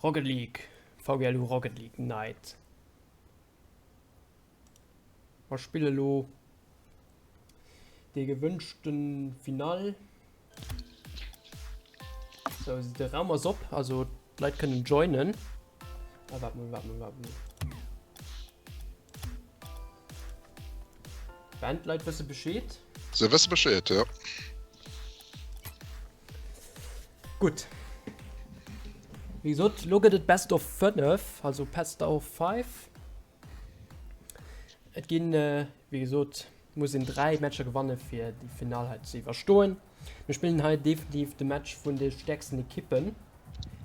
Speaker 1: Rocket League, VGLU Rocket League Night. Mer spille lo déi gewënschte Finall. Sou, de Raum ass op, also d'Leit kënnen joinen. Ah, waart mol, waart mol, waart mol. Ben, d'Leit wësse Bescheed.
Speaker 2: Se wësse Bescheed, jo.
Speaker 1: Gutt. Wéi gesot, lo gëtt et Best of 5, also Best of 5. Et ginn, wéi gesot, muss een 3 Matcher gewanne fir déi Finall hei ze iwwerstoen. Mir spillen hei definitiv de Match vun de stäerksten Ekippen.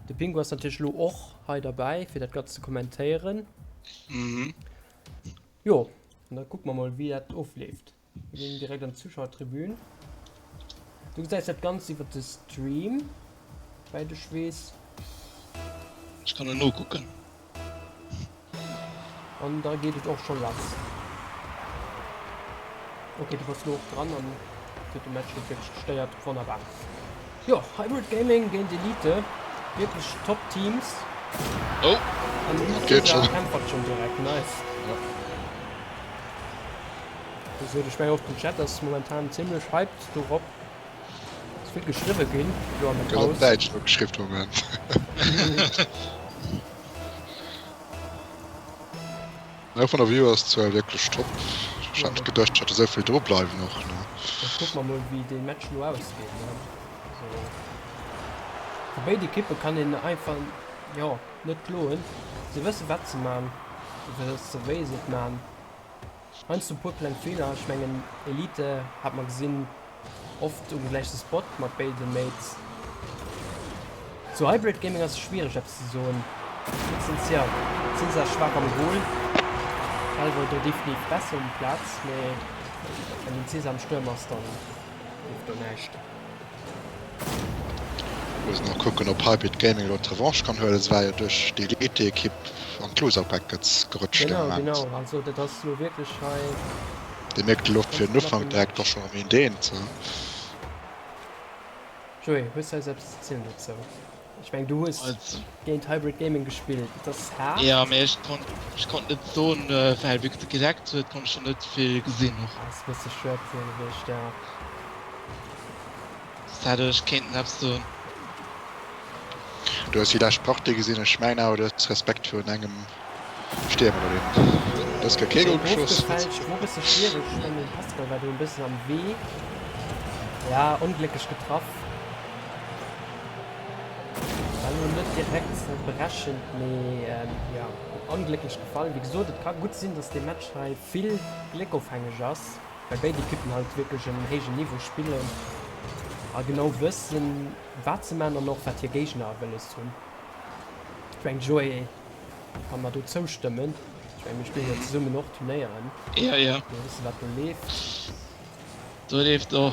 Speaker 1: De Pingu ass natierlech elo och hei derbäi fir dat Ganzt ze kommentéieren.
Speaker 3: Mhm.
Speaker 1: Jo, an da kucke mer mol wéi dat ofleeft. Mir ginn direkt an d'Zuschauertribün. Du gesäis dat Ganzt iwwer de Stream, weit ech weess.
Speaker 3: Ech kann elo nokucken.
Speaker 1: An da geet et och scho lass. Ok, du bass lo och dran an huet de Match net wierklech gestéiert. Wonnerbar. Jo, Hybrid Gaming géint Elite, wierklech top Teams.
Speaker 2: Oh,
Speaker 1: An
Speaker 2: dat geet
Speaker 1: César
Speaker 2: schon.
Speaker 1: äntwert schon direkt, nice.
Speaker 2: Ja.
Speaker 1: Wéi gesot, ech mengen och den Chat ass momentan zimlech hyped dorop. Ass vill geschriwwe ginn elo an der
Speaker 2: Gëtt op
Speaker 1: Paus.
Speaker 2: Däitsch elo geschriwwen am Moment. Ja, vun der Viewerszuel wierklech top. Ech hat net geduecht, datt esou vill dru bleiwen och, ne.
Speaker 1: Da kucke mer mol wéi dee Match elo ausgeet, ne. Also vu béid Ekippe kann een einfach, jo, net kloen. Se wësse wat se man, se wësse wéi se et man. Heiansdo e puer kleng Feeler, ech mengen Elite hat mer gesinn oft um gläiche Spot mat béiden Mates. Zu Hybrid Gaming ass et schwiereg eppes ze soen, wéinstens jo Cesar schwaach am Goal, Calvo do definitiv besser um Platz, mee wann den Cesar am Stuerm ass dann leeft do näischt.
Speaker 2: Muss nach kucken op Hybrid Gaming elo d'Revanche kann huelen, se war jo duerch déi Elite-Ekipp an d'Loser Brackets gerutscht de
Speaker 1: Genau,
Speaker 2: Moment.
Speaker 1: genau, also dat ass elo wierklech hei
Speaker 2: Dee mierkt elo fir
Speaker 1: ganz
Speaker 2: den Ufank
Speaker 1: knappen.
Speaker 2: direkt och schonn erëm een deent.
Speaker 1: Joé, hues du eis eppes ze zielen dozou? Ech mengen du hues
Speaker 3: Also.
Speaker 1: géint Hybrid Gaming gespillt, et ass haart.
Speaker 3: Jo, mee ech konnt, ech konnt net soen, well wéi et gelaggt huet, konnt ech schon net vill gesinn och.
Speaker 1: Ass e bësse schued gewiescht, jo.
Speaker 3: Soss hätt ech kéinten eppes soen.
Speaker 2: Du hues déi lescht Partie gesinn, ech mengen awer du hues Respekt virun engem Stiermer do, deen dës Kéier kee Goal geschoss huet.
Speaker 1: Ofgefälscht, wor bësse schwiereg, ech mengen den Pascal war do e bëssen am Wee, ja onglécklech getraff. War lo net direkt berechent, mee jo onglécklech gefall. Wéi gesot, et ka gutt sinn, dass dee Match hei vill gléckofhängeg ass, well béid Ekippen halt wierklech en héijen Niveau spillen a genau wëssen, wat se man an och wat hir Géigner wëlles hunn. Ech mengen, de Joé ka mer do zoustëmmen. Ech mengen, mir spillen jo zesummen och Turnéieren.
Speaker 3: Jo, jo.
Speaker 1: Mir wëssen, wat do leeft.
Speaker 3: Do leeft och.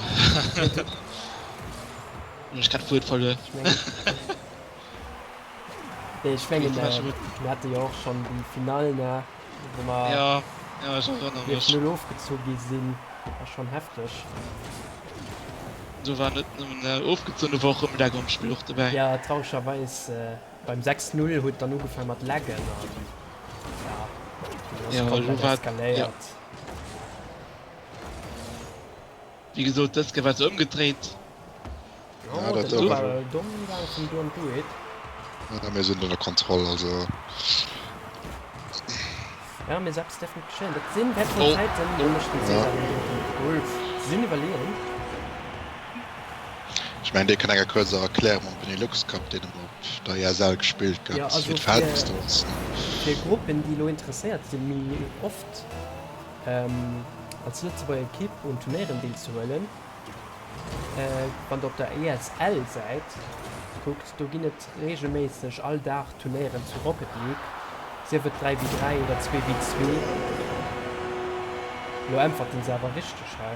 Speaker 3: Hunn ech grad d'Wuert verluer.
Speaker 1: Nee, ech mengen, mir hate jo och schonn déi Finall, ne, wou mer
Speaker 3: Ja, ja, ech erënnere mech.
Speaker 1: 4, 0 ofgezu gi sinn. War schonn hefteg.
Speaker 3: Do war net nëmmen ofgezunn, do war och rëm Lag am Spill och dobäi.
Speaker 1: Ja, trauregerweis beim 6, 0 huet et dann ugefaang mat laggen an ja, dunn ass et komplett eskaléiert.
Speaker 3: Wéi gesot, dës Kéier war se ëmgedréit.
Speaker 2: Ja, dat
Speaker 1: do war domm gaang vum Don't Do It.
Speaker 2: Ja, mir sinn ënner Kontroll, also.
Speaker 1: Ja, mee sou eppes däerf net geschéien. Dat sinn wäertvoll Zäiten, do mécht den César den doten Goal. Se sinn iwwerleeën.
Speaker 2: Ech mengen, dir kënnt eng Kéier kuerz erklären mam Benelux Cup, deen ëmmer op der ESL gespillt gëtt,
Speaker 1: Ja, also
Speaker 2: wéi d'Verhältnis do ass.
Speaker 1: fir Gruppen, déi elo interesséiert sinn, méi oft als Lëtzebuerger Ekipp un Turnéieren deelzehuelen, Wann der op der ESL-Säit kuckt, do ginn et reegelméisseg all Dag Turnéieren zu Rocket League, sief et 3 vis 3 oder 2 vis 2. Elo äntwerten se awer richteg hei,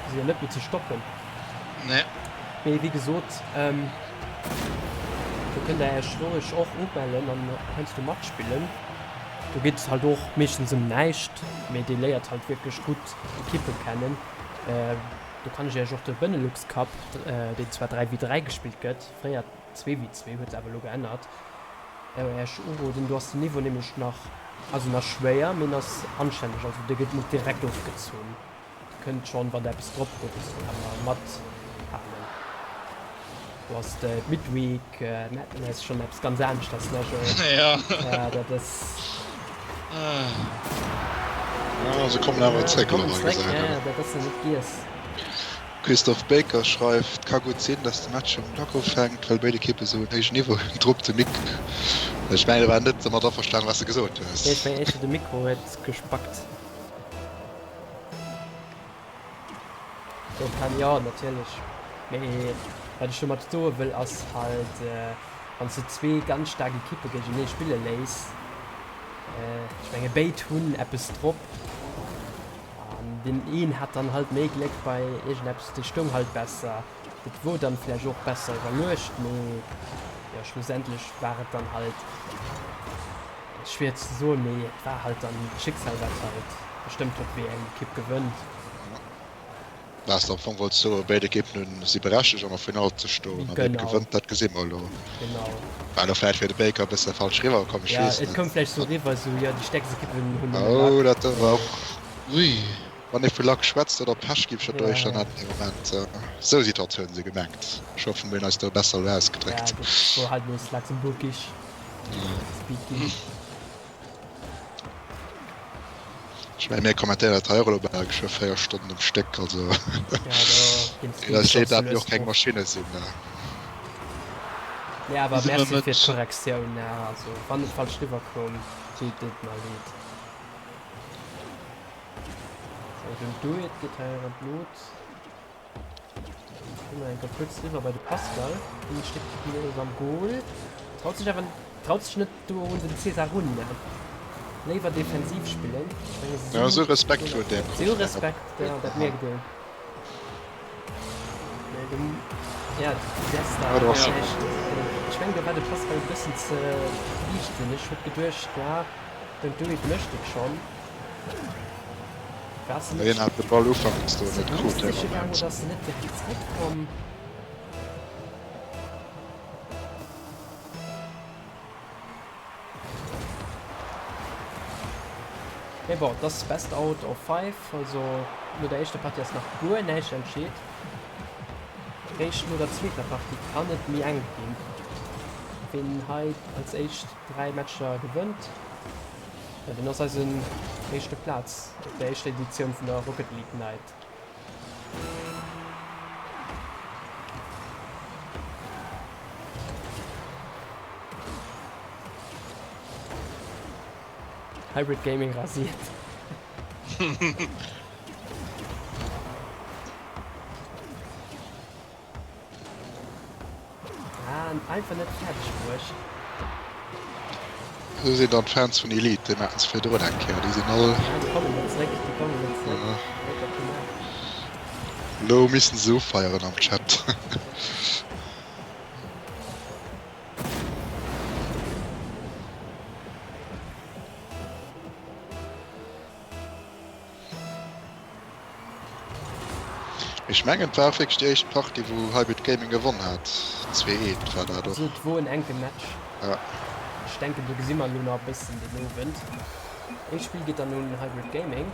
Speaker 1: si jo net méi ze stoppen.
Speaker 3: Nee.
Speaker 1: Mee wéi gesot, do kënnt der Iech roueg och umellen an heiansdo matspillen. Do geet et halt och meeschtens ëm näischt, mee dir léiert halt wierklech gutt Ekippe kennen. Do kann ech iech och de Benelux Cup, deen zwar 3 ewéi 3 gespillt gëtt, fréier 2 ewéi 2, huet se awer elo geännert, iech uroden. Do ass den Niveau nämlech nach, also nach schwéier, mee en ass anstänneg, also dir gëtt net direkt ofgezunn. Dir kënnt schonn, wann der eppes drop hutt, awer mathalen. Do ass d'Midweek Madness schonn eppes ganz aneschters, ne Joé?
Speaker 3: Ja.
Speaker 1: Ja, dat ass.
Speaker 2: Ah, se kommen awer zréck elo, hei gesäit een.
Speaker 1: Ja, dat ass nach net giess.
Speaker 2: Christophe Baker schreift, Ka gutt sinn, dass de Match um Lack ufänkt, well béid Ekippe sou en héijen Niveau hunn. Drop de Mic. Ech mengen, e war net domat averstanen, wat s de gesot hues.
Speaker 1: Nee, ech mengen éischter de Mikro huet gespackt. Do kann, jo natierlech, mee wat ech domat soe wëll ass halt, wann s de zwee ganz staark Ekippe géintenee spille léiss, ech menge béid hunn eppes drop an deen een hat dann halt méi Gléck bei iergendeppes, dee stoung halt besser, dat wor dann vläicht och besser iwwerluecht, mee jo schlussendlech war et dann halt. Schwier ze soen, mee et war halt dann d'Schicksal wat halt bestëmmt huet wéi eng Ekipp gewënnt.
Speaker 2: Waats de am Fong wollts soen, béid Ekippen hunn si berechtegt an der Finall ze stoen a ween gewënnt dat gesi mer elo.
Speaker 1: Genau.
Speaker 2: War elo vläicht fir de Baker e bësse falsch riwwer komm, ech
Speaker 1: Ja,
Speaker 2: weess
Speaker 1: et
Speaker 2: net.
Speaker 1: koum vläicht sou riwwer, sou jo déi stäerkst Ekippen hunn nëmme Lack.
Speaker 2: Oh dat war och,
Speaker 3: Ui.
Speaker 2: wann ee vu Lack schwätzt oder Pech géif ech dat do
Speaker 1: Ja,
Speaker 2: éischter nennen dee Moment. Sou Situatiounen si gemengt. Ech hoffen mir hunn eis do besser elo
Speaker 1: ja,
Speaker 2: ausgedréckt.
Speaker 1: dat wor halt nees luxembourgisch speaking.
Speaker 2: Ech mengen mir kommentéieren dat hei och elo bal geschwë 4 Stonnen um Stéck, also
Speaker 1: Ja, do ginn
Speaker 2: fir eis
Speaker 1: d'Skills
Speaker 2: Leed
Speaker 1: och sou
Speaker 2: dat mir
Speaker 1: lues
Speaker 2: och keng
Speaker 1: drop.
Speaker 2: Maschinne sinn.
Speaker 1: Nee, awer
Speaker 3: Wéi si mer
Speaker 1: merci fir
Speaker 3: mat.
Speaker 1: d'Korrektioun, also wann et falsch riwwer koum, deet et mer leed. Sou, den Do It geet hei an d'Lut. Ginn mer eng Kéier kuerz riwwer bei de Pascal. Deen steet nees am Goal. Traut sech awer traut sech net do un den César run. Léiwer defensiv spillen. Ech menge si
Speaker 2: Ja, sou Respekt virun deem
Speaker 1: Si hu
Speaker 2: Coup.
Speaker 1: Respekt, ja, dat mierkt een. Mee de, ja, Desta
Speaker 2: Ja, do ass
Speaker 1: hat vläicht, ech mengen do war de Pascal e bëssen ze liichtsinneg, huet geduecht, ja, den Do It mécht et schonn.
Speaker 2: Hien hat de Ball ufanks do net krut dee Moment.
Speaker 1: Mee bon, et ass best out of 5, also no der éischter Partie ass nach guer näischt entscheet. Réischt no der zweeter Partie kann et méi enk ginn. Ween hei als éischt 3 Matcher gewënnt, Jo, den ass eisen éischte Plaz op der éischter Editioun vun der Rocket League Night. Hybrid Gaming rasiert. Ah, einfach net fäerdeg bruecht.
Speaker 2: Esou sinn dann d'Fans vun Elite, déi maachen se virdrun eng Kéier, déi sinn all.
Speaker 1: Ja, déi kommen net zréck, déi kommen net zréck. Huet dat gemaach.
Speaker 2: Elo missten se ufeieren am Chat. Ech mengen et war och wierklech déi éischt Partie wou Hybrid Gaming gewonn hat, 2, 1 war dat och.
Speaker 1: Also et wor en enke Match.
Speaker 2: Ja.
Speaker 1: Ech denken do gesi mer elo nach e bëssen den Owend. Éischt Spill geet dann un Hybrid Gaming.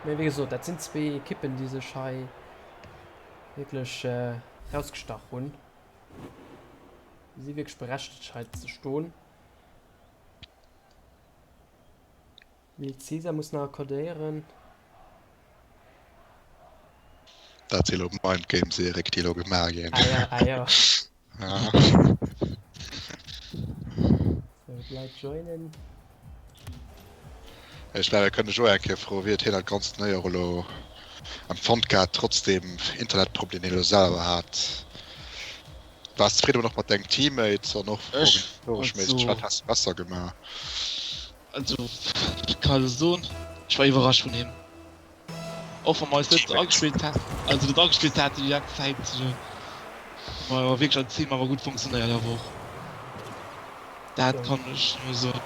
Speaker 1: Mee wéi gesot, dat sinn zwee Ekippen déi sech hei wierklech rausgestach hunn. Déi si wierklech berechtegt hei ze stoen. Wild Caesar muss nach accordéieren.
Speaker 2: Dat si lo Mind Games, Erik, déi lo gemaach ginn.
Speaker 1: Ah ja, ah ja.
Speaker 2: Ja.
Speaker 1: So, d'Leit joinen.
Speaker 2: Ech mengen, kënnt ech och eng Kéier froen, wéi et hien dat ganzt Joer elo empfonnt gehat, trotz deem Internetproblem, deen hie elo selwer hat. Waars zefridden och mat dengem Teammate an och organisatoresch méisseg, wat häss de besser gemaach?
Speaker 3: Also ech kann elo soen, ech war iwwerrascht vun him. Och wa mer eis net agespillt hat, also net agespillt haten déi ganz Zäit, mer awer wierklech als Team awer gutt funktionéiert awer och. Dat kann ech nëmme soen.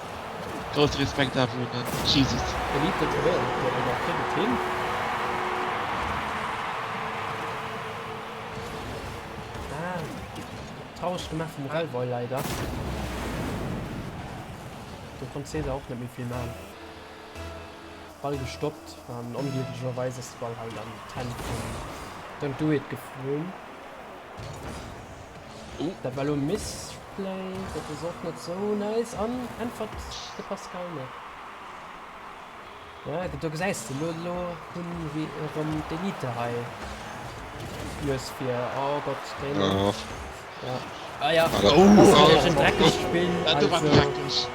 Speaker 3: Grousse Respekt awer un den Jesus.
Speaker 1: Elite probéiert et do awer kritt et hin. traureg gemaach vum Relvoy leider. Do konnt Cesar och net méi vill man. Ball gestoppt an onglécklecherweis ass de Ball halt an d'Hänn vum Don't Do It geflunn. Dat war elo e Misplay, dat ass och net sou nice an äntwert de Pascal net. Ja, do gesäis de, lo, lo hunn wi erëm d'Elite hei d'Nues vir. Oh Gott, Training.
Speaker 2: Ja.
Speaker 1: Ja. Ah ja,
Speaker 2: Ah,
Speaker 1: dat
Speaker 2: oh,
Speaker 1: ass natierlech en
Speaker 2: oh,
Speaker 1: dreckegt Spill,
Speaker 3: Dat do war
Speaker 1: also
Speaker 3: dreckeg.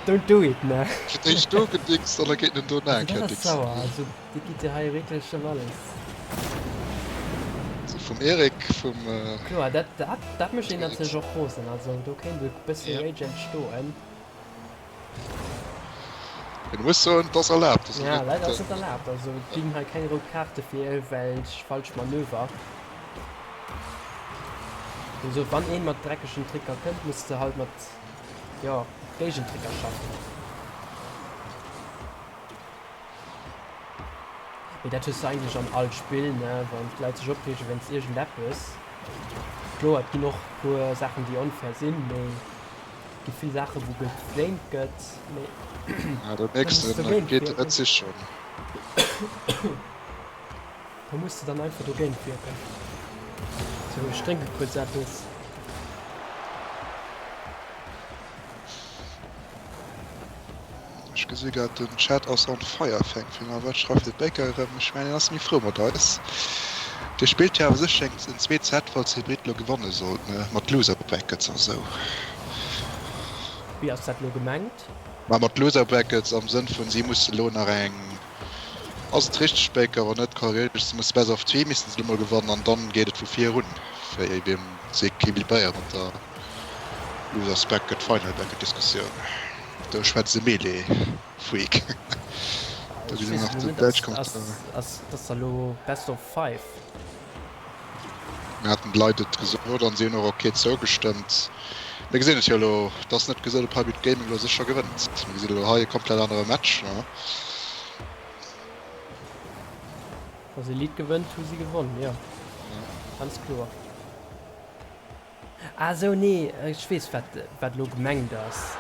Speaker 1: don't do it, ne?
Speaker 2: Fir d'éischt do gedickst an da geet en do nach
Speaker 1: Also
Speaker 2: eng
Speaker 1: dat
Speaker 2: Kéier
Speaker 1: ass
Speaker 2: dicksen.
Speaker 1: sauer, also déi geet jo hei wierklech ëm alles.
Speaker 2: Also vum Eric, vum.
Speaker 1: Kloer, dat, dat, dat mécht een
Speaker 2: Elite.
Speaker 1: natierlech och rosen, also do kéint e bësse
Speaker 3: Ja.
Speaker 1: Rage entstoen.
Speaker 2: Du muss soen, et ass erlaabt. Also
Speaker 1: Ja,
Speaker 2: net,
Speaker 1: leider ass et erlaabt. Also et ginn hei keng rout Kaarte fir iergendwelch falsch Manöver. Also wann een mat dreckegen Tricker kënnt, muss de halt mat, jo, Géigentricker schaffen. Mee dat hues de eigentlech an all Spill, ne, wann d'Leit sech opreege wéinst iergendeppes. Kloer, et ginn och puer Saachen, déi onfair sinn, mee Et gi vill Saachen, wou geflamed gëtt, mee
Speaker 2: Ja, dat
Speaker 1: da muss
Speaker 2: nächste
Speaker 1: de dogéint
Speaker 2: geet et net
Speaker 1: wierken.
Speaker 2: sichen.
Speaker 1: Da muss de dann einfach dogéint wierken. Sou, ech drénke kuerz eppes.
Speaker 2: Ech gesi grad, den Chat ass on fire, fänkt fir ma. Wat schreift de Baker erëm? Ech mengen, en ass méi frou mat eis. Dir spillt jo awer sécher eng en zweet Set, falls Hybrid lo gewanne sollt, ne? Mat Loser Brackets a sou.
Speaker 1: Wéi ass dat lo gemengt?
Speaker 2: Ma mat Loser Brackets am Sënn vun, si musse lo nach eng, ass et richteg Baker? Wann net, korrigéiert mech, si musse Best of Three missten se lo mol gewannen an dann geet et vu vir erun, fir eben ze equilibréiere mat der Losers Bracket, Final Bracket Diskussioun. Do schwätzt e Melee Freak. Do
Speaker 1: Ech
Speaker 2: gesi mer
Speaker 1: weess
Speaker 2: nach
Speaker 1: elo
Speaker 2: den
Speaker 1: net,
Speaker 2: Däitsch
Speaker 1: ass, ass,
Speaker 2: Kommentar.
Speaker 1: ass dass da lo Best of Five?
Speaker 2: Mir haten de Leit et gesot an si hunn och ok zougestëmmt. Mir gesinn et jo elo, et ass net gesot, ob Hybrid Gaming elo sécher gewënnt. Mir gesinn elo hei e komplett anere Match.
Speaker 1: Wa se Elite gewënnt, hu si gewonn, jo, ganz kloer. Ah sou, nee, ech weess wat wat elo gemengt ass.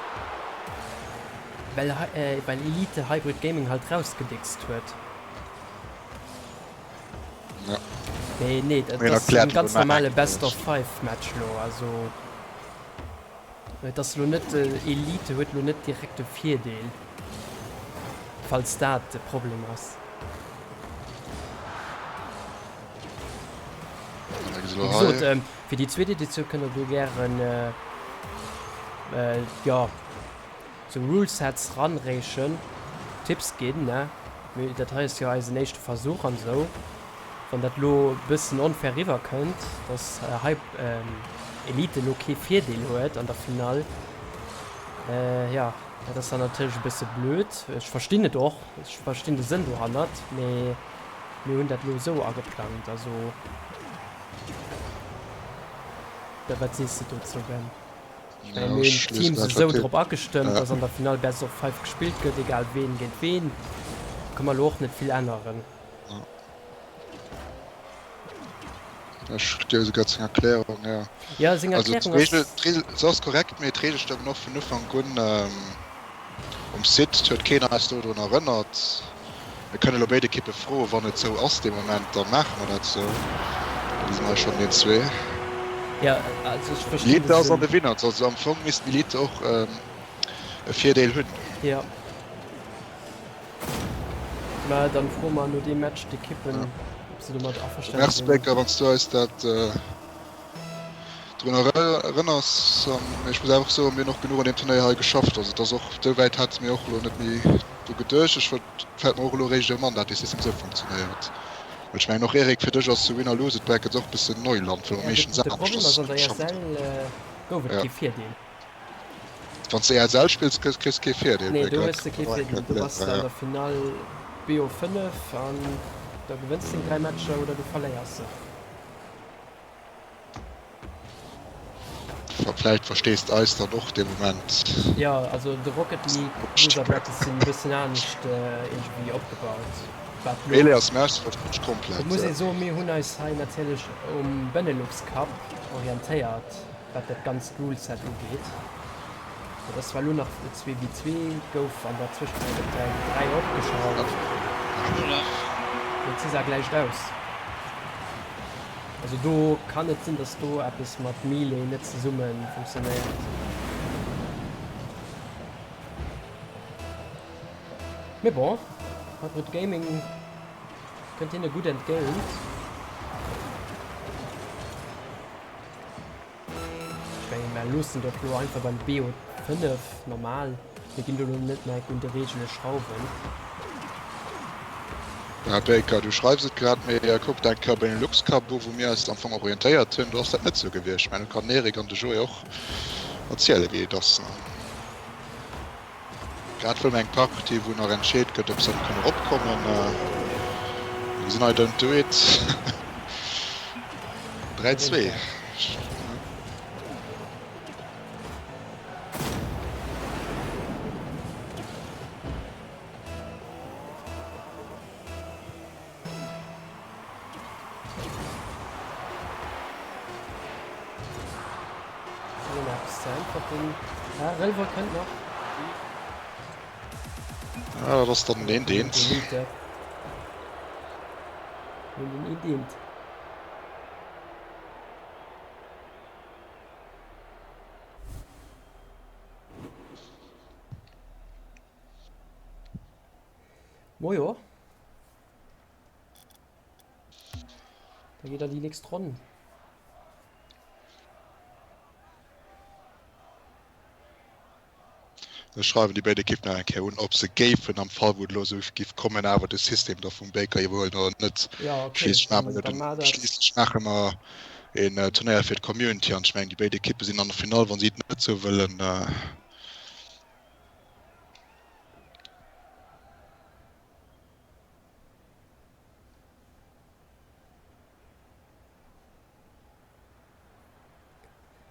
Speaker 1: Well well Elite Hybrid Gaming halt rausgedickst huet.
Speaker 2: Ja.
Speaker 1: Mee nee, dat
Speaker 2: Mir
Speaker 1: ass en
Speaker 2: erkläert
Speaker 1: ganz
Speaker 2: elo nach
Speaker 1: normale
Speaker 2: eng
Speaker 1: Best of
Speaker 2: Kéier.
Speaker 1: Five Match lo. Also et ass lo net, Elite huet lo net direkt e Virdeel, falls dat de Problem ass. Wéi gesot, fir déi zweet Editioun kënnt der do gären, jo, sou Rulesets ranreechen, Tipps ginn, ne? Mee dat hei ass jo eisen éischte Versuch an esou. Wann dat elo e bëssen onfair riwwer kënnt, dass hei Elite elo kee Virdeel huet an der Finall, jo, dat ass dann natierlech e bësse blöd. Ech verstinn et och, ech verstinn de Sënn dohannert, mee. Mir hunn dat elo esou ageplangt, also. Oder wat sees de dozou, Ben? Ech mengen, mir hunn d'Teams esou drop agestëmmt, dass an der Finall Best of Five gespillt gëtt, egal ween géint ween. Do ka mer elo och net vill änneren.
Speaker 2: Ech dir esouguer seng Erklärung, jo.
Speaker 1: Jo, seng Erklärung ass.
Speaker 2: Also d'Reegel, se ass korrekt, mee d'Reegel stëmmen och vun Ufank un. Um Site huet keen eis dodrun erënnert. Mir kënne lo béid Ekippe froen, wann et sou ass dee Moment, da maache mer dat sou. Da si mer schonn den zwee.
Speaker 1: Ja, also ech verstinn
Speaker 2: Elite ass an de Winners, also am Fong misst Elite och e Virdeel hunn.
Speaker 1: Ja. Mä dann froe mer no deem Match d'Ekippen, ob se domat averstane
Speaker 2: Merci
Speaker 1: sinn.
Speaker 2: Baker, wann s du eis dat drun erënners. An ech muss awer och soen, mir hunn och genuch an deem Turnéier hei geschafft. Also et ass och, esou wäit hate mir och elo net méi do geduecht. Ech wollt, fält mer och elo eréischt erëm an, dat dee System esou funktionéiert. Well ech mengen och Eric, fir dech ass sou Winner-Lose Brackets och e bëssen Neuland, well mer
Speaker 1: Ja, de
Speaker 2: meeschtens
Speaker 1: de Problem
Speaker 2: aneschters
Speaker 1: ass, an der
Speaker 2: geschafft
Speaker 1: ESL
Speaker 2: hunn.
Speaker 1: gouf et
Speaker 2: Ja.
Speaker 1: kee Virdeel.
Speaker 2: Wann s de ESL spills, kriss kriss kee Virdeel,
Speaker 1: Nee,
Speaker 2: Baker,
Speaker 1: do
Speaker 2: dat
Speaker 1: hues de
Speaker 2: kann
Speaker 1: kee
Speaker 2: man
Speaker 1: Virdeel.
Speaker 2: och
Speaker 1: Du bass
Speaker 2: erklären,
Speaker 1: an
Speaker 2: ja.
Speaker 1: der Finall BO5 an da gewënns deng 3 Matcher oder du verléiers se.
Speaker 2: Vläicht verstees de eis dann och dee Moment.
Speaker 1: Jo, also de Rocket League Loser Brackets sinn e bëssen anescht iergendwéi opgebaut. Wat lo.
Speaker 2: Melee ass Mass versteet ech komplett.
Speaker 1: Et muss ee soen, mir hunn eis hei natierlech um Benelux Cup orientéiert, wat dat ganzt Ruleset ugeet. Dat ass zwar elo nach 2v2, gouf an der Zwëschenzäit op 3v3 opgeschallt. Mee d'Cisa gläicht aus. Also do kann et sinn, dass do eppes mat Melee net zesumme funktionéiert. Mee bon, Hybrid Gaming kënnt hinne gutt entgéint. Ech mengen, mer loossen et och lo einfach beim BO5 normal. Mir ginn do lo net méi un de Reegele schrauwen.
Speaker 2: Ja Baker, du schreifs et grad, mee kuck eng Kéier Benelux Cup u wou mir eis am Fong orientéiert hunn, do ass dat net sou gewiescht. Ech mengen do kann den Eric an de Joé och erziele wéi et ass. Grad wëll mer eng Partie wou nach entscheet gëtt ob se dann kënnen eropkommen. Mir gesinn I don't do it. 3, 2. Ah, dat ass dann den eent eent.
Speaker 1: Mojo. Da geet an déi nächst Ronn.
Speaker 2: Ech schreiwen déi béid Ekippen nach eng Kéier un, ob se géifen am Fall wou et elo esou giff kommen awer de System da vum Baker iwwerhuelen oder net.
Speaker 1: Ja, okay,
Speaker 2: Schliisslech maache
Speaker 1: dann,
Speaker 2: mer jo
Speaker 1: dann
Speaker 2: den,
Speaker 1: mar dat.
Speaker 2: schliisslech maache mer een Turnéier fir d'Community an ech mengen déi béid Ekippe sinn an der Finall, wa si et net esou wëllen.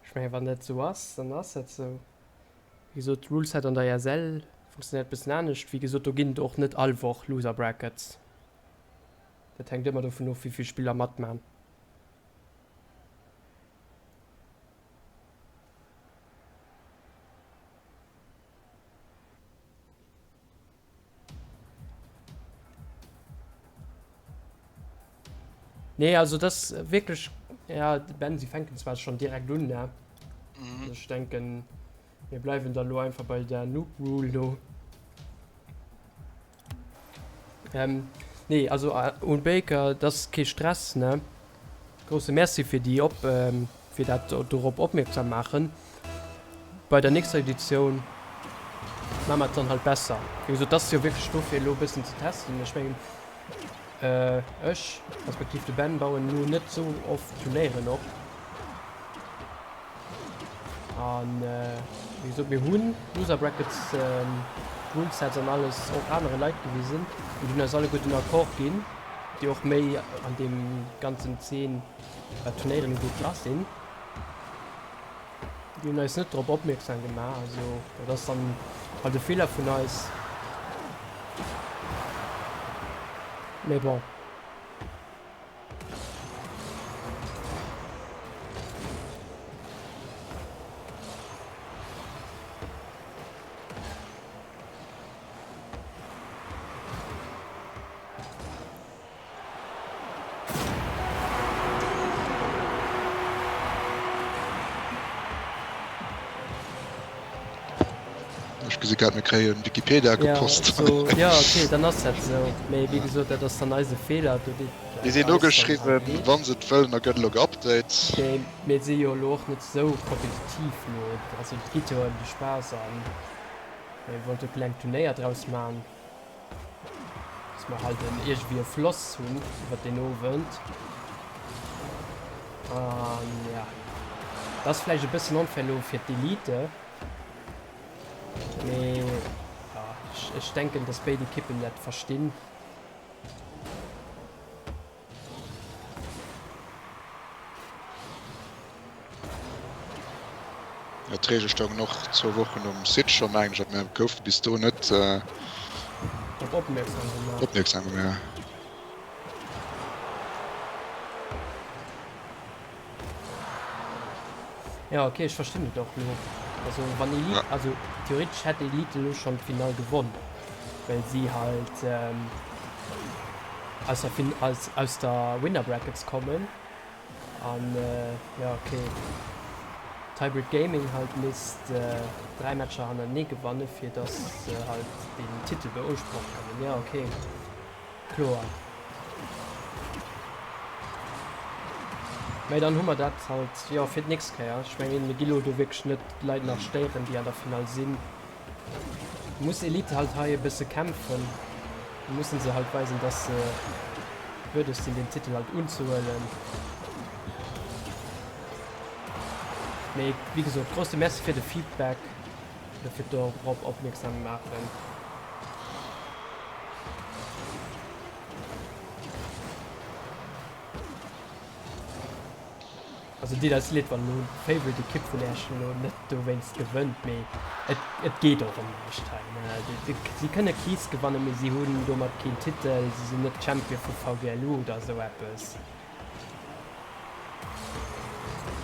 Speaker 1: Ech mengen, wann dat esou ass, dann ass dat esou. Wéi gesot, d'Ruleset an der ESL funktionéiert e bëssen anescht. Wéi gesot, do ginn et och net all Woch Loser Brackets. Dat hänkt ëmmer dovun of, wéi vill Spiller matman. Nee, also das wierklech, ja, Ben, sie fänken zwar schon direkt un, ne? Mhm. Also ich denken, mir bleiwen da lo einfach bei der Noob Rule do. Ähm, nee, also äh, un Baker, das ist kee Stress, ne? Grousse Merci fir déi op, fir dat dorop opmierksam maachen. Bei der nächster Editioun maache mer et dann halt besser. Wéi gesot, dat ass jo wierklech do fir elo e bëssen ze testen. Ech mengen, ech respektiv de Ben bauen elo net esou oft Turnéieren op. An wéi gesot, mir hunn Loser Brackets, Rulesets an alles och anere Leit gewisen an déi hunn eis alleguer den Accord ginn. déi och méi an deem ganzen Zeen, wat Turnéieren ugeet, dra sinn, déi hunn eis net drop opmierksam gemaach. Also dat ass dann halt e Feeler vun eis. Mee bon.
Speaker 2: Ech gesi grad, mir kréien Wikipedia
Speaker 1: Ja,
Speaker 2: gepost.
Speaker 1: so, ja, okay, dann ass dat esou. Mee wéi gesot, dat ass dann eise Feeler. Do deet
Speaker 2: Déi
Speaker 1: et
Speaker 2: sinn
Speaker 1: eis dann halt
Speaker 2: ugeschriwwen,
Speaker 1: leed.
Speaker 2: wa se et wëllen, da gëtt elo geupdate.
Speaker 1: Mee mir si jo elo och net esou kompetitiv elo. Also et geet jo ëm de Spaass an mir wollte e klengt Turnéier draus man. Dass mer halt en iergendwéi e Floss hunn iwwer den Owend. An ja, dat ass vläicht e bëssen onfair elo fir d'Elite. Mee ja, ech, ech denken, dass béid Ekippen dat verstinn.
Speaker 2: Jo, d'Reegel stoungen och zwou Wochen um Site scho, mengen ech, a mir goufe bis do net
Speaker 1: Drop opmierksam gemaach.
Speaker 2: opmierksam gemaach.
Speaker 1: Ja ok, ech verstinn et och lo. Also wann Elite, also theoretesch hätt Elite elo schonn d'Finall gewonn, well si halt aus der Fin aus aus der Winner Brackets kommen an jo ok d'Hybrid Gaming halt misst 3 Matcher hannertenee gewanne fir dass se halt den Titel beusproche kënnen. Jo ok. Kloer. Mä dann hu mer dat halt, jo, fir d'nächst Kéier. Ech mengen, mir gi lo do wierklech net d'Leit nach stéieren, déi an der Finall sinn. Muss Elite halt hei e bësse kämpfen. Musse se halt weisen, dass se würdeg sinn, den Titel halt unzehuelen. Mee wéi gesot, grouse Merci fir de Feedback oder fir dorop opmierksam maachen. Also deet eis leed wann elo d'Favorite Ekipp vun Äech elo net dowéinst gewënnt, mee et et geet och ëm näischt hei ne. Si kënne Keys gewannen, mee si hunn domat keen Titel, si sinn net Champion vu VGLU oder esou eppes.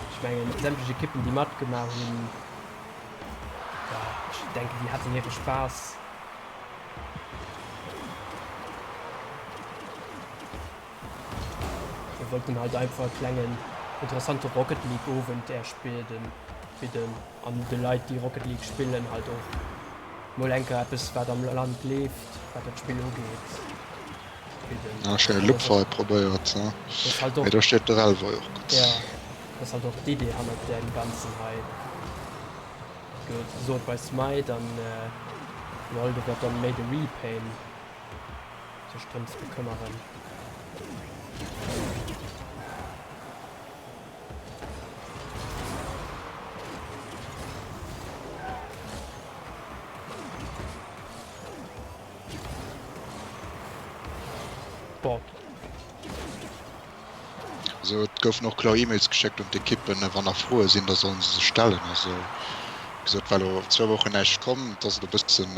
Speaker 1: Ech mengen sämtlech Ekippen déi matgemaach hunn, jo ech denken déi haten hire Spaass. Mir wollten halt einfach e klengen interessante Rocket League Owend Äech bidden bidden an de Leit déi Rocket League spillen halt och mol enker eppes wat am Land leeft wat dat Spill ugeet
Speaker 2: bidden. Ja, schéine Look hei probéiert, ne?
Speaker 1: Das halt och,
Speaker 2: Mee do steet de Relvoy och gutt.
Speaker 1: Ja, das halt och d'Idee hannert deem Ganzen hei. Gesot bei Smite an lol do wäert dann méi de Repain sech drëms bekëmmeren. Boah.
Speaker 2: Also et goufen och kloer E-Mails geschéckt un d'Ekippen, wann nach Froe sinn, da sollen se se stellen. Also wéi gesot, well elo zwou Wochen näischt komm, et ass elo e bëssen,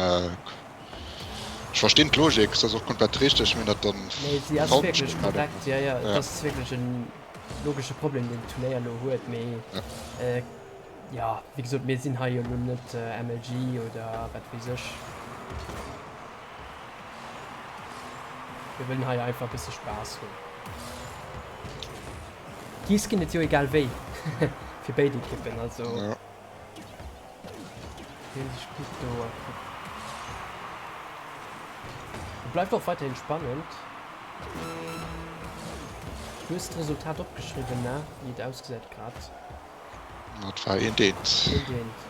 Speaker 2: ech verstinn d'Logik, se ass och komplett richteg, mir hunn dat dann
Speaker 1: Nee, si ass
Speaker 2: falsch
Speaker 1: wierklech
Speaker 2: gemaach.
Speaker 1: korrekt, jo jo, et ass wierklech e logesche Problem, deen d'Turnéier elo huet, mee jo, wéi gesot, mir sinn hei jo elo net MLG oder wat weess ech. Mir wëllen hei einfach e bësse Spaass hunn. Keys ginn et jo egal wéi fir béid Ekippen, also wien sech gutt do erkritt. Et bleift och weiderhin spannend. Du hues d'Resultat opgeschriwwen, ne? Wéi et ausgesäit grad.
Speaker 2: Dat war eent eent.
Speaker 1: Eent eent.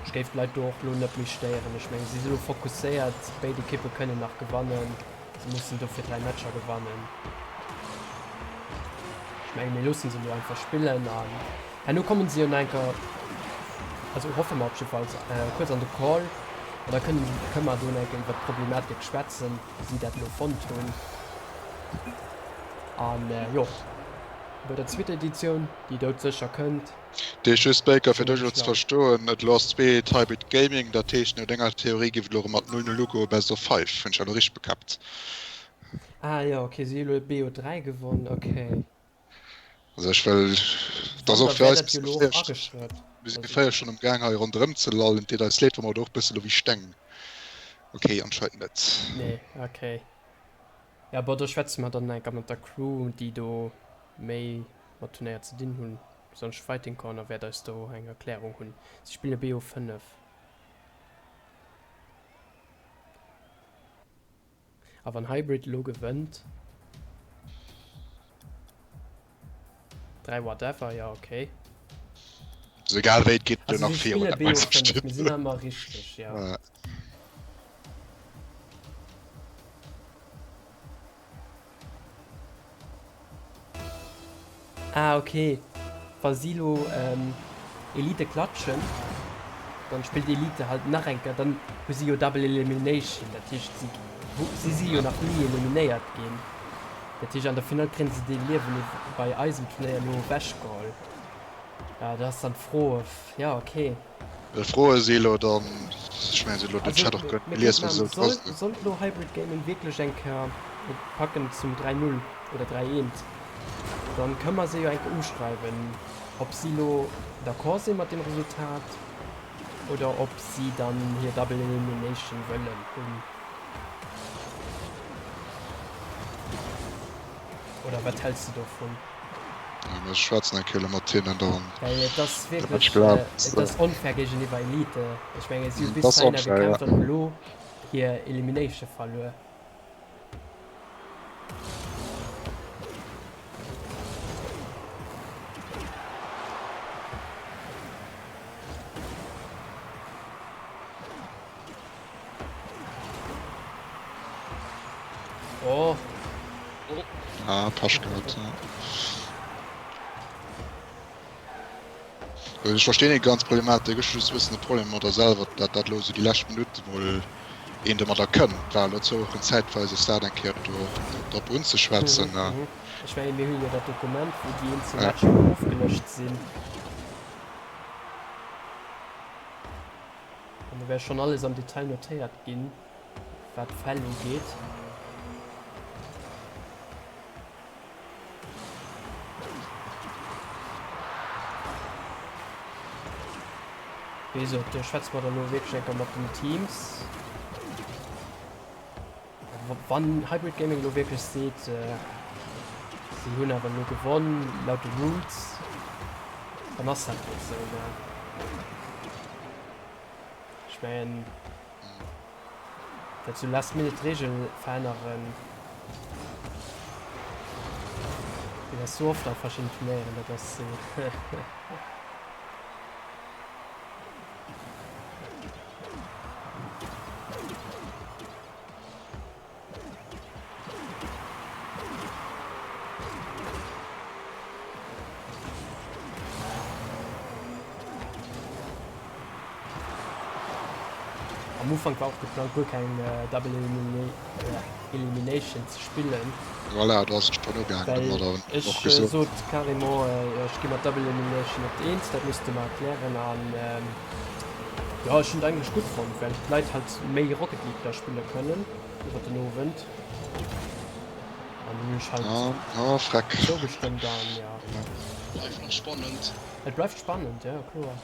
Speaker 1: Ech géif d'Leit do och elo net méi stéieren. Ech mengen, si si elo fokusséiert, béid Ekippe kënnen nach gewannen, se mussen dofir 3 Matcher gewannen. Ech mengen, mir loosse se elo einfach spillen an herno kommen se jo nach eng Kéier, also hoffe mer op jiddefalls, kuerz an de Call an da kënnen, kënne mer do nach eng Kéier iwwert d'Problematik schwätzen, wéi si dat elo fonnt hunn. An jo, bei der zweeter Editioun, déi doudsécher kënnt.
Speaker 2: Dee just Baker, fir dech elo ze verstoen, et elo ass zweet Hybrid Gaming, dat heescht no denger Theorie giff et elo erëm mat 0 0 ugoe Best of 5, hunn ech dat elo richteg bekapt?
Speaker 1: Ah jo, ok, si hu elo BO3 gewonn, ok.
Speaker 2: Also ech wëll, et ass och fir eis e bësse geféierlech, mir si geféierlech schonn am Gaang hei ronderëm ze lallen, et deet eis leed wa mer do och e bësse elo wéi Steng, ok anscheinend net.
Speaker 1: Nee, ok. Ja bon, do schwätze mer dann enker mat der Crew, déi do méi mat Turnéier ze dinn hunn. Besonnesch Fighting Corner wäert eis do eng Erklärung hunn. Si spille BO5. A wann Hybrid elo gewënnt. 3 whatever, ja okay.
Speaker 2: Also egal wéi, et geet jo
Speaker 1: Also
Speaker 2: nach
Speaker 1: si
Speaker 2: virun,
Speaker 1: spille
Speaker 2: dat meinst du
Speaker 1: BO5, mir
Speaker 2: bestimmt.
Speaker 1: sinn ëmmer richteg, ja.
Speaker 2: Ja.
Speaker 1: Ah ok, wa si lo Elite klatschen, dann spillt Elite halt nach eng Kéier, dann hu si jo Double Elimination, dat heescht si si si jo nach ni eliminéiert ginn, dat heescht an der Finall kréien se dee Liewen bei eisem Turnéier elo ewechgeholl. Ja dat ass dann d'Fro, ja ok.
Speaker 2: Well Froe si elo dann, ech mengen se elo den Chat och gëtt gelies, wa se esou dra sinn.
Speaker 1: Sollt elo Hybrid Gaming wierklech eng Kéier et packen zum 3, 0 oder 3, 1? Dann kënne mer se jo eng Kéier uschreiwen, ob si lo d'accord si mat deem Resultat oder ob si dann hir Double Elimination wëllen hunn. Oder wat häls de dovun?
Speaker 2: Ja, mir schwätzen eng Kéier elo mat hinnen dann.
Speaker 1: Well et ass
Speaker 2: Dat
Speaker 1: wierklech,
Speaker 2: glaubt.
Speaker 1: et ass onfair géigeniwwer Elite. Ech mengen, si hu
Speaker 2: Dat
Speaker 1: bis
Speaker 2: ass
Speaker 1: heihinner
Speaker 2: onfair, ja.
Speaker 1: gekämpft an hu lo hir Elimination verluer. Oh.
Speaker 2: Ah, Pasch gehabt, ja. Also ech verstinn déi ganz Problematik. Ech hu just e bëssen e Problem mat der selwer, dat dat elo esou déi lescht Minutte mol een domadder kënnt. War elo zwar och en zäitweis ass dat eng Kéier do drop unzeschwätzen.
Speaker 1: Mhm, mhm. Ech mengen, mir hu jo dat Dokument, wou déi eenzel Matcher elo ofgelëscht sinn. An do wär schonn alles am Detail notéiert ginn, wat d'Fäll ugeet. Wéi gesot, do schwätze mer dann elo wierklech eng Kéier mat den Teams. Wann Hybrid Gaming elo wierklech seet, si hunn awer elo gewonn laut de Rules, dann ass dat halt esou. Mä ech mengen, dat sou last minute d'Reegel veränneren, wéi dat sou oft a verschiddenen Turnéieren, dat ass sou. Am Ufank war och geplangt guer keng Double Elimination ze spillen.
Speaker 2: Voilà, do ass et schon ugaangen
Speaker 1: Well
Speaker 2: domadder, hunn
Speaker 1: ech
Speaker 2: och gesot.
Speaker 1: sot carrément, jo ech gi mat Double Elimination net eens, dat muss de mer erklären. An jo, ech hunn et eigentlech gutt fonnt, well d'Leit halt méi Rocket League da spille kënnen iwwer den Owend. An dunn hunn ech halt
Speaker 2: Ah, ah, freck.
Speaker 1: zougestëmmt an jo.
Speaker 3: Bleift nach spannend.
Speaker 1: Et bleift spannend, jo kloer.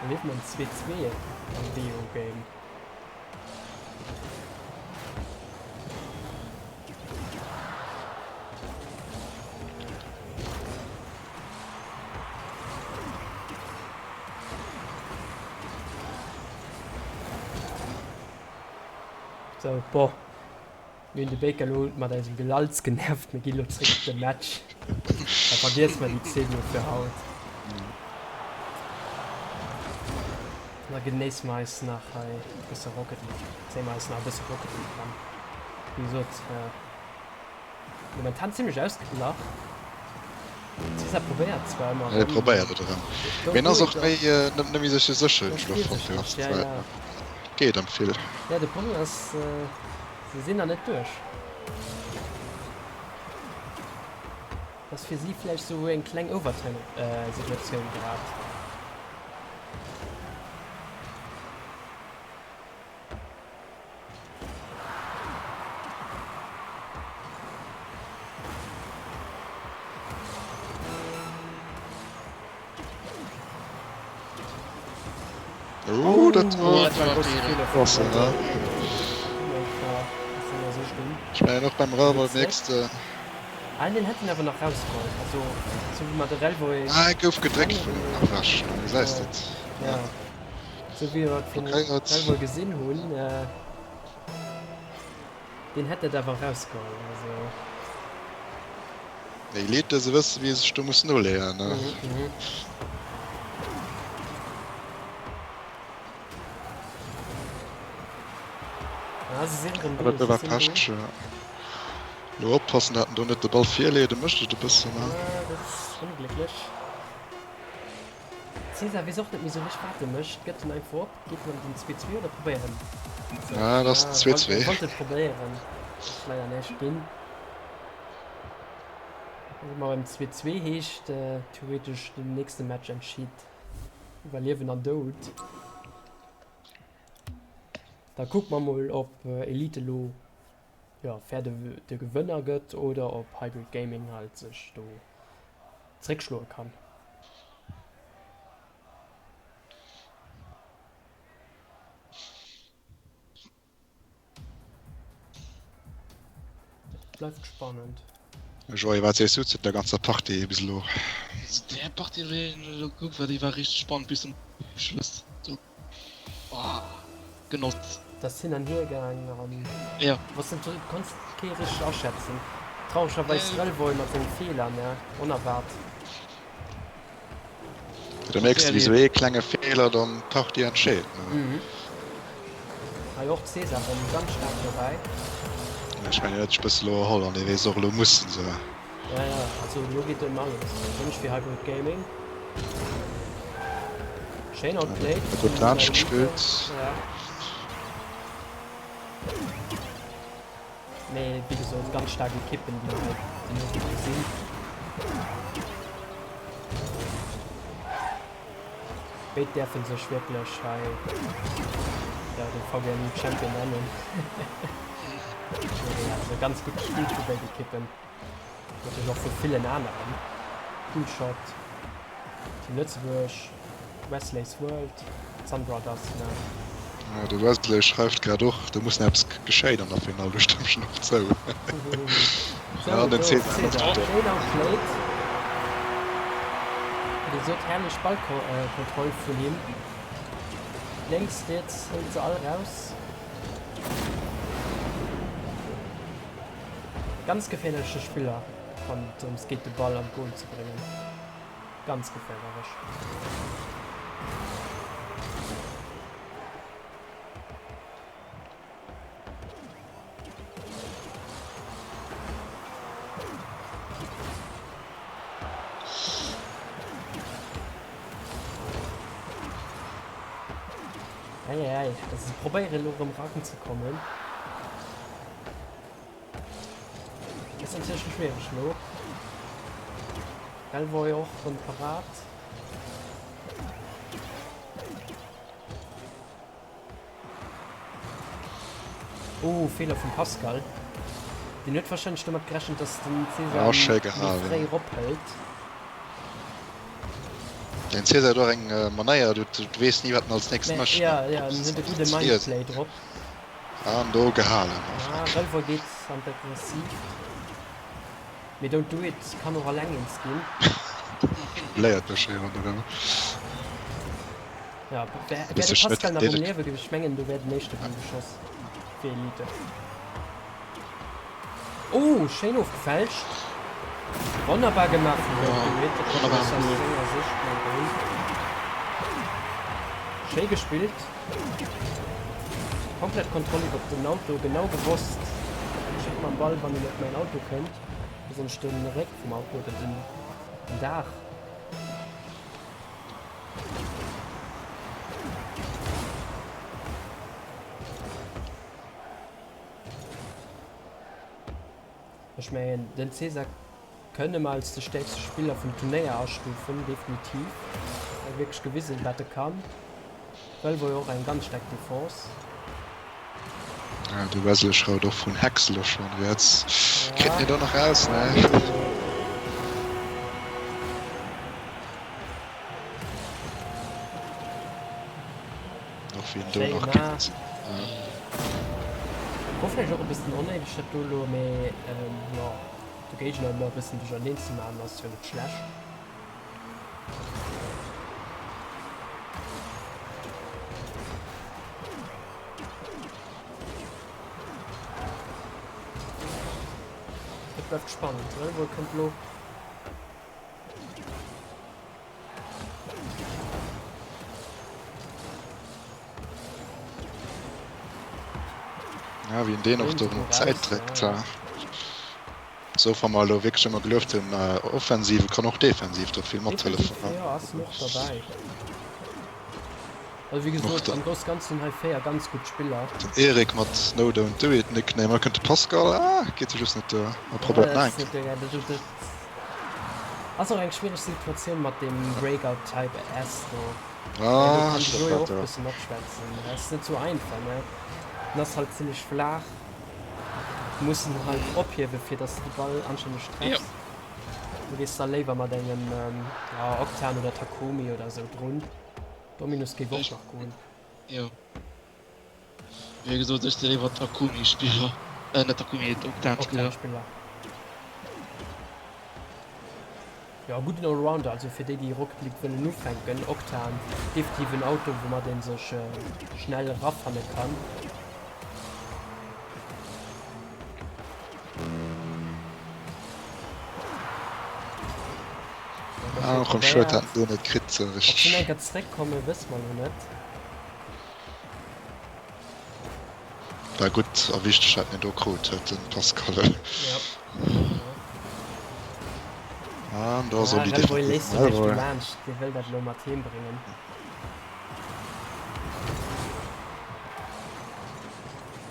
Speaker 1: Da leeft man 2-2 am BO-Game. Sou, bon. Mir hunn de Baker elo mat eisem Gelalz genervt. Mir ginn elo zréck op de Match. Da vergiesse mer déi Zeen elo fir haut. An da genéisse mer eis nach hei e bësse Rocket League. Zéie mer eis nach e bësse Rocket League ran. Wéi gesot, Momentan zimlech ausgeglach. Cesar probéiert zwar ëmmer
Speaker 2: erëm. Hie probéiert et erëm. Mee en ass och méi, net méi sech sou sécher hunn ech elo fonnt déi lescht Zäit. Et geet ëm vill.
Speaker 1: Jo, de Problem ass, se sinn nach net duerch. Et ass fir si vläicht sou eng kleng Overtime-Situatioun grad.
Speaker 2: Oh, dat war
Speaker 1: klasse,
Speaker 2: ne? Ech mengen och beim Relvoy nächste.
Speaker 1: Ah, den hätt en awer nach rausgeholl. Also, sou wéi mer de Relvoy.
Speaker 2: Ah, e gouf gedréckt vun him nach ewech, du gesäis et.
Speaker 1: Ja. Sou wéi mer et vum Relvoy gesinn hunn, deen hätt dat awer erausgeholl. Also.
Speaker 2: Déi Elite, se wësse wéi se sech do mussen uleeën, ne?
Speaker 1: Ah, se sinn erëm do,
Speaker 2: Dat
Speaker 1: se
Speaker 2: war
Speaker 1: sinn do.
Speaker 2: Pech. Lo oppassen, dat en do net de Ball virleet, e mécht et e bëssen, ne?
Speaker 1: Ah, dat ass onglécklech. Cesar weess och net méi sou richteg wat e mécht. Gëtt en einfach op? Geet en an den 2-2 oder probéiert en?
Speaker 2: Ah, dat ass den 2-2.
Speaker 1: E wollt et probéieren. Ass leider näischt ginn. Also mar beim 2-2 heescht theoretesch den nächste Match entschied iwwer Liewen an Doud. Da kucke mer mol op Elite elo jo fair de de Gewënner gëtt oder op Hybrid Gaming halt sech do zréckschloe kann. Et bleift spannend.
Speaker 2: Joé, wat sees du zu der ganzer Partie bis elo?
Speaker 3: Zu där Partie wéi ech elo gekuckt war, déi war richteg spannend bis zum Schluss. Do oh, Genoss.
Speaker 1: Dat ass hin an hier gaang an ja. Was du konns kee richteg aschätzen. Trauregerweis Relvoy mat sengem Feeler, ne? Onerwaart.
Speaker 2: Da mierks de wéi sou ee klenge Feeler dann d'Partie entscheet.
Speaker 1: Mhm. Hei och Cesar rem ganz staark dobäi.
Speaker 2: Ech mengen hien huet sech bësse lo erholl an hie weess och elo muss en sou.
Speaker 1: Ja ja, also elo geet ëm alles, besonnesch fir Hybrid Gaming. Schéin outplayed
Speaker 2: vun
Speaker 1: Elite.
Speaker 2: Gutt gespillt.
Speaker 1: Ja. Mee wéi gesot, ganz staark Ekippen, déi mer hei den Owend gesinn. Béid däerfe sech wierklech hei ja, de VGMU Champion nennen. Also ganz gutt gespillt vu béid Ekippen. Natierlech och vu villen aneren. Coolshot, Team Lëtzebuerg, Wesley's World, Sun Brothers, ne?
Speaker 2: Ja, de Wesley schreift grad och, do muss nach eppes geschéien an der Finall, do stëmmen ech och zou.
Speaker 1: Sou,
Speaker 2: Ja,
Speaker 1: do
Speaker 2: den Cesar
Speaker 1: Cesar,
Speaker 2: och.
Speaker 1: schéin outplayed. Wéi gesot, herrlech Ballkontroll vun him. Lénks, riets, hëlt se all raus. Ganz geféierleche Spiller, wann et drëms geet de Ball an d'Goal ze bréngen. Ganz geféierlech. Eieiei, also se probéieren elo erëm eranzekommen. Ass natierlech schwiereg elo. Elvoy och rëm parat. Oh, Feeler vum Pascal. Deen huet wahrscheinlech domat gerechent, dass den César
Speaker 2: Ja, schéi
Speaker 1: méi
Speaker 2: gehalen.
Speaker 1: fréi erophëlt.
Speaker 2: Den César huet och eng Manéier, du weess ni wat en als nächst
Speaker 1: Mä
Speaker 2: mécht.
Speaker 1: ja, ja, en huet e gudde Mindplay drop.
Speaker 2: An do gehalen.
Speaker 1: Ah, Relvoy geet an d'Aggressiivt. Mee Don't Do It kann och alleng eens ginn.
Speaker 2: Léiert do schéi ronderëm.
Speaker 1: Ja, wär wär de Pascal nach um Liewe gewiescht, ech mengen do wär den éischte Goal geschoss fir Elite. Oh, schéin ofgefälscht. Wonnerbar gemaach vum Don't Do It. Dat ass aus senger Sicht mäin Goal. Schéi gespillt. Komplett Kontroll iwwert den Auto, genau gewosst wat geschitt mam Ball wann en op mäin Auto kënnt, besonnesch den Réck vum Auto oder den Daach. Ech mengen den Cesar kënne mer als de stäerkste Spiller vum Turnéier astufen, definitiv. En huet wierklech gewisen, wat e kann. Well wor jo och eng ganz staark Defense.
Speaker 2: Ja, de Wesley schraut och vun Hex elo schonn riets. Kritt en do nach raus? Nee. Och wien do nach kritt.
Speaker 1: Wor vläicht och e bëssen onnéideg dat do elo, mee jo. De Géigner ëmmer e bëssen duercherneen ze maachen ass jo net schlecht. Et bleift spannend, Relvoy kënnt lo.
Speaker 2: Ja, wien deen och do mat Zäit dréckt. Sou wa mer elo wierklech ëmmer gelueft hunn, Offensive kann och defensiv do vill mathëllefen.
Speaker 1: Defensiv, jo, ass en och derbäi. Also wéi gesot, am grousse Ganzen hunn hei 4 ganz gutt Spiller.
Speaker 2: Den Eric mat No Don't Do It Nickname, da kënnt de Pascal, ah geet sech just net duer a probéiert nach eng
Speaker 1: Kéier. Dat ass och eng schwiereg Situatioun mat deem Breakout Type S do. Ah, do kann de Jojo och e bësse matschwätzen. Dat ass net sou einfach, ne? Den ass halt zimmlech flaach, du muss en halt ophiewe fir dass de de Ball anstänneg treffs. Du gees da léiwer mat engem Octane oder Takumi oder sou drun. Dominus géif och nach goen.
Speaker 3: Jo. Wéi gesot, ech si léiwer Takumi-Spiller. Äh, net Takumi, Octane-Spiller.
Speaker 1: Octane-Spiller. Jo, gudden Allrounder, also fir déi, déi Rocket League wëllen ufänken, Octane, definitiv en Auto, woumat ee sech schnell erafanne kann.
Speaker 2: Ah, och am Schued hat do net kritt
Speaker 1: so richtig. Ob se enker zréckkommen, wësse mer lo net.
Speaker 2: War gutt a wichteg dat mir do krut huet den Pascal.
Speaker 1: Ja.
Speaker 2: An do ass
Speaker 1: ah,
Speaker 2: och déi
Speaker 1: Rellboy léisst sech echt laanscht, dee wëll dat lo mat heem bréngen.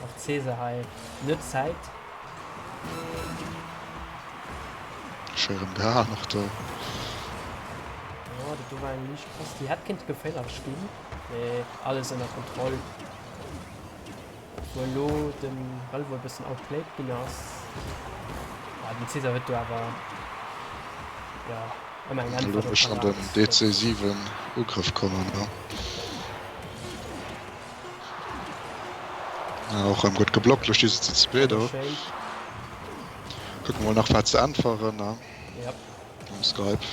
Speaker 1: Och Cesar hei net Zäit.
Speaker 2: Schéi rem gehaen och do.
Speaker 1: Jo, dat do war eng liicht Pass, déi hätt kéinte geféierlech ginn, mee alles ënner Kontroll. Wou elo de Relvo e bëssen outplayed ginn ass. Ah, den Cesar huet do awer jo ëmmer eng
Speaker 2: Äntwert
Speaker 1: op
Speaker 2: Elo an den DC7 Ugrëff kommen, ne? Ja, och rem gutt geblockt, lo sti se zu zwee do. Kucke mol nach wat ze äntweren, ne?
Speaker 1: Yep.
Speaker 2: Um Skype.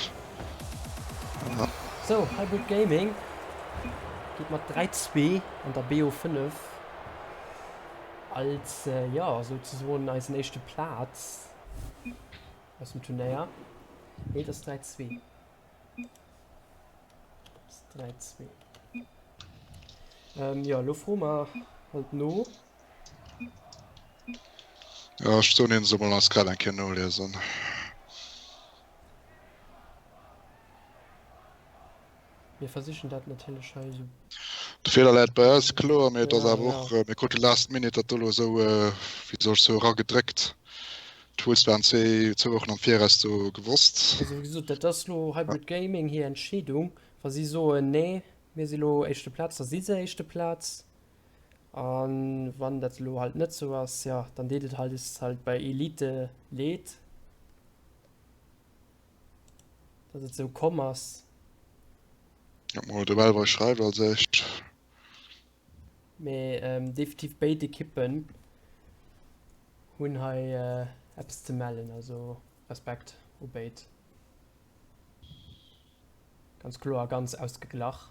Speaker 1: Ja. So, Hybrid Gaming geet mat 3 2 an der BO5 als, ja, souzesoen eisen éischte Plaz aus dem Turnéier. Nee, et ass 3 2. 3, 2. Ähm, ja, lo froe mer halt no.
Speaker 2: Ja, ech soen hinnen, se sollen eis grad eng Kéier noliesen.
Speaker 1: Mir versichen dat natierlech hei esou.
Speaker 2: De Feeler läit bei eis, kloer, mee et ass awer och, mir krute last minute dat do elo esou, wéi soll ech soen, eragedréckt. D'Tools waren zwee Wochen am Viraus do gewosst.
Speaker 1: Also wéi gesot, dat ass elo Hybrid Gaming hir Entscheedung. Wa si soen, nee, mir si lo éischte Plaz, da si se éischte Plaz. A wann dat elo halt net esou ass, jo, dann deet et halt is halt bei Elite leed, datt et esou komm ass.
Speaker 2: Ja, mol de Welwei schreift als éischt.
Speaker 1: Mee definitiv béid Ekippen hunn hei eppes ze mellen, also Respekt u béid. Ganz kloer, ganz ausgeglach.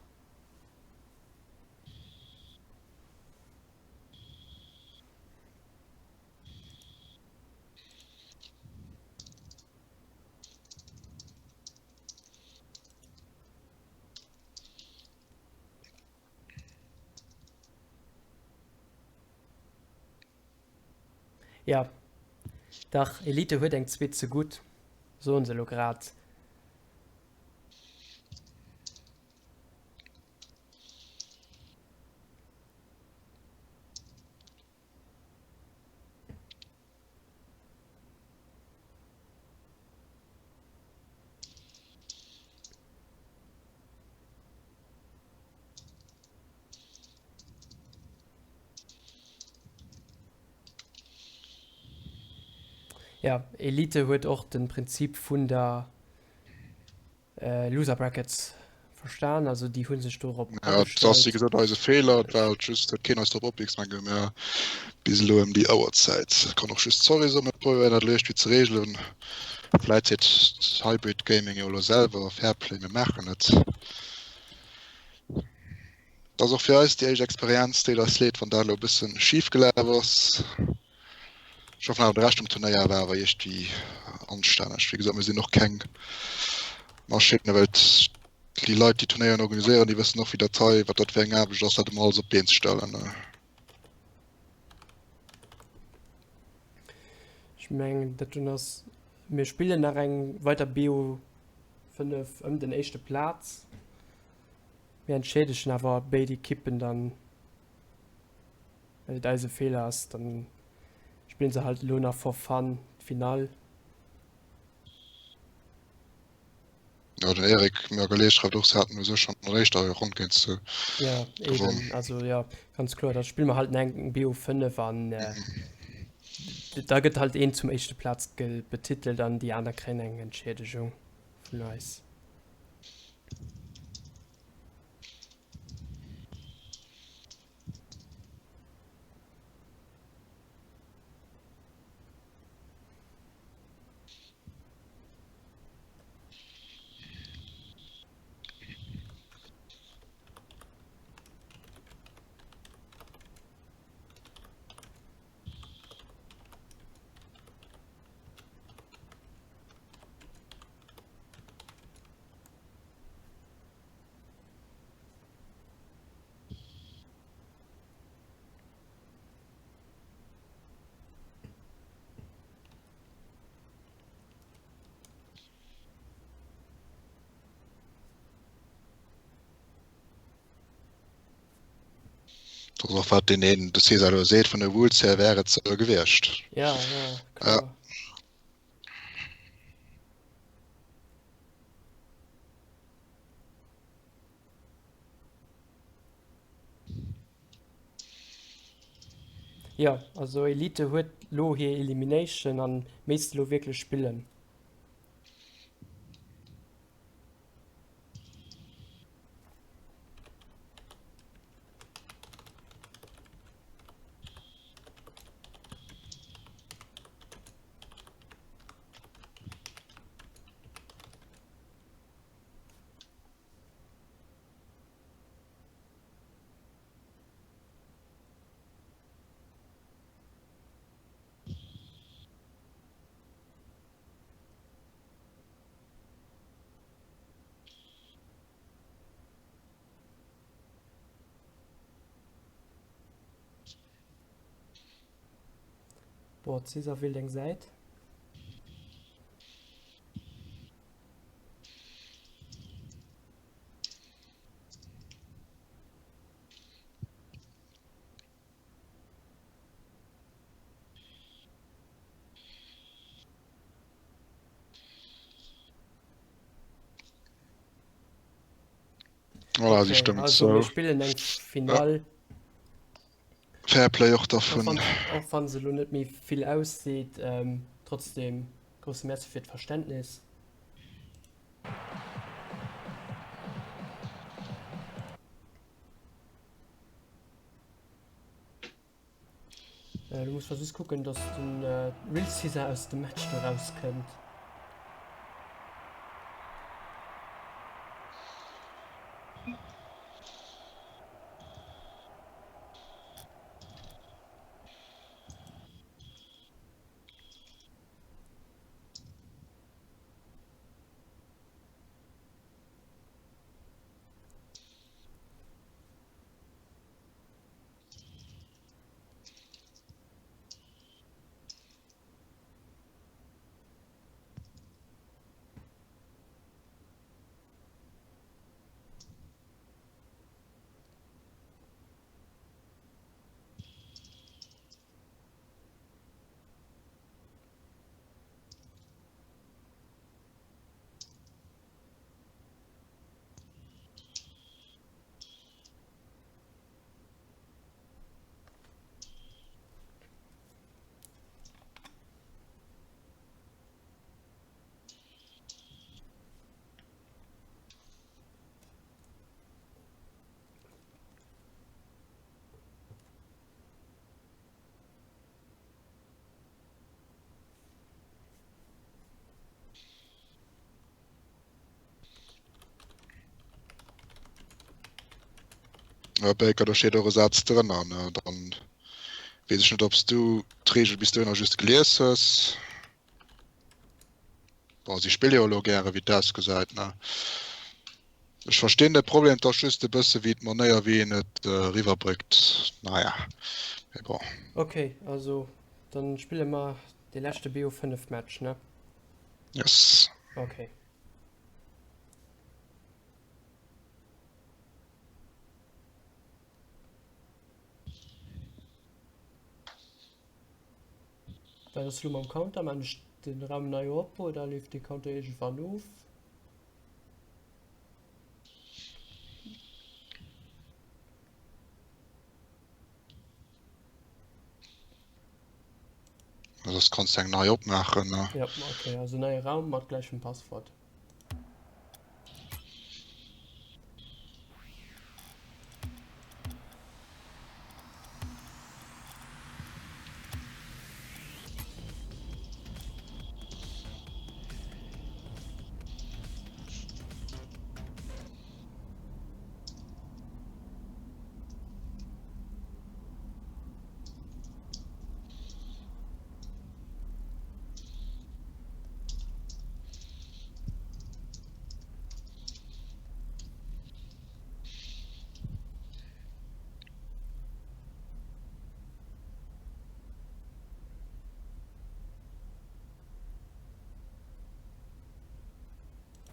Speaker 1: Ja, dach, Elite huet eng zweet ze gutt, soen se elo grad. Ja, Elite huet och den Prinzip vun der Loser Brackets verstan, also déi hu sech dorop
Speaker 2: Ja, dat ass wéi gesot eise Feeler, et war halt just, huet keen eis drop opmierksam gemaach bis elo ëm déi Auerzäit. Kann och just Sorry soen, mir probéieren dat elo iergendwéi ze reegelen. Vläit seet Hybrid Gaming jo elo selwer Fairplay, mir maachen et. Et ass och fir eis déi éischt Experienz, deet eis leed, wann dat elo e bëssen schif gelaf ass. Ech hoffen awer de Rescht vum Turnéier war awer iergendwéi anstänneg. Wéi gesot, mir sinn och keng Maschinne, well déi Leit, déi Turnéieren organiséieren, déi wëssen och wéi dat hei, wat dat fir eng Aarbecht ass, dat emol alles op d'Been ze stellen.
Speaker 1: Ech mengen, dat dunn ass, mir spillen nach eng weider BO 5 ëm den éischte Plaz. Mir entschädegen awer béid Ekippen dann, well et eise Feeler ass. Dann spillen se halt elo nach for fun d'Finall.
Speaker 2: Ja, den Eric Mergele schreift och, se haten u sech an der éischter Ronn géint se
Speaker 1: Ja, eben,
Speaker 2: gewonnen.
Speaker 1: also ja, ganz kloer, da spille mer halt eng BO5 an äh, da gëtt halt een zum éischte Plaz betitelt an déi aner kréien eng Entschiedegung vun eis.
Speaker 2: Dat ass och wat deen een, de César elo seet, vun de Rules her wär et sou gewiescht.
Speaker 1: Ja, ja, kloer.
Speaker 2: Ja.
Speaker 1: Jo, also Elite huet lo hir Elimination an misst lo wierklech spillen. Boah, César wielt eng Säit.
Speaker 2: Voilà, sie
Speaker 1: Okay,
Speaker 2: stëmmen
Speaker 1: also mir
Speaker 2: zou.
Speaker 1: spillen eng Finall.
Speaker 2: Ja. Fairplay och
Speaker 1: Och
Speaker 2: dervun.
Speaker 1: wann, och wann se elo net méi vill ausseet, ähm, trotzdem grousse Merci fir d'Verständnis. Äh, du muss just kucken, dass den äh, Real Caesar aus dem Match do rauskënnt.
Speaker 2: Ja, Baker, do steet och e Saz drënner, ne? Dann weess ech net, ob s du d'Reegel bis dohinner just gelies hues. Bon, si spille jo elo gäre wéi et ausgesäit, ne? Ech verstinn de Problem, et ass just e bësse wéi d'Manéier wéi een et eriwwerbréckt. Naja, mee bon.
Speaker 1: Ok, also dann spille mer dee leschte BO5 Match, ne?
Speaker 2: Yes.
Speaker 1: Ok. Wat ass lo mam Counter? Maan ech den Raum nei op oder leeft de Counter iergendwann of?
Speaker 2: Soss kanns du eng nei opmaachen.
Speaker 1: Ja, okay, also neie Raum mat gläichem Passwort.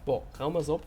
Speaker 1: Bon, Raum ass op.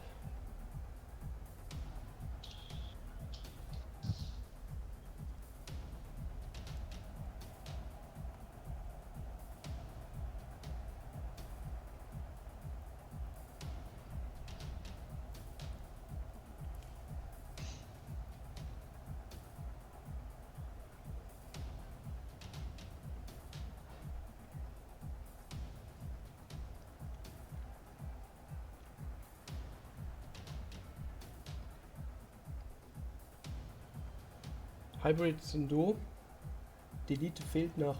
Speaker 1: Hybrids sinn do. D'Elite feelt nach.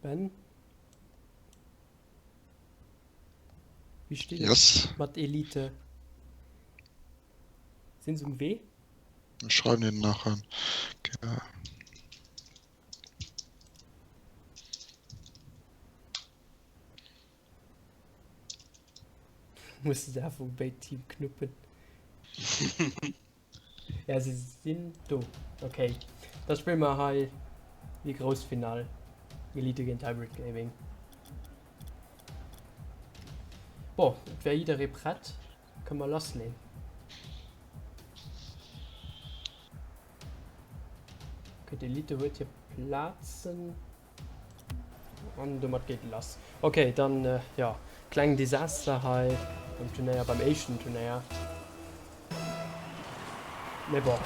Speaker 1: Ben? Wéi steet et
Speaker 2: Yes.
Speaker 1: mat Elite? Sinn se um Wee?
Speaker 2: Ech schreiwen hinnen nach en.
Speaker 1: Muss de da vu béid Team knuppen. Ja se sinn do. Okay. Da spille mer hei déi grouss Finall. Elite géint Hybrid Gaming. Bon, et wär jidderee prett. Kënne mer lassleen. Okay, d'Elite huet hir Plazen. An domat geet et lass. Ok, dann jo, klengen Desaster hei beim Turnéier, beim éischten Turnéier. Mee bon.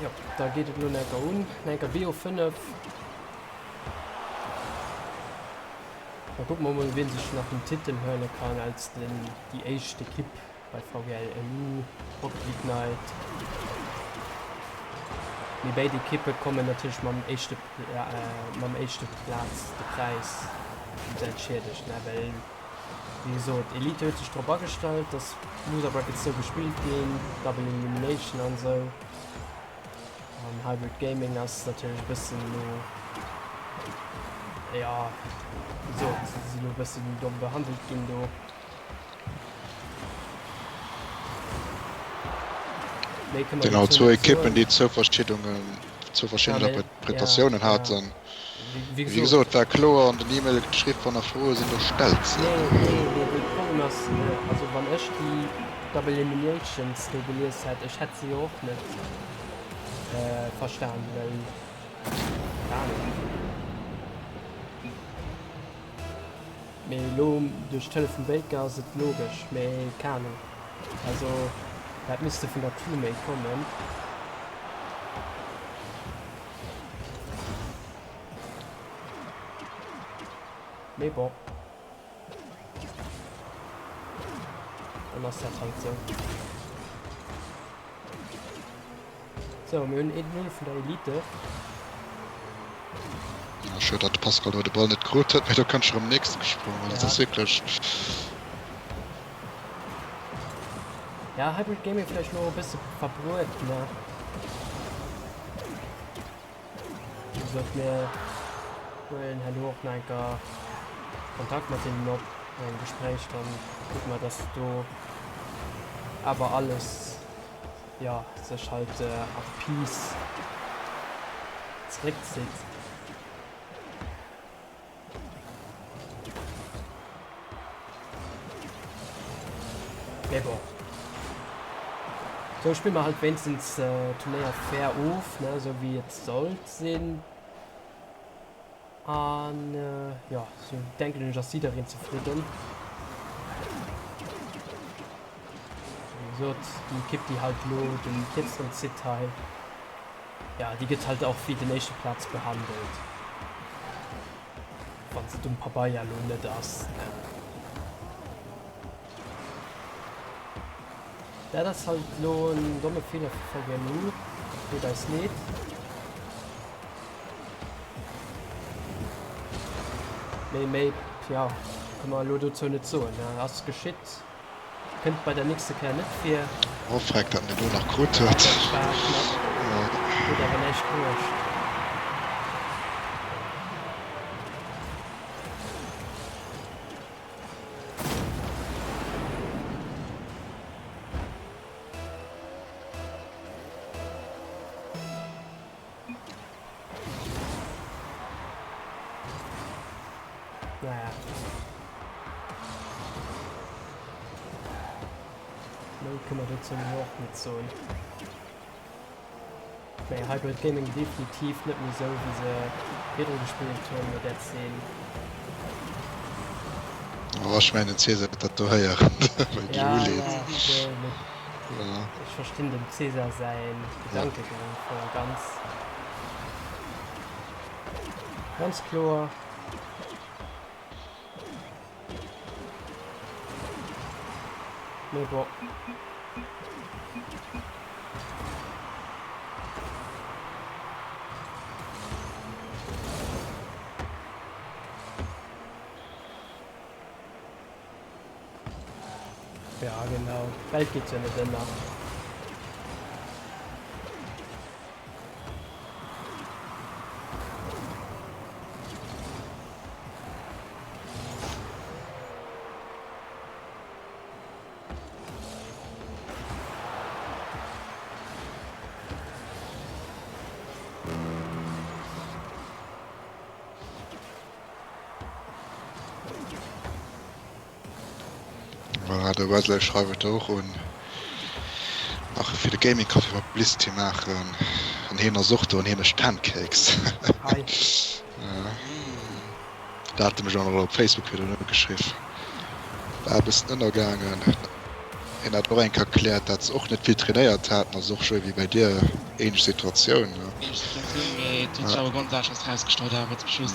Speaker 1: Jo, da geet et elo enker un, enker BO5. Da kucke mer mol, wien sech nach den Titel huele kann als den, déi éischt Ekipp. Bei VGL LU, Rocket League Night. Mee béid Ekippe kommen natierlech mam éischte mam éischte Plaz de Präis entschädegt, ne? Well wéi gesot, Elite huet sech drop agestallt, dass Loser Brackets sou gespillt ginn, Double Elimination an esou. An Hybrid Gaming ass natierlech e bëssen elo, jo, wéi gesot, si si elo e bëssen domm behandelt ginn do.
Speaker 2: Genau, zwou Ekippen, déi zwou verschiddenen, zwou verschidden Interpretatiounen haten. Wéi gesot, war kloer an den E-Maile geschriww, wann nach Froe sinn, da stellt se.
Speaker 1: Nee, nee, nee, de Problem ass, also wann ech déi Double Eliminations do gelies hätt, ech hätt se jo och net verstan, well, keng Ahnung. Mee elo duerch d'Hëllef vum Baker ass et logesch, mee keng Ahnung. Also dat misste vun der Crew méi kommen. Mee bon. Dann ass dat halt sou. Sou, mir hunn 1-0 vun der Elite.
Speaker 2: Ja, schued, datt de Pascal do de Ball net krut huet, mee do kënnt scho rëm den nächste gesprong. Also, dat ass wierklech.
Speaker 1: Ja, Hybrid Gaming vläicht lo e bësse verbruet, ne? Wéi gesot, mir huelen herno och nach eng Kéier. Kontakt mat hinnen op an engem Gespréich, dann kucke mer, dass do awer alles, jo, sech halt a Peace zeréckzitt. Mee bon. Sou spille mer halt wéinstens d'Turnéier fair of, ne, sou wéi et sollt sinn. An jo, sou denken ech ass jiddereen zefridden. Wéi gesot, déi Ekipp déi halt elo de kierzeren zitt hei, jo déi gëtt halt och wéi den éischte Plaz behandelt, wann se et um Pabeier elo net ass. Dat ass halt elo en domme Feeler vu VGMU, deet eis leed. Mee méi, jo, ka mer elo dozou net soen, ass geschitt, kënnt bei der nächster Kéier net vir.
Speaker 2: Oh freck, dat en elo nach krut huet.
Speaker 1: Dat war knapp, huet awer näischt bruecht. Naja. Méi kënne mer dozou elo och net soen. Mee Hybrid Gaming definitiv net méi sou wéi se virdru gespillt hunn no där Zeen.
Speaker 2: Oh ech mengen den Cesar huet dat do héieren wéi et
Speaker 1: Ja,
Speaker 2: elo uleet.
Speaker 1: ja, ech verstinn dem Cesar säi Gedankegang voll a ganz. Ganz kloer. Mee bon. Ja genau, d'Welt geet jo net ënner.
Speaker 2: Voilà, de Wesley schreift et och un. Nach fir de Gaming Café Publicity maachen. An hien ass och do an hie mécht Pancakes.
Speaker 1: Hi.
Speaker 2: Dat hat e mech och nach op Facebook virdrun ugeschriff. War e bëssen ënnergaangen. Hien hat och eng Kéier erkläert, dat se och net vill trainéiert haten. Ass och scho wéi bei dir, ähnlech Situatioun.
Speaker 3: Ähnlech Situatioun, mee et huet sech awer ganz aneschters erausgestallt awer zum Schluss.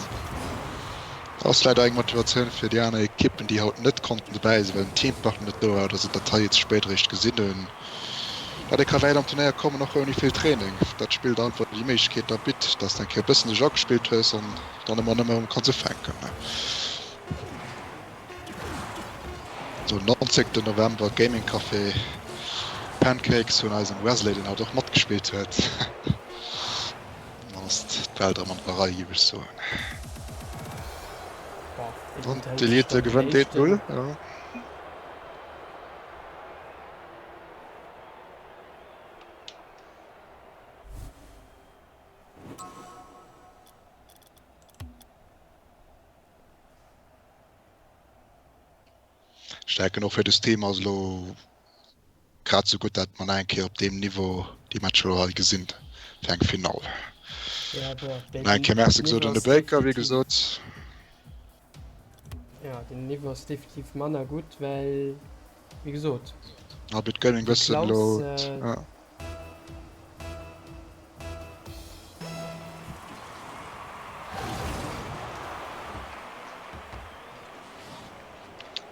Speaker 2: Ass vläit och eng Motivatioun fir déi aner Ekippen, déi haut net konnten dobäi sinn, well den Teampartner net do war oder se dat hei ze spéit eréischt gesinn hunn, dat ee ka wäit am Turnéier kommen, och ouni vill Training. Dat spillt einfach déi Méiglechkeet da bitt, dass de eng Kéier e bëssen dech agespillt hues an dann ëmmer nëmme erëm kanns ufänken. So, 19 November, Gaming Café, Pancakes vun eisem Wesley, deen haut och matgespillt huet. Dann ass d'Welt erëm an der Rei, géif ech soen. An d'Elite gewënnt 1-0. Ja. Ech denken och fir dëst Team ass elo grad esou gutt, dat mer nach eng Kéier op deem Niveau déi Matcher elo hei gesinn fir eng Finall. Nach eng Kéier Merci gesot un de Baker, wéi gesot.
Speaker 1: Ja, den Niveau ass definitiv manner gutt, well wéi gesot.
Speaker 2: Hybrid Gaming wëssen elo.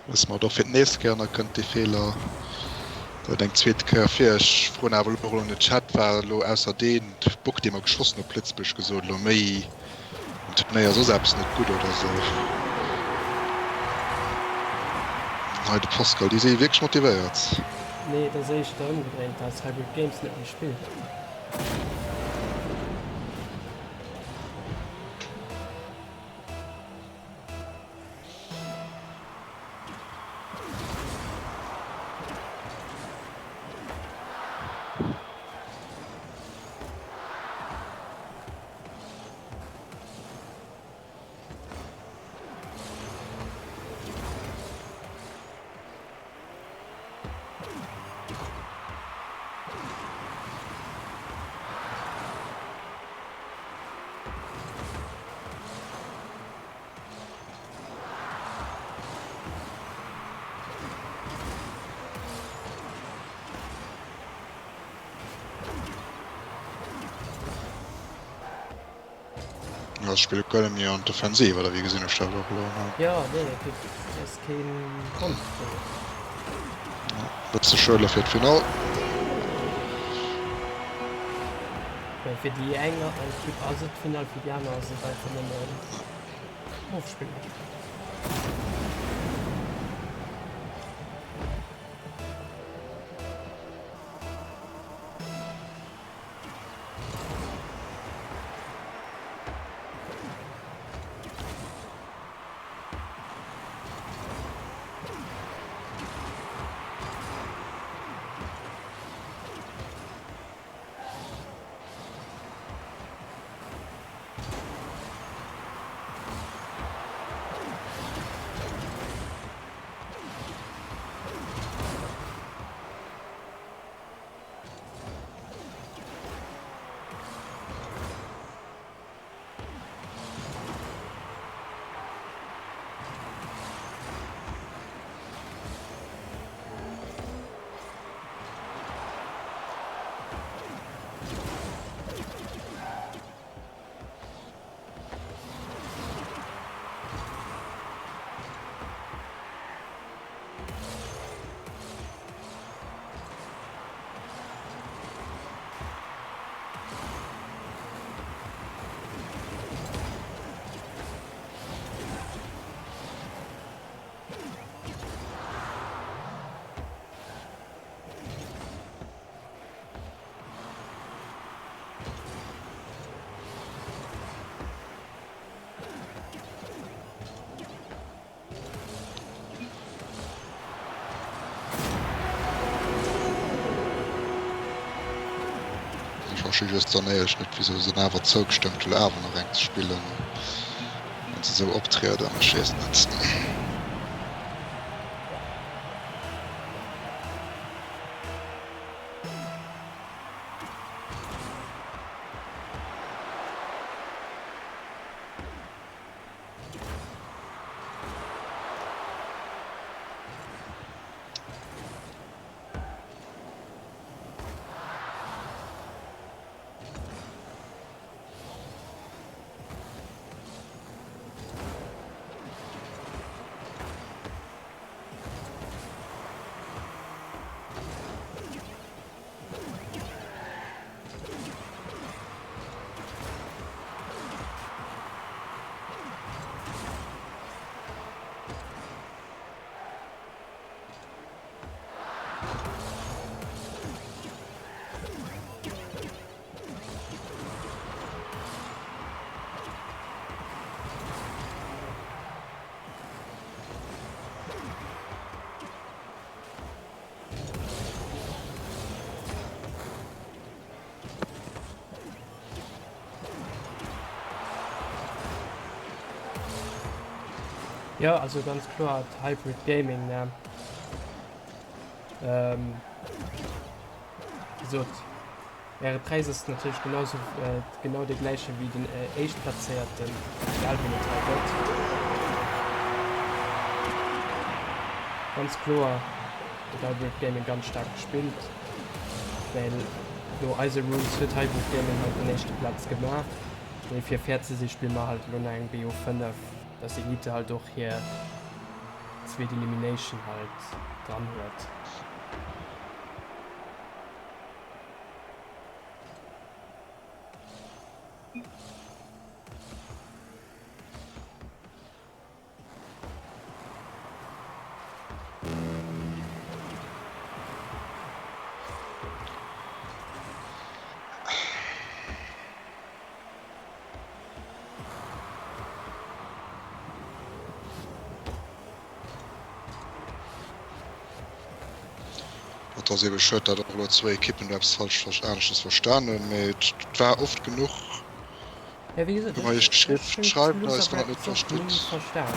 Speaker 2: Wësse mer et och fir d'nächst Kéier an da kënnt dee Feeler dat eng zweet Kéier vir. Ech froen awer elo och an den Chat, war elo ausser dee Bock dee mer geschossen op Lëtzebuerg gesot elo méi um Turnéier soss eppes net gutt oder esou? Hei de Pascal, déi si wierklech motivéiert.
Speaker 1: Nee, et ass éischter ëmgedréint, dass Hybrid Games net méi spillt.
Speaker 2: Ja, spille gëlle mir an d'Offensiv oder wéi gesinn ech dat och elo?
Speaker 1: Ja, nee, et ass keen Grond dofir.
Speaker 2: Ja, bësse Schuele fir d'Finall.
Speaker 1: Well fir déi eng Ekipp ass et d'Finall, fir déi aner ass et einfach nëmmen Ofspillmatch.
Speaker 2: Ech versti just dann éierlech net, wisou se dann awer zougestëmmt hunn, awer nach eng ze spillen, wann se esou optrieden. Ech weess net.
Speaker 1: Jo, also ganz kloer Hybrid Gaming, ne? Ähm, wéi gesot, Äre Präis ass natierlech genau sou, genau dee gläiche wéi den Éischtplazéierten, egal wien et hei gëtt. Ganz kloer huet Hybrid Gaming ganz staark gespillt, well no eise Rules huet Hybrid Gaming halt den éischte Plaz gemaach. Mee fir fair ze si spille mer halt elo nach eng BO5, dass Elite halt och hir zweet Elimination halt dran huet.
Speaker 2: ass eebe schued, dat och elo zwou Ekippen do eppes falsch aneschters verstan hunn, mee et war oft genuch,
Speaker 1: Ja, wéi gesot,
Speaker 2: hu mer
Speaker 1: ech
Speaker 2: iech geschriww,
Speaker 1: hunn
Speaker 2: schreift eis,
Speaker 1: d'Loser
Speaker 2: wann der et net
Speaker 1: Bracket och ni
Speaker 2: verstitt.
Speaker 1: verstan.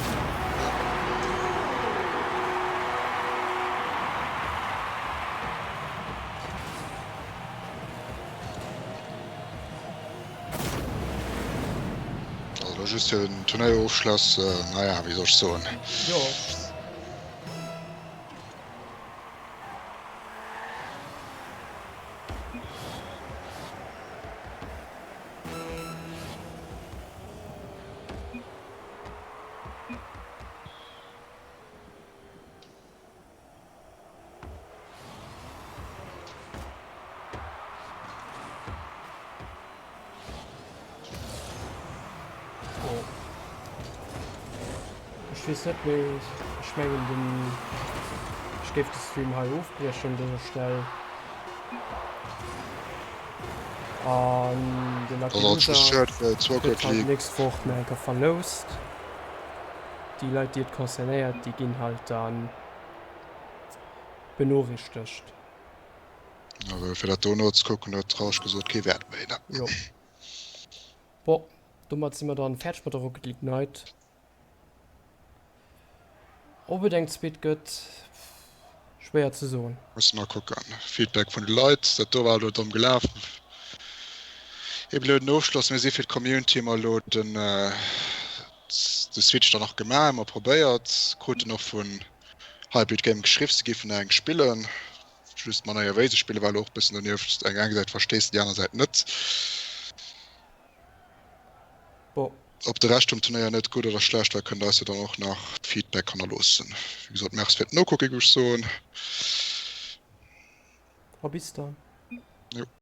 Speaker 2: Also elo just fir den Turnéierofschloss, naja, wéi soll ech soen.
Speaker 1: Jo. Ech weess net méi, ech mengen den, ech géif de Stream hei ofbriechen un dëser Stell. An de Lucky Loser gëtt halt d'nächst Woch nach eng Kéier verloust. Déi Leit déi et concernéiert, déi ginn halt dann benoriichtegt.
Speaker 2: Well fir dat do nozekucken huet traureg gesot kee Wäert méi, ne?
Speaker 1: Jo. Bon, domat si mer dann fäerdeg mat der Rocket League Night. Ob et eng zweet gëtt, schwéier ze soen.
Speaker 2: Musse mer kucken. Feedback vun de Leit, dat do war elo domm gelaf. Eben elo den Ofschloss, mir si fir d'Community hu mer elo den de Switch dann nach gemaach, hu mer probéiert, kruten och vun Hybrid Gaming geschriww, se géifen nach eng spillen. Just d'Manéier wéi se spillen war elo och bëssen donieft. Eng eng Säit verstees de, déi aner Säit net.
Speaker 1: Bon.
Speaker 2: Ob de Rescht vum Turnéier net gutt oder schlecht war, kënnt der eis jo dann och nach Feedback hannerloossen. Wéi gesot, Merci fir d'Nokucke, géif ech soen.
Speaker 1: A bis dann.
Speaker 2: Jo.